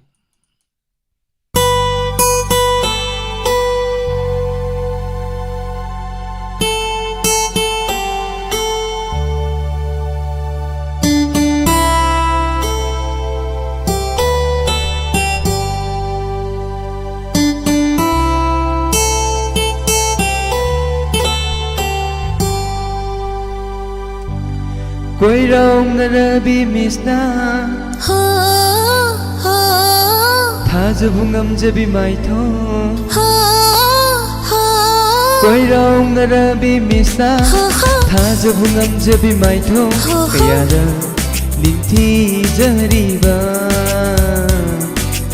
ꯀꯣꯏꯔꯥꯎꯅꯔꯕꯤ ꯃꯤꯁꯅ ꯍꯣ, ꯍꯣ꯫ ꯊꯥꯖꯕ ꯉꯝꯖꯕꯤ ꯃꯥꯏꯊꯣꯡ ꯍꯣ, ꯍꯣ꯫ ꯀꯣꯏꯔꯥꯎꯅꯔꯕꯤ ꯃꯤꯁꯅ ꯍꯣ, ꯍꯣ꯫ ꯊꯥꯖꯕ ꯉꯝꯖꯕꯤ ꯃꯥꯏꯊꯣꯡ ꯍꯣ, ꯍꯣ꯫ ꯀꯌꯥꯗ ꯅꯤꯡꯊꯤꯖꯔꯤꯕ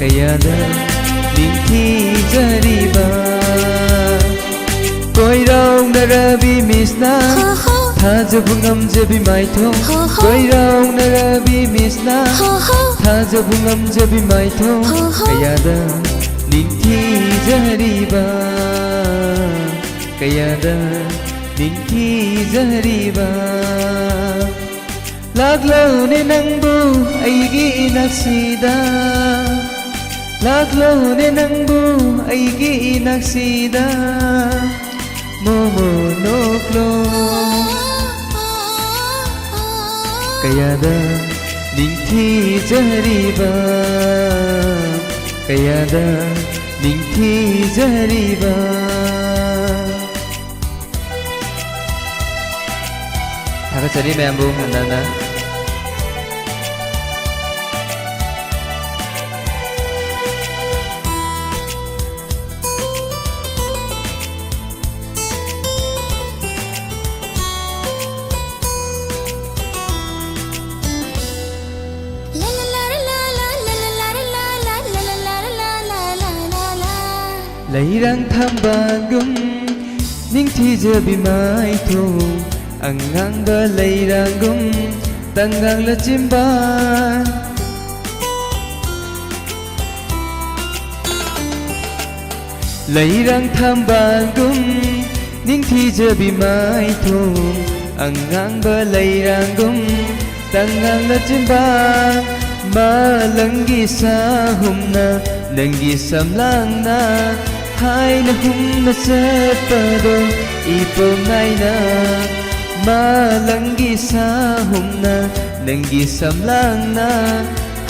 ꯀꯌꯥꯗ ꯅꯤꯡꯊꯤꯖꯔꯤꯕ ꯀꯣꯏꯔꯥꯎꯅꯔꯕꯤ ꯃꯤꯁꯅ ꯍꯣ, ꯍꯣ꯫ ꯊꯥꯖꯕ ꯉꯝꯖꯕꯤ ꯃꯥꯏꯊꯣꯡ ꯍꯣ, ꯍꯣ꯫ ꯀꯣꯏꯔꯥꯎꯅꯔꯕꯤ ꯃꯤꯁꯅ ꯍꯣ, ꯍꯣ꯫ ꯊꯥꯖꯕ ꯉꯝꯖꯕꯤ ꯃꯥꯏꯊꯣꯡ ꯍꯣ, ꯍꯣ꯫ ꯀꯌꯥꯗ ꯅꯤꯡꯊꯤꯖꯔꯤꯕ ꯀꯌꯥꯗ ꯅꯤꯡꯊꯤꯖꯔꯤꯕ ꯂꯥꯛꯂꯣꯅꯦ ꯅꯪꯕꯨ ꯑꯩꯒꯤ ꯏꯅꯥꯛꯁꯤꯗ ꯂꯥꯛꯂꯣꯅꯦ ꯅꯪꯕꯨ ꯑꯩꯒꯤ ꯏꯅꯥꯛꯁꯤꯗ ꯃꯣꯃꯣ ꯅꯣꯛꯂꯣ ꯀꯌꯥꯗ ꯅꯤꯡꯊꯤꯖꯔꯤꯕ ꯀꯌꯥꯗ ꯅꯤꯡꯊꯤꯖꯔꯤꯕ ꯊꯥꯒꯠꯆꯔꯤ ꯃꯌꯥꯝꯕꯨ ꯍꯟꯅ ꯍꯟꯅ꯫ ꯂꯩꯔꯥꯡ ꯊꯝꯕꯥꯜꯒꯨꯝ ꯅꯤꯡꯊꯤꯖꯕꯤ ꯃꯥꯏꯊꯣꯡ, ꯑꯉꯥꯡꯕ ꯂꯩꯔꯥꯡꯒꯨꯝ ꯇꯉꯥꯡ ꯂꯩꯆꯤꯟꯕ꯫ ꯂꯩꯔꯥꯡ ꯊꯝꯕꯥꯜꯒꯨꯝ ꯅꯤꯡꯊꯤꯖꯕꯤ ꯃꯥꯏꯊꯣꯡ, ꯑꯉꯥꯡꯕ ꯂꯩꯔꯥꯡꯒꯨꯝ ꯇꯉꯥꯡ ꯂꯩꯆꯤꯟꯕ꯫ ꯃꯥꯂꯪꯒꯤ ꯁꯥꯍꯨꯝꯅ ꯅꯪꯒꯤ ꯁꯝꯂꯥꯡꯅ ꯍꯥꯏꯅ ꯍꯨꯝꯅ ꯆꯠꯄꯗꯣ ꯏꯄꯣꯝ ꯅꯥꯏꯅ꯫ ꯃꯥꯂꯪꯒꯤ ꯁꯥꯍꯨꯝꯅ ꯅꯪꯒꯤ ꯁꯝꯂꯥꯡꯅ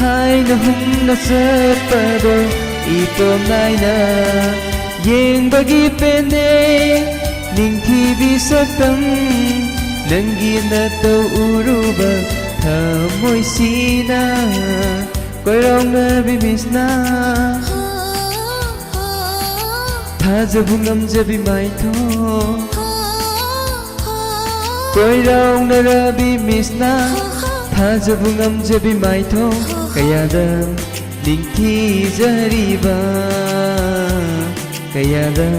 ꯍꯥꯏꯅ ꯍꯨꯝꯅ ꯆꯠꯄꯗꯣ ꯏꯄꯣꯝ ꯅꯥꯏꯅ꯫ ꯌꯦꯡꯕꯒꯤ ꯄꯦꯟꯗꯦ ꯅꯤꯡꯊꯤꯕꯤ ꯁꯛꯇꯝ, ꯅꯪꯒꯤ ꯅꯇꯧ ꯎꯔꯨꯕ ꯊꯃꯣꯏꯁꯤꯅ꯫ ꯀꯣꯏꯔꯥꯎꯅꯕꯤ ꯃꯤꯁꯅ ꯊꯥꯖꯕ ꯉꯝꯖꯕꯤ ꯃꯥꯏꯊꯣꯡ꯫ ꯀꯣꯏꯔꯥꯎꯅꯔꯕꯤ ꯃꯤꯁꯅ ꯊꯥꯖꯕ ꯉꯝꯖꯕꯤ ꯃꯥꯏꯊꯣꯡ꯫ ꯀꯌꯥꯗ ꯅꯤꯡꯊꯤꯖꯔꯤꯕ, ꯀꯌꯥꯗ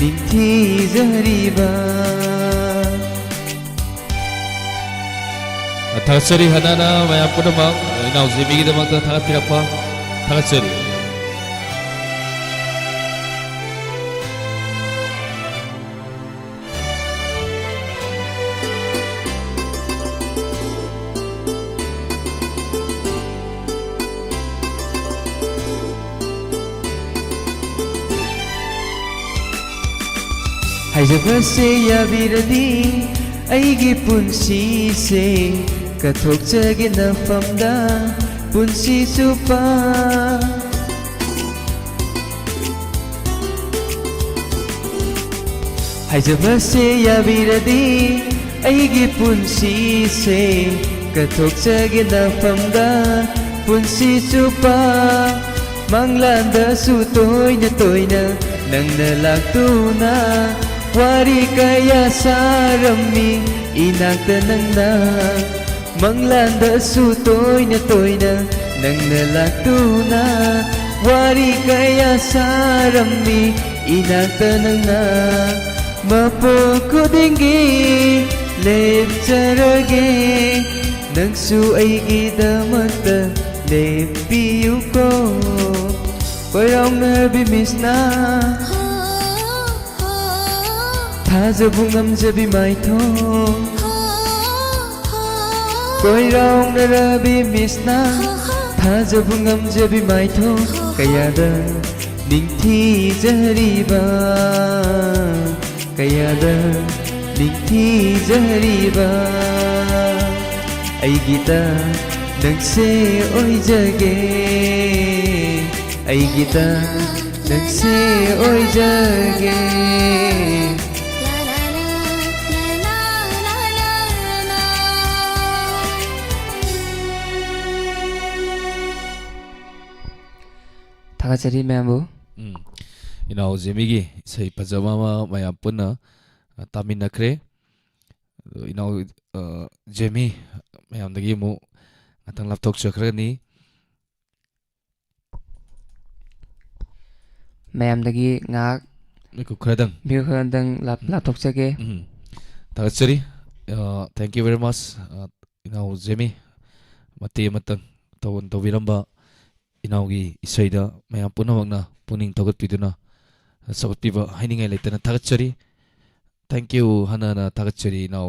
ꯅꯤꯡꯊꯤꯖꯔꯤꯕ꯫ ꯊꯥꯒꯠꯆꯔꯤ꯫ ꯍꯅꯥꯅ ꯃꯌꯥꯝ ꯄꯨꯝꯅꯃꯛ ꯏꯅꯥꯎ ꯖꯦꯃꯤꯒꯤꯗꯃꯛꯇ ꯊꯥꯒꯠꯄꯤꯔꯛꯄ ꯊꯥꯒꯠꯆꯔꯤ꯫ ꯍꯥꯏꯖꯕꯁꯦ ꯌꯥꯕꯤꯔꯗꯤ ꯑꯩꯒꯤ ꯄꯨꯟꯁꯤꯁꯦ ꯀꯠꯊꯣꯛꯆꯒꯦ ꯅꯐꯝꯗ ꯄꯨꯟꯁꯤ ꯆꯨꯞꯄ꯫ ꯍꯥꯏꯖꯕꯁꯦ ꯌꯥꯕꯤꯔꯗꯤ ꯑꯩꯒꯤ ꯄꯨꯟꯁꯤꯁꯦ ꯀꯠꯊꯣꯛꯆꯒꯦ ꯅꯐꯝꯗ ꯄꯨꯟꯁꯤ ꯆꯨꯞꯄ꯫ ꯃꯪꯂꯥꯟꯗꯁꯨ ꯇꯣꯏꯅ ꯇꯣꯏꯅ ꯅꯪꯅ ꯂꯥꯛꯇꯨꯅ ꯋꯥꯔꯤ ꯀꯌꯥ ꯁꯥꯔꯝꯃꯤ ꯏꯅꯥꯛꯇ ꯅꯪꯅ꯫ ꯃꯪꯂꯥꯟꯗꯁꯨ ꯇꯣꯏꯅ ꯇꯣꯏꯅ ꯅꯪꯅ ꯂꯥꯛꯇꯨꯅ ꯋꯥꯔꯤ ꯀꯌꯥ ꯁꯥꯔꯝꯃꯤ ꯏꯅꯥꯛꯇ ꯅꯪꯅ, ꯃꯄꯣꯛ ꯈꯨꯗꯤꯡꯒꯤ ꯂꯦꯞꯆꯔꯒꯦ꯫ ꯅꯪꯁꯨ ꯑꯩꯒꯤꯗꯃꯛꯇ ꯂꯦꯞꯄꯤꯌꯨꯀꯣ꯫ ꯀꯣꯏꯔꯥꯎꯅꯕꯤ ꯃꯤꯁꯅ ꯊꯥꯖꯕ ꯉꯝꯖꯕꯤ ꯃꯥꯏꯊꯣꯡ, ꯀꯣꯏꯔꯥꯎꯅꯔꯕꯤ ꯃꯤꯁꯅ ꯊꯥꯖꯕ ꯉꯝꯖꯕꯤ ꯃꯥꯏꯊꯣꯡ, ꯀꯌꯥꯗ ꯅꯤꯡꯊꯤꯖꯔꯤꯕ, ꯀꯌꯥꯗ ꯅꯤꯡꯊꯤꯖꯔꯤꯕ꯫ ꯑꯩꯒꯤꯇ ꯅꯪꯁꯦ ꯑꯣꯏꯖꯒꯦ, ꯑꯩꯒꯤꯇ ꯅꯪꯁꯦ ꯑꯣꯏꯖꯒꯦ꯫ ꯊꯥꯒꯠꯆꯔꯤ ꯃꯌꯥꯝꯕꯨ꯫ ꯎꯝ꯫ ꯏꯅꯥꯎ ꯖꯦꯃꯤꯒꯤ ꯏꯁꯩ ꯐꯖꯕ ꯑꯃ ꯃꯌꯥꯝ ꯄꯨꯟꯅ, ꯑ, ꯇꯥꯃꯤꯟꯅꯈ꯭ꯔꯦ꯫ ꯑꯗꯣ ꯏꯅꯥꯎ, ꯑ, ꯖꯦꯃꯤ ꯃꯌꯥꯝꯗꯒꯤ ꯑꯃꯨꯛ ꯉꯥꯛꯇꯪ ꯂꯥꯞꯊꯣꯛꯆꯈ꯭ꯔꯅꯤ꯫ ꯃꯌꯥꯝꯗꯒꯤ ꯉꯥꯏꯍꯥꯛ ꯃꯤꯀꯨꯞ ꯈꯔꯗꯪ꯫ ꯃꯤꯀꯨꯞ ꯈꯔꯗꯪ ꯂꯥꯞ-, ꯎꯝ꯫ ꯂꯥꯞꯊꯣꯛꯆꯒꯦ꯫ ꯎꯝ꯫ ꯊꯥꯒꯠꯆꯔꯤ꯫ ꯑ, thank you very much꯫ ꯑ, ꯏꯅꯥꯎ ꯖꯦꯃꯤ ꯃꯇꯦꯛ ꯑꯃꯇꯪ ꯇꯧ-, ꯇꯧꯕꯤꯔꯝꯕ ꯏꯅꯥꯎꯒꯤ ꯏꯁꯩꯗ ꯃꯌꯥꯝ ꯄꯨꯝꯅꯃꯛꯅ ꯄꯨꯛꯅꯤꯡ ꯊꯧꯒꯠꯄꯤꯗꯨꯅ ꯆꯥꯎꯈꯠꯄꯤꯕ ꯍꯥꯏꯅꯤꯡꯉꯥꯏ ꯂꯩꯇꯅ ꯊꯥꯒꯠꯆꯔꯤ꯫ Thank you ꯍꯟꯅ ꯍꯟꯅ ꯊꯥꯒꯠꯆꯔꯤ ꯏꯅꯥꯎ꯫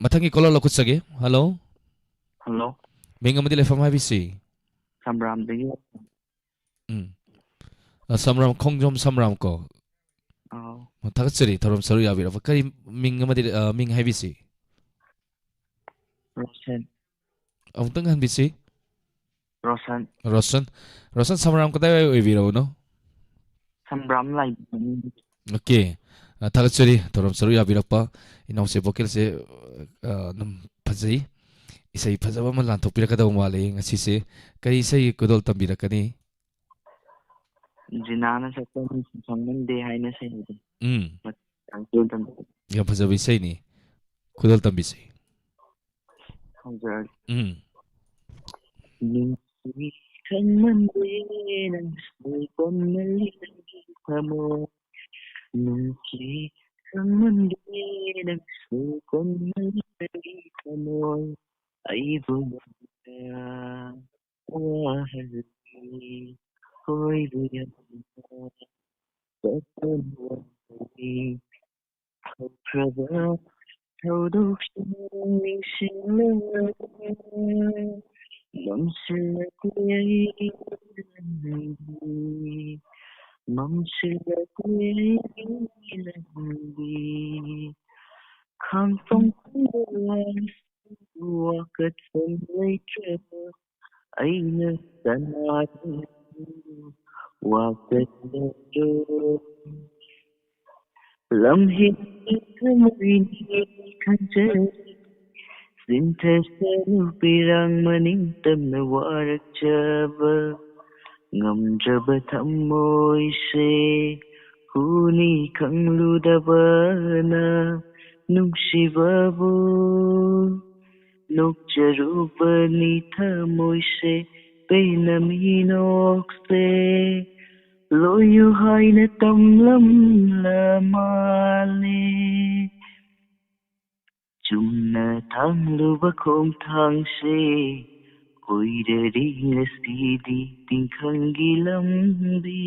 ꯃꯊꯪꯒꯤ caller ꯂꯧꯈꯠꯆꯒꯦ꯫ Hello꯫ Hello꯫ ꯃꯤꯡ ꯑꯃꯗꯤ ꯂꯩꯐꯝ ꯍꯥꯏꯕꯤꯁꯤ꯫ ꯁꯝꯕ꯭ꯔꯥꯝꯗꯒꯤ꯫ ꯎꯝ꯫ ꯑ, ꯁꯝꯕ꯭ꯔꯥꯝ, ꯈꯣꯡꯖꯣꯝ ꯁꯝꯕ꯭ꯔꯥꯝ ꯀꯣ? ꯑꯥꯎ꯫ ꯊꯥꯒꯠꯆꯔꯤ ꯊꯧꯔꯝ ꯁꯔꯨꯛ ꯌꯥꯕꯤꯔꯛꯄ꯫ ꯀꯔꯤ ꯃꯤꯡ ꯑꯃꯗꯤ, ꯑ, ꯃꯤꯡ ꯍꯥꯏꯕꯤꯁꯤ? ꯔꯣꯁꯟ꯫ ꯑꯃꯨꯛꯇꯪ ꯍꯟꯕꯤꯁꯤ꯫ ꯔꯣꯁꯟ꯫ ꯔꯣꯁꯟ꯫ ꯔꯣꯁꯟ, ꯁꯝꯕ꯭ꯔꯥꯝ ꯀꯗꯥꯏꯋꯥꯏ ꯑꯣꯏꯕꯤꯔꯕꯅꯣ? ꯁꯝꯕ꯭ꯔꯥꯝ ꯂꯥꯏ꯫ OK꯫ ꯑ, ꯊꯥꯒꯠꯆꯔꯤ ꯊꯧꯔꯝ ꯁꯔꯨꯛ ꯌꯥꯕꯤꯔꯛꯄ꯫ ꯏꯅꯥꯎꯁꯦ vocalꯁꯦ, ꯑ, ꯑꯗꯨꯝ ꯐꯖꯩ꯫ ꯏꯁꯩ ꯐꯖꯕ ꯑꯃ ꯂꯥꯟꯊꯣꯛꯄꯤꯔꯛꯀꯗꯧꯕ ꯃꯥꯜꯂꯤ ꯉꯁꯤꯁꯦ꯫ ꯀꯔꯤ ꯏꯁꯩ ꯈꯨꯗꯣꯜ ꯇꯝꯕꯤꯔꯛꯀꯅꯤ? ꯖꯤꯅꯥꯅ ꯁꯛꯄ ꯅꯨꯡꯁꯤ ꯈꯪꯃꯟꯗꯦ ꯍꯥꯏꯅ ꯏꯁꯩꯗꯣ꯫ ꯎꯝ꯫ ꯃ-, ꯇꯥꯡꯈꯨꯜ ꯇꯝꯕ꯫ ꯌꯥꯝ ꯐꯖꯕ ꯏꯁꯩꯅꯤ꯫ ꯈꯨꯗꯣꯜ ꯇꯝꯕꯤꯁꯤ꯫ ꯈꯪꯖꯔꯒꯦ꯫ ꯎꯝ꯫ ꯅꯨꯡꯁꯤ ꯈꯪꯃꯟꯗꯦ ꯅꯪꯁꯨ ꯀꯣꯟꯅꯔꯤ ꯅꯪꯒꯤ ꯊꯃꯣꯏ꯫ ꯅꯨꯡꯁꯤ ꯈꯪꯃꯟꯗꯦ ꯅꯪꯁꯨ ꯀꯣꯟꯅꯔꯤ ꯅꯪꯒꯤ ꯊꯃꯣꯏ꯫ ꯑꯩꯕꯨ ꯌꯥꯝꯅ ꯋꯥꯍꯜꯂꯤ ꯍꯣꯏꯕꯨ ꯌꯥꯝꯅ ꯇꯠꯇꯅ ꯋꯥꯍꯜꯂꯤ꯫ ꯍꯧꯈ꯭ꯔꯕ ꯊꯧꯗꯣꯛꯁꯤꯡ ꯅꯤꯡꯁꯤꯡꯂꯒ ꯃꯝꯁꯤꯜꯂꯛꯂꯦ ꯑꯩꯒꯤ ꯂꯝꯕꯤ꯫ ꯃꯝꯁꯤꯜꯂꯛꯂꯦ ꯑꯩꯒꯤ ꯂꯝꯕꯤ꯫ ꯈꯥꯡꯐꯝ ꯈꯪꯗꯕ ꯋꯥꯀꯠꯐꯝ ꯂꯩꯇ꯭ꯔꯕ ꯑꯩꯅ ꯀꯅꯥꯗ ꯋꯥꯀꯠꯂꯔꯣ꯫ ꯂꯝꯍꯦꯟꯕ ꯊꯃꯣꯏꯅꯤ ꯈꯟꯖꯔꯤ꯫ ꯆꯤꯟꯊꯁꯅꯨ ꯄꯤꯔꯥꯡ ꯃꯅꯤꯡ ꯇꯝꯅ ꯋꯥꯔꯛꯆꯕ ꯉꯝꯗ꯭ꯔꯕ ꯊꯃꯣꯏꯁꯦ ꯍꯨꯅꯤ ꯈꯪꯂꯨꯗꯕꯅ ꯅꯨꯡꯁꯤꯕꯕꯨ ꯅꯣꯛꯆꯔꯨꯕꯅꯤ ꯊꯃꯣꯏꯁꯦ ꯄꯦꯟꯅ ꯃꯤꯅꯣꯛꯁꯦ ꯂꯣꯏꯌꯨ ꯍꯥꯏꯅ ꯇꯝꯂꯝꯂ ꯃꯥꯜꯂꯦ꯫ ꯆꯨꯝꯅ ꯊꯥꯡꯂꯨꯕ ꯈꯣꯡꯊꯥꯡꯁꯦ ꯑꯣꯏꯔꯔꯤ ꯉꯁꯤꯗꯤ ꯇꯤꯡꯈꯪꯒꯤ ꯂꯝꯕꯤ꯫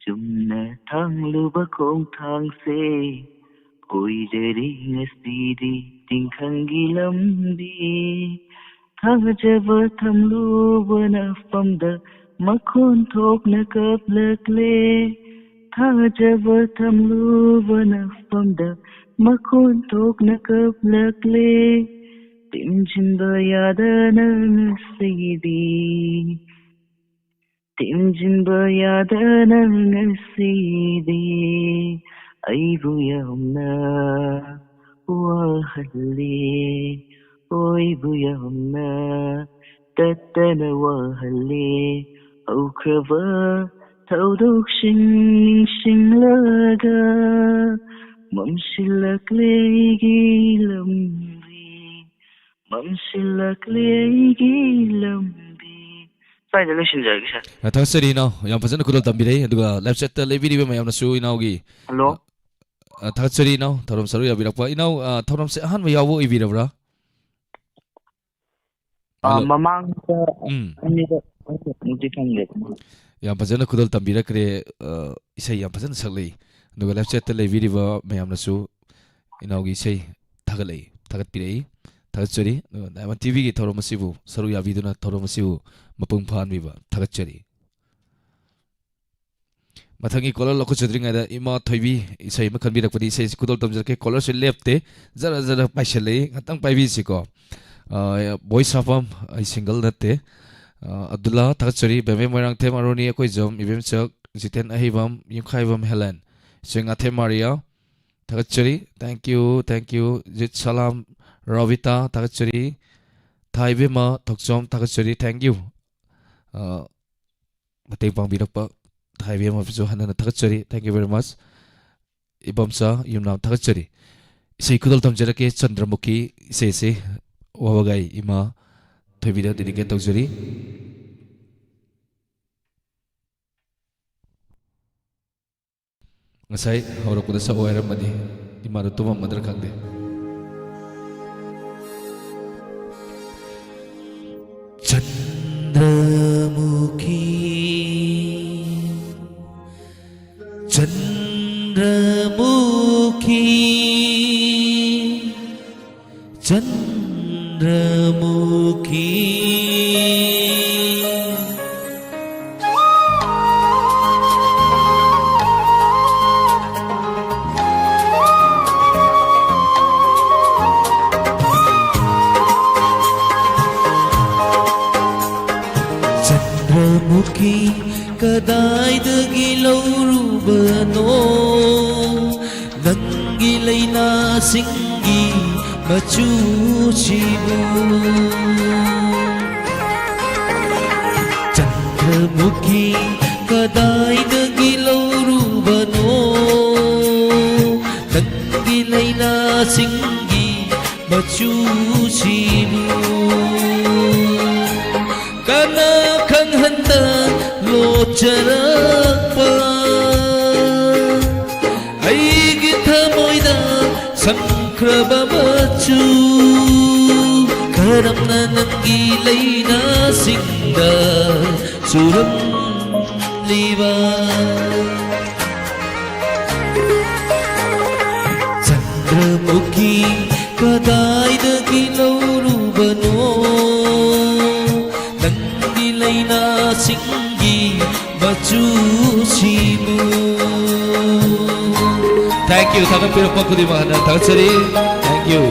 ꯆꯨꯝꯅ ꯊꯥꯡꯂꯨꯕ ꯈꯣꯡꯊꯥꯡꯁꯦ ꯑꯣꯏꯔꯔꯤ ꯉꯁꯤꯗꯤ ꯇꯤꯡꯈꯪꯒꯤ ꯂꯝꯕꯤ꯫ ꯊꯥꯖꯕ ꯊꯝꯂꯨꯕ ꯅꯐꯝꯗ ꯃꯈꯣꯟ ꯊꯣꯛꯅ ꯀꯞꯂꯛꯂꯦ꯫ ꯊꯥꯖꯕ ꯊꯝꯂꯨꯕ ꯅꯐꯝꯗ ꯃꯈꯣꯟ ꯊꯣꯛꯅ ꯀꯞꯂꯛꯂꯦ꯫ ꯇꯤꯝꯖꯤꯟꯕ ꯌꯥꯗꯅ ꯉꯁꯤꯗꯤ ꯇꯤꯝꯖꯤꯟꯕ ꯌꯥꯗꯅ ꯉꯁꯤꯗꯤ ꯑꯩꯕꯨ ꯌꯥꯝꯅ ꯋꯥꯍꯜꯂꯤ꯫ ꯑꯣꯏꯕꯨ ꯌꯥꯝꯅ ꯇꯠꯇꯅ ꯋꯥꯍꯜꯂꯤ꯫ ꯍꯧꯈ꯭ꯔꯕ ꯊꯧꯗꯣꯛꯁꯤꯡ ꯅꯤꯡꯁꯤꯡꯂꯒ ꯃꯝꯁꯤꯜꯂꯛꯂꯦ ꯑꯩꯒꯤ ꯂꯝꯕꯤ꯫ ꯃꯝꯁꯤꯜꯂꯛꯂꯦ ꯑꯩꯒꯤ ꯂꯝꯕꯤ꯫ ꯁ꯭ꯋꯥꯏꯗ ꯂꯣꯏꯁꯤꯟꯖꯔꯒꯦ, ꯁꯥꯔ꯫ ꯑ, ꯊꯥꯒꯠꯆꯔꯤ ꯏꯅꯥꯎ, ꯌꯥꯝ ꯐꯖꯅ ꯈꯨꯗꯣꯜ ꯇꯝꯕꯤꯔꯛꯏ꯫ ꯑꯗꯨꯒ live chat ꯇ ꯂꯩꯕꯤꯔꯤꯕ ꯃꯌꯥꯝꯅꯁꯨ ꯏꯅꯥꯎꯒꯤ, ꯍꯜꯂꯣ꯫ ꯑ, ꯊꯥꯒꯠꯆꯔꯤ ꯏꯅꯥꯎ, ꯊꯧꯔꯝ ꯁꯔꯨꯛ ꯌꯥꯕꯤꯔꯛꯄ꯫ ꯏꯅꯥꯎ, ꯑ, ꯊꯧꯔꯝꯁꯦ ꯑꯍꯥꯟꯕ ꯌꯥꯎꯕ ꯑꯣꯏꯕꯤꯔꯕ꯭ꯔꯥ? ꯑ, ꯍꯜꯂꯣ꯫ ꯃꯃꯥꯡꯗ ꯎꯝ꯫ ꯑꯅꯤꯔꯛ, ꯑꯅꯤꯔꯛꯃꯨꯛꯇꯤ ꯐꯪꯉꯦ꯫ ꯌꯥꯝ ꯐꯖꯅ ꯈꯨꯗꯣꯜ ꯇꯝꯕꯤꯔꯛꯈ꯭ꯔꯦ꯫ ꯑ, ꯏꯁꯩ ꯌꯥꯝ ꯐꯖꯅ ꯁꯛꯂꯛꯏ꯫ ꯑꯗꯨꯒ live chat ꯇ ꯂꯩꯕꯤꯔꯤꯕ ꯃꯌꯥꯝꯅꯁꯨ ꯏꯅꯥꯎꯒꯤ ꯏꯁꯩ ꯊꯥꯒꯠꯂꯛꯏ, ꯊꯥꯒꯠꯄꯤꯔꯛꯏ꯫ ꯊꯥꯒꯠꯆꯔꯤ꯫ ꯑꯗꯨꯒ Diamond T V ꯒꯤ ꯊꯧꯔꯝ ꯑꯁꯤꯕꯨ ꯁꯔꯨꯛ ꯌꯥꯕꯤꯗꯨꯅ ꯊꯧꯔꯝ ꯑꯁꯤꯕꯨ ꯃꯄꯨꯡ ꯐꯥꯍꯟꯕꯤꯕ ꯊꯥꯒꯠꯆꯔꯤ꯫ ꯃꯊꯪꯒꯤ caller ꯂꯧꯈꯠꯆꯗ꯭ꯔꯤꯉꯩꯗ ꯏꯃꯥ ꯊꯣꯏꯕꯤ ꯏꯁꯩ ꯑꯃ ꯈꯟꯕꯤꯔꯛꯄꯗꯤ ꯏꯁꯩꯁꯤ ꯈꯨꯗꯣꯜ ꯇꯝꯖꯔꯛꯀꯦ꯫ Caller ꯁꯤ ꯂꯦꯞꯇꯦ, ꯖꯔ ꯖꯔ ꯄꯥꯏꯁꯤꯜꯂꯛꯏ, ꯉꯥꯛꯇꯪ ꯄꯥꯏꯕꯤꯁꯤꯀꯣ꯫ ꯑ, ꯕꯣꯏꯁ ꯍꯥꯞꯄꯝ, ꯑꯩ ꯁꯤꯡꯒꯜ ꯅꯠꯇꯦ꯫ ꯑ, ꯑꯕꯗꯨꯜꯂꯥ ꯊꯥꯒꯠꯆꯔꯤ, ꯕꯦꯝꯕꯦꯝ ꯃꯣꯏꯔꯥꯡꯊꯦꯝ, ꯑꯔꯣꯅꯤ ꯑꯩꯈꯣꯏꯖꯝ, ꯏꯕꯦꯝꯆꯛ, ꯖꯤꯇꯦꯟ ꯑꯍꯩꯕꯝ, ꯌꯨꯝꯈꯥꯏꯕꯝ ꯍꯦꯂꯦꯟ, ꯆꯦꯡꯉꯥꯊꯦꯝ ꯃꯥꯔꯤꯌꯥ ꯊꯥꯒꯠꯆꯔꯤ꯫ Thank you, thank you꯫ ꯖꯤꯠ ꯁꯂꯥꯝ ꯔꯣꯕꯤꯇꯥ ꯊꯥꯒꯠꯆꯔꯤ꯫ ꯊꯥꯏꯕꯦꯝꯃ ꯊꯣꯛꯆꯣꯝ ꯊꯥꯒꯠꯆꯔꯤ꯫ Thank you꯫ ꯑ, ꯃꯇꯦꯡ ꯄꯥꯡꯕꯤꯔꯛꯄ ꯊꯥꯏꯕꯦꯝꯃꯕꯨꯁꯨ ꯍꯟꯅ ꯍꯟꯅ ꯊꯥꯒꯠꯆꯔꯤ꯫ Thank you very much꯫ ꯏꯕꯝꯆꯥ ꯌꯨꯝꯅꯥꯝ ꯊꯥꯒꯠꯆꯔꯤ꯫ ꯏꯁꯩ ꯈꯨꯗꯣꯜ ꯇꯝꯖꯔꯛꯀꯦ, ꯆꯟꯗ꯭ꯔꯃꯨꯈꯤ ꯏꯁꯩꯁꯤ ꯋꯥꯕꯒꯥꯏ ꯏꯃꯥ ꯊꯣꯏꯕꯤꯗ dedicate ꯇꯧꯖꯔꯤ꯫ ꯉꯁꯥꯏ ꯍꯧꯔꯛꯄꯗ ꯁꯛꯑꯣ ꯍꯥꯏꯔꯝꯕꯅꯤ, ꯏꯃꯥꯗꯣ ꯇꯨꯝꯃꯝꯃꯗ꯭ꯔꯥ ꯈꯪꯗꯦ꯫ ꯆꯟꯗ꯭ꯔꯃꯨꯈꯤ, ꯆꯟꯗ꯭ꯔꯃꯨꯈꯤ, ꯆꯟꯗ꯭ꯔꯃꯨꯈꯤ꯫ ꯆꯟꯗ꯭ꯔꯃꯨꯈꯤ ꯀꯗꯥꯏꯗꯒꯤ ꯂꯧꯔꯨꯕꯅꯣ? ꯅꯪꯒꯤ ꯂꯩꯅꯥꯁꯤꯡꯒꯤ ꯃꯆꯨꯁꯤꯕꯨ꯫ ꯆꯟꯗ꯭ꯔꯃꯨꯈꯤ ꯀꯗꯥꯏꯗꯒꯤ ꯂꯧꯔꯨꯕꯅꯣ? ꯅꯪꯒꯤ ꯂꯩꯅꯥꯁꯤꯡꯒꯤ ꯃꯆꯨꯁꯤꯕꯨ꯫ ꯀꯅꯥ ꯈꯪ ꯆꯔꯛꯄ ꯑꯩꯒꯤ ꯊꯃꯣꯏꯗ ꯁꯪꯈ꯭ꯔꯕ ꯃꯆꯨ, ꯀꯔꯝꯅ ꯅꯪꯒꯤ ꯂꯩꯅꯥꯁꯤꯡꯗ ꯆꯨꯔꯝꯂꯤꯕ? ꯆꯟꯗ꯭ꯔꯃꯨꯈꯤ ꯀꯗꯥꯏꯗꯒꯤ ꯂꯧꯔꯨꯕꯅꯣ? ꯅꯪꯒꯤ ꯂꯩꯅꯥꯁꯤꯡꯒꯤ ꯃꯆꯨꯁꯤꯕꯨ꯫ Thank you. ꯊꯥꯒꯠꯄꯤꯔꯛꯄ ꯈꯨꯗꯤꯡꯃꯛ ꯍꯟꯅ ꯊꯥꯒꯠꯆꯔꯤ꯫ Thank you.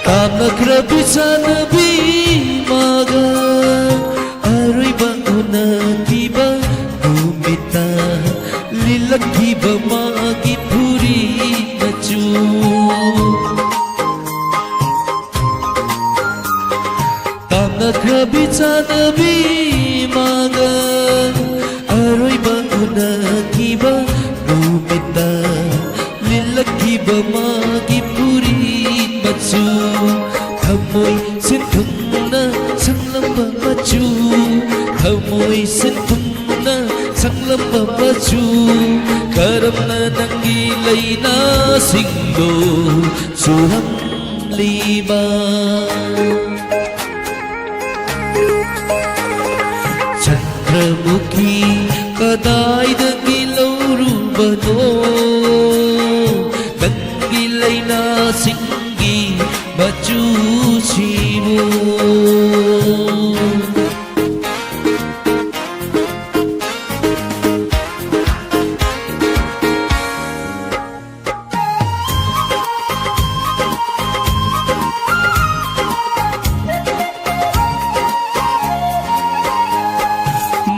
ꯇꯥꯝꯅꯈ꯭ꯔꯕꯤ ꯆꯥꯟꯅꯕꯤ ꯃꯥꯒ ꯑꯔꯣꯏꯕ ꯎꯅꯈꯤꯕ ꯅꯨꯃꯤꯠꯇ ꯂꯤꯜꯂꯛꯈꯤꯕ ꯃꯥꯒꯤ ꯐꯨꯔꯤꯠ ꯃꯆꯨ꯫ ꯇꯥꯝꯅꯈ꯭ꯔꯕꯤ ꯆꯥꯟꯅꯕꯤ ꯃꯥꯒ ꯑꯔꯣꯏꯕ ꯎꯅꯈꯤꯕ ꯅꯨꯃꯤꯠꯇ ꯂꯤꯜꯂꯛꯈꯤꯕ ꯃꯥꯒꯤ ꯐꯨꯔꯤꯠ ꯃꯆꯨ꯫ ꯊꯃꯣꯏ ꯁꯦꯟꯊꯨꯡꯅ ꯁꯪꯂꯝꯕ ꯃꯆꯨ, ꯊꯃꯣꯏ ꯁꯦꯟꯊꯨꯡꯅ ꯁꯪꯂꯝꯕ ꯃꯆꯨ, ꯀꯔꯝꯅ ꯅꯪꯒꯤ ꯂꯩꯅꯥꯁꯤꯡꯗꯣ ꯆꯨꯔꯝꯂꯤꯕ? ꯆꯟꯗ꯭ꯔꯃꯨꯈꯤ ꯀꯗꯥꯏꯗꯒꯤ ꯂꯧꯔꯨꯕꯅꯣ? ꯅꯪꯒꯤ ꯂꯩꯅꯥꯁꯤꯡꯒꯤ ꯃꯆꯨꯁꯤꯕꯨ꯫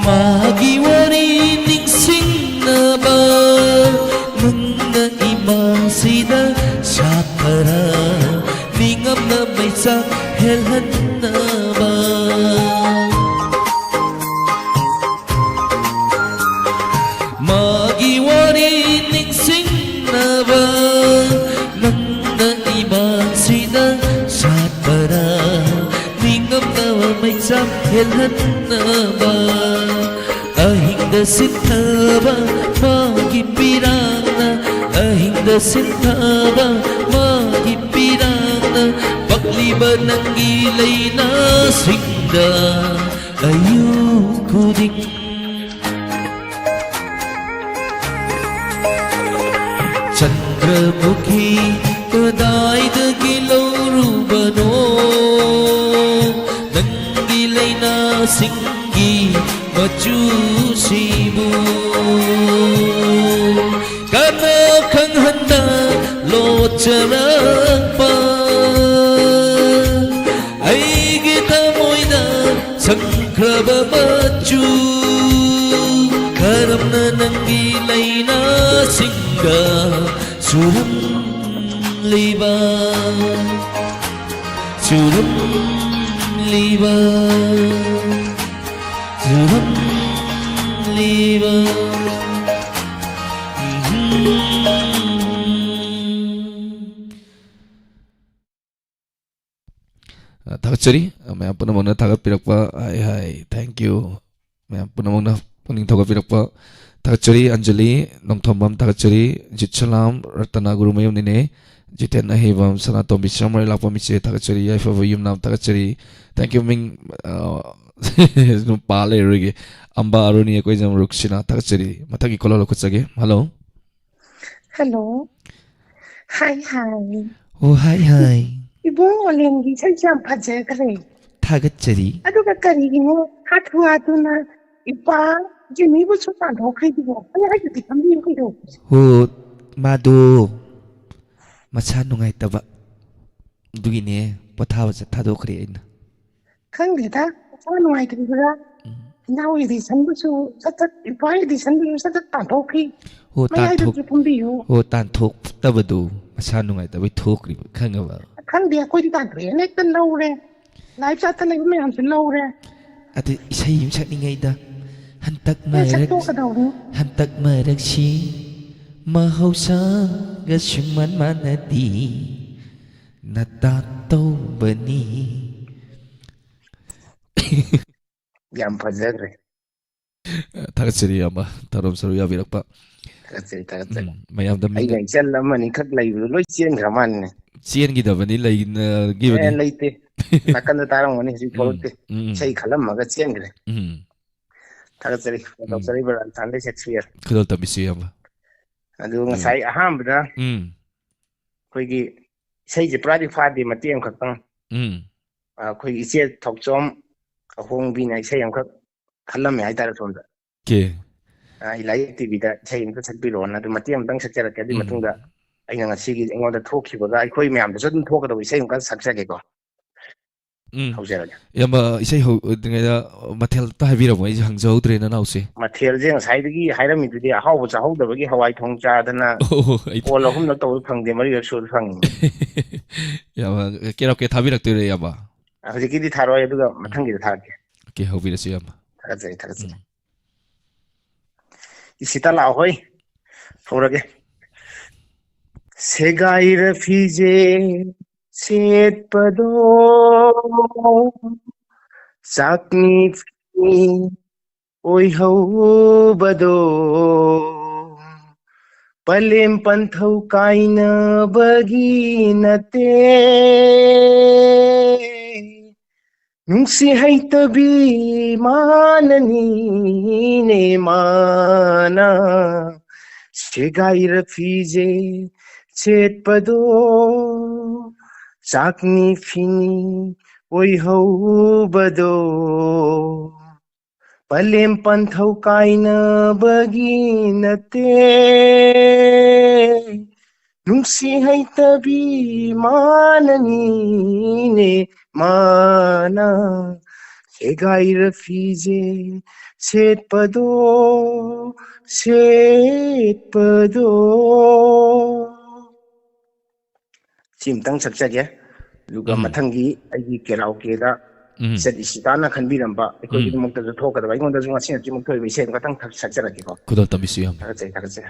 ꯃꯥꯒꯤ ꯋꯥꯔꯤ ꯅꯤꯡꯁꯤꯡꯅꯕ ꯅꯪꯅ ꯏꯃꯥꯁꯤꯗ ꯁꯥꯊꯔ ꯅꯤꯡꯉꯝꯅ ꯃꯩꯆꯥꯛ ꯍꯦꯜꯍꯟꯅ ꯆꯥꯛ ꯍꯦꯜꯍꯟꯅꯕ ꯑꯍꯤꯡꯗ ꯁꯤꯟꯊꯕ ꯃꯥꯒꯤ ꯄꯤꯔꯥꯡꯅ, ꯑꯍꯤꯡꯗ ꯁꯤꯟꯊꯕ ꯃꯥꯒꯤ ꯄꯤꯔꯥꯡꯅ, ꯄꯛꯂꯤꯕ ꯅꯪꯒꯤ ꯂꯩꯅꯥꯁꯤꯡꯗ ꯑꯌꯨꯛ ꯈꯨꯗꯤꯡ꯫ ꯆꯟꯗ꯭ꯔꯃꯨꯈꯤ ꯀꯗꯥꯏꯗꯒꯤ ꯂꯧꯔꯨꯕꯅꯣ ꯅꯪꯒꯤ ꯂꯩꯅꯥꯁꯤꯡꯒꯤ ꯃꯆꯨꯁꯤꯕꯨ? ꯀꯅꯥ ꯈꯪꯍꯟꯗ ꯂꯣꯠꯆꯔꯛꯄ ꯑꯩꯒꯤ ꯊꯃꯣꯏꯗ ꯁꯪꯈ꯭ꯔꯕ ꯃꯆꯨ, ꯀꯔꯝꯅ ꯅꯪꯒꯤ ꯂꯩꯅꯥꯁꯤꯡꯒ ꯆꯨꯔꯝꯂꯤꯕ, ꯆꯨꯔꯝꯂꯤꯕ, ꯆꯨꯔꯝꯂꯤꯕ? ꯊꯥꯒꯠꯆꯔꯤ꯫ ꯃꯌꯥꯝ ꯄꯨꯝꯅꯃꯛꯅ ꯊꯥꯒꯠꯄꯤꯔꯛꯄ, ꯍꯥꯏ, ꯍꯥꯏ, thank you꯫ ꯃꯌꯥꯝ ꯄꯨꯝꯅꯃꯛꯅ ꯄꯨꯛꯅꯤꯡ ꯊꯧꯒꯠꯄꯤꯔꯛꯄ ꯊꯥꯒꯠꯆꯔꯤ꯫ ꯑꯟꯖꯂꯤ ꯅꯣꯡꯊꯣꯝꯕꯝ ꯊꯥꯒꯠꯆꯔꯤ꯫ ꯖꯤꯠ ꯁꯂꯥꯝ, ꯔꯇꯅꯥ ꯒꯨꯔꯨꯃꯌꯨꯝ ꯅꯤꯅꯦ, ꯖꯤꯇꯦꯟ ꯑꯍꯩꯕꯝ, ꯁꯅꯥꯇꯣꯝꯕꯤ ꯁꯤꯔꯝ ꯃꯔꯩ ꯂꯥꯛꯄ ꯃꯤꯆꯦ ꯊꯥꯒꯠꯆꯔꯤ꯫ ꯌꯥꯏꯐꯕ ꯌꯨꯝꯅꯥꯝ ꯊꯥꯒꯠꯆꯔꯤ꯫ Thank you꯫ ꯃꯤꯡ, ꯑ, ꯁꯨꯝ ꯄꯥ ꯂꯩꯔꯔꯣꯏꯒꯦ꯫ ꯑꯝꯕꯥ ꯑꯔꯨꯅꯤ ꯑꯩꯈꯣꯏ ꯖꯝ ꯔꯨꯛꯁꯤꯅ ꯊꯥꯒꯠꯆꯔꯤ꯫ ꯃꯊꯪꯒꯤ ꯀꯣꯂꯣ ꯂꯧꯈꯠꯆꯒꯦ꯫ ꯍꯜꯂꯣ꯫ ꯍꯜꯂꯣ꯫ ꯍꯥꯏ, ꯍꯥꯏ꯫ ꯑꯣ, ꯍꯥꯏ, ꯍꯥꯏ꯫ ꯏꯕꯨꯡ ꯑꯣꯂꯦꯟꯒꯤ ꯏꯁꯩꯁꯦ ꯌꯥꯝ ꯐꯖꯈ꯭ꯔꯦ꯫ ꯊꯥꯒꯠꯆꯔꯤ꯫ ꯑꯗꯨꯒ ꯀꯔꯤꯒꯤꯅꯣ ꯍꯥꯊꯨ ꯍꯥꯊꯨꯅ ꯏꯄꯥ ꯖꯤꯃꯤꯕꯨꯁꯨ ꯇꯥꯟꯊꯣꯛꯈ꯭ꯔꯤꯗꯨꯕꯣ? ꯑꯩ ꯍꯥꯏꯗꯨꯗꯤ ꯈꯪꯕꯤꯌꯨ ꯀꯩꯗꯧꯕ? ꯍꯣ, ꯃꯥꯗꯣ ꯃꯁꯥ ꯅꯨꯡꯉꯥꯏꯇꯕ, ꯑꯗꯨꯒꯤꯅꯦ ꯄꯣꯊꯥꯕ ꯆꯠ ꯊꯥꯗꯣꯛꯈ꯭ꯔꯦ ꯑꯩꯅ꯫ ꯈꯪꯗꯦꯗ, ꯃꯁꯥ ꯅꯨꯡꯉꯥꯏꯇ꯭ꯔꯤꯕ꯭ꯔꯥ? ꯎꯝ꯫ ꯏꯅꯥꯎ ꯏꯗꯤꯁꯟꯕꯨꯁꯨ ꯁꯠ ꯁꯠ, ꯏꯄꯥ ꯏꯗꯤꯁꯟꯕꯨꯁꯨ ꯁꯠ ꯁꯠ ꯇꯥꯟꯊꯣꯛꯈꯤ꯫ ꯍꯣ, ꯃꯌꯥꯏꯗ ꯇꯥꯟꯊꯣꯛ-, ꯆꯦ ꯐꯨꯝꯕꯤꯌꯨ꯫ ꯍꯣ, ꯇꯥꯟꯊꯣꯛꯇꯕꯗꯨ ꯃꯁꯥ ꯅꯨꯡꯉꯥꯏꯇꯕꯩ ꯊꯣꯛꯈ꯭ꯔꯤꯕ, ꯈꯪꯉꯕ? ꯈꯪꯗꯦ, ꯑꯩꯈꯣꯏꯗꯤ ꯇꯥꯟꯊꯣꯛꯑꯦꯅ ꯍꯦꯛꯇ ꯂꯧꯔꯦ꯫ ꯂꯥꯏꯐ ꯆꯥꯠꯇ ꯂꯩꯕ ꯃꯌꯥꯝꯁꯨ ꯂꯧꯔꯦ꯫ ꯑꯗꯨ ꯏꯁꯩ ꯑꯃ ꯁꯛꯅꯤꯡꯉꯩꯗ, ꯍꯟꯇꯛ ꯑꯦ, ꯃꯔꯛ, ꯁꯛꯇꯣꯛꯀꯗꯧꯕꯅꯤ꯫ ꯍꯟꯇꯛ ꯃꯔꯛꯁꯤ ꯃꯍꯧꯁꯥꯒ ꯁꯨꯃꯥꯟ ꯃꯥꯟꯅꯗꯤ ꯅꯇꯥ ꯇꯧꯕꯅꯤ꯫ ꯌꯥꯝ ꯐꯖꯈ꯭ꯔꯦ꯫ ꯊꯥꯒꯠꯆꯔꯤ, ꯏꯌꯥꯝꯕ, ꯊꯧꯔꯝ ꯁꯔꯨꯛ ꯌꯥꯕꯤꯔꯛꯄ꯫ ꯊꯥꯒꯠꯆꯔꯤ, ꯊꯥꯒꯠꯆꯔꯤ꯫ ꯎꯝ, ꯃꯌꯥꯝꯗ ꯑꯩꯅ ꯃꯤꯡ- ꯏꯆꯟ ꯑꯃꯅꯤ ꯈꯛ ꯂꯩꯕꯗꯣ ꯂꯣꯏ ꯆꯦꯟꯈ꯭ꯔ ꯃꯥꯜꯂꯦ꯫ ꯆꯦꯟꯈꯤꯗꯕꯅꯤ, ꯑꯦ, ꯂꯩꯅꯈꯤꯕꯅꯤ꯫ ꯂꯩꯇꯦ꯫ ꯅꯥꯀꯟꯗ ꯇꯥꯔꯝꯒꯅꯤ, ꯍꯧꯖꯤꯛ ꯎꯝ, ꯊꯣꯛꯂꯛꯇꯦ꯫ ꯎꯝ, ꯎꯝ, ꯏꯁꯩ ꯈꯜꯂꯝꯃꯒ ꯆꯦꯟꯈ꯭ꯔꯦ꯫ ꯎꯝ, ꯊꯥꯒꯠꯆꯔꯤ꯫ ꯎꯝ꯫ ꯇꯧꯖꯔꯤꯕ ꯂꯥꯟꯊꯥꯡꯗꯩ ꯁꯦꯛꯁꯄꯤꯌꯔ꯫ ꯈꯨꯗꯣꯜ ꯇꯝꯕꯤꯁꯤ, ꯏꯌꯥꯝꯕ꯫ ꯑꯗꯨ ꯉꯁꯥꯏ ꯑꯍꯥꯟꯕꯗ ꯎꯝ, ꯑꯩꯈꯣꯏꯒꯤ ꯏꯁꯩꯁꯦ ꯄꯨꯔꯥꯗꯤ ꯐꯥꯗꯦ, ꯃꯇꯦꯛ ꯑꯃꯈꯛꯇꯪ꯫ ꯎꯝ, ꯑꯩꯈꯣꯏꯒꯤ ꯏꯆꯦ ꯊꯣꯛꯆꯣꯝ ꯑꯍꯣꯡꯕꯤꯅ ꯏꯁꯩ ꯑꯃꯈꯛ ꯈꯜꯂꯝꯃꯦ ꯍꯥꯏꯇꯥꯔꯦ ꯁꯣꯝꯗ꯫ ꯀꯦ꯫ ꯑ, ꯏꯂꯥꯏ ꯇꯤꯚꯤꯗ ꯏꯁꯩ ꯑꯝꯇ ꯁꯛꯄꯤꯔꯛꯑꯣꯅ꯫ ꯑꯗꯨ ꯃꯇꯦꯛ ꯑꯃꯇꯪ ꯁꯛꯆꯔꯛꯀꯦ꯫ ꯑꯗꯨꯒꯤ ꯎꯝ꯫ ꯃꯇꯨꯡꯗ ꯑꯩꯅ ꯉꯁꯤꯒꯤ ꯑꯩꯉꯣꯟꯗ ꯊꯣꯛꯈꯤꯕꯒ ꯑꯩꯈꯣꯏ ꯃꯌꯥꯝꯗꯁꯨ ꯑꯗꯨꯝ ꯊꯣꯛꯀꯗꯧꯕ ꯏꯁꯩ ꯑꯃꯈꯛ ꯁꯛꯆꯒꯦꯀꯣ꯫ ꯎꯝ꯫ ꯍꯧꯖꯔꯒꯦ꯫ ꯏꯌꯥꯝꯕ, ꯏꯁꯩ ꯍꯧꯗ꯭ꯔꯤꯉꯩꯗ ꯃꯊꯦꯜ ꯑꯝꯇ ꯍꯥꯏꯕꯤꯔꯝꯃꯣ, ꯑꯩꯁꯦ ꯍꯪꯖꯍꯧꯗ꯭ꯔꯦ ꯅꯅꯥꯎꯁꯦ꯫ ꯃꯊꯦꯜꯁꯦ ꯉꯁꯥꯏꯗꯒꯤ ꯍꯥꯏꯔꯝꯃꯤꯗꯨꯗꯤ, ꯑꯍꯥꯎꯕ ꯆꯥꯍꯧꯗꯕꯒꯤ ꯍꯋꯥꯏ ꯊꯣꯡ ꯆꯥꯗꯅ ꯑꯣ, ꯑꯩ ꯀꯣꯜ ꯑꯍꯨꯝꯂꯛ ꯇꯧꯕ ꯐꯪꯗꯦ, ꯃꯔꯤꯔꯛ ꯁꯨꯕ ꯐꯪꯉꯤ꯫ ꯏꯌꯥꯝꯕ, ꯀꯦꯔꯣꯞꯀꯦ ꯊꯥꯕꯤꯔꯛꯇꯣꯏꯔꯣ, ꯏꯌꯥꯝꯕ? ꯍꯧꯖꯤꯛꯀꯤꯗꯤ ꯊꯥꯔꯣꯏ, ꯑꯗꯨꯒ ꯃꯊꯪꯒꯤꯗ ꯊꯥꯔꯛꯀꯦ꯫ ꯑꯣꯀꯦ, ꯍꯧꯕꯤꯔꯁꯤ, ꯏꯌꯥꯝꯕ꯫ ꯊꯥꯒꯠꯆꯔꯤ, ꯊꯥꯒꯠꯆꯔꯤ꯫ ꯎꯝ꯫ ꯏꯁꯤꯇꯥ ꯂꯥꯛꯑꯣ ꯍꯣꯏ꯫ ꯍꯧꯔꯒꯦ꯫ ꯁꯦꯒꯥꯏꯔ ꯐꯤꯖꯦ ꯁꯦꯠꯄꯗꯣ, ꯆꯥꯛꯅꯤ ꯐꯤ ꯑꯣꯏꯍꯧꯕꯗꯣ, ꯄꯂꯦꯝ ꯄꯟꯊꯧ ꯀꯥꯏꯅꯕꯒꯤ ꯅꯠꯇꯦ꯫ ꯅꯨꯡꯁꯤ ꯍꯩꯇꯕꯤ ꯃꯥꯅꯅꯤꯅꯦ ꯃꯥꯅ, ꯁꯦꯒꯥꯏꯔ ꯐꯤꯖꯦ ꯁꯦꯠꯄꯗꯣ, ꯆꯥꯛꯅꯤ ꯐꯤꯅꯤ ꯑꯣꯏꯍꯧꯕꯗꯣ, ꯄꯂꯦꯝ ꯄꯟꯊꯧ ꯀꯥꯏꯅꯕꯒꯤ ꯅꯠꯇꯦ꯫ ꯅꯨꯡꯁꯤ ꯍꯩꯇꯕꯤ ꯃꯥꯅꯅꯤꯅꯦ ꯃꯥꯅ, ꯁꯦꯒꯥꯏꯔ ꯐꯤꯖꯦ ꯁꯦꯠꯄꯗꯣ, ꯁꯦꯠꯄꯗꯣ꯫ ꯁꯤ ꯑꯃꯇꯪ ꯁꯛꯆꯒꯦ, ꯑꯗꯨꯒ ꯎꯝ꯫ ꯃꯊꯪꯒꯤ ꯑꯩꯒꯤ ꯀꯦꯔꯥꯎꯀꯦꯗ ꯎꯝ꯫ ꯏꯆꯟ ꯏꯁꯤꯇꯥꯅ ꯈꯟꯕꯤꯔꯝꯕ, ꯎꯝ꯫ ꯑꯩꯈꯣꯏꯒꯤꯗꯃꯛꯇꯁꯨ ꯊꯣꯛꯀꯗꯕ, ꯑꯩꯉꯣꯟꯗꯁꯨ ꯉꯁꯤ ꯍꯧꯖꯤꯛꯃꯛ ꯊꯣꯛꯏꯕ ꯏꯁꯩ ꯑꯃꯈꯛꯇꯪ ꯁꯛꯆꯔꯛꯀꯦꯀꯣ꯫ ꯈꯨꯗꯣꯜ ꯇꯝꯕꯤꯁꯤ, ꯏꯌꯥꯝꯕ꯫ ꯊꯥꯒꯠꯆꯩ, ꯊꯥꯒꯠꯆꯩ꯫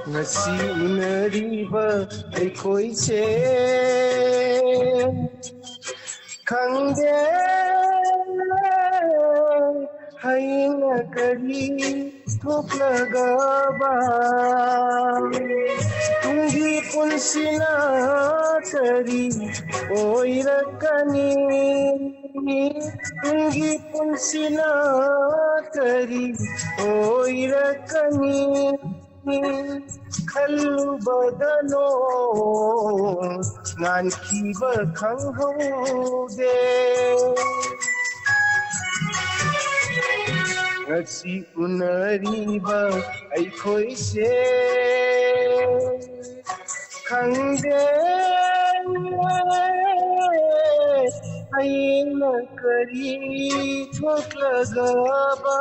ꯉꯁꯤ ꯎꯅꯔꯤꯕ ꯑꯩꯈꯣꯏꯁꯦ ꯈꯪꯗꯦ ꯍꯌꯦꯡꯅ ꯀꯔꯤ ꯊꯣꯛꯂꯒꯕ ꯇꯨꯡꯒꯤ ꯄꯨꯟꯁꯤꯅ ꯀꯔꯤ ꯑꯣꯏꯔꯛꯀꯅꯤ? ꯇꯨꯡꯒꯤ ꯄꯨꯟꯁꯤꯅ ꯀꯔꯤ ꯑꯣꯏꯔꯛꯀꯅꯤ? ꯈꯜꯂꯨꯕꯗꯅꯣ ꯉꯥꯟꯈꯤꯕ ꯈꯪꯍꯧꯗꯦ꯫ ꯉꯁꯤ ꯎꯅꯔꯤꯕ ꯑꯩꯈꯣꯏꯁꯦ ꯈꯪꯗꯦ ꯍꯌꯦꯡꯅ ꯀꯔꯤ ꯊꯣꯛꯂꯒꯕ꯫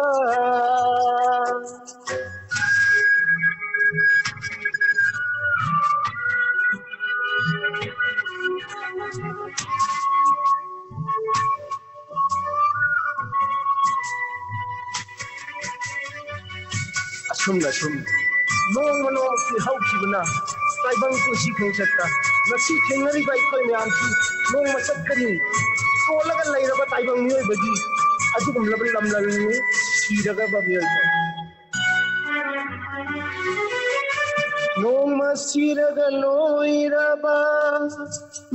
ꯑꯁꯨꯝꯅ ꯁꯨꯝ ꯅꯣꯡꯃ ꯅꯣꯡꯃꯒꯤ ꯍꯧꯈꯤꯕꯅ ꯇꯥꯏꯕꯪ ꯄꯨꯟꯁꯤ ꯈꯣꯡꯆꯠꯇ ꯉꯁꯤ ꯊꯦꯡꯅꯔꯤꯕ ꯑꯩꯈꯣꯏ ꯃꯌꯥꯝꯁꯤ ꯅꯣꯡꯃ ꯆꯠꯀꯅꯤ꯫ ꯇꯣꯜꯂꯒ ꯂꯩꯔꯕ ꯇꯥꯏꯕꯪ ꯃꯤꯑꯣꯏꯕꯒꯤ ꯑꯗꯨꯒꯨꯝꯂꯕ ꯂꯝꯗꯝꯅꯤ ꯁꯤꯔꯒꯕ ꯃꯤꯑꯣꯏꯕ꯫ ꯅꯣꯡꯃ ꯁꯤꯔꯒ ꯂꯣꯏꯔꯕ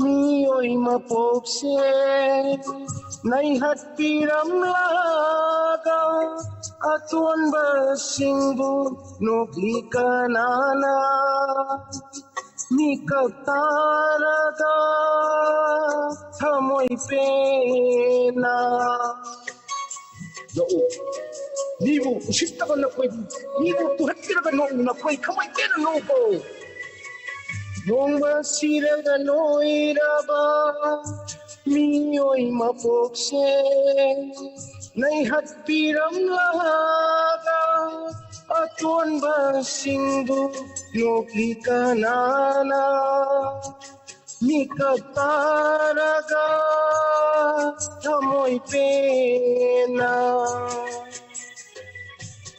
ꯃꯤꯑꯣꯏ ꯃꯄꯣꯛꯁꯦ ꯅꯩꯍꯠꯄꯤꯔꯝꯂꯒ ꯑꯇꯣꯟꯕꯁꯤꯡꯕꯨ ꯅꯣꯛꯂꯤ ꯀꯅꯥꯅ? ꯃꯤꯀꯞ ꯇꯥꯔꯒ ꯊꯃꯣꯏ ꯄꯦꯟꯅ ꯅꯣꯛꯎ꯫ ꯃꯤꯕꯨ ꯎꯁꯤꯠꯇꯕ ꯅꯈꯣꯏꯗꯤ, ꯃꯤꯕꯨ ꯇꯨꯍꯠꯄꯤꯔꯒ ꯅꯣꯛꯎ, ꯅꯈꯣꯏ ꯊꯃꯣꯏ ꯄꯦꯟꯅ ꯅꯣꯛꯎꯀꯣ꯫ ꯅꯣꯡꯃ ꯁꯤꯔꯒ ꯂꯣꯏꯔꯕ ꯃꯤꯑꯣꯏ ꯃꯄꯣꯛꯁꯦ ꯅꯩꯍꯠꯄꯤꯔꯝꯂꯒ ꯑꯇꯣꯟꯕꯁꯤꯡꯕꯨ ꯅꯣꯛꯂꯤ ꯀꯅꯥꯅ? ꯃꯤꯀꯞ ꯇꯥꯔꯒ ꯊꯃꯣꯏ ꯄꯦꯟꯅ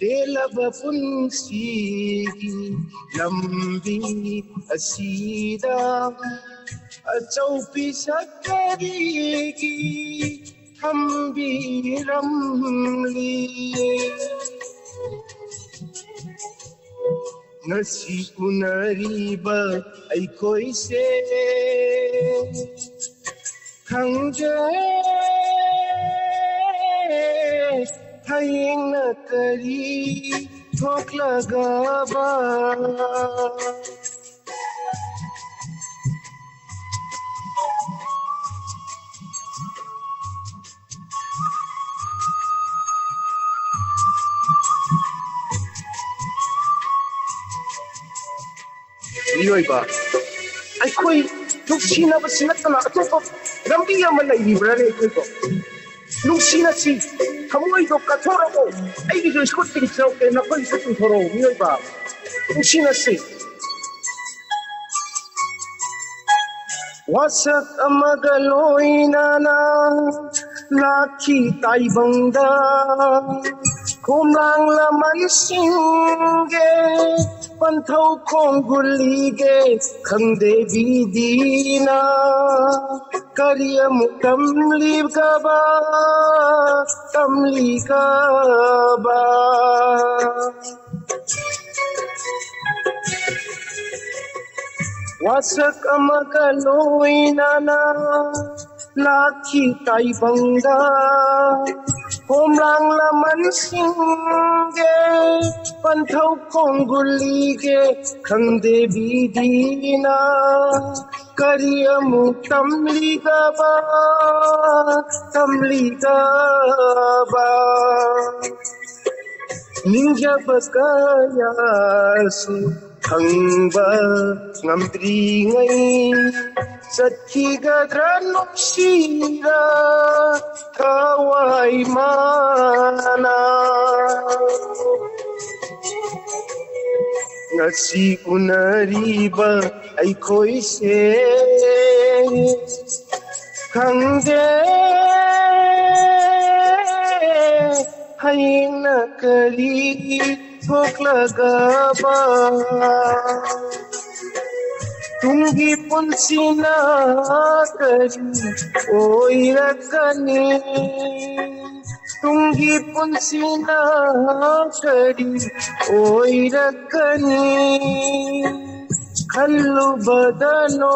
ꯇꯦꯜꯂꯕ ꯄꯨꯟꯁꯤꯒꯤ ꯂꯝꯕꯤ ꯑꯁꯤꯗ ꯑꯆꯧ ꯄꯤꯁꯛ ꯀꯔꯤꯒꯤ ꯊꯝꯕꯤꯔꯝꯂꯤ? ꯉꯁꯤ ꯎꯅꯔꯤꯕ ꯑꯩꯈꯣꯏꯁꯦ ꯈꯪꯗꯦ ꯍꯌꯦꯡꯅ ꯀꯔꯤ ꯊꯣꯛꯂꯒꯕ꯫ ꯃꯤꯑꯣꯏꯕ ꯑꯩꯈꯣꯏ ꯅꯨꯡꯁꯤꯅꯕꯁꯤ ꯅꯠꯇꯅ ꯑꯇꯣꯞꯄ ꯂꯝꯕꯤ ꯑꯃ ꯂꯩꯔꯤꯕ꯭ꯔꯥꯅꯦ ꯑꯩꯈꯣꯏꯕꯣ? ꯅꯨꯡꯁꯤꯅꯁꯤ, ꯊꯃꯣꯏꯗꯣ ꯀꯠꯊꯣꯔꯛꯑꯣ꯫ ꯑꯩꯒꯤꯁꯨ ꯏꯁꯀꯨꯠ ꯇꯤꯡꯊꯣꯔꯛꯀꯦ, ꯅꯈꯣꯏꯒꯤꯁꯨ ꯇꯤꯡꯊꯣꯔꯛꯑꯣ꯫ ꯃꯤꯑꯣꯏꯕ, ꯅꯨꯡꯁꯤꯅꯁꯤ꯫ ꯋꯥꯁꯛ ꯑꯃꯒ ꯂꯣꯏꯅꯅ ꯂꯥꯛꯈꯤ ꯇꯥꯏꯕꯪꯗ꯫ ꯈꯣꯝꯂꯥꯡ ꯂꯃꯟꯁꯤꯡꯒꯤ ꯄꯟꯊꯧ ꯈꯣꯡꯒꯨꯜꯂꯤꯒꯦ ꯈꯪꯗꯦ ꯕꯤꯗꯤꯅ꯫ ꯀꯔꯤ ꯑꯃꯨꯛ ꯇꯝꯂꯤꯒꯕ, ꯇꯝꯂꯤꯒꯕ? ꯋꯥꯁꯛ ꯑꯃꯒ ꯂꯣꯏꯅꯅ ꯂꯥꯛꯈꯤ ꯇꯥꯏꯕꯪꯗ꯫ ꯈꯣꯝꯂꯥꯡ ꯂꯃꯟꯁꯤꯡꯒꯤ ꯄꯟꯊꯧ ꯈꯣꯡꯒꯨꯜꯂꯤꯒꯦ ꯈꯪꯗꯦ ꯕꯤꯗꯤꯅ꯫ ꯀꯔꯤ ꯑꯃꯨꯛ ꯇꯝꯂꯤꯒꯕ, ꯇꯝꯂꯤꯒꯕ? ꯅꯤꯡꯖꯕ ꯀꯌꯥꯁꯨ ꯈꯪꯕ ꯉꯝꯗ꯭ꯔꯤꯉꯩ ꯆꯠꯈꯤꯒꯗ꯭ꯔꯥ ꯅꯨꯡꯁꯤꯔ ꯊꯋꯥꯏ ꯃꯥꯅ? ꯉꯁꯤ ꯎꯅꯔꯤꯕ ꯑꯩꯈꯣꯏꯁꯦ ꯈꯪꯗꯦ ꯍꯌꯦꯡꯅ ꯀꯔꯤ ꯊꯣꯛꯂꯒꯕ ꯇꯨꯡꯒꯤ ꯄꯨꯟꯁꯤꯅ ꯀꯔꯤ ꯑꯣꯏꯔꯛꯀꯅꯤ ꯇꯨꯡꯒꯤ ꯄꯨꯟꯁꯤꯅ ꯀꯔꯤ ꯑꯣꯏꯔꯛꯀꯅꯤ ꯈꯜꯂꯨꯕꯗꯅꯣ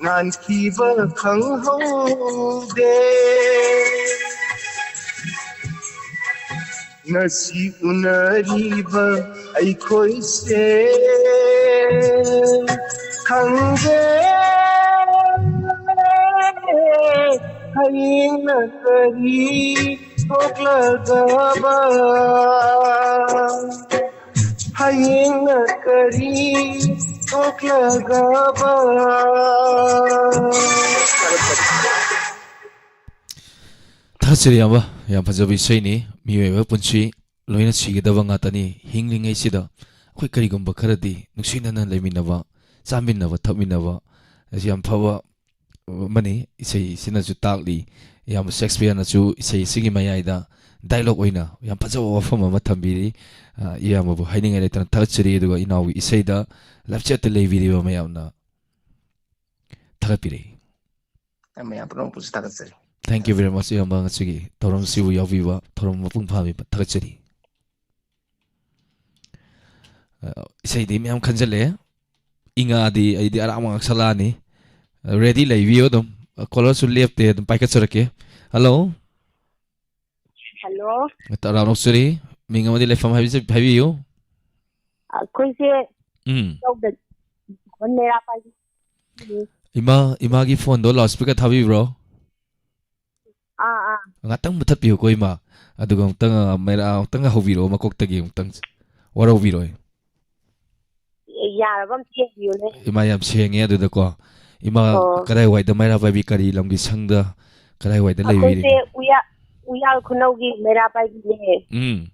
ꯉꯥꯟꯈꯤꯕ ꯈꯪꯍꯧꯗꯦ ꯉꯁꯤ ꯎꯅꯔꯤꯕ ꯑꯩꯈꯣꯏꯁꯦ ꯈꯪꯗꯦ ꯍꯌꯦꯡꯅ ꯀꯔꯤ ꯊꯣꯛꯂꯒꯕ ꯍꯌꯦꯡꯅ ꯀꯔꯤ ꯊꯣꯛꯂꯒꯕ ꯊꯥꯒꯠꯆꯔꯤ ꯏꯌꯥꯝꯕ, ꯌꯥꯝ ꯐꯖꯕ ꯏꯁꯩꯅꯤ꯫ ꯃꯤꯑꯣꯏꯕ ꯄꯨꯟꯁꯤ ꯂꯣꯏꯅ ꯁꯤꯒꯗꯕ ꯉꯥꯛꯇꯅꯤ꯫ ꯍꯤꯡꯂꯤꯉꯩꯁꯤꯗ ꯑꯩꯈꯣꯏ ꯀꯔꯤꯒꯨꯝꯕ ꯈꯔꯗꯤ ꯅꯨꯡꯁꯤꯅꯅ ꯂꯩꯃꯤꯟꯅꯕ, ꯆꯥꯃꯤꯟꯅꯕ, ꯊꯛꯃꯤꯟꯅꯕ ꯑꯁꯤ ꯌꯥꯝ ꯐꯕ ꯑꯃꯅꯤ꯫ ꯏꯁꯩꯁꯤꯅꯁꯨ ꯇꯥꯛꯂꯤ꯫ ꯏꯌꯥꯝꯕ ꯁꯦꯛꯁꯄꯤꯌꯔꯅꯁꯨ ꯏꯁꯩꯁꯤꯒꯤ ꯃꯌꯥꯏꯗ ꯗꯥꯏꯂꯣꯛ ꯑꯣꯏꯅ ꯌꯥꯝ ꯐꯖꯕ ꯋꯥꯐꯝ ꯑꯃ ꯊꯝꯕꯤꯔꯤ꯫ ꯑ, ꯏꯌꯥꯝꯕꯕꯨ ꯍꯥꯏꯅꯤꯡꯉꯥꯏ ꯂꯩꯇꯅ ꯊꯥꯒꯠꯆꯔꯤ꯫ ꯑꯗꯨꯒ ꯏꯅꯥꯎꯒꯤ ꯏꯁꯩꯗ ꯂꯝꯆꯠꯇ ꯂꯩꯕꯤꯔꯤꯕ ꯃꯌꯥꯝꯅ ꯊꯥꯒꯠꯄꯤꯔꯛꯏ꯫ ꯃꯌꯥꯝ ꯄꯨꯝꯅꯃꯛꯄꯨꯁꯨ ꯊꯥꯒꯠꯆꯔꯤ꯫ Thank you very much, ꯏꯌꯥꯝꯕ, ꯉꯁꯤꯒꯤ ꯊꯧꯔꯝꯁꯤꯕꯨ ꯌꯥꯎꯕꯤꯕ, ꯊꯧꯔꯝ ꯃꯄꯨꯡ ꯐꯥꯍꯟꯕꯤꯕ ꯊꯥꯒꯠꯆꯔꯤ꯫ ꯑ, ꯏꯁꯩꯗꯤ ꯃꯌꯥꯝ ꯈꯟꯖꯜꯂꯛꯑꯦ꯫ ꯏꯉꯥꯗꯤ ꯑꯩꯗꯤ ꯑꯔꯥꯡꯕ ꯉꯥꯛ ꯁꯛꯂꯛꯑꯅꯤ꯫ ꯔꯦꯗꯤ ꯂꯩꯕꯤꯌꯨ ꯑꯗꯨꯝ꯫ ꯀꯣꯂꯔꯁꯨ ꯂꯦꯞꯇꯦ, ꯑꯗꯨꯝ ꯄꯥꯏꯈꯠꯆꯔꯛꯀꯦ꯫ ꯍꯜꯂꯣ꯫ ꯍꯜꯂꯣ꯫ ꯇꯔꯥꯝꯅ ꯑꯣꯛꯆꯔꯤ꯫ ꯃꯤꯡ ꯑꯃꯗꯤ ꯂꯩꯐꯝ ꯍꯥꯏꯕꯁꯤ ꯍꯥꯏꯕꯤꯌꯨ꯫ ꯑꯩꯈꯣꯏꯁꯦ ꯎꯝ꯫ ꯂꯧꯗ ꯃꯦꯔꯥ ꯄꯥꯏꯕꯤ꯫ ꯏꯃꯥ, ꯏꯃꯥꯒꯤ ꯐꯣꯟꯗꯣ ꯂꯥꯎꯠ ꯁ꯭ꯄꯤꯀꯔ ꯊꯥꯕꯤꯕ꯭ꯔꯣ? ꯑꯥ ꯑꯥ꯫ ꯉꯥꯛꯇꯪ ꯃꯨꯊꯠꯄꯤꯌꯨꯀꯣ ꯏꯃꯥ꯫ ꯑꯗꯨꯒ ꯑꯃꯨꯛꯇꯪ, ꯑ, ꯃꯦꯔꯥ ꯑꯃꯨꯛꯇꯪ ꯍꯧꯕꯤꯔꯛꯑꯣ, ꯃꯀꯣꯛꯇꯒꯤ ꯑꯃꯨꯛꯇꯪ ꯋꯥꯔꯧꯕꯤꯔꯣꯏ꯫ ꯌꯥꯔꯕ ꯑꯝꯇ ꯌꯦꯡꯕꯤꯌꯨꯅꯦ꯫ ꯏꯃꯥ ꯌꯥꯝ ꯁꯦꯡꯉꯦ ꯑꯗꯨꯗꯀꯣ꯫ ꯏꯃꯥ ꯑꯣ꯫ ꯀꯗꯥꯏꯋꯥꯏꯗ ꯃꯩꯔꯥ ꯄꯥꯏꯕꯤ, ꯀꯔꯤ ꯂꯝꯒꯤ ꯁꯪꯗ, ꯀꯗꯥꯏꯋꯥꯏꯗ ꯑꯩꯈꯣꯏꯁꯦ ꯂꯩꯕꯤꯔꯤꯅꯣ? ꯎꯌꯥ ꯎꯌꯥꯜ ꯈꯨꯅꯧꯒꯤ ꯃꯩꯔꯥ ꯄꯥꯏꯕꯤꯅꯦ꯫ ꯎꯝ꯫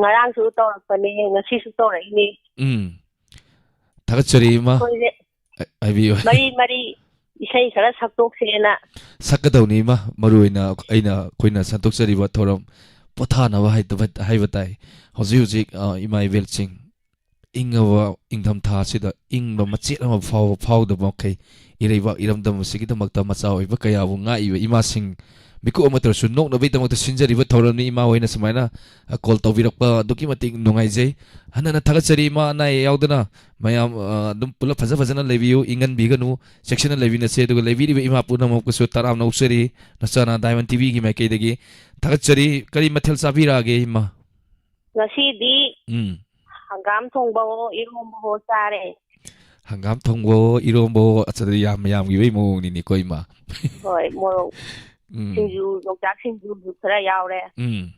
ꯉꯔꯥꯡꯁꯨ ꯇꯧꯔꯛꯄꯅꯦ, ꯉꯁꯤꯁꯨ ꯇꯧꯔꯛꯏꯅꯦ꯫ ꯎꯝ꯫ ꯊꯥꯒꯠꯆꯔꯤ, ꯏꯃꯥ꯫ ꯑꯩꯈꯣꯏꯁꯦ ꯍꯥꯏ-, ꯍꯥꯏꯕꯤꯌꯨ꯫ ꯃꯔꯤ ꯃꯔꯤ ꯏꯁꯩ ꯈꯔ ꯁꯛꯇꯣꯛꯁꯦꯅ꯫ ꯁꯛꯀꯗꯧꯅꯤ, ꯏꯃꯥ꯫ ꯃꯔꯨ ꯑꯣꯏꯅ ꯑꯩꯅ, ꯑꯩꯈꯣꯏꯅ ꯁꯟꯗꯣꯛꯆꯔꯤꯕ ꯊꯧꯔꯝ ꯄꯣꯊꯥꯅꯕ ꯍꯥꯏꯗꯕ, ꯍꯥꯏꯕ ꯇꯥꯏ꯫ ꯍꯧꯖꯤꯛ ꯍꯧꯖꯤꯛ, ꯑ, ꯏꯃꯥ ꯏꯕꯦꯜꯁꯤꯡ ꯏꯪꯉꯕ ꯏꯪꯊꯝꯊꯥ ꯑꯁꯤꯗ ꯏꯪꯕ ꯃꯆꯦꯠ ꯑꯃ ꯐꯥꯎꯕ ꯐꯥꯎꯗꯕ ꯃꯈꯩ ꯏꯔꯩꯕꯥꯛ ꯏꯔꯝꯗꯝ ꯑꯁꯤꯒꯤꯗꯃꯛꯇ ꯃꯆꯥ ꯑꯣꯏꯕ ꯀꯌꯥꯕꯨ ꯉꯥꯛꯏꯕ ꯏꯃꯥꯁꯤꯡ ꯃꯤꯀꯨꯞ ꯑꯃꯠꯇ ꯑꯣꯏꯔꯁꯨ ꯅꯣꯛꯅꯕꯒꯤꯗꯃꯛꯇ ꯁꯤꯟꯖꯔꯤꯕ ꯊꯧꯔꯝꯅꯤ꯫ ꯏꯃꯥ ꯍꯣꯏꯅ ꯁꯨꯃꯥꯏꯅ, ꯑ, call ꯇꯧꯕꯤꯔꯛꯄ ꯑꯗꯨꯛꯀꯤ ꯃꯇꯤꯛ ꯅꯨꯡꯉꯥꯏꯖꯩ꯫ ꯍꯟꯅ ꯍꯟꯅ ꯊꯥꯒꯠꯆꯔꯤ, ꯏꯃꯥ꯫ ꯑꯅꯥ ꯑꯌꯦꯛ ꯌꯥꯎꯗꯅ ꯃꯌꯥꯝ, ꯑ, ꯑꯗꯨꯝ ꯄꯨꯂꯞ ꯐꯖ ꯐꯖꯅ ꯂꯩꯕꯤꯌꯨ, ꯏꯪꯍꯟꯕꯤꯒꯅꯨ, ꯆꯦꯛꯁꯤꯟꯅ ꯂꯩꯃꯤꯟꯅꯁꯦ꯫ ꯑꯗꯨꯒ ꯂꯩꯕꯤꯔꯤꯕ ꯏꯃꯥ ꯄꯨꯝꯅꯃꯛꯄꯨꯁꯨ ꯇꯔꯥꯝꯅ ꯑꯣꯛꯆꯔꯤ꯫ ꯅꯆꯥꯅ Diamond ꯇꯤꯚꯤꯒꯤ ꯃꯥꯏꯀꯩꯗꯒꯤ ꯊꯥꯒꯠꯆꯔꯤ꯫ ꯀꯔꯤ ꯃꯊꯦꯜ ꯆꯥꯕꯤꯔꯛꯑꯒꯦ, ꯏꯃꯥ? ꯉꯁꯤꯗꯤ ꯎꯝ꯫ ꯍꯪꯒꯥꯝ ꯊꯣꯡꯕꯍꯣ, ꯏꯔꯣꯝꯕꯍꯣ ꯆꯥꯔꯦ꯫ ꯍꯪꯒꯥꯝ ꯊꯣꯡꯕꯍꯣ, ꯏꯔꯣꯝꯕꯍꯣ, ꯑꯁ, ꯑꯗꯨꯗꯤ ꯌꯥꯝ ꯌꯥꯝꯈꯤꯕꯩ ꯃꯑꯣꯡꯅꯤꯅꯦꯀꯣ, ꯏꯃꯥ? ꯍꯣꯏ, ꯃꯣꯔꯣꯛ ꯎꯝ꯫ ꯁꯤꯡꯖꯨ, ꯌꯣꯡꯆꯥꯛ ꯁꯤꯡꯖꯨꯁꯨ ꯈꯔ ꯌꯥꯎꯔꯦ꯫ ꯎꯝ꯫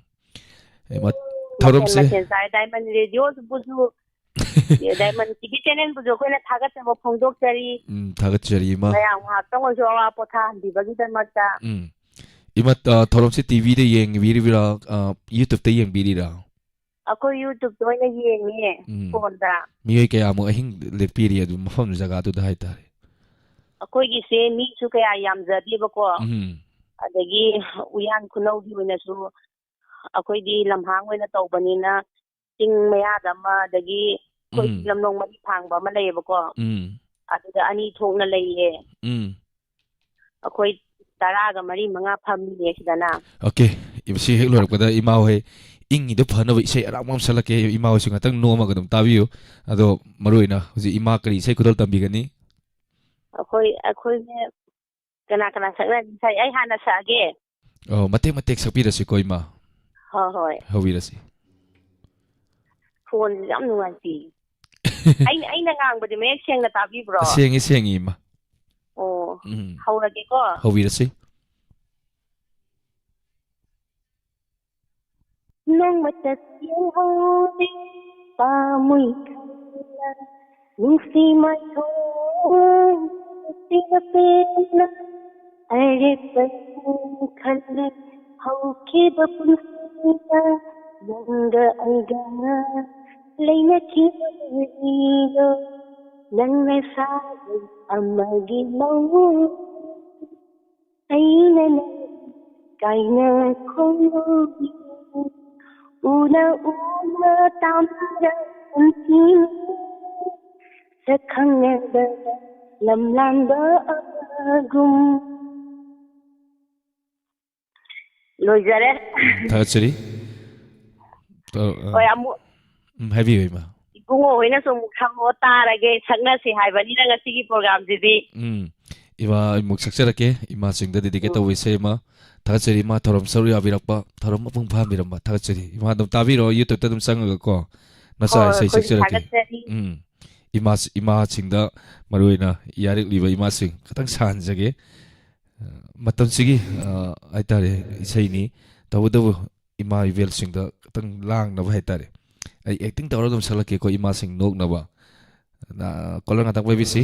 ꯑꯦ, ꯃ-, ꯃꯈꯜ ꯊꯧꯔꯝꯁꯦ ꯃꯊꯦꯜ ꯆꯥꯔꯦ꯫ Diamond ꯔꯦꯗꯤꯑꯣꯕꯨꯁꯨ, Diamond ꯇꯤꯚꯤ ꯆꯦꯅꯦꯜꯕꯨꯁꯨ ꯑꯩꯈꯣꯏꯅ ꯊꯥꯒꯠꯆꯕ ꯐꯣꯡꯗꯣꯛꯆꯔꯤ꯫ ꯎꯝ, ꯊꯥꯒꯠꯆꯔꯤ, ꯏꯃꯥ꯫ ꯃꯌꯥꯝ ꯉꯥꯏꯍꯥꯛꯇꯪ ꯑꯣꯏꯔꯁꯨ ꯑꯋꯥ ꯄꯣꯊꯥꯍꯟꯕꯤꯕꯒꯤꯗꯃꯛꯇ꯫ ꯎꯝ꯫ ꯏꯃꯥ, ꯑ, ꯊꯧꯔꯝꯁꯦ ꯇꯤꯚꯤꯗ ꯌꯦꯡꯕꯤꯔꯤꯕ꯭ꯔꯥ, ꯑ, YouTubeꯇ ꯌꯦꯡꯕꯤꯔꯤꯔꯥ? ꯑꯩꯈꯣꯏ YouTubeꯇ ꯑꯣꯏꯅ ꯌꯦꯡꯉꯦ, ꯎꯝ꯫ ꯐꯣꯟꯗ꯫ ꯃꯤꯑꯣꯏ ꯀꯌꯥꯃꯨꯛ ꯑꯍꯤꯡ ꯂꯦꯛꯄꯤꯔꯤ ꯑꯗꯨ ꯃꯐꯝ ꯖꯒꯥꯗꯨꯗ ꯍꯥꯏꯇꯥꯔꯦ? ꯑꯩꯈꯣꯏꯒꯤꯁꯦ ꯃꯤꯁꯨ ꯀꯌꯥ ꯌꯥꯝꯖꯗꯦꯕꯀꯣ꯫ ꯎꯝ꯫ ꯑꯗꯒꯤ ꯎꯌꯥꯟ ꯈꯨꯅꯧꯒꯤ ꯑꯣꯏꯅꯁꯨ ꯑꯩꯈꯣꯏꯗꯤ ꯂꯝꯍꯥꯡ ꯑꯣꯏꯅ ꯇꯧꯕꯅꯤꯅ ꯆꯤꯡ ꯃꯌꯥꯗ ꯑꯃ, ꯑꯗꯒꯤ ꯑꯩꯈꯣꯏ ꯎꯝ꯫ ꯂꯝꯂꯣꯡ ꯃꯔꯤ ꯐꯥꯡꯕ ꯑꯃ ꯂꯩꯌꯦꯕꯀꯣ꯫ ꯎꯝ꯫ ꯑꯗꯨꯗ ꯑꯅꯤ ꯊꯣꯛꯅ ꯂꯩꯌꯦ꯫ ꯎꯝ꯫ ꯑꯩꯈꯣꯏ ꯇꯔꯥꯒ ꯃꯔꯤ ꯃꯉꯥ ꯐꯝꯃꯤꯅꯦ ꯁꯤꯗꯅ꯫ OK, ꯁꯤ ꯍꯦꯛ ꯂꯣꯏꯔꯛꯄꯗ ꯏꯃꯥ ꯍꯣꯏ ꯏꯪꯉꯤꯗꯣ ꯐꯅꯕ ꯏꯁꯩ ꯑꯔꯥꯛꯄ ꯑꯃ ꯁꯛꯂꯛꯀꯦ꯫ ꯏꯃꯥ ꯍꯣꯏꯁꯨ ꯉꯥꯛꯇꯪ ꯅꯣꯝꯃꯒ ꯑꯗꯨꯝ ꯇꯥꯕꯤꯌꯨ꯫ ꯑꯗꯣ ꯃꯔꯨ ꯑꯣꯏꯅ ꯍꯧꯖꯤꯛ ꯏꯃꯥ ꯀꯔꯤ ꯏꯁꯩ ꯈꯨꯗꯣꯜ ꯇꯝꯕꯤꯒꯅꯤ? ꯑꯩꯈꯣꯏ, ꯑꯩꯈꯣꯏꯁꯦ ꯀꯅꯥ ꯀꯅꯥ ꯁꯛꯅꯅꯤ? ꯉꯁꯥꯏ ꯑꯩ ꯍꯥꯟꯅ ꯁꯛꯑꯒꯦ꯫ ꯑꯣ, ꯃꯇꯦꯛ ꯃꯇꯦꯛ ꯁꯛꯄꯤꯔꯁꯤꯀꯣ, ꯏꯃꯥ꯫ ꯍꯣꯏ, ꯍꯣꯏ꯫ ꯍꯧꯕꯤꯔꯁꯤ꯫ ꯐꯣꯟꯁꯦ ꯌꯥꯝ ꯅꯨꯡꯉꯥꯏꯇꯦ꯫ ꯑꯩꯅ, ꯑꯩꯅ ꯉꯥꯡꯕꯗꯤ ꯃꯌꯦꯛ ꯁꯦꯡꯅ ꯇꯥꯕꯤꯕ꯭ꯔꯣ? ꯁꯦꯡꯉꯤ, ꯁꯦꯡꯉꯤ, ꯏꯃꯥ꯫ ꯑꯣ, ꯎꯝ꯫ ꯍꯧꯔꯒꯦꯀꯣ꯫ ꯍꯧꯕꯤꯔꯁꯤ꯫ ꯅꯣꯡꯃꯇ ꯌꯦꯡꯍꯧꯗꯦ ꯄꯥꯝꯃꯨꯏ ꯈꯜꯂ, ꯅꯨꯡꯁꯤ ꯃꯥꯏꯊꯣꯡ ꯅꯨꯡꯁꯤꯅ ꯄꯦꯟꯅ ꯑꯔꯦꯞꯄ ꯈꯜꯂꯦ ꯍꯧꯈꯤꯕ ꯄꯨꯟꯁꯤꯗ ꯅꯪꯒ ꯑꯩꯒ ꯂꯩꯅꯈꯤꯕ ꯋꯥꯔꯤꯗꯣ, ꯅꯪꯅ ꯁꯥꯕ ꯑꯃꯒꯤ ꯃꯑꯣꯡ, ꯑꯩꯅ ꯅꯪ ꯀꯥꯏꯅ ꯈꯣꯡꯂꯣꯏ, ꯎꯅ ꯎꯅ ꯇꯥꯝꯅꯔ ꯄꯨꯟꯁꯤꯅꯤ, ꯁꯛ ꯈꯪꯅꯗꯅ ꯂꯝꯂꯥꯟꯕ ꯑꯃꯒꯨꯝ꯫ ꯂꯣꯏꯖꯔꯦ꯫ ꯎꯝ, ꯊꯥꯒꯠꯆꯔꯤ꯫ ꯇ-, ꯑ, ꯍꯣꯏ, ꯑꯃꯨꯛ ꯎꯝ, ꯍꯥꯏꯕꯤꯌꯨ, ꯏꯃꯥ꯫ ꯏꯕꯨꯡꯉꯣ ꯍꯣꯏꯅꯁꯨ ꯑꯃꯨꯛ ꯁꯛꯂꯛꯑꯣ, ꯇꯥꯔꯒꯦ, ꯁꯛꯅꯁꯤ ꯍꯥꯏꯕꯅꯤꯅ ꯉꯁꯤꯒꯤ programꯁꯤꯗꯤ꯫ ꯎꯝ, ꯏꯃꯥ, ꯑꯩ ꯑꯃꯨꯛ ꯁꯛꯆꯔꯛꯀꯦ꯫ ꯏꯃꯥꯁꯤꯡꯗ dedicate ꯎꯝ꯫ ꯇꯧꯕ ꯏꯁꯩ ꯑꯃ꯫ ꯊꯥꯒꯠꯆꯔꯤ, ꯏꯃꯥ, ꯊꯧꯔꯝ ꯁꯔꯨꯛ ꯌꯥꯕꯤꯔꯛꯄ, ꯊꯧꯔꯝ ꯃꯄꯨꯡ ꯐꯥꯍꯟꯕꯤꯔꯝꯕ ꯊꯥꯒꯠꯆꯔꯤ꯫ ꯏꯃꯥ, ꯑꯗꯨꯝ ꯇꯥꯕꯤꯔꯣ, YouTubeꯇ ꯑꯗꯨꯝ ꯆꯪꯉꯒ ꯀꯣ, ꯅꯆꯥ ꯍꯣꯏ, ꯏꯁꯩ ꯑꯩꯈꯣꯏꯁꯨ ꯁꯛꯆꯔꯛꯀꯦ꯫ ꯊꯥꯒꯠꯆꯔꯤ꯫ ꯎꯝ, ꯏꯃꯥ, ꯏꯃꯥꯁꯤꯡꯗ, ꯃꯔꯨꯑꯣꯏꯅ ꯌꯥꯔꯛꯂꯤꯕ ꯏꯃꯥꯁꯤꯡ ꯈꯤꯇꯪ ꯁꯥꯍꯟꯖꯒꯦ꯫ ꯃꯇꯝꯁꯤꯒꯤ, ꯑ, ꯍꯥꯏꯇꯥꯔꯦ, ꯏꯁꯩꯅꯤ꯫ ꯇꯧꯕꯇꯕꯨ ꯏꯃꯥ ꯏꯕꯦꯜꯁꯤꯡꯗ ꯈꯤꯇꯪ ꯂꯥꯡꯅꯕ ꯍꯥꯏꯇꯥꯔꯦ꯫ ꯑꯩ acting ꯇꯧꯔꯒ ꯑꯗꯨꯝ ꯁꯛꯂꯛꯀꯦꯀꯣ, ꯏꯃꯥꯁꯤꯡ ꯅꯣꯛꯅꯕ꯫ ꯑ, caller ꯉꯥꯛꯇꯪ ꯄꯥꯏꯕꯤꯁꯤ꯫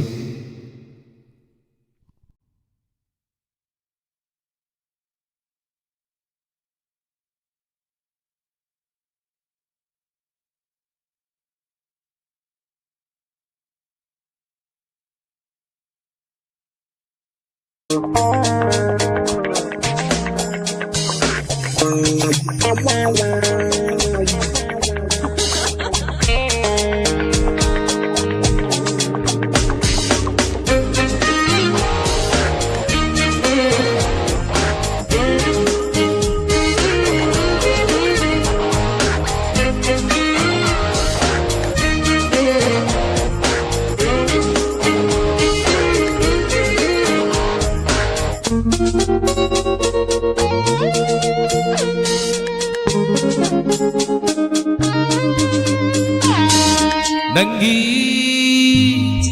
ꯅꯪꯒꯤ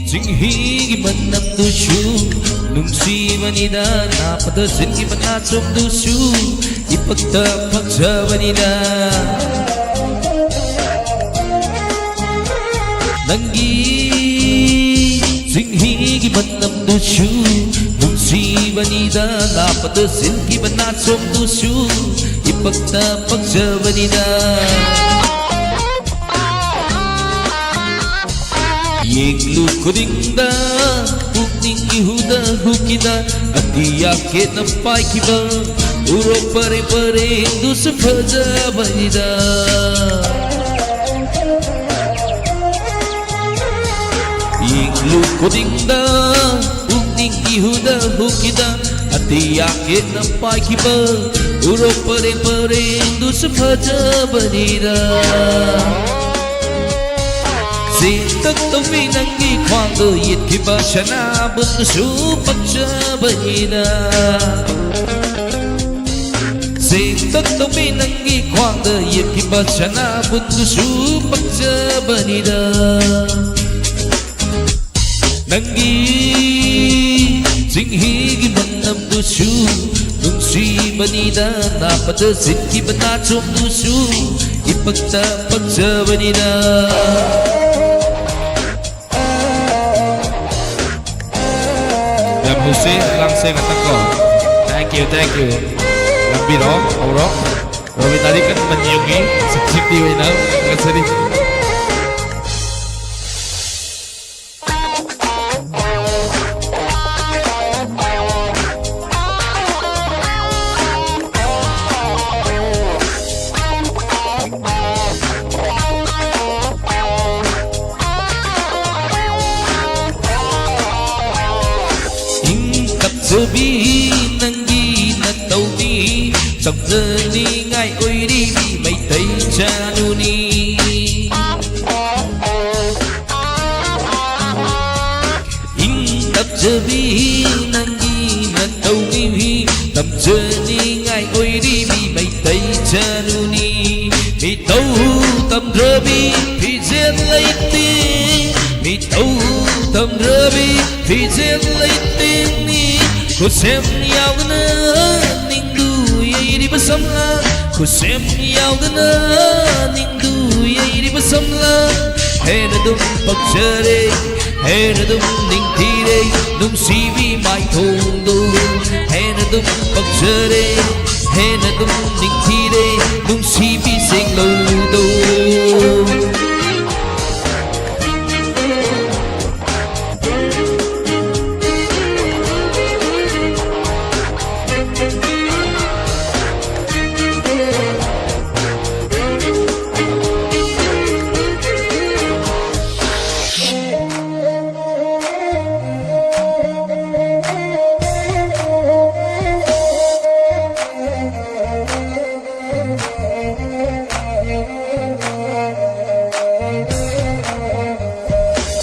ꯆꯤꯡꯍꯤꯒꯤ ꯃꯅꯝꯗꯨꯁꯨ ꯅꯨꯡꯁꯤꯕꯅꯤꯗ, ꯅꯥꯄꯗ ꯖꯤꯟꯒꯤ ꯃꯅꯥꯆꯣꯝꯗꯨꯁꯨ ꯏꯄꯛꯇ ꯄꯛꯆꯕꯅꯤꯗ꯫ ꯅꯪꯒꯤ ꯆꯤꯡꯍꯤꯒꯤ ꯃꯅꯝꯗꯨꯁꯨ ꯅꯨꯡꯁꯤ ꯅꯨꯡꯁꯤꯕꯅꯤꯗ, ꯅꯥꯄꯗ ꯁꯤꯟꯈꯤꯕ ꯅꯥꯆꯣꯝꯗꯨꯁꯨ ꯏꯄꯛꯇ ꯄꯛꯆꯕꯅꯤꯗ꯫ ꯌꯦꯡꯂꯨ ꯈꯨꯗꯤꯡꯗ ꯄꯨꯛꯅꯤꯡꯒꯤ ꯍꯨꯗ ꯍꯨꯀꯤꯗ ꯑꯇꯤꯌꯥ ꯀꯦꯠꯅ ꯄꯥꯏꯈꯤꯕ ꯎꯔꯣꯛ ꯄꯔꯦꯡ ꯄꯔꯦꯡꯗꯨꯁꯨ ꯐꯖꯕꯅꯤꯗ꯫ ꯌꯦꯡꯂꯨ ꯈꯨꯗꯤꯡꯗ ꯄꯨꯛꯅꯤꯡꯒꯤ ꯍꯨꯗ ꯍꯨꯀꯤꯗ ꯑꯇꯤꯌꯥ ꯀꯦꯠꯅ ꯄꯥꯏꯈꯤꯕ ꯎꯔꯣꯛ ꯄꯔꯦꯡ ꯄꯔꯦꯡꯗꯨꯁꯨ ꯐꯖꯕꯅꯤꯗ꯫ ꯆꯦꯡꯇꯛ ꯇꯧꯕꯤ ꯅꯪꯒꯤ ꯈ꯭ꯋꯥꯡꯗ ꯌꯦꯠꯈꯤꯕ ꯁꯅꯥꯕꯨꯟꯗꯨꯁꯨ ꯄꯛꯆꯕꯅꯤꯗ꯫ ꯆꯦꯡꯇꯛ ꯇꯧꯕꯤ ꯅꯪꯒꯤ ꯈ꯭ꯋꯥꯡꯗ ꯌꯦꯠꯈꯤꯕ ꯁꯅꯥꯕꯨꯟꯗꯨꯁꯨ ꯄꯛꯆꯕꯅꯤꯗ꯫ ꯅꯪꯒꯤ ꯆꯤꯡꯍꯤꯒꯤ ꯃꯅꯝꯗꯨꯁꯨ ꯅꯨꯡꯁꯤꯕꯅꯤꯗ, ꯅꯥꯄꯗ ꯁꯤꯠꯈꯤꯕ ꯅꯥꯆꯣꯝꯗꯨꯁꯨ ꯏꯄꯛꯇ ꯄꯛꯆꯕꯅꯤꯗ꯫ ꯌꯥꯝ ꯅꯨꯡꯁꯤ, ꯂꯥꯡꯁꯦ ꯉꯥꯛꯇꯪ ꯀꯣ꯫ Thank you, thank you. ꯂꯥꯡꯕꯤꯔꯣ, ꯍꯧꯔꯣ꯫ ꯔꯣꯕꯤꯟꯗꯥꯗꯤ ꯀꯟꯅ ꯃꯟ ꯌꯦꯡꯉꯤ, ꯁꯤꯛꯁꯤꯛꯇꯤ ꯑꯣꯏꯅ ꯉꯁꯤꯗꯤ꯫ ꯏꯪ ꯇꯞꯆꯕꯤ ꯅꯪꯒꯤ ꯅꯇꯧꯗꯤ ꯆꯥꯎꯖꯅꯤꯡꯉꯥꯏ ꯑꯣꯏꯔꯤ ꯃꯩꯇꯩ ꯆꯥꯅꯨꯅꯤ꯫ ꯏꯪ ꯇꯞꯆꯕꯤ ꯅꯪꯒꯤ ꯅꯇꯧꯅꯤ ꯇꯝꯖꯅꯤꯡꯉꯥꯏ ꯑꯣꯏꯔꯤ ꯃꯩꯇꯩ ꯆꯥꯅꯨꯅꯤ꯫ ꯃꯤꯇꯧ ꯇꯝꯗ꯭ꯔꯕꯤ ꯐꯤꯖꯦꯠ ꯂꯩꯇꯦꯡ, ꯃꯤꯇꯧ ꯇꯝꯗ꯭ꯔꯕꯤ ꯐꯤꯖꯦꯠ ꯂꯩꯇꯦꯡꯅꯤ꯫ ꯈꯨꯠꯁꯦꯝ ꯌꯥꯎꯗꯅ ꯅꯤꯡꯗꯨ ꯌꯩꯔꯤꯕ ꯁꯝꯂꯥꯡ, ꯈꯨꯠꯁꯦꯝ ꯌꯥꯎꯗꯅ ꯅꯤꯡꯗꯨ ꯌꯩꯔꯤꯕ ꯁꯝꯂꯥꯡ ꯍꯦꯟꯅ ꯑꯗꯨꯝ ꯄꯛꯆꯔꯦ꯫ ꯍꯦꯟꯅ ꯑꯗꯨꯝ ꯅꯤꯡꯊꯤꯔꯦ ꯅꯨꯡꯁꯤꯕꯤ ꯃꯥꯏꯊꯣꯡꯗꯣ, ꯍꯦꯟꯅ ꯑꯗꯨꯝ ꯄꯛꯆꯔꯦ, ꯍꯦꯟꯅ ꯑꯗꯨꯝ ꯅꯤꯡꯊꯤꯔꯦ ꯅꯨꯡꯁꯤꯕꯤ ꯁꯦꯡꯂꯧꯗꯣ꯫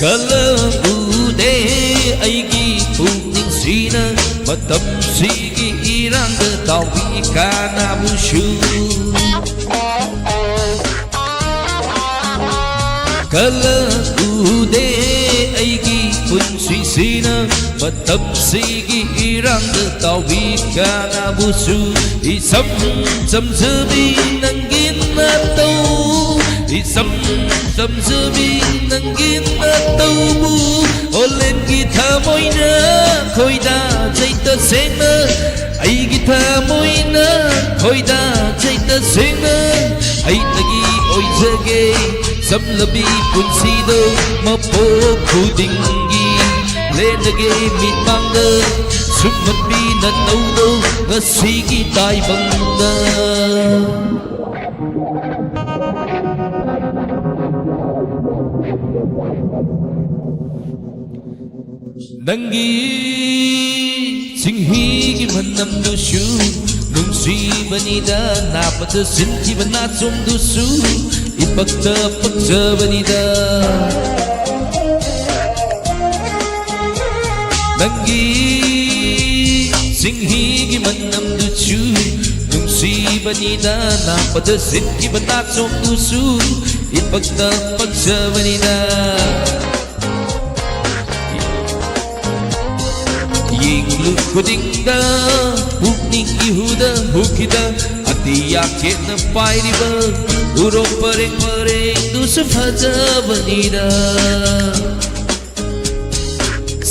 ꯀꯜꯂꯛꯎꯗꯦ ꯑꯩꯒꯤ ꯄꯨꯛꯅꯤꯡꯁꯤꯅ ꯃꯇꯝꯁꯤꯒꯤ ꯏꯔꯥꯡꯗ ꯇꯥꯎꯕꯤ ꯀꯅꯥꯕꯨꯁꯨ꯫ ꯀꯜꯂꯛꯎꯗꯦ ꯑꯩꯒꯤ ꯄꯨꯟꯁꯤꯁꯤꯅ ꯃꯇꯝꯁꯤꯒꯤ ꯏꯔꯥꯡꯗ ꯇꯥꯎꯕꯤ ꯀꯅꯥꯕꯨꯁꯨ꯫ ꯏꯆꯝ ꯆꯝꯖꯕꯤ ꯅꯪꯒꯤ ꯅꯇꯧ, ꯏꯆꯝ ꯆꯝꯖꯕꯤ ꯅꯪꯒꯤ ꯅꯇꯧꯕꯨ ꯑꯣꯂꯦꯟꯒꯤ ꯊꯃꯣꯏꯅ ꯈꯣꯏꯗꯥꯖꯩ ꯇꯁꯦꯡꯅ꯫ ꯑꯩꯒꯤ ꯊꯃꯣꯏꯅ ꯈꯣꯏꯗꯥꯖꯩ ꯇꯁꯦꯡꯅ꯫ ꯑꯩꯇꯒꯤ ꯑꯣꯏꯖꯒꯦ ꯆꯝꯂꯕꯤ ꯄꯨꯟꯁꯤꯗꯣ ꯃꯄꯣꯛ ꯈꯨꯗꯤꯡꯒꯤ꯫ ꯂꯦꯟꯗꯒꯦ ꯃꯤꯠꯃꯥꯡꯗ ꯁꯨꯝꯍꯠꯄꯤ ꯅꯇꯧꯗꯣ ꯉꯁꯤꯒꯤ ꯇꯥꯏꯕꯪꯗ꯫ ꯅꯪꯒꯤ ꯆꯤꯡꯍꯤꯒꯤ ꯃꯅꯝꯗꯨꯁꯨ ꯅꯨꯡꯁꯤꯕꯅꯤꯗ, ꯅꯥꯕꯗ ꯁꯤꯟꯈꯤꯕ ꯅꯥꯆꯣꯝꯗꯨꯁꯨ ꯏꯄꯛꯇ ꯄꯛꯆꯕꯅꯤꯗ꯫ ꯅꯪꯒꯤ ꯆꯤꯡꯍꯤꯒꯤ ꯃꯅꯝꯗꯨꯁꯨ ꯅꯨꯡꯁꯤꯕꯅꯤꯗ, ꯅꯥꯕꯗ ꯁꯤꯟꯈꯤꯕ ꯅꯥꯆꯣꯝꯗꯨꯁꯨ ꯏꯄꯛꯇ ꯄꯛꯆꯕꯅꯤꯗ꯫ ꯌꯦꯡꯂꯨ ꯈꯨꯗꯤꯡꯗ ꯄꯨꯛꯅꯤꯡꯒꯤ ꯍꯨꯗ ꯍꯨꯈꯤꯗ ꯑꯇꯤꯌꯥ ꯈꯦꯠꯅ ꯄꯥꯏꯔꯤꯕ ꯎꯔꯣꯛ ꯄꯔꯦꯡ ꯄꯔꯦꯡꯗꯨꯁꯨ ꯐꯖꯕꯅꯤꯗ꯫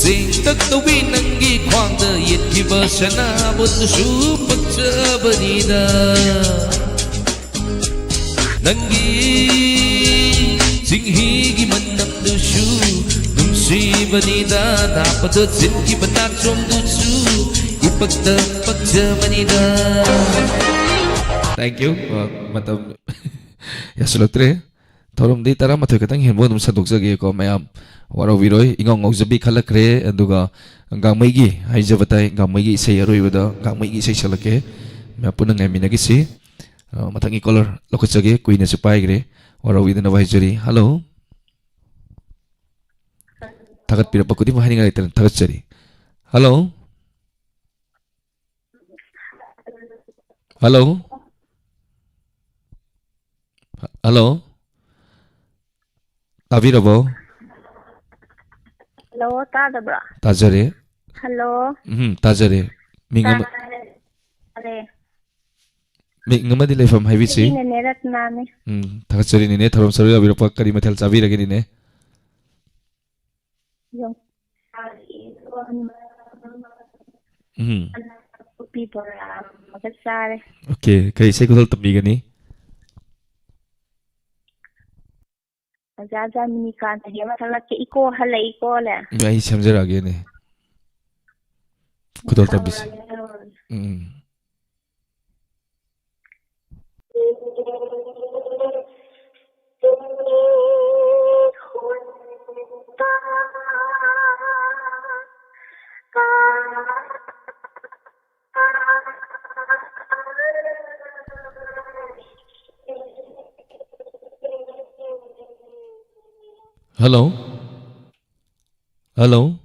ꯇꯦꯡꯇꯛ ꯇꯧꯕꯤ ꯅꯪꯒꯤ ꯈ꯭ꯋꯥꯡꯗ ꯌꯦꯠꯈꯤꯕ ꯁꯅꯥꯕꯨꯟꯗꯨꯁꯨ ꯄꯛꯆꯕꯅꯤꯗ꯫ ꯅꯪꯒꯤ ꯆꯤꯡꯍꯤꯒꯤ ꯃꯅꯝꯗꯨꯁꯨ ꯅꯨꯡꯁꯤꯕꯅꯤꯗ꯫ ꯅꯥꯄꯗ ꯆꯤꯟꯈꯤꯕ ꯅꯥꯆꯣꯝꯗꯨꯁꯨ ꯏꯄꯛꯇ ꯄꯛꯆꯕꯅꯤꯗ꯫ Thank you. ꯑ, ꯃꯇꯝ ꯌꯥꯁꯤꯜꯂꯛꯇ꯭ꯔꯦ꯫ ꯊꯧꯔꯝꯗꯤ ꯇꯔꯥꯃꯥꯊꯣꯏ ꯈꯛꯇꯪ ꯍꯦꯟꯕ ꯑꯗꯨꯝ ꯁꯟꯗꯣꯛꯆꯒꯦꯀꯣ ꯃꯌꯥꯝ꯫ ꯋꯥꯔꯧꯕꯤꯔꯣꯏ, ꯏꯉꯥꯎ ꯉꯥꯎꯖꯕꯤ ꯈꯜꯂꯛꯈ꯭ꯔꯦ꯫ ꯑꯗꯨꯒ ꯒꯥꯡꯃꯩꯒꯤ ꯍꯥꯏꯖꯕ ꯇꯥꯏ, ꯒꯥꯡꯃꯩꯒꯤ ꯏꯁꯩ ꯑꯔꯣꯏꯕꯗ ꯒꯥꯡꯃꯩꯒꯤ ꯏꯁꯩ ꯁꯛꯂꯛꯀꯦ꯫ ꯃꯌꯥꯝ ꯄꯨꯟꯅ ꯉꯥꯏꯃꯤꯟꯅꯈꯤꯁꯤ꯫ ꯑ, ꯃꯊꯪꯒꯤ ꯀꯣꯂꯔ ꯂꯧꯈꯠꯆꯒꯦ, ꯀꯨꯏꯅꯁꯨ ꯄꯥꯏꯈ꯭ꯔꯦ, ꯋꯥꯔꯧꯕꯤꯗꯅꯕ ꯍꯥꯏꯖꯔꯤ꯫ ꯍꯜꯂꯣ꯫ ꯊꯥꯒꯠꯄꯤꯔꯛꯄ ꯈꯨꯗꯤꯡꯃꯛ ꯍꯥꯏꯅꯤꯡꯉꯥꯏ ꯂꯩꯇꯅ ꯊꯥꯒꯠꯆꯔꯤ꯫ ꯍꯜꯂꯣ꯫ ꯍꯜꯂꯣ꯫ ꯍꯜꯂꯣ꯫ ꯇꯥꯕꯤꯔꯕꯣ? ꯍꯜꯂꯣ, ꯇꯥꯗꯕ꯭ꯔꯣ? ꯇꯥꯖꯔꯦ꯫ ꯍꯜꯂꯣ꯫ ꯎꯝ, ꯇꯥꯖꯔꯦ꯫ ꯃꯤꯡ ꯑꯃ, ꯇꯥꯔꯦ, ꯇꯥꯔꯦ꯫ ꯃꯤꯡ ꯑꯃꯗꯤ ꯂꯩꯐꯝ ꯍꯥꯏꯕꯤꯁꯤ꯫ ꯑꯩꯒꯤ ꯅꯦꯅꯦ ꯔꯠꯅꯥꯅꯤ꯫ ꯎꯝ, ꯊꯥꯒꯠꯆꯔꯤ ꯅꯦꯅꯦ, ꯊꯧꯔꯝ ꯁꯔꯨꯛ ꯌꯥꯕꯤꯔꯛꯄ꯫ ꯀꯔꯤ ꯃꯊꯦꯜ ꯆꯥꯕꯤꯔꯒꯦ ꯅꯦꯅꯦ? ꯌꯣꯡꯆꯥꯛ ꯏꯔꯣꯟꯕ ꯑꯃ, ꯎꯝ꯫ ꯅꯥꯀꯨꯞꯄꯤ ꯕꯣꯔꯥ ꯑꯃꯒ ꯆꯥꯔꯦ꯫ ꯑꯣꯀꯦ, ꯀꯔꯤ ꯏꯁꯩ ꯈꯨꯗꯣꯜ ꯇꯝꯕꯤꯒꯅꯤ? ꯑꯣꯖꯥ ꯖꯥꯃꯤꯅꯤ ꯀꯥꯟꯇꯒꯤ ꯑꯃ ꯁꯛꯂꯛꯀꯦ, ꯏꯀꯣ ꯍꯜꯂꯛꯏꯀꯣ ꯂꯦ꯫ ꯑꯩ ꯁꯦꯝꯖꯔꯛꯑꯒꯦꯅꯦ꯫ ꯈꯨꯗꯣꯜ ꯇꯝꯕꯤꯁꯤ꯫ ꯇꯧꯔꯒꯦ, ꯇꯧꯔꯒꯦ꯫ ꯎꯝ꯫ Hello? Hello?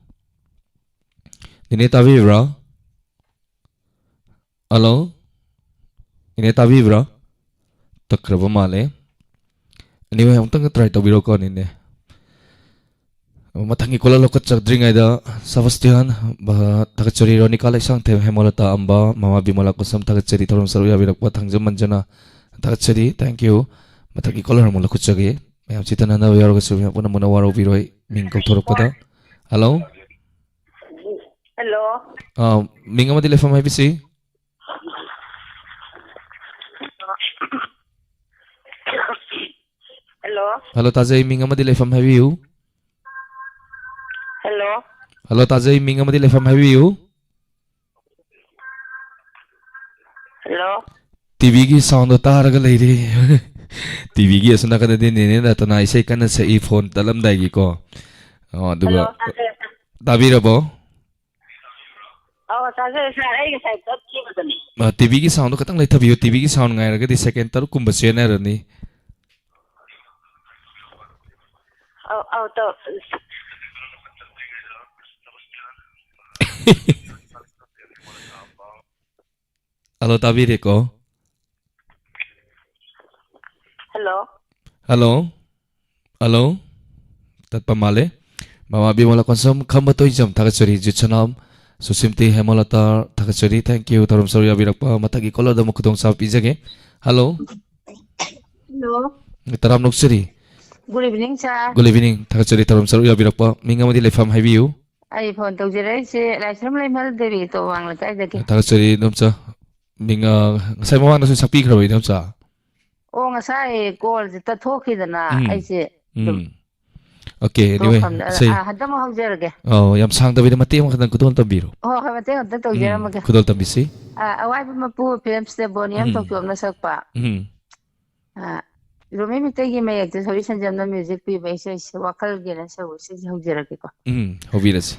ꯅꯦꯅꯦ ꯇꯥꯕꯤꯕ꯭ꯔꯥ? Hello? ꯅꯦꯅꯦ ꯇꯥꯕꯤꯕ꯭ꯔꯥ? ꯇꯠꯈ꯭ꯔꯕ ꯃꯥꯜꯂꯦ꯫ Anyway, ꯑꯃꯨꯛꯇꯪꯒ try ꯇꯧꯕꯤꯔꯣꯀꯣ, ꯅꯦꯅꯦ꯫ ꯃꯊꯪꯒꯤ caller ꯂꯧꯈꯠꯆꯗ꯭ꯔꯤꯉꯩꯗ, ꯁꯕꯥꯁꯇꯤꯌꯥꯟ, ꯊꯥꯒꯠꯆꯔꯤ, ꯔꯣꯅꯤꯀꯥ ꯂꯩꯁꯥꯡꯊꯦꯝ, ꯍꯦꯃꯂꯇꯥ ꯑꯝꯕ, ꯃꯃꯥ ꯕꯤꯃꯂꯥ ꯀꯣꯁꯝ, ꯊꯥꯒꯠꯆꯔꯤ, ꯊꯧꯔꯝ ꯁꯔꯨꯛ ꯌꯥꯕꯤꯔꯛꯄ ꯊꯥꯡꯖꯝ ꯃꯟꯖꯨꯅꯥ, ꯊꯥꯒꯠꯆꯔꯤ, thank you꯫ ꯃꯊꯪꯒꯤ caller ꯑꯃꯨꯛ ꯂꯧꯈꯠꯆꯒꯦ꯫ ꯃꯌꯥꯝ ꯆꯤꯠꯇ ꯅꯥꯟꯅꯕ ꯌꯥꯎꯔꯒꯁꯨ ꯃꯌꯥꯝ ꯄꯨꯟꯅ ꯃꯨꯟꯅ ꯋꯥꯔꯧꯕꯤꯔꯣꯏ, ꯃꯤꯡ ꯀꯧꯊꯣꯔꯛꯄꯗ꯫ Hello? Hello. ꯑꯥ, ꯃꯤꯡ ꯑꯃꯗꯤ ꯂꯩꯐꯝ ꯍꯥꯏꯕꯤꯁꯤ꯫ Hello. ꯍꯜꯂꯣ, ꯇꯥꯖꯩ, ꯃꯤꯡ ꯑꯃꯗꯤ ꯂꯩꯐꯝ ꯍꯥꯏꯕꯤꯌꯨ꯫ Hello. ꯍꯜꯂꯣ, ꯇꯥꯖꯩ, ꯃꯤꯡ ꯑꯃꯗꯤ ꯂꯩꯐꯝ ꯍꯥꯏꯕꯤꯌꯨ꯫ Hello. ꯇꯤꯚꯤꯒꯤ soundꯗꯣ ꯇꯥꯔꯒ ꯂꯩꯔꯦ꯫ ꯇꯤꯚꯤꯒꯤ ꯑꯁꯣꯝ ꯅꯥꯀꯟꯗꯗꯤ ꯅꯦꯅꯦ ꯔꯇꯅꯥ ꯏꯁꯩ ꯀꯟꯅ ꯁꯛꯏ phone ꯇꯠꯂꯝꯗꯥꯏꯒꯤꯀꯣ꯫ ꯑꯣ, ꯑꯗꯨꯒ Hello, ꯇꯥꯖꯩ꯫ ꯇꯥꯕꯤꯔꯕꯣ? ꯑꯧ, ꯇꯥꯖꯔꯦ sir, ꯑꯩ ꯉꯁꯥꯏ ꯇꯞꯈꯤꯕꯗꯨꯅꯤ꯫ ꯑ, ꯇꯤꯚꯤꯒꯤ soundꯗꯣ ꯈꯤꯇꯪ ꯂꯩꯊꯕꯤꯌꯨ, ꯇꯤꯚꯤꯒꯤ sound ꯉꯥꯏꯔꯒꯗꯤ second ꯇꯔꯨꯛ ꯀꯨꯝꯕ ꯆꯦꯟꯅꯔꯅꯤ꯫ ꯑꯧ, ꯑꯧ, ꯇꯧ-, ꯍꯜꯂꯣ, ꯇꯥꯕꯤꯔꯦꯀꯣ? Hello. ꯍꯜꯂꯣ? ꯍꯜꯂꯣ? ꯇꯠꯄ ꯃꯥꯜꯂꯦ꯫ ꯃꯃꯥ ꯕꯤꯃꯣꯂꯥ ꯀꯣꯟꯁꯝ, ꯈꯝꯕ ꯇꯣꯏꯖꯝ, ꯊꯥꯒꯠꯆꯔꯤ꯫ ꯖꯤꯠꯁꯅꯥꯝ, ꯁꯨꯁꯤꯝꯇꯤ, ꯍꯦꯃꯂꯇꯥ, ꯊꯥꯒꯠꯆꯔꯤ꯫ Thank you, ꯊꯧꯔꯝ ꯁꯔꯨꯛ ꯌꯥꯕꯤꯔꯛꯄ꯫ ꯃꯊꯪꯒꯤ caller ꯗ ꯑꯃꯨꯛ ꯈꯨꯗꯣꯡꯆꯥꯕ ꯄꯤꯖꯒꯦ꯫ ꯍꯜꯂꯣ? Hello. ꯇꯔꯥꯝꯅ ꯑꯣꯛꯆꯔꯤ꯫ Good evening, sir. Good evening, ꯊꯥꯒꯠꯆꯔꯤ ꯊꯧꯔꯝ ꯁꯔꯨꯛ ꯌꯥꯕꯤꯔꯛꯄ꯫ ꯃꯤꯡ ꯑꯃꯗꯤ ꯂꯩꯐꯝ ꯍꯥꯏꯕꯤꯌꯨ꯫ ꯑꯩ phone ꯇꯧꯖꯔꯛꯏꯁꯦ ꯂꯥꯏꯁ꯭ꯔꯝ ꯂꯩꯃ ꯗꯦꯕꯤ ꯇꯣꯋꯥꯡ ꯂꯩꯀꯥꯏꯗꯒꯤ꯫ ꯊꯥꯒꯠꯆꯔꯤ, ꯏꯗꯣꯝꯆꯥ꯫ ꯃꯤꯡ, ꯑ, ꯉꯁꯥꯏ ꯃꯃꯥꯡꯗꯁꯨ ꯁꯛꯄꯤꯈ꯭ꯔꯕ, ꯏꯗꯣꯝꯆꯥ? ꯑꯣ, ꯉꯁꯥꯏ callꯁꯦ ꯇꯠꯊꯣꯛꯈꯤꯗꯅ ꯎꯝ꯫ ꯑꯩꯁꯦ ꯑꯗꯨꯝ ꯎꯝ꯫ Okay, anyway, ꯇꯣꯛꯈ꯭ꯔꯕꯅꯦ꯫ ꯑ, ꯁꯤ-, ꯑ, ꯍꯟꯗꯛ ꯑꯃꯨꯛ ꯍꯧꯖꯔꯒꯦ꯫ ꯑꯧ, ꯌꯥꯝ ꯁꯥꯡꯗꯕꯤꯗ ꯃꯇꯦꯛ ꯑꯃꯈꯛꯇꯪ ꯈꯨꯗꯣꯜ ꯇꯝꯕꯤꯔꯣ꯫ ꯍꯣꯏ, ꯍꯣꯏ, ꯃꯇꯦꯛ ꯑꯃꯇꯪ ꯎꯝ, ꯇꯧꯖꯔꯝꯃꯒꯦ꯫ ꯈꯨꯗꯣꯜ ꯇꯝꯕꯤꯁꯤ꯫ ꯑ, ꯑꯋꯥꯏꯕ ꯃꯄꯨ ꯐꯤꯂꯝꯁꯤꯗ ꯕꯣꯅꯤ ꯎꯝ꯫ ꯑꯃ ꯊꯣꯛꯄꯤꯌꯣꯝꯅ ꯁꯛꯄ꯫ ꯎꯝ꯫ ꯑ, ꯔꯣꯃꯤ ꯃꯩꯇꯩꯒꯤ ꯃꯌꯦꯛꯇ ꯁꯣꯔꯤ ꯁꯟꯖꯝꯅ music ꯄꯤꯕ ꯏꯁꯩꯁꯦ ꯋꯥꯈꯜꯒꯤꯅ ꯁꯛꯎ, ꯁꯤꯁꯦ ꯍꯧꯖꯔꯛꯀꯦꯀꯣ꯫ ꯎꯝ, ꯍꯧꯕꯤꯔꯁꯤ꯫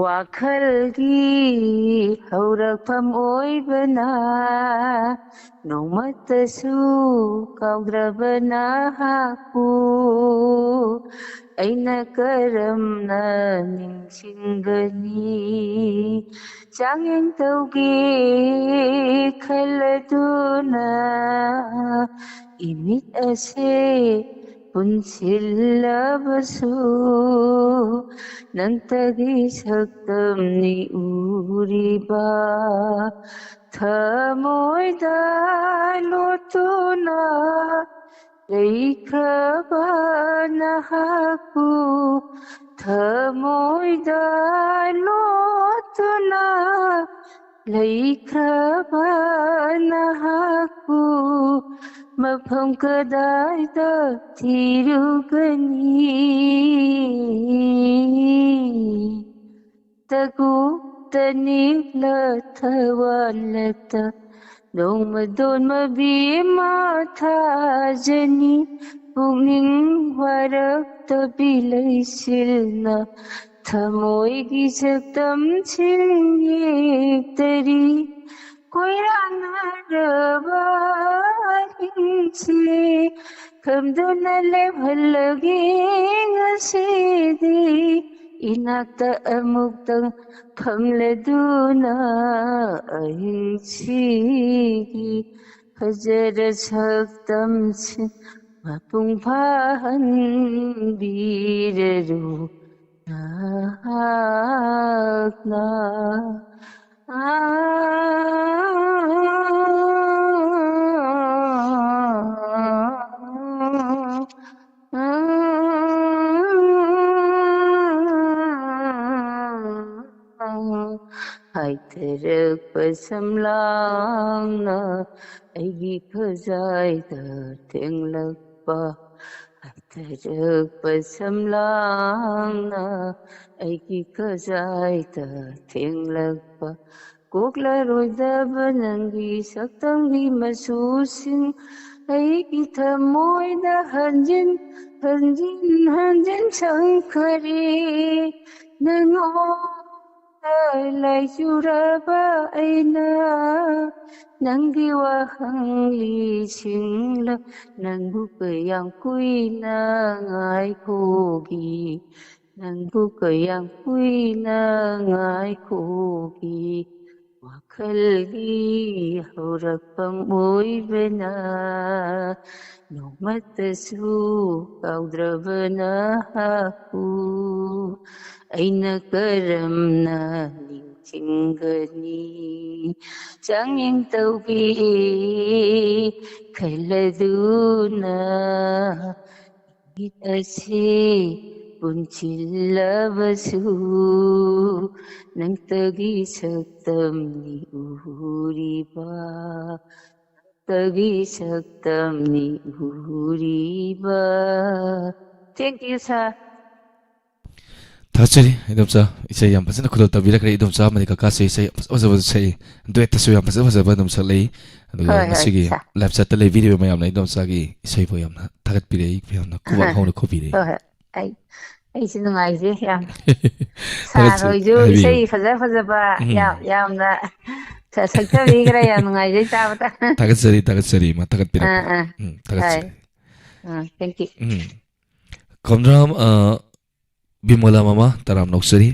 ꯋꯥꯈꯜꯒꯤ ꯍꯧꯔꯛꯐꯝ ꯑꯣꯏꯕꯅ ꯅꯣꯡꯃꯇꯁꯨ ꯀꯥꯎꯗ꯭ꯔꯕ ꯅꯍꯥꯛꯄꯨ ꯑꯩꯅ ꯀꯔꯝꯅ ꯅꯤꯡꯁꯤꯡꯒꯅꯤ? ꯆꯥꯡꯌꯦꯡ ꯇꯧꯒꯦ ꯈꯜꯂꯗꯨꯅ ꯏꯃꯤꯠ ꯑꯁꯦ ꯄꯨꯟꯁꯤꯜꯂꯕꯁꯨ ꯅꯪꯇꯒꯤ ꯁꯛꯇꯝꯅꯤ ꯎꯔꯤꯕ꯫ ꯊꯃꯣꯏꯗ ꯂꯣꯠꯇꯨꯅ ꯂꯩꯈ꯭ꯔꯕ ꯅꯍꯥꯛꯄꯨ ꯊꯃꯣꯏꯗ ꯂꯣꯠ ꯅ ꯂꯩꯈ꯭ꯔꯕ ꯅꯍꯥꯛꯄꯨ ꯃꯐꯝ ꯀꯗꯥꯏꯗ ꯊꯤꯔꯨꯒꯅꯤ? ꯇꯒꯨ ꯇꯅꯤꯛꯂ ꯊꯋꯥꯟꯂꯛꯇ ꯅꯣꯡꯃꯗꯣꯟ ꯃꯕꯤ ꯑꯃ ꯊꯥꯖꯅꯤ꯫ ꯄꯨꯛꯅꯤꯡ ꯋꯥꯔꯛꯇꯕꯤ ꯂꯩꯁꯤꯜꯅ ꯊꯃꯣꯏꯒꯤ ꯁꯛꯇꯝꯁꯤꯡ ꯌꯦꯛꯇꯔꯤ꯫ ꯀꯣꯏꯔꯥꯡꯅꯔꯕ ꯑꯍꯤꯡꯁꯤ ꯈꯝꯗꯨꯅ ꯂꯦꯞꯍꯜꯂꯒꯦ ꯉꯁꯤꯗꯤ꯫ ꯏꯅꯥꯛꯇ ꯑꯃꯨꯛꯇꯪ ꯐꯝꯂꯗꯨꯅ ꯑꯍꯤꯡꯁꯤꯒꯤ ꯐꯖꯔ ꯁꯛꯇꯝꯁꯤꯡ ꯃꯄꯨꯡ ꯐꯥꯍꯟꯕꯤꯔꯔꯨ ꯅꯍꯥꯛꯅ꯫ ꯍꯥꯏꯊꯔꯛꯄ ꯁꯝꯂꯥꯡꯅ ꯑꯩꯒꯤ ꯈꯖꯥꯏꯗ ꯊꯦꯡꯂꯛꯄ꯫ ꯍꯥꯏꯊꯔꯛꯄ ꯁꯝꯂꯥꯡꯅ ꯑꯩꯒꯤ ꯈꯖꯥꯏꯗ ꯊꯦꯡꯂꯛꯄ꯫ ꯀꯣꯛꯂꯔꯣꯏꯗꯕ ꯅꯪꯒꯤ ꯁꯛꯇꯝꯒꯤ ꯃꯆꯨꯁꯤꯡ ꯑꯩꯒꯤ ꯊꯃꯣꯏꯗ ꯍꯟꯖꯤꯟ ꯍꯟꯖꯤꯟ ꯍꯟꯖꯤꯟ ꯁꯪꯈꯔꯦ꯫ ꯅꯪꯉꯣꯟꯗ ꯂꯥꯏꯆꯨꯔꯕ ꯑꯩꯅ ꯅꯪꯒꯤ ꯋꯥꯍꯪ ꯂꯤꯁꯤꯡꯂ ꯅꯪꯕꯨ ꯀꯌꯥꯝ ꯀꯨꯏꯅ ꯉꯥꯏꯈꯣꯒꯤ? ꯅꯪꯕꯨ ꯀꯌꯥꯝ ꯀꯨꯏꯅ ꯉꯥꯏꯈꯣꯒꯤ? ꯋꯥꯈꯜꯒꯤ ꯍꯧꯔꯛꯐꯝ ꯑꯣꯏꯕꯅ ꯅꯣꯡꯃꯇꯁꯨ ꯀꯥꯎꯗ꯭ꯔꯕ ꯅꯍꯥꯛꯄꯨ ꯑꯩꯅ ꯀꯔꯝꯅ ꯅꯤꯡꯁꯤꯡꯒꯅꯤ? ꯆꯥꯡꯌꯦꯡ ꯇꯧꯕꯤ ꯈꯜꯂꯗꯨꯅ ꯅꯨꯃꯤꯠ ꯑꯁꯤ ꯄꯨꯟꯁꯤꯜꯂꯕꯁꯨ ꯅꯪꯇꯒꯤ ꯁꯛꯇꯝꯅꯤ ꯎꯔꯤꯕ, ꯅꯪꯇꯒꯤ ꯁꯛꯇꯝꯅꯤ ꯎꯔꯤꯕ꯫ Thank you, sir. ꯊꯥꯒꯠꯆꯔꯤ ꯏꯗꯣꯝꯆꯥ, ꯏꯁꯩ ꯌꯥꯝ ꯐꯖꯅ ꯈꯨꯗꯣꯜ ꯇꯧꯕꯤꯔꯛꯈ꯭ꯔꯦ ꯏꯗꯣꯝꯆꯥ ꯑꯃꯗꯤ ꯀꯀꯥꯁꯦ ꯏꯁꯩ ꯌꯥꯝ ꯐꯖ ꯐꯖꯕ ꯁꯛꯏ, ꯗꯨꯋꯦꯠꯇꯁꯨ ꯌꯥꯝ ꯐꯖ ꯐꯖꯕ ꯑꯗꯨꯝ ꯁꯛꯂꯛꯏ꯫ ꯑꯗꯨꯒ ꯍꯣꯏ, ꯍꯣꯏ, ꯉꯁꯤꯒꯤ ꯁꯥ꯫ ꯂꯥꯏꯞ ꯆꯠꯇ ꯂꯩꯕꯤꯔꯤꯕ ꯃꯌꯥꯝꯅ ꯏꯗꯣꯝꯆꯥꯒꯤ ꯏꯁꯩꯕꯨ ꯌꯥꯝꯅ ꯊꯥꯒꯠꯄꯤꯔꯛꯏ, ꯌꯥꯝꯅ ꯈꯨꯕꯥꯛ ꯍꯣꯏ, ꯍꯣꯏ꯫ ꯍꯧꯅ ꯈꯨꯕꯤꯔꯛꯏ꯫ ꯍꯣꯏ, ꯍꯣꯏ꯫ ꯑꯩ, ꯑꯩꯁꯨ ꯅꯨꯡꯉꯥꯏꯖꯩ ꯌꯥꯝ꯫ ꯊꯥꯒꯠꯆꯔꯤ, ꯁꯥꯔ ꯍꯣꯏꯁꯨ ꯍꯥꯏꯕꯤꯌꯨ꯫ ꯏꯁꯩ ꯐꯖ ꯐꯖꯕ ꯎꯝ꯫ ꯌꯥꯝ, ꯌꯥꯝꯅ ꯁ-, ꯁꯛꯊꯕꯤꯈ꯭ꯔꯦ, ꯌꯥꯝ ꯅꯨꯡꯉꯥꯏꯖꯩ ꯇꯥꯕꯗ꯫ ꯊꯥꯒꯠꯆꯔꯤ, ꯊꯥꯒꯠꯆꯔꯤ, ꯃꯥ ꯊꯥꯒꯠꯄꯤꯔꯛꯄ꯫ ꯑꯥ, ꯑꯥ꯫ ꯎꯝ, ꯍꯣꯏ꯫ ꯊꯥꯒꯠꯆꯔꯤ꯫ ꯑꯥ, thank you꯫ ꯎꯝ꯫ ꯈꯣꯝꯗ꯭ꯔꯥꯝ, ꯑ, ꯕꯤꯃꯣꯂꯥ ꯃꯃꯥ, ꯇꯔꯥꯝ ꯅꯣꯛꯆꯔꯤ꯫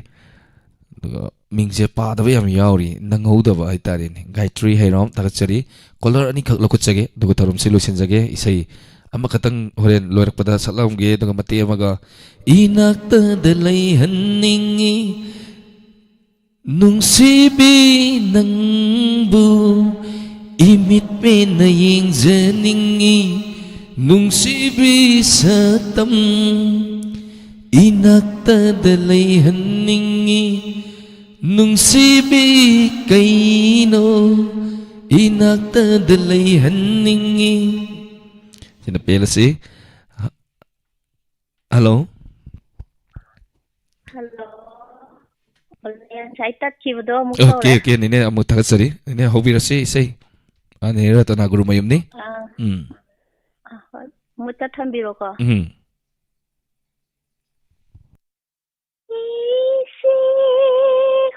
ꯑꯗꯨꯒ ꯃꯤꯡꯁꯦ ꯄꯥꯗꯕ ꯌꯥꯝ ꯌꯥꯎꯔꯤ, ꯅꯪꯍꯧꯗꯕ ꯍꯥꯏꯇꯥꯔꯦꯅꯦ꯫ ꯒꯥꯌꯇ꯭ꯔꯤ ꯍꯩꯔꯣꯝ, ꯊꯥꯒꯠꯆꯔꯤ꯫ ꯀꯣꯂꯔ ꯑꯅꯤꯈꯛ ꯂꯧꯈꯠꯆꯒꯦ, ꯑꯗꯨꯒ ꯊꯧꯔꯝꯁꯤ ꯂꯣꯏꯁꯤꯟꯖꯒꯦ꯫ ꯏꯁꯩ ꯑꯃꯈꯛꯇꯪ ꯍꯣꯔꯦꯟ ꯂꯣꯏꯔꯛꯄꯗ ꯁꯛꯂꯝꯒꯦ, ꯑꯗꯨꯒ ꯃꯇꯦꯛ ꯑꯃꯒ, "ꯏꯅꯥꯛꯇꯗ ꯂꯩꯍꯟꯅꯤꯡꯉꯤ, ꯅꯨꯡꯁꯤꯕꯤ ꯅꯪꯕꯨ ꯏꯃꯤꯠꯄꯦꯟꯅ ꯌꯦꯡꯖꯅꯤꯡꯉꯤ, ꯅꯨꯡꯁꯤꯕꯤ ꯁꯛꯇꯝ ꯏꯅꯥꯛꯇꯗ ꯂꯩꯍꯟꯅꯤꯡꯉꯤ, ꯅꯨꯡꯁꯤꯕꯤ ꯀꯩꯅꯣ ꯏꯅꯥꯛꯇꯗ ꯂꯩꯍꯟꯅꯤꯡꯉꯤ"꯫ ꯁꯤꯅ ꯄꯦꯜꯂꯁꯤ꯫ ꯍꯜꯂꯣ꯫ ꯍꯜꯂꯣ꯫ ꯑꯣ, ꯉꯁꯥꯏ ꯇꯠꯈꯤꯕꯗꯣ ꯑꯃꯨꯛ ꯑꯣꯀꯦ, ꯇꯧꯔꯦ꯫ ꯑꯣꯀꯦ, ꯅꯦꯅꯦ ꯑꯃꯨꯛ ꯊꯥꯒꯠꯆꯔꯤ꯫ ꯅꯦꯅꯦ ꯍꯧꯕꯤꯔꯁꯤ ꯏꯁꯩ꯫ ꯑ, ꯅꯦꯅꯦ ꯔꯇꯅꯥ ꯒꯨꯔꯨꯃꯌꯨꯝꯅꯤ꯫ ꯑꯥ꯫ ꯎꯝ꯫ ꯑ, ꯍꯣꯏ꯫ ꯃꯨꯠꯇ ꯊꯝꯕꯤꯔꯣꯀꯣ꯫ ꯎꯝ꯫ ꯏꯁꯤ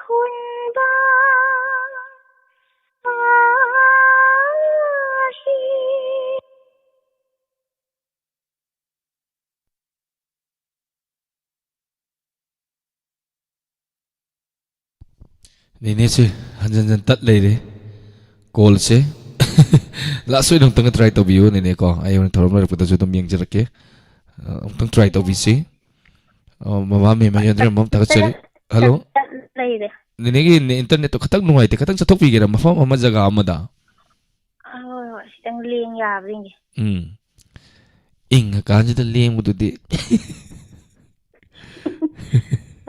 ꯍꯨꯟꯕ ꯑꯍꯤ꯫ ꯅꯦꯅꯦꯁꯦ ꯍꯟꯖꯟ ꯍꯟꯖꯟ ꯇꯠ ꯂꯩꯔꯦ ꯀꯣꯜꯁꯦ꯫ ꯂꯥꯁ ꯑꯣꯏꯅ ꯑꯃꯨꯛꯇꯪꯒ ꯇ꯭ꯔꯥꯏ ꯇꯧꯕꯤꯌꯨ ꯅꯦꯅꯦꯀꯣ, ꯑꯩ ꯍꯣꯔꯦꯟ ꯊꯧꯔꯝ ꯂꯣꯏꯔꯛꯄꯗꯁꯨ ꯑꯗꯨꯝ ꯌꯦꯡꯖꯔꯛꯀꯦ꯫ ꯑ, ꯑꯃꯨꯛꯇꯪ ꯇ꯭ꯔꯥꯏ ꯇꯧꯕꯤꯁꯤ꯫ ꯑ, ꯃꯃꯥ ꯃꯦꯝ ꯍꯣꯏ, ꯍꯥꯏꯅꯔꯝꯕ ꯑꯃ ꯊꯥꯒꯠꯆꯔꯤ꯫ ꯇꯠ-, ꯍꯜꯂꯣ꯫ ꯇꯠ ꯂꯩꯔꯦ꯫ ꯅꯦꯅꯦꯒꯤ ꯅꯦ-, ꯏꯟꯇꯔꯅꯦꯠꯇꯣ ꯈꯤꯇꯪ ꯅꯨꯡꯉꯥꯏꯇꯦ, ꯈꯤꯇꯪ ꯆꯠꯊꯣꯛꯄꯤꯒꯦꯔꯥ ꯃꯐꯝ ꯑꯃ, ꯖꯒꯥ ꯑꯃꯗ? ꯑ, ꯍꯣꯏ, ꯍꯣꯏ, ꯈꯤꯇꯪ ꯂꯦꯡ ꯌꯥꯕ꯭ꯔꯥ ꯌꯦꯡꯒꯦ꯫ ꯎꯝ꯫ ꯏꯪꯉꯀꯥꯟꯁꯤꯗ ꯂꯦꯡꯕꯗꯨꯗꯤ꯫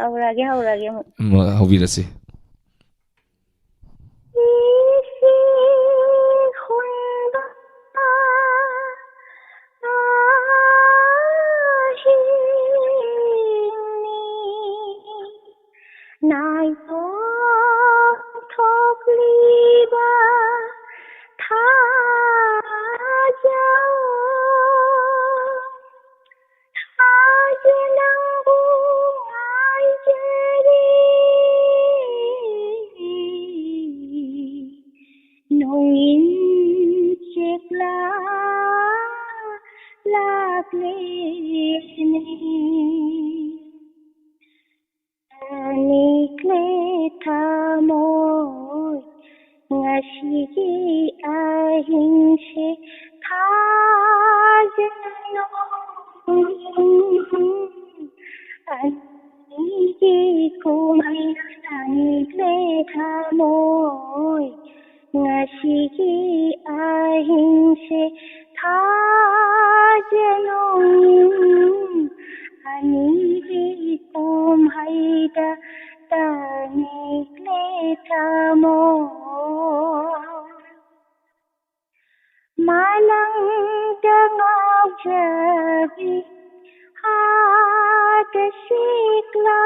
ꯍꯧꯔꯛꯑꯒꯦ, ꯍꯧꯔꯛꯑꯒꯦ ꯑꯃꯨꯛ꯫ ꯎꯝ, ꯍꯧꯕꯤꯔꯁꯤ꯫ ꯅꯥꯏꯊꯣꯛꯂꯤꯕ ꯊꯥꯖ, ꯊꯥꯖ ꯅꯪꯕꯨ ꯉꯥꯏꯖꯔꯤ꯫ ꯅꯣꯡꯏꯟ ꯆꯦꯛꯂꯥ ꯂꯥꯛꯂꯦꯅꯦ꯫ ꯅꯤꯛꯂꯦ ꯊꯃꯣꯏ ꯉꯁꯤꯒꯤ ꯑꯍꯤꯡꯁꯦ ꯊꯥꯖꯅꯣ꯫ ꯑꯅꯤꯒꯤ ꯀꯨꯝꯍꯩ ꯅꯤꯛꯂꯦ ꯊꯃꯣꯏ ꯉꯁꯤꯒꯤ ꯑꯍꯤꯡꯁꯦ ꯊꯥꯖꯅꯣ꯫ ꯑꯅꯤꯒꯤ ꯀꯨꯝꯍꯩꯗ ꯇꯅꯤꯛꯂꯦ ꯊꯃꯣꯏ꯫ ꯃꯥꯂꯪꯗ ꯉꯥꯎꯖꯕꯤ ꯍꯥꯗ ꯁꯤꯛꯂꯥ,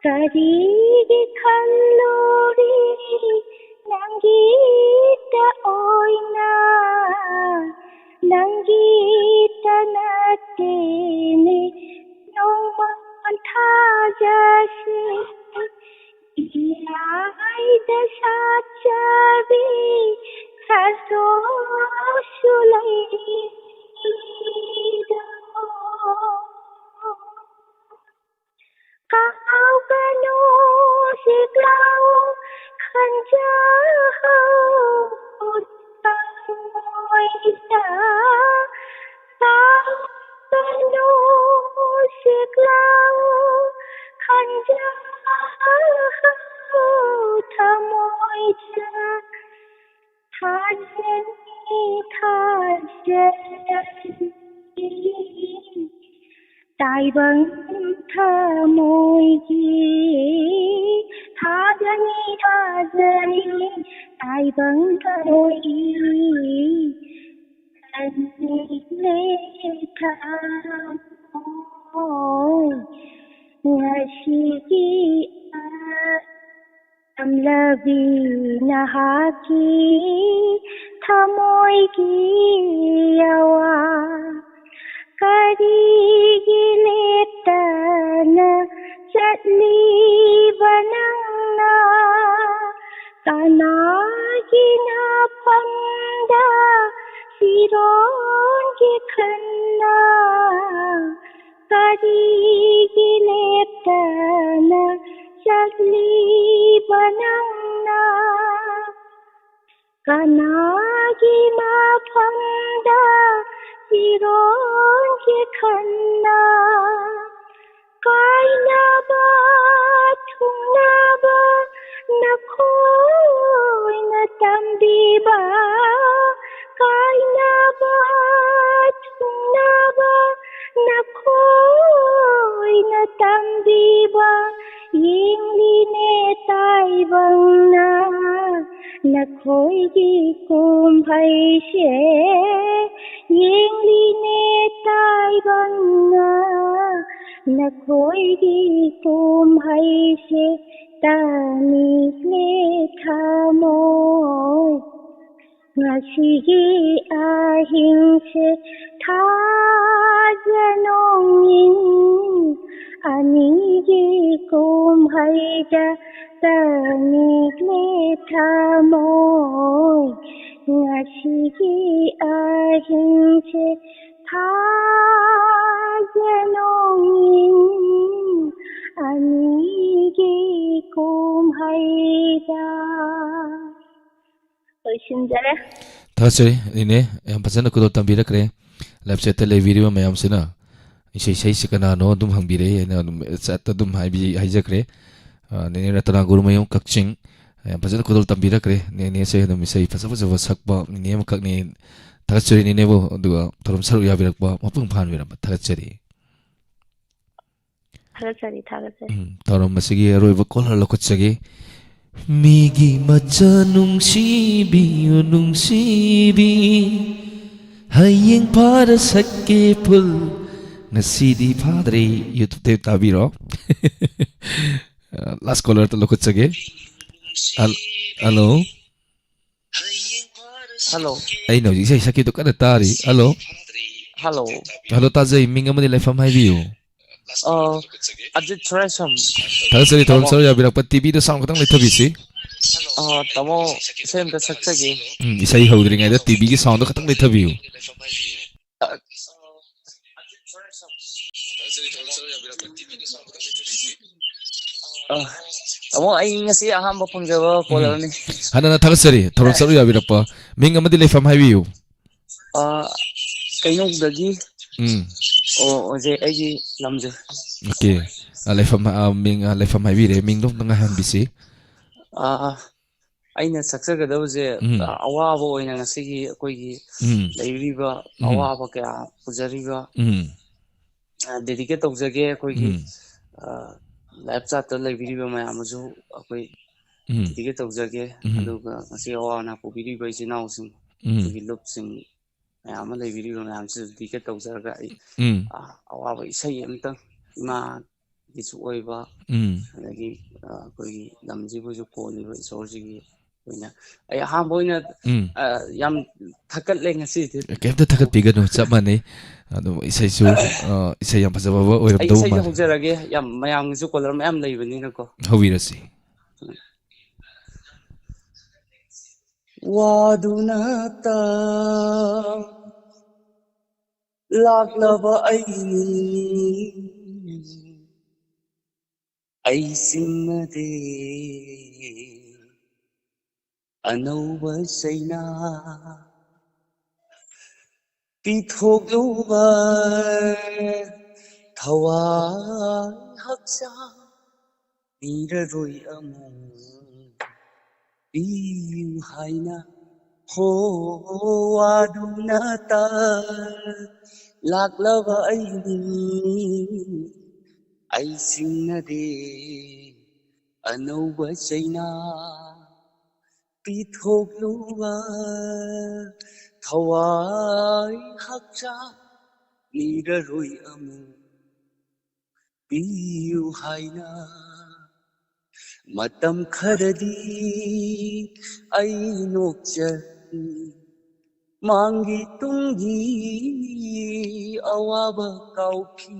ꯀꯔꯤꯒꯤ ꯈꯜꯂꯨꯔꯤ ꯅꯪꯒꯤꯇ ꯑꯣꯏꯅ? ꯅꯪꯒꯤꯇ ꯅꯠꯇꯦꯅꯦ ꯅꯣꯡꯃ ꯊꯥꯖꯁꯦ꯫ ꯏꯌꯥꯏꯗ ꯁꯥꯠꯆꯕꯤ ꯈꯔꯁꯨ ꯂꯩꯔꯤꯗꯣ꯫ ꯀꯥꯎꯒꯅꯨ ꯁꯤꯛꯂꯥꯎ ꯈꯟꯖꯍꯧ ꯊꯃꯣꯏꯗ꯫ ꯀꯥꯎꯒꯅꯨ ꯁꯤꯛꯂꯥꯎ ꯈꯟꯖꯍꯧ ꯊꯃꯣꯏꯗ꯫ ꯊꯥꯖꯅꯤ, ꯊꯥꯖꯅꯤ, ꯇꯥꯏꯕꯪ ꯊꯃꯣꯏꯒꯤ ꯊꯥꯖꯅꯤ ꯊꯥꯖꯅꯤ ꯇꯥꯏꯕꯪ ꯊꯃꯣꯏꯒꯤ ꯑꯅꯤꯛꯂꯦ ꯊꯃꯣꯏ ꯉꯁꯤꯒꯤ ꯇꯝꯂꯕꯤ ꯅꯍꯥꯛꯀꯤ ꯊꯃꯣꯏꯒꯤ ꯑꯋꯥ ꯀꯔꯤꯒꯤ ꯂꯦꯞꯇꯅ ꯆꯠꯂꯤꯕ ꯅꯪꯅ ꯀꯅꯥꯒꯤ ꯅꯐꯝꯗ ꯐꯤꯔꯣꯟꯒꯤ ꯈꯟꯅ ꯀꯔꯤꯒꯤ ꯂꯦꯞꯇꯅ ꯆꯠꯂꯤꯕ ꯅꯪꯅ ꯀꯅꯥꯒꯤ ꯃꯐꯝꯗ ꯐꯤꯔꯣꯟꯒꯤ ꯈꯟꯅ ꯀꯥꯏꯅꯕ ꯊꯨꯡꯅꯕ ꯅꯈꯣꯏꯅ ꯇꯝꯕꯤꯕ ꯀꯥꯏꯅꯕ ꯊꯨꯡꯅꯕ ꯅꯈꯣꯏꯅ ꯇꯝꯕꯤꯕ ꯌꯦꯡꯂꯤꯅꯦ ꯇꯥꯏꯕꯪꯅ ꯅꯈꯣꯏꯒꯤ ꯀꯨꯝꯍꯩꯁꯦ ꯌꯦꯡꯂꯤꯅꯦ ꯇꯥꯏꯕꯪꯅ ꯅꯈꯣꯏꯒꯤ ꯀꯨꯝꯍꯩꯁꯦ ꯇꯥꯅꯤꯡꯂꯦ ꯊꯃꯣꯏ ꯉꯁꯤꯒꯤ ꯑꯍꯤꯡꯁꯦ ꯊꯥꯖ ꯅꯣꯡꯏꯟ ꯑꯅꯤꯒꯤ ꯀꯨꯝꯍꯩꯗ ꯇꯅꯤꯛꯂꯦ ꯊꯃꯣꯏ ꯉꯁꯤꯒꯤ ꯑꯍꯤꯡꯁꯦ ꯊꯥꯖ ꯅꯣꯡꯏꯟ ꯑꯅꯤꯒꯤ ꯀꯨꯝꯍꯩꯗ ꯂꯣꯏꯁꯤꯟꯖꯔꯦ꯫ ꯊꯥꯒꯠꯆꯔꯤ ꯏꯅꯦ, ꯌꯥꯝ ꯐꯖꯅ ꯈꯨꯗꯣꯜ ꯇꯝꯕꯤꯔꯛꯈ꯭ꯔꯦ꯫ Live chat ꯇ ꯂꯩꯕꯤꯔꯤꯕ ꯃꯌꯥꯝꯁꯤꯅ ꯏꯁꯩ ꯁꯛꯏꯁꯤ ꯀꯅꯥꯅꯣ ꯑꯗꯨꯝ ꯍꯪꯕꯤꯔꯛꯏ, ꯑꯩꯅ ꯑꯗꯨꯝ chat ꯇ ꯑꯗꯨꯝ ꯍꯥꯏꯕꯤ-, ꯍꯥꯏꯖꯈ꯭ꯔꯦ꯫ ꯑ, ꯅꯦꯅꯦ ꯔꯇꯅꯥ ꯒꯨꯔꯨꯃꯌꯨꯝ ꯀꯛꯆꯤꯡ, ꯌꯥꯝ ꯐꯖꯅ ꯈꯨꯗꯣꯜ ꯇꯝꯕꯤꯔꯛꯈ꯭ꯔꯦ꯫ ꯅꯦꯅꯦꯁꯦ ꯑꯗꯨꯝ ꯏꯁꯩ ꯐꯖ ꯐꯖꯕ ꯁꯛꯄ ꯅꯦꯅꯦ ꯑꯃꯈꯛꯅꯤ꯫ ꯊꯥꯒꯠꯆꯔꯤ ꯅꯦꯅꯦꯕꯨ, ꯑꯗꯨꯒ ꯊꯧꯔꯝ ꯁꯔꯨꯛ ꯌꯥꯕꯤꯔꯛꯄ ꯃꯄꯨꯡ ꯐꯥꯍꯟꯕꯤꯔꯝꯕ ꯊꯥꯒꯠꯆꯔꯤ꯫ ꯊꯥꯒꯠꯆꯔꯤ, ꯊꯥꯒꯠꯆꯔꯤ꯫ ꯎꯝ, ꯊꯧꯔꯝ ꯑꯁꯤꯒꯤ ꯑꯔꯣꯏꯕ ꯀꯣꯂꯔ ꯂꯧꯈꯠꯆꯒꯦ꯫ ꯃꯤꯒꯤ ꯃꯆꯥ ꯅꯨꯡꯁꯤꯕꯤꯌꯨ ꯅꯨꯡꯁꯤꯕꯤ, ꯍꯌꯦꯡ ꯐꯥꯔ ꯁꯛꯀꯦ ꯐꯨꯜ, ꯉꯁꯤꯗꯤ ꯐꯥꯗ꯭ꯔꯦ꯫ YouTube ꯇꯥꯕꯤꯔꯣ꯫ ꯂꯥꯁ ꯀꯣꯂꯔꯗ ꯂꯧꯈꯠꯆꯒꯦ꯫ ꯍꯜ- ꯍꯜꯂꯣ꯫ ꯍꯜꯂꯣ꯫ ꯑꯩꯅ ꯍꯧꯖꯤꯛ ꯏꯁꯩ ꯁꯛꯈꯤꯗꯣ ꯀꯟꯅ ꯇꯥꯔꯤ꯫ ꯍꯜꯂꯣ꯫ ꯍꯜꯂꯣ꯫ ꯍꯜꯂꯣ, ꯇꯥꯖꯩ꯫ ꯃꯤꯡ ꯑꯃꯗꯤ ꯂꯩꯐꯝ ꯍꯥꯏꯕꯤꯌꯨ꯫ ꯑ, ꯑꯖꯤꯠ ꯁꯣꯔꯦꯁꯝ꯫ ꯊꯥꯒꯠꯆꯔꯤ, ꯊꯧꯔꯝ ꯁꯔꯨꯛ ꯌꯥꯕꯤꯔꯛꯄ꯫ ꯇꯤꯚꯤꯗ ꯁꯥꯎꯟ ꯈꯤꯇꯪ ꯂꯩꯊꯕꯤꯁꯤ꯫ ꯑ, ꯇꯥꯃꯣ, ꯏꯁꯩ ꯑꯝꯇ ꯁꯛꯆꯒꯦ꯫ ꯎꯝ, ꯏꯁꯩ ꯍꯧꯗ꯭ꯔꯤꯉꯩꯗ ꯇꯤꯚꯤꯒꯤ ꯁꯥꯎꯟꯗꯣ ꯈꯤꯇꯪ ꯂꯩꯊꯕꯤꯌꯨ꯫ ꯑ, ꯇꯥꯃꯣ, ꯑꯩ ꯉꯁꯤ ꯑꯍꯥꯟꯕ ꯐꯪꯖꯕ ꯎꯝ꯫ ꯀꯣꯂꯔꯅꯤ꯫ ꯍꯟꯅ ꯊꯥꯒꯠꯆꯔꯤ, ꯊꯧꯔꯝ ꯁꯔꯨꯛ ꯌꯥꯕꯤꯔꯛꯄ꯫ ꯃꯤꯡ ꯑꯃꯗꯤ ꯂꯩꯐꯝ ꯍꯥꯏꯕꯤꯌꯨ꯫ ꯑ, ꯀꯩꯅꯧꯗꯒꯤ꯫ ꯎꯝ꯫ ꯑꯣ, ꯑꯣꯖꯦ, ꯑꯩꯒꯤ ꯂꯝꯁꯦ꯫ ꯑꯣꯀꯦ꯫ ꯑ, ꯂꯩꯐꯝ, ꯑ, ꯃꯤꯡ, ꯑ, ꯂꯩꯐꯝ ꯍꯥꯏꯕꯤꯔꯦ꯫ ꯃꯤꯡꯗꯣ ꯑꯝꯇ ꯉꯥꯏꯍꯟꯕꯤꯁꯤ꯫ ꯑ, ꯑꯩꯅ ꯁꯛꯆꯒꯗꯕꯁꯦ, ꯎꯝ꯫ ꯑ, ꯑꯋꯥꯕ ꯑꯣꯏꯅ ꯉꯁꯤꯒꯤ ꯑꯩꯈꯣꯏꯒꯤ ꯎꯝ꯫ ꯂꯩꯔꯤꯕ ꯎꯝ꯫ ꯑꯋꯥꯕ ꯀꯌꯥ ꯄꯨꯖꯔꯤꯕ, ꯎꯝ꯫ ꯑ, ꯗꯦꯗꯤꯀꯦꯠ ꯇꯧꯖꯒꯦ ꯑꯩꯈꯣꯏꯒꯤ, ꯎꯝ꯫ ꯑ, ꯂꯥꯏꯐ ꯆꯥꯔꯠꯇ ꯂꯩꯕꯤꯔꯤꯕ ꯃꯌꯥꯝ ꯑꯃꯁꯨ ꯑꯩꯈꯣꯏ ꯎꯝ꯫ ꯗꯦꯗꯤꯀꯦꯠ ꯇꯧꯖꯒꯦ꯫ ꯎꯝ꯫ ꯑꯗꯨꯒ ꯉꯁꯤ ꯑꯋꯥ ꯑꯅꯥ ꯄꯨꯕꯤꯔꯤꯕ ꯏꯆꯤꯜ ꯏꯅꯥꯎꯁꯤꯡ, ꯎꯝ꯫ ꯑꯩꯈꯣꯏꯒꯤ ꯂꯨꯞꯁꯤꯡ ꯃꯌꯥꯝ ꯑꯃ ꯂꯩꯕꯤꯔꯤꯕ ꯃꯌꯥꯝꯁꯤꯁꯨ ꯗꯦꯗꯤꯀꯦꯠ ꯇꯧꯖꯔꯒ ꯑꯩ, ꯎꯝ꯫ ꯑ, ꯑꯋꯥꯕ ꯏꯁꯩ ꯑꯃꯇꯪ ꯏꯃꯥꯒꯤꯁꯨ ꯑꯣꯏꯕ, ꯎꯝ꯫ ꯑꯗꯒꯤ, ꯑ, ꯑꯩꯈꯣꯏꯒꯤ ꯂꯝꯁꯤꯕꯨꯁꯨ ꯀꯣꯜꯂꯤꯕ ꯏꯁꯣꯔꯁꯤꯒꯤ ꯑꯣꯏꯅ ꯑꯩ ꯑꯍꯥꯟꯕ ꯑꯣꯏꯅ, ꯎꯝ꯫ ꯑ, ꯌꯥꯝ ꯊꯥꯒꯠꯂꯦ ꯉꯁꯤꯗꯤ꯫ ꯀꯩꯝꯇ ꯊꯥꯒꯠꯄꯤꯒꯅꯨ, ꯆꯞ ꯃꯥꯟꯅꯩ꯫ ꯑꯗꯨꯝ ꯏꯁꯩꯁꯨ, ꯑ, ꯏꯁꯩ ꯌꯥꯝ ꯐꯖꯕ ꯑꯃ ꯑꯩ ꯑꯣꯏꯔꯝꯗꯧ ꯏꯁꯩꯁꯦ ꯃꯥꯜꯂꯤ꯫ ꯍꯧꯖꯔꯒꯦ, ꯌꯥꯝ ꯃꯌꯥꯝꯒꯤꯁꯨ ꯀꯣꯂꯔ ꯃꯌꯥꯝ ꯂꯩꯕꯅꯤꯅꯀꯣ꯫ ꯍꯧꯕꯤꯔꯁꯤ꯫ ꯋꯥꯗꯨꯅꯇ ꯂꯥꯛꯂꯕ ꯑꯩꯅꯤ, ꯑꯩ ꯆꯤꯡꯅꯗꯦ ꯑꯅꯧꯕ ꯆꯩꯅꯥ ꯄꯤꯊꯣꯛꯂꯨꯕ ꯊꯋꯥꯏ ꯍꯛꯆꯥꯡ ꯄꯤꯔꯔꯣꯏ ꯑꯃꯨꯛ ꯄꯤꯌꯨ ꯍꯥꯏꯅ꯫ ꯍꯣ, ꯋꯥꯗꯨꯅꯇ ꯂꯥꯛꯂꯕ ꯑꯩꯅꯤ, ꯑꯩ ꯁꯤꯡꯅꯗꯦ ꯑꯅꯧꯕ ꯆꯩꯅꯥ ꯄꯤꯊꯣꯛꯂꯨꯕ ꯊꯋꯥꯏ ꯍꯛꯆꯥꯡ ꯅꯤꯔꯔꯣꯏ ꯑꯃꯨꯛ ꯄꯤꯌꯨ ꯍꯥꯏꯅ꯫ ꯃꯇꯝ ꯈꯔꯗꯤ ꯑꯩ ꯅꯣꯛꯆꯈꯤ, ꯃꯥꯡꯒꯤ ꯇꯨꯡꯒꯤ ꯑꯋꯥꯕ ꯀꯥꯎꯈꯤ꯫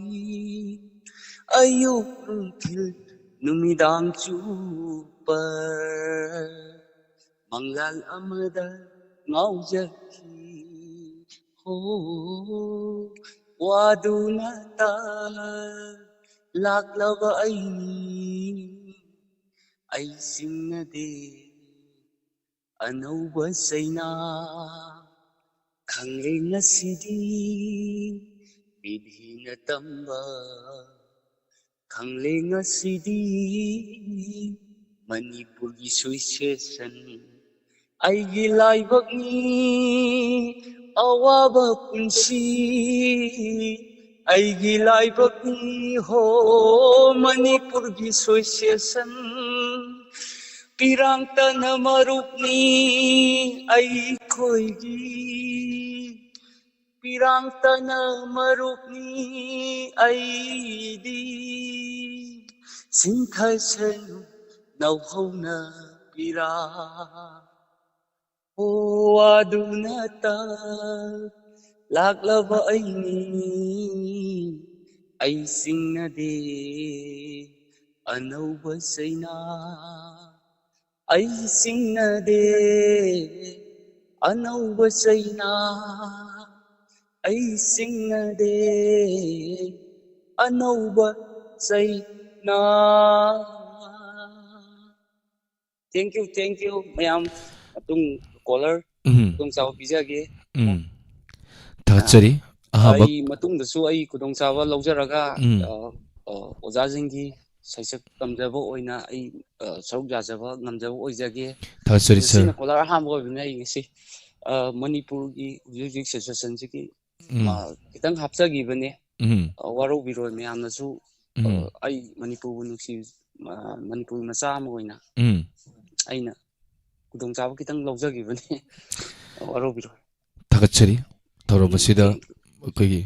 ꯑꯌꯨꯛ ꯅꯨꯡꯊꯤꯜ ꯅꯨꯃꯤꯗꯥꯡ ꯆꯨꯞꯄ ꯃꯪꯂꯥꯟ ꯑꯃꯗ ꯉꯥꯎꯖꯈꯤ꯫ ꯍꯣ, ꯋꯥꯗꯨꯅ ꯇꯥ ꯂꯥꯛꯂꯕ ꯑꯩ, ꯑꯩ ꯁꯤꯡꯅꯗꯦ ꯑꯅꯧꯕ ꯆꯩꯅꯥ꯫ ꯈꯪꯂꯦ ꯉꯁꯤꯗꯤ ꯃꯤꯠꯍꯤꯅ ꯇꯝꯕ, ꯈꯪꯂꯦ ꯉꯁꯤꯗꯤ ꯃꯅꯤꯄꯨꯔꯒꯤ ꯁꯨꯏꯁꯦꯁꯟ꯫ ꯑꯩꯒꯤ ꯂꯥꯏꯕꯛꯅꯤ ꯑꯋꯥꯕ ꯄꯨꯟꯁꯤ, ꯑꯩꯒꯤ ꯂꯥꯏꯕꯛꯅꯤ ꯍꯣ ꯃꯅꯤꯄꯨꯔꯒꯤ ꯁꯨꯏꯁꯦꯁꯟ꯫ ꯄꯤꯔꯥꯡꯇꯅ ꯃꯔꯨꯞꯅꯤ ꯑꯩꯈꯣꯏꯒꯤ, ꯄꯤꯔꯥꯡꯇꯅ ꯃꯔꯨꯞꯅꯤ ꯑꯩꯗꯤ꯫ ꯁꯤꯟꯊꯁꯅꯨ ꯅꯧꯍꯧꯅ ꯄꯤꯔꯥꯡ꯫ ꯑꯣ, ꯋꯥꯗꯨꯅ ꯇꯥ ꯂꯥꯛꯂꯕ ꯑꯩꯅꯤ, ꯑꯩ ꯁꯤꯡꯅꯗꯦ ꯑꯅꯧꯕ ꯆꯩꯅꯥ꯫ ꯑꯩ ꯁꯤꯡꯅꯗꯦ ꯑꯅꯧꯕ ꯆꯩꯅꯥ, ꯑꯩ ꯁꯤꯡꯅꯗꯦ ꯑꯅꯧꯕ ꯆꯩꯅꯥ꯫ Thank you, thank you, ꯃꯌꯥꯝ꯫ ꯃꯇꯨꯡ caller ꯎꯝ꯫ ꯈꯨꯗꯣꯡꯆꯥꯕ ꯄꯤꯖꯒꯦ꯫ ꯎꯝ꯫ ꯊꯥꯒꯠꯆꯔꯤ꯫ ꯑꯍꯥꯟꯕ ꯑꯩ ꯃꯇꯨꯡꯗꯁꯨ ꯑꯩ ꯈꯨꯗꯣꯡꯆꯥꯕ ꯂꯧꯖꯔꯒ, ꯎꯝ꯫ ꯑ, ꯑ, ꯑꯣꯖꯥꯁꯤꯡꯒꯤ ꯁꯩꯁꯛ ꯇꯝꯖꯕ ꯑꯣꯏꯅ ꯑꯩ, ꯑ, ꯁꯔꯨꯛ ꯌꯥꯖꯕ ꯉꯝꯖꯕ ꯑꯣꯏꯖꯒꯦ꯫ ꯊꯥꯒꯠꯆꯔꯤ, ꯉꯁꯤꯅ ꯁꯔ꯫ Caller ꯑꯍꯥꯟꯕ ꯑꯣꯏꯕꯅꯤꯅ ꯑꯩ ꯉꯁꯤ, ꯑ, ꯃꯅꯤꯄꯨꯔꯒꯤ ꯍꯧꯖꯤꯛ ꯍꯧꯖꯤꯛ situationꯁꯤꯒꯤ, ꯎꯝ꯫ ꯑ, ꯈꯤꯇꯪ ꯍꯥꯞꯆꯈꯤꯕꯅꯦ꯫ ꯎꯝ꯫ ꯑ, ꯋꯥꯔꯧꯕꯤꯔꯣꯏ ꯃꯌꯥꯝꯅꯁꯨ꯫ ꯎꯝ꯫ ꯑ, ꯑꯩ ꯃꯅꯤꯄꯨꯔꯕꯨ ꯅꯨꯡꯁꯤ-, ꯑ, ꯃꯅꯤꯄꯨꯔꯒꯤ ꯃꯆꯥ ꯑꯃ ꯑꯣꯏꯅ ꯎꯝ꯫ ꯑꯩꯅ ꯈꯨꯗꯣꯡꯆꯥꯕ ꯈꯤꯇꯪ ꯂꯧꯖꯈꯤꯕꯅꯤ꯫ ꯋꯥꯔꯧꯕꯤꯔꯣꯏ꯫ ꯊꯥꯒꯠꯆꯔꯤ꯫ ꯊꯧꯔꯝ ꯎꯝ, ꯑꯁꯤꯗ thank you꯫ ꯑꯩꯈꯣꯏꯒꯤ,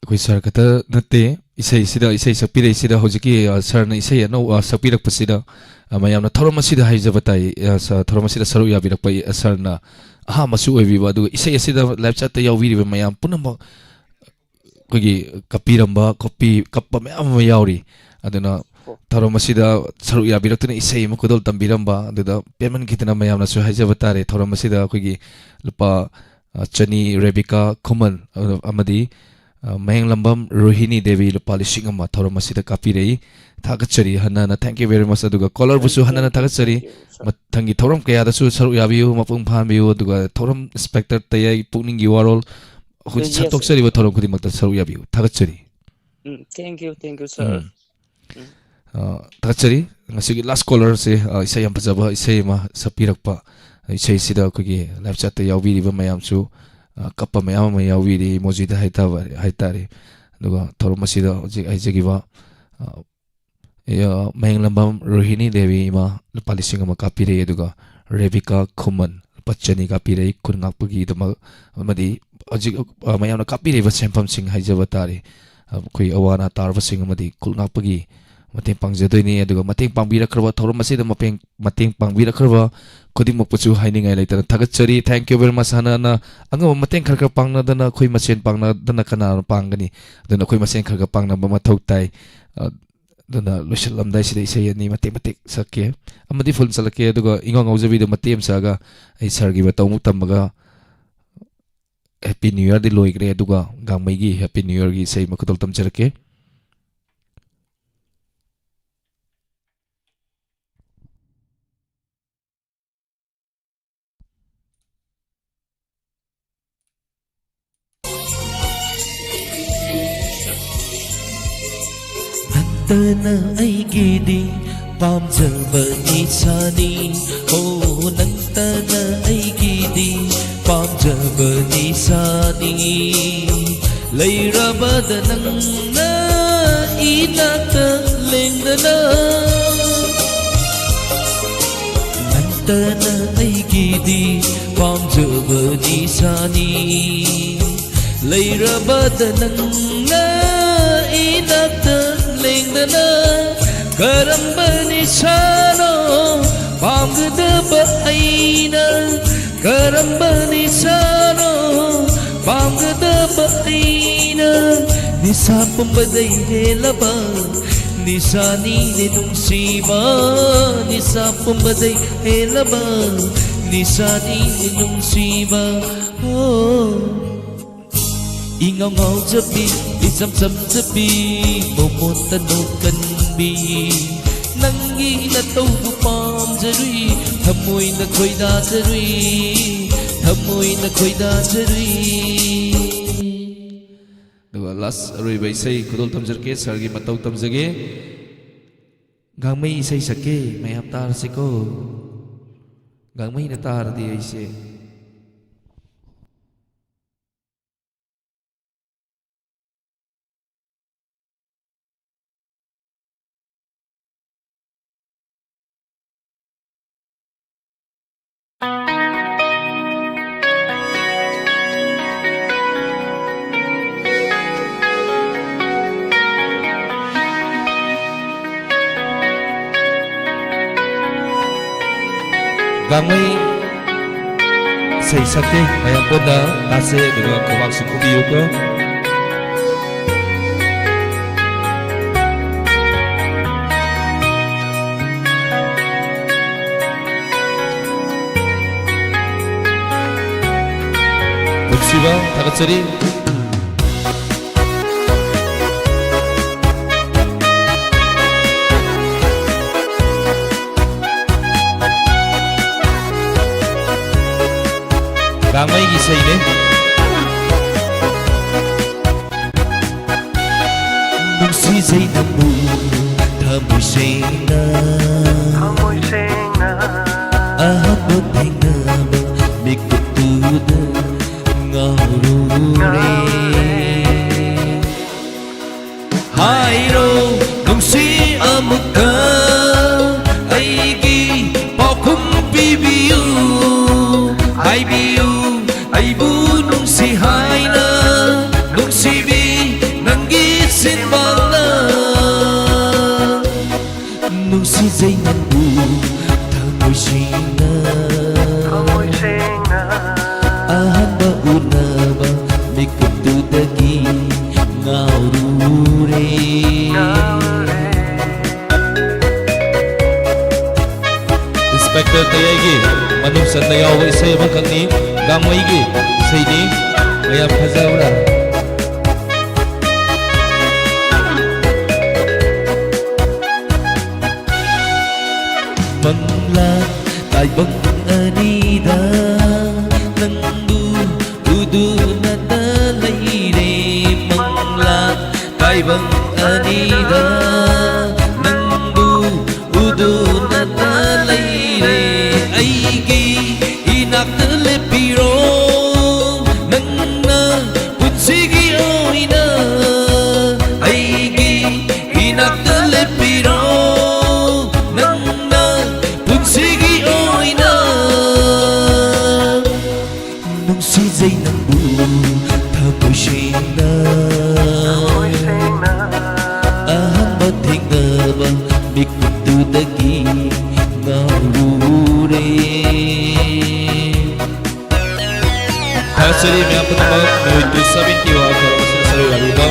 ꯑꯩꯈꯣꯏ ꯁꯥꯔ ꯈꯛꯇ ꯅꯠꯇꯦ, ꯏꯁꯩꯁꯤꯗ, ꯏꯁꯩ ꯁꯛꯄꯤꯔꯛꯏꯁꯤꯗ ꯍꯧꯖꯤꯛꯀꯤ, ꯑ, ꯁꯥꯔꯅ ꯏꯁꯩ ꯑꯅꯧ-, ꯑ, ꯁꯛꯄꯤꯔꯛꯄꯁꯤꯗ, ꯑ, ꯃꯌꯥꯝꯅ ꯊꯧꯔꯝ ꯑꯁꯤꯗ ꯍꯥꯏꯖꯕ ꯇꯥꯏ, ꯑ, ꯁ-, ꯊꯧꯔꯝ ꯑꯁꯤꯗ ꯁꯔꯨꯛ ꯌꯥꯕꯤꯔꯛꯄ, ꯑ, ꯁꯥꯔꯅ ꯑꯍꯥꯟꯕꯁꯨ ꯑꯣꯏꯕꯤꯕ, ꯑꯗꯨꯒ ꯏꯁꯩ ꯑꯁꯤꯗ live chatꯇ ꯌꯥꯎꯕꯤꯔꯤꯕ ꯃꯌꯥꯝ ꯄꯨꯝꯅꯃꯛ ꯑꯩꯈꯣꯏꯒꯤ ꯀꯞꯄꯤꯔꯝꯕ, ꯀꯞꯄꯤ-, ꯀꯞꯄ ꯃꯌꯥꯝ ꯑꯃ ꯌꯥꯎꯔꯤ꯫ ꯑꯗꯨꯅ ꯑꯣ꯫ ꯊꯧꯔꯝ ꯑꯁꯤꯗ ꯁꯔꯨꯛ ꯌꯥꯕꯤꯔꯛꯇꯨꯅ ꯏꯁꯩ ꯑꯃ ꯈꯨꯗꯣꯜ ꯇꯝꯕꯤꯔꯝꯕ, ꯑꯗꯨꯗ ꯄꯦꯟꯃꯟꯈꯤꯗꯅ ꯃꯌꯥꯝꯅꯁꯨ ꯍꯥꯏꯖꯕ ꯇꯥꯔꯦ꯫ ꯊꯧꯔꯝ ꯑꯁꯤꯗ ꯑꯩꯈꯣꯏꯒꯤ ꯂꯨꯄꯥ, ꯑ, ꯆꯅꯤ ꯔꯦꯕꯤꯀꯥ ꯈꯨꯃꯟ, ꯑ, ꯑꯃꯗꯤ, ꯑ, ꯃꯌꯦꯡꯂꯝꯕꯝ ꯔꯣꯍꯤꯅꯤ ꯗꯦꯕꯤ ꯂꯨꯄꯥ ꯂꯤꯁꯤꯡ ꯑꯃ ꯊꯧꯔꯝ ꯑꯁꯤꯗ ꯀꯥꯞꯄꯤꯔꯛꯏ꯫ ꯊꯥꯒꯠꯆꯔꯤ ꯍꯟꯅ ꯍꯟꯅ, thank you very much꯫ ꯑꯗꯨꯒ caller ꯕꯨꯁꯨ ꯍꯟꯅ ꯍꯟꯅ ꯊꯥꯒꯠꯆꯔꯤ꯫ Thank you, sir꯫ ꯃꯊꯪꯒꯤ ꯊꯧꯔꯝ ꯀꯌꯥꯗꯁꯨ ꯁꯔꯨꯛ ꯌꯥꯕꯤꯌꯨ, ꯃꯄꯨꯡ ꯐꯥꯍꯟꯕꯤꯌꯨ, ꯑꯗꯨꯒ ꯊꯧꯔꯝ ꯏꯟꯁꯄꯦꯛꯇꯔ ꯇꯌꯥꯏ ꯄꯨꯛꯅꯤꯡꯒꯤ ꯋꯥꯔꯣꯜ ꯑꯩꯈꯣꯏ Yes, sir꯫ ꯁꯟꯗꯣꯛꯆꯔꯤꯕ ꯊꯧꯔꯝ ꯈꯨꯗꯤꯡꯃꯛꯇ ꯁꯔꯨꯛ ꯌꯥꯕꯤꯌꯨ꯫ ꯊꯥꯒꯠꯆꯔꯤ꯫ ꯎꯝ, thank you, thank you, sir꯫ ꯎꯝ꯫ ꯎꯝ꯫ ꯑ, ꯊꯥꯒꯠꯆꯔꯤ꯫ ꯉꯁꯤꯒꯤ last callerꯁꯦ, ꯑ, ꯏꯁꯩ ꯌꯥꯝ ꯐꯖꯕ ꯏꯁꯩ ꯑꯃ ꯁꯛꯄꯤꯔꯛꯄ, ꯏꯁꯩꯁꯤꯗ ꯑꯩꯈꯣꯏꯒꯤ live chatꯇ ꯌꯥꯎꯕꯤꯔꯤꯕ ꯃꯌꯥꯝꯁꯨ, ꯑ, ꯀꯞꯄ ꯃꯌꯥꯝ ꯑꯃ ꯌꯥꯎꯕꯤꯔꯤ, emojiꯗ ꯍꯥꯏꯇꯥꯕ-, ꯍꯥꯏꯇꯥꯔꯦ꯫ ꯑꯗꯨꯒ ꯊꯧꯔꯝ ꯑꯁꯤꯗ ꯍꯧꯖꯤꯛ ꯍꯥꯏꯖꯈꯤꯕ, ꯑ, ꯑ, ꯃꯌꯦꯡꯂꯝꯕꯝ ꯔꯣꯍꯤꯅꯤ ꯗꯦꯕꯤ ꯏꯃꯥ ꯂꯨꯄꯥ ꯂꯤꯁꯤꯡ ꯑꯃ ꯀꯥꯞꯄꯤꯔꯛꯏ, ꯑꯗꯨꯒ ꯔꯦꯕꯤꯀꯥ ꯈꯨꯃꯟ ꯂꯨꯄꯥ ꯆꯅꯤ ꯀꯥꯞꯄꯤꯔꯛꯏ, ꯈꯨꯟ ꯉꯥꯛꯄꯒꯤꯗꯃꯛ, ꯑꯃꯗꯤ ꯍꯧꯖꯤꯛ, ꯑ, ꯃꯌꯥꯝꯅ ꯀꯥꯞꯄꯤꯔꯤꯕ ꯁꯦꯟꯐꯝꯁꯤꯡ ꯍꯥꯏꯖꯕ ꯇꯥꯔꯦ, ꯑ, ꯑꯩꯈꯣꯏ ꯑꯋꯥ ꯑꯅꯥ ꯇꯥꯔꯕꯁꯤꯡ ꯑꯃꯗꯤ ꯈꯨꯟ ꯉꯥꯛꯄꯒꯤ ꯃꯇꯦꯡ ꯄꯥꯡꯖꯗꯣꯏꯅꯤ꯫ ꯑꯗꯨꯒ ꯃꯇꯦꯡ ꯄꯥꯡꯕꯤꯔꯛꯈ꯭ꯔꯕ, ꯊꯧꯔꯝ ꯑꯁꯤꯗ ꯃꯄꯦꯡ-, ꯃꯇꯦꯡ ꯄꯥꯡꯕꯤꯔꯛꯈ꯭ꯔꯕ ꯈꯨꯗꯤꯡꯃꯛꯄꯨꯁꯨ ꯍꯥꯏꯅꯤꯡꯉꯥꯏ ꯂꯩꯇꯅ ꯊꯥꯒꯠꯆꯔꯤ꯫ Thank you very much꯫ ꯍꯥꯟꯅ ꯑꯉꯝꯕ ꯃꯇꯦꯡ ꯈꯔ ꯈꯔ ꯄꯥꯡꯅꯗꯅ, ꯑꯩꯈꯣꯏ ꯃꯁꯦꯟ ꯄꯥꯡꯅꯗꯅ ꯀꯅꯥꯅ ꯄꯥꯡꯒꯅꯤ? ꯑꯗꯨꯅ ꯑꯩꯈꯣꯏ ꯃꯁꯦꯟ ꯈꯔ ꯈꯔ ꯄꯥꯡꯅꯕ ꯃꯊꯧ ꯇꯥꯏ꯫ ꯑ, ꯑꯗꯨꯅ ꯂꯣꯏꯁꯤꯜꯂꯝꯗꯥꯏꯁꯤꯗ ꯏꯁꯩ ꯑꯅꯤ ꯃꯇꯦꯛ ꯃꯇꯦꯛ ꯁꯛꯀꯦ, ꯑꯃꯗꯤ full ꯆꯠꯂꯛꯀꯦ, ꯑꯗꯨꯒ ꯏꯉꯥꯎ ꯉꯥꯎꯖꯕꯤꯗ ꯃꯇꯦꯛ ꯑꯃ ꯁꯛꯑꯒ ꯑꯩ ꯁꯥꯔꯒꯤ ꯃꯇꯧ ꯑꯃꯨꯛ ꯇꯝꯃꯒ Happy New Yearꯗꯤ ꯂꯣꯏꯈ꯭ꯔꯦ, ꯑꯗꯨꯒ ꯒꯥꯡꯃꯩꯒꯤ Happy New Yearꯒꯤ ꯏꯁꯩ ꯑꯃ ꯈꯨꯗꯣꯜ ꯇꯝꯖꯔꯛꯀꯦ꯫ ꯅꯪꯇꯅ ꯑꯩꯒꯤꯗꯤ ꯄꯥꯝꯖꯕ ꯅꯤꯁꯥꯅꯤ꯫ ꯑꯣ, ꯅꯪꯇꯅ ꯑꯩꯒꯤꯗꯤ ꯄꯥꯝꯖꯕ ꯅꯤꯁꯥꯅꯤ꯫ ꯂꯩꯔꯕꯗ ꯅꯪꯅ ꯏꯅꯥꯛꯇ ꯂꯦꯡꯗꯅ, ꯅꯪꯇꯅ ꯑꯩꯒꯤꯗꯤ ꯄꯥꯝꯖꯕ ꯅꯤꯁꯥꯅꯤ꯫ ꯂꯩꯔꯕꯗ ꯅꯪꯅ ꯏꯅꯥꯛꯇ ꯂꯦꯡꯗꯅ, ꯀꯔꯝꯕ ꯅꯤꯁꯥꯅꯣ ꯄꯥꯝꯒꯗꯕ ꯑꯩꯅ? ꯀꯔꯝꯕ ꯅꯤꯁꯥꯅꯣ ꯄꯥꯝꯒꯗꯕ ꯑꯩꯅ? ꯅꯤꯁꯥ ꯄꯨꯝꯕꯗꯩ ꯍꯦꯜꯂꯕ ꯅꯤꯁꯥꯅꯤꯅꯦ ꯅꯨꯡꯁꯤꯕ, ꯅꯤꯁꯥ ꯄꯨꯝꯕꯗꯩ ꯍꯦꯜꯂꯕ ꯅꯤꯁꯥꯅꯤꯅꯦ ꯅꯨꯡꯁꯤꯕ꯫ ꯑꯣ, ꯏꯉꯥꯎ ꯉꯥꯎꯖꯕꯤ, ꯏꯆꯝ ꯆꯝꯖꯕꯤ, ꯃꯣꯃꯣꯟꯇ ꯅꯣꯛꯀꯟꯕꯤ, ꯅꯪꯒꯤ ꯅꯇꯧꯕꯨ ꯄꯥꯝꯖꯔꯨꯏ, ꯊꯃꯣꯏꯅ ꯈꯣꯏꯗꯥꯖꯔꯨꯏ, ꯊꯃꯣꯏꯅ ꯈꯣꯏꯗꯥꯖꯔꯨꯏ꯫ ꯑꯗꯨꯒ last ꯑꯔꯣꯏꯕ ꯏꯁꯩ ꯈꯨꯗꯣꯜ ꯊꯝꯖꯔꯛꯀꯦ, ꯁꯥꯔꯒꯤ ꯃꯇꯧ ꯇꯝꯖꯒꯦ꯫ ꯒꯥꯡꯃꯩ ꯏꯁꯩ ꯁꯛꯀꯦ, ꯃꯌꯥꯝ ꯇꯥꯔꯁꯤꯀꯣ꯫ ꯒꯥꯡꯃꯩꯅ ꯇꯥꯔꯗꯤ ꯑꯩꯁꯦ꯫ ꯒꯥꯡꯃꯩ ꯏꯁꯩ ꯁꯛꯀꯦ, ꯃꯌꯥꯝ ꯄꯨꯟꯅ ꯇꯥꯁꯦ, ꯑꯗꯨꯒ ꯈꯨꯕꯥꯛꯁꯨ ꯈꯨꯕꯤꯌꯨꯀꯣ꯫ ꯅꯨꯡꯁꯤꯕ, ꯊꯥꯒꯠꯆꯔꯤ꯫ ꯒꯥꯡꯃꯩꯒꯤ ꯏꯁꯩꯅꯦ꯫ ꯅꯨꯡꯁꯤꯖꯩ ꯅꯪꯕꯨ ꯊꯃꯣꯏ ꯁꯦꯡꯅ꯫ ꯊꯃꯣꯏ ꯁꯦꯡꯅ꯫ ꯑꯍꯥꯟꯕ ꯊꯦꯡꯅꯕ ꯃꯤꯀꯨꯞꯇꯨꯗ ꯉꯥꯎꯔꯨꯔꯦ꯫ ꯉꯥꯎꯔꯨꯔꯦ꯫ ꯍꯥꯏꯔꯣ ꯅꯨꯡꯁꯤ ꯑꯃꯨꯛꯇ ꯑꯩꯒꯤ ꯄꯥꯎꯈꯨꯝ ꯄꯤꯕꯤꯌꯨ꯫ ꯍꯥꯏꯕꯤꯌꯨ ꯑꯩꯕꯨ ꯅꯨꯡꯁꯤ ꯍꯥꯏꯅ, ꯅꯨꯡꯁꯤꯕꯤ ꯅꯪꯒꯤ ꯆꯤꯟꯕꯥꯜꯅ꯫ ꯅꯨꯡꯁꯤꯖꯩ ꯅꯪꯕꯨ ꯊꯃꯣꯏ ꯁꯦꯡꯅ꯫ ꯊꯃꯣꯏ ꯁꯦꯡꯅ꯫ ꯑꯍꯥꯟꯕ ꯎꯅꯕ ꯃꯤꯀꯨꯞꯇꯨꯗꯒꯤ ꯉꯥꯎꯔꯨꯔꯦ꯫ ꯉꯥꯎꯔꯦ꯫ ꯏꯟꯁꯄꯦꯛꯇꯔ ꯇꯌꯥꯏꯒꯤ ꯃꯅꯨꯡ ꯆꯟꯅ ꯌꯥꯎꯕ ꯏꯁꯩ ꯑꯃꯈꯛꯅꯤ, ꯒꯥꯡꯃꯩꯒꯤ ꯏꯁꯩꯅꯤ꯫ ꯃꯌꯥꯝ ꯐꯖꯕ꯭ꯔꯥ? ꯃꯪꯂꯥꯟ ꯇꯥꯏꯕꯪ ꯑꯅꯤꯗ ꯅꯪꯕꯨ ꯎꯗꯨꯅꯇ ꯂꯩꯔꯦ꯫ ꯃꯪꯂꯥꯟ ꯇꯥꯏꯕꯪ ꯑꯅꯤꯗ ꯅꯪꯕꯨ ꯎꯗꯨꯅꯇ ꯂꯩꯔꯦ꯫ ꯑꯩꯒꯤ ꯏꯅꯥꯛꯇ ꯂꯦꯞꯄꯤꯔꯣ, ꯅꯪꯅ ꯄꯨꯟꯁꯤꯒꯤ ꯑꯣꯏꯅ꯫ ꯑꯩꯒꯤ ꯏꯅꯥꯛꯇ ꯂꯦꯞꯄꯤꯔꯣ, ꯅꯪꯅ ꯄꯨꯟꯁꯤꯒꯤ ꯑꯣꯏꯅ꯫ ꯅꯨꯡꯁꯤꯖꯩ ꯅꯪꯕꯨ ꯊꯃꯣꯏ ꯁꯦꯡꯅ꯫ ꯊꯃꯣꯏ ꯁꯦꯡꯅ꯫ ꯑꯍꯥꯟꯕ ꯊꯦꯡꯅꯕ ꯃꯤꯀꯨꯞꯇꯨꯗꯒꯤ ꯉꯥꯎꯔꯨꯔꯦ꯫ ꯊꯥꯒꯠꯆꯔꯤ ꯃꯌꯥꯝ ꯄꯨꯝꯅꯃꯛ, ꯃꯤꯑꯣꯏ two seventy ꯋꯥ ꯊꯧꯔꯝ ꯑꯁꯤꯗ ꯁꯔꯨꯛ ꯌꯥꯕꯤꯕ꯫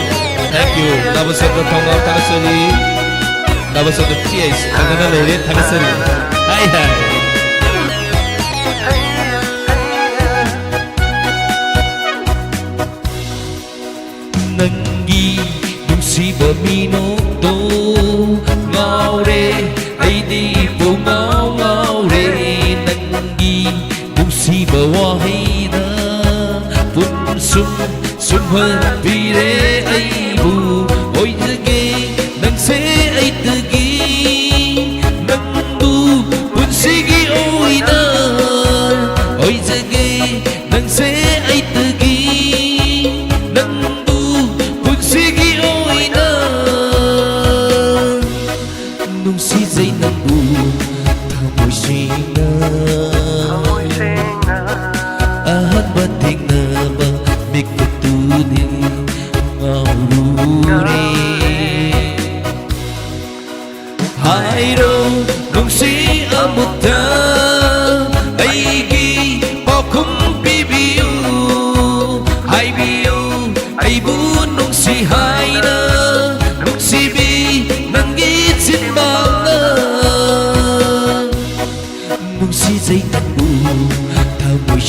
Thank you꯫ ꯅꯕꯆꯟꯗ꯭ꯔ ꯊꯣꯡꯉꯥꯝ ꯊꯥꯒꯠꯆꯔꯤ꯫ ꯅꯕꯆꯟꯗ꯭ꯔ ꯇꯤ ꯑꯩꯆ ꯐꯖꯅ ꯂꯩꯔꯦ, ꯊꯥꯒꯠꯆꯔꯤ꯫ ꯍꯥꯏ ꯍꯥꯏ꯫ ꯅꯪꯒꯤ ꯅꯨꯡꯁꯤꯕ ꯃꯤꯅꯣꯛꯇꯣ ꯉꯥꯎꯔꯦ, ꯑꯩꯗꯤ ꯄꯨꯡꯉꯥꯎ ꯉꯥꯎꯔꯦ꯫ ꯅꯪꯒꯤ ꯅꯨꯡꯁꯤꯕ ꯋꯥꯍꯩꯅ ꯄꯨꯟꯁꯨꯝ ꯁꯨꯝꯍꯟꯕꯤꯔꯦ ꯑꯩꯕꯨ꯫ ꯑꯣꯏꯖꯒꯦ ꯅꯪꯁꯦ ꯑꯩꯇꯒꯤ, ꯅꯪꯕꯨ ꯄꯨꯟꯁꯤꯒꯤ ꯑꯣꯏꯅ꯫ ꯑꯣꯏꯖꯒꯦ ꯅꯪꯁꯦ ꯑꯩꯇꯒꯤ, ꯅꯪꯕꯨ ꯄꯨꯟꯁꯤꯒꯤ ꯑꯣꯏꯅ꯫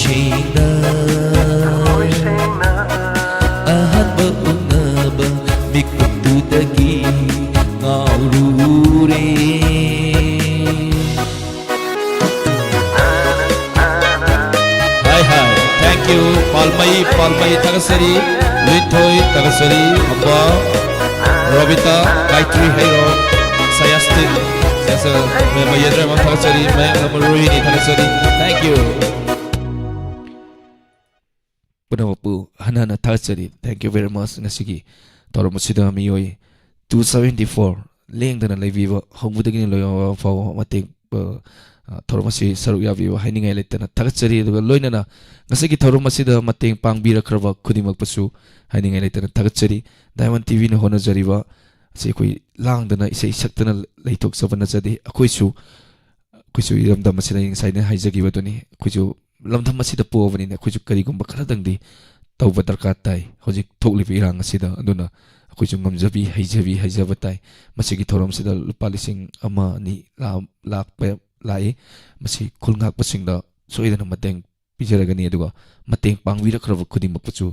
ꯁꯦꯡꯅ ꯑꯍꯥꯟꯕ ꯎꯅꯕ ꯃꯤꯀꯨꯞꯇꯨꯗꯒꯤ ꯉꯥꯎꯔꯨꯔꯦ꯫ ꯍꯥꯏ ꯍꯥꯏ꯫ Thank you꯫ ꯄꯥꯜꯃꯩ, ꯄꯥꯜꯃꯩ ꯊꯥꯒꯠꯆꯔꯤ꯫ ꯂꯤꯟꯊꯣꯏ ꯊꯥꯒꯠꯆꯔꯤ꯫ ꯑꯝꯕ, ꯔꯣꯕꯤꯇꯥ, ꯒꯥꯏꯇ꯭ꯔꯤ ꯍꯩꯔꯣ, ꯁꯌꯥꯁꯇꯤꯟ, ꯁꯌꯥꯁ-, ꯃꯌꯥꯝ ꯌꯦꯡꯗ꯭ꯔꯦ ꯃꯌꯥꯝ ꯊꯥꯒꯠꯆꯔꯤ꯫ ꯃꯌꯥꯝ ꯑꯃ ꯔꯣꯍꯤꯅꯤ ꯊꯥꯒꯠꯆꯔꯤ꯫ Thank you꯫ ꯄꯨꯝꯅꯃꯛꯄꯨ ꯍꯟꯅ ꯍꯟꯅ ꯊꯥꯒꯠꯆꯔꯤ꯫ Thank you very much꯫ ꯉꯁꯤꯒꯤ ꯊꯧꯔꯝ ꯑꯁꯤꯗ ꯃꯤꯑꯣꯏ two seventy four ꯂꯦꯡꯗꯅ ꯂꯩꯕꯤꯕ, ꯍꯧꯕꯗꯒꯤꯅ ꯂꯣꯏꯕ ꯐꯥꯎꯕ ꯃꯇꯦꯡ, ꯑ, ꯑ, ꯊꯧꯔꯝ ꯑꯁꯤ ꯁꯔꯨꯛ ꯌꯥꯕꯤꯕ ꯍꯥꯏꯅꯤꯡꯉꯥꯏ ꯂꯩꯇꯅ ꯊꯥꯒꯠꯆꯔꯤ꯫ ꯑꯗꯨꯒ ꯂꯣꯏꯅꯅ ꯉꯁꯤꯒꯤ ꯊꯧꯔꯝ ꯑꯁꯤꯗ ꯃꯇꯦꯡ ꯄꯥꯡꯕꯤꯔꯛꯈ꯭ꯔꯕ ꯈꯨꯗꯤꯡꯃꯛꯄꯨꯁꯨ ꯍꯥꯏꯅꯤꯡꯉꯥꯏ ꯂꯩꯇꯅ ꯊꯥꯒꯠꯆꯔꯤ꯫ Diamond ꯇꯤ ꯚꯤꯅ ꯍꯣꯠꯅꯖꯔꯤꯕ ꯑꯁꯤ ꯑꯩꯈꯣꯏ ꯂꯥꯡꯗꯅ ꯏꯁꯩ ꯁꯛꯇꯅ ꯂꯩꯊꯣꯛꯆꯕ ꯅꯠꯆꯗꯦ꯫ ꯑꯩꯈꯣꯏꯁꯨ ꯑꯩꯈꯣꯏꯁꯨ ꯏꯔꯝꯗꯝ ꯑꯁꯤꯗ ꯑꯩ ꯉꯁꯥꯏꯅ ꯍꯥꯏꯖꯈꯤꯕꯗꯨꯅꯤ꯫ ꯑꯩꯈꯣꯏꯁꯨ ꯂꯝꯗꯝ ꯑꯁꯤꯗ ꯄꯣꯛꯑꯕꯅꯤꯅ ꯑꯩꯈꯣꯏꯁꯨ ꯀꯔꯤꯒꯨꯝꯕ ꯈꯔꯗꯪꯗꯤ ꯇꯧꯕ ꯗꯔꯀꯥꯔ ꯇꯥꯏ꯫ ꯍꯧꯖꯤꯛ ꯊꯣꯛꯂꯤꯕ ꯏꯔꯥꯡ ꯑꯁꯤꯗ, ꯑꯗꯨꯅ ꯑꯩꯈꯣꯏꯁꯨ ꯉꯝꯖꯕꯤ, ꯍꯩꯖꯕꯤ, ꯍꯩꯖꯕ ꯇꯥꯏ꯫ ꯃꯁꯤꯒꯤ ꯊꯧꯔꯝꯁꯤꯗ ꯂꯨꯄꯥ ꯂꯤꯁꯤꯡ ꯑꯃ, ꯑꯅꯤ ꯂꯥ-, ꯂꯥꯛꯄ, ꯂꯥꯛꯏ꯫ ꯃꯁꯤ ꯈꯨꯜ ꯉꯥꯛꯄꯁꯤꯡꯗ ꯁꯣꯏꯗꯅ ꯃꯇꯦꯡ ꯄꯤꯖꯔꯒꯅꯤ꯫ ꯑꯗꯨꯒ ꯃꯇꯦꯡ ꯄꯥꯡꯕꯤꯔꯛꯈ꯭ꯔꯕ ꯈꯨꯗꯤꯡꯃꯛꯄꯨꯁꯨ